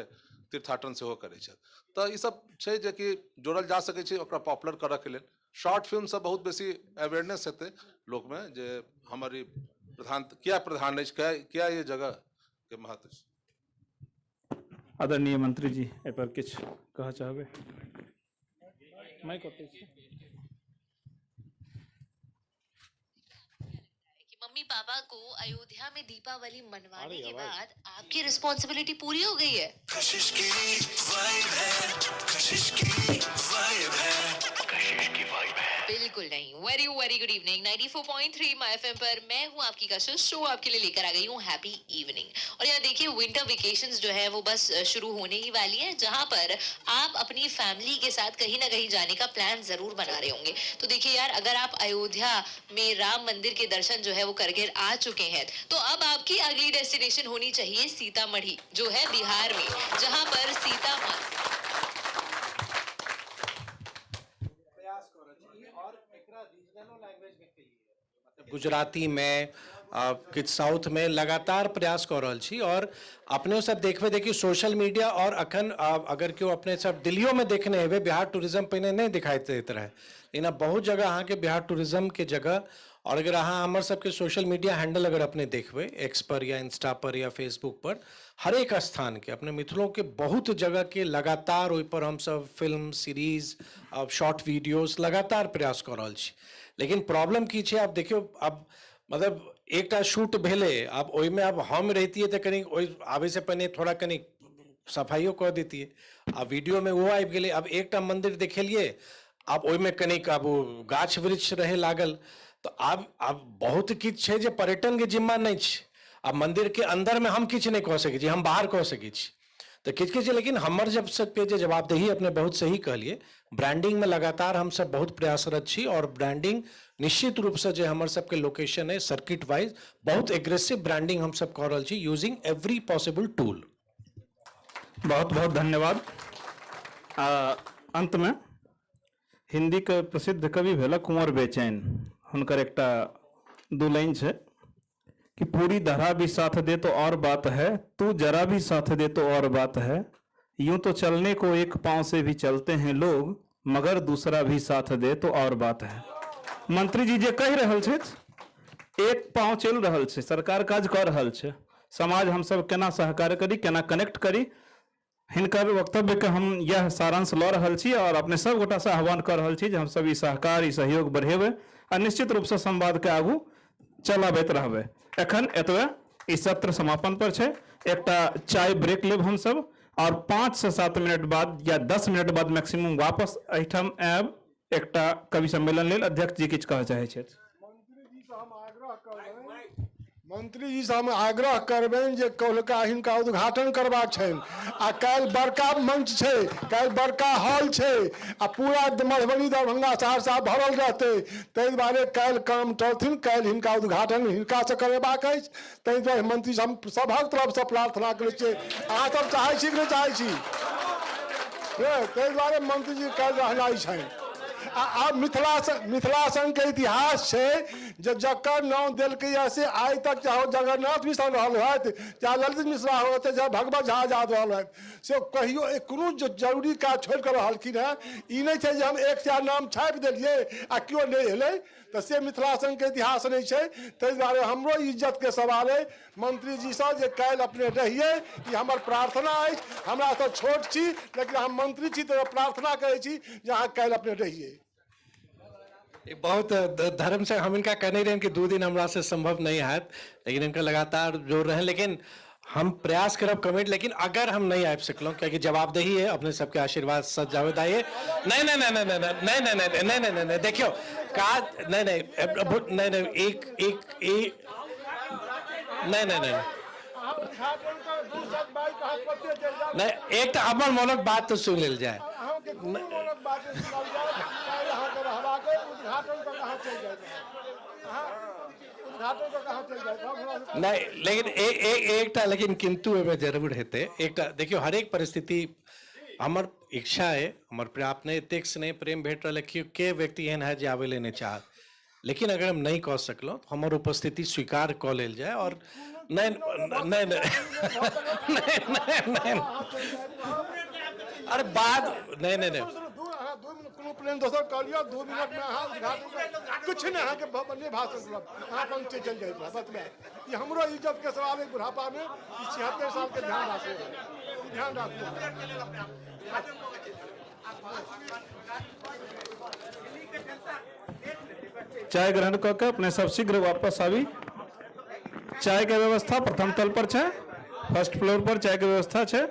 S10: तीर्थाटन सेहो करै छथि। तऽ ई सब छै जेकि जोड़ल जा सकै छै ओकरा पॉपुलर करऽके लेल। शॉर्ट फिल्म सब बहुत बेसी अवेयरनेस हेतै लोकमे जे हमर ई प्रधान किया प्रधान अछि, किया ये जगह के महत्व छै।
S2: आदरणीय मंत्री जी, एहि पर किछु कहऽ चाहबै? माइक ओतै छै।
S11: कि मम्मी पापा को अयोध्या में दीपावली मनवाने के बाद आपकी रिस्पॉन्सिबिलिटी पूरी हो गई है।
S12: कशिश की वाइब है, कशिश की वाइब है, कशिश की वाइब है।
S11: बिल्कुल नहीं। वेरी वेरी गुड इवनिंग, 94.3 my FM पर मैं हूं आपकी कशिश, शो आपके लिए लेकर आ गई हूं हैप्पी इवनिंग। और यहाँ देखिए विंटर वेकेशंस जो है वो बस शुरू होने ही वाली है, जहां पर आप अपनी फैमिली के साथ कहीं ना कहीं जाने का प्लान जरूर बना रहे होंगे। तो देखिए यार, अगर आप अयोध्या में राम मंदिर के दर्शन जो है वो करके आ चुके हैं तो अब आपकी अगली डेस्टिनेशन होनी चाहिए सीतामढ़ी, जो है बिहार में, जहां पर सीतामढ़ी
S7: गुजराती में किछु साउथ में लगातार प्रयास कऽ रहल छी। और अपने सब देखबै, देखियौ सोशल मीडिया और अखन अगर केओ अपने सब दिल्लियोमे देखने हेबै, बिहार टूरिज्म पहिने नहि दिखाइत दैत रहै, लेकिन अब बहुत जगह अहाँके बिहार टूरिज्म के जगह। और अगर अहाँ हमर सबके सोशल मीडिया हैंडल अगर अपने देखबै, एक्स पर या इंस्टा पर या फेसबुक पर, हरेक स्थान के अपने मिथिलो के बहुत जगह के लगातार ओहि पर हमसब फिल्म सीरीज शॉर्ट वीडियोस लगातार प्रयास कऽ रहल छी। लेकिन प्रॉब्लम की छै, आब देखियौ, आब मतलब एकटा शूट भेलै, आब ओहिमे आब हम रहितियै तऽ कनि ओहि आबैसँ पहिने थोड़ा कनि सफाइयो कऽ दैतियै, आ वीडियोमे ओहो आबि गेलै। आब एकटा मन्दिर देखेलियै, आब ओहिमे कनिक आब ओ गाछ वृक्ष रहै लागल, तऽ आब बहुत किछु छै जे पर्यटनके जिम्मा नहि छै। आब मन्दिरके अन्दरमे हम किछु नहि कऽ सकै छी, हम बाहर कऽ सकै छी, तऽ किछु किछु। लेकिन हमर जब सबके जे जवाबदेही अपने बहुत सही कहलियै, ब्रांडिंगमे लगातार हमसब बहुत प्रयासरत छी। और ब्रांडिंग निश्चित रूपसँ जे हमर सबके लोकेशन है सर्किट वाइज बहुत एग्रेसिव ब्रांडिंग हमसब कऽ रहल छी, यूजिंग एवरी पॉसिबल टूल।
S2: बहुत बहुत धन्यवाद। अंत में हिंदी के प्रसिद्ध कवि भेला कुंवर बेचैन, हुनकर एकटा 2 लाइन छै कि पूरी धरा भी साथ दे तो और बात है, तू जरा भी साथ दे तो और बात है, यूं तो चलने को एक पांव से भी चलते हैं लोग, मगर दूसरा भी साथ दे तो और बात है। मंत्री जी जे कहि रहल छथि, एक पांव चलि रहल छै, सरकार काज कऽ रहल छै, समाज हमसब केना सहकार करी, केना कनेक्ट करी, हिनकर वक्तव्यके हम यह सारांश लऽ रहल छी। और अपने सब गोटासँ आह्वान कऽ रहल छी जे हमसब ई सहकार, ई सहयोग बढ़ेबै आ निश्चित रूपसँ संवादके आगू चलाबैत रहबै। एखन एतबे, ई सत्र समापन पर छै। एकटा चाय ब्रेक लेब हमसब और 5 से 7 मिनट बाद या 10 मिनट बाद मैक्सिमम वापस एहिठाम आयब एकटा कवि सम्मेलन लेल। अध्यक्ष जी किछु कहऽ चाहै छथि।
S3: मंत्री जी से हम आग्रह करबनि जे कौलका हिनका उद्घाटन करबाक छनि, आ काल्हि बड़का मंच छै, काल्हि बड़का हॉल छै, आ पूरा मधुबनी दरभंगा सहरसा भरल रहतै, ताहि दुआरे काल्हि काम टलथिन, काल्हि हिनका उद्घाटन हिनकासँ करेबाक अछि। ताहि दुआरे मंत्री से हम सभक तरफसँ प्रार्थना करै छियै। अहाँ सब चाहै छी कि नहि चाहै छी? ताहि दुआरे मंत्रीजी काल्हि रहनाइ छनि। आ आब मिथिला संघके इतिहास छै जे जकर नाम देलकैए से आइ तक चाहे जगन्नाथ मिश्रा रहल होथि, चाहे ललित मिश्रा होथि, चाहे भगवत झा आजाद रहल होथि, से कहियो कोनो जरूरी काज छोड़ि कऽ रहलखिन हेँ। ई नहि छै जे हम 100 नाम छापि देलियै आ केओ नहि एलै, तऽ से मिथिला संघके इतिहास नहि छै। ताहि दुआरे हमरो इज्जतके सवाल अइ मंत्रीजीसँ जे काल्हि अपने रहियै, ई हमर प्रार्थना अछि। हमरासँ छोट छी लेकिन हम मंत्री छी तऽ प्रार्थना करै छी जे अहाँ काल्हि अपने रहियै।
S7: बहुत धर्म से हम इनका कहने रहे कि 2 दिन हमरा से संभव नहीं है, लेकिन इनका लगातार जोर रहे। लेकिन हम प्रयास करब कमेंट, लेकिन अगर हम नहीं आबि सकलहुँ क्योंकि जवाबदेही है अपने सबके आशीर्वाद सच जावेद आइए। नहीं नहीं नहीं नहीं नहीं नहीं नहीं नहीं नहीं नहीं नहीं नहीं देखियो काज नहीं नहीं नहीं नहीं एक एक एक नहीं नहीं नहीं नहीं एक तो हमर मोनक बात तो सुन लेल जाए। नहीं लेकिन एकटा लेकिन किंतु एहिमे जरूर हेतै एकटा। देखियो हरेक परिस्थिति हमर इच्छा है, हमर प्राप्त नहीं एतेक स्नेह प्रेम भेट रहल है कि के व्यक्ति एहन है जे आबै ले नहीं चाहत, लेकिन अगर हम नहीं कह सकलहुँ तो हमर उपस्थिति स्वीकार कऽ लेल जाए। और नहीं नहीं नहीं नहीं नहीं अरे बाद नहीं नहीं नहीं
S3: कोनो प्लेन दोसर कऽ लिअ, 2 मिनट में अहाँ उद्घाटन किछु नहि अहाँके नहि भाषण सुनब, अहाँ अपन चलि जाइत रहब। बतबे ई हमरो इज्जत के सवाल है बुढ़ापा में, ई 76 साल के ध्यान राखू, ध्यान राखू।
S2: चाय ग्रहण कऽ के अपने सब शीघ्र वापस आबी। चाय के व्यवस्था प्रथम तल पर छै, फर्स्ट फ्लोर पर चाय के व्यवस्था छै।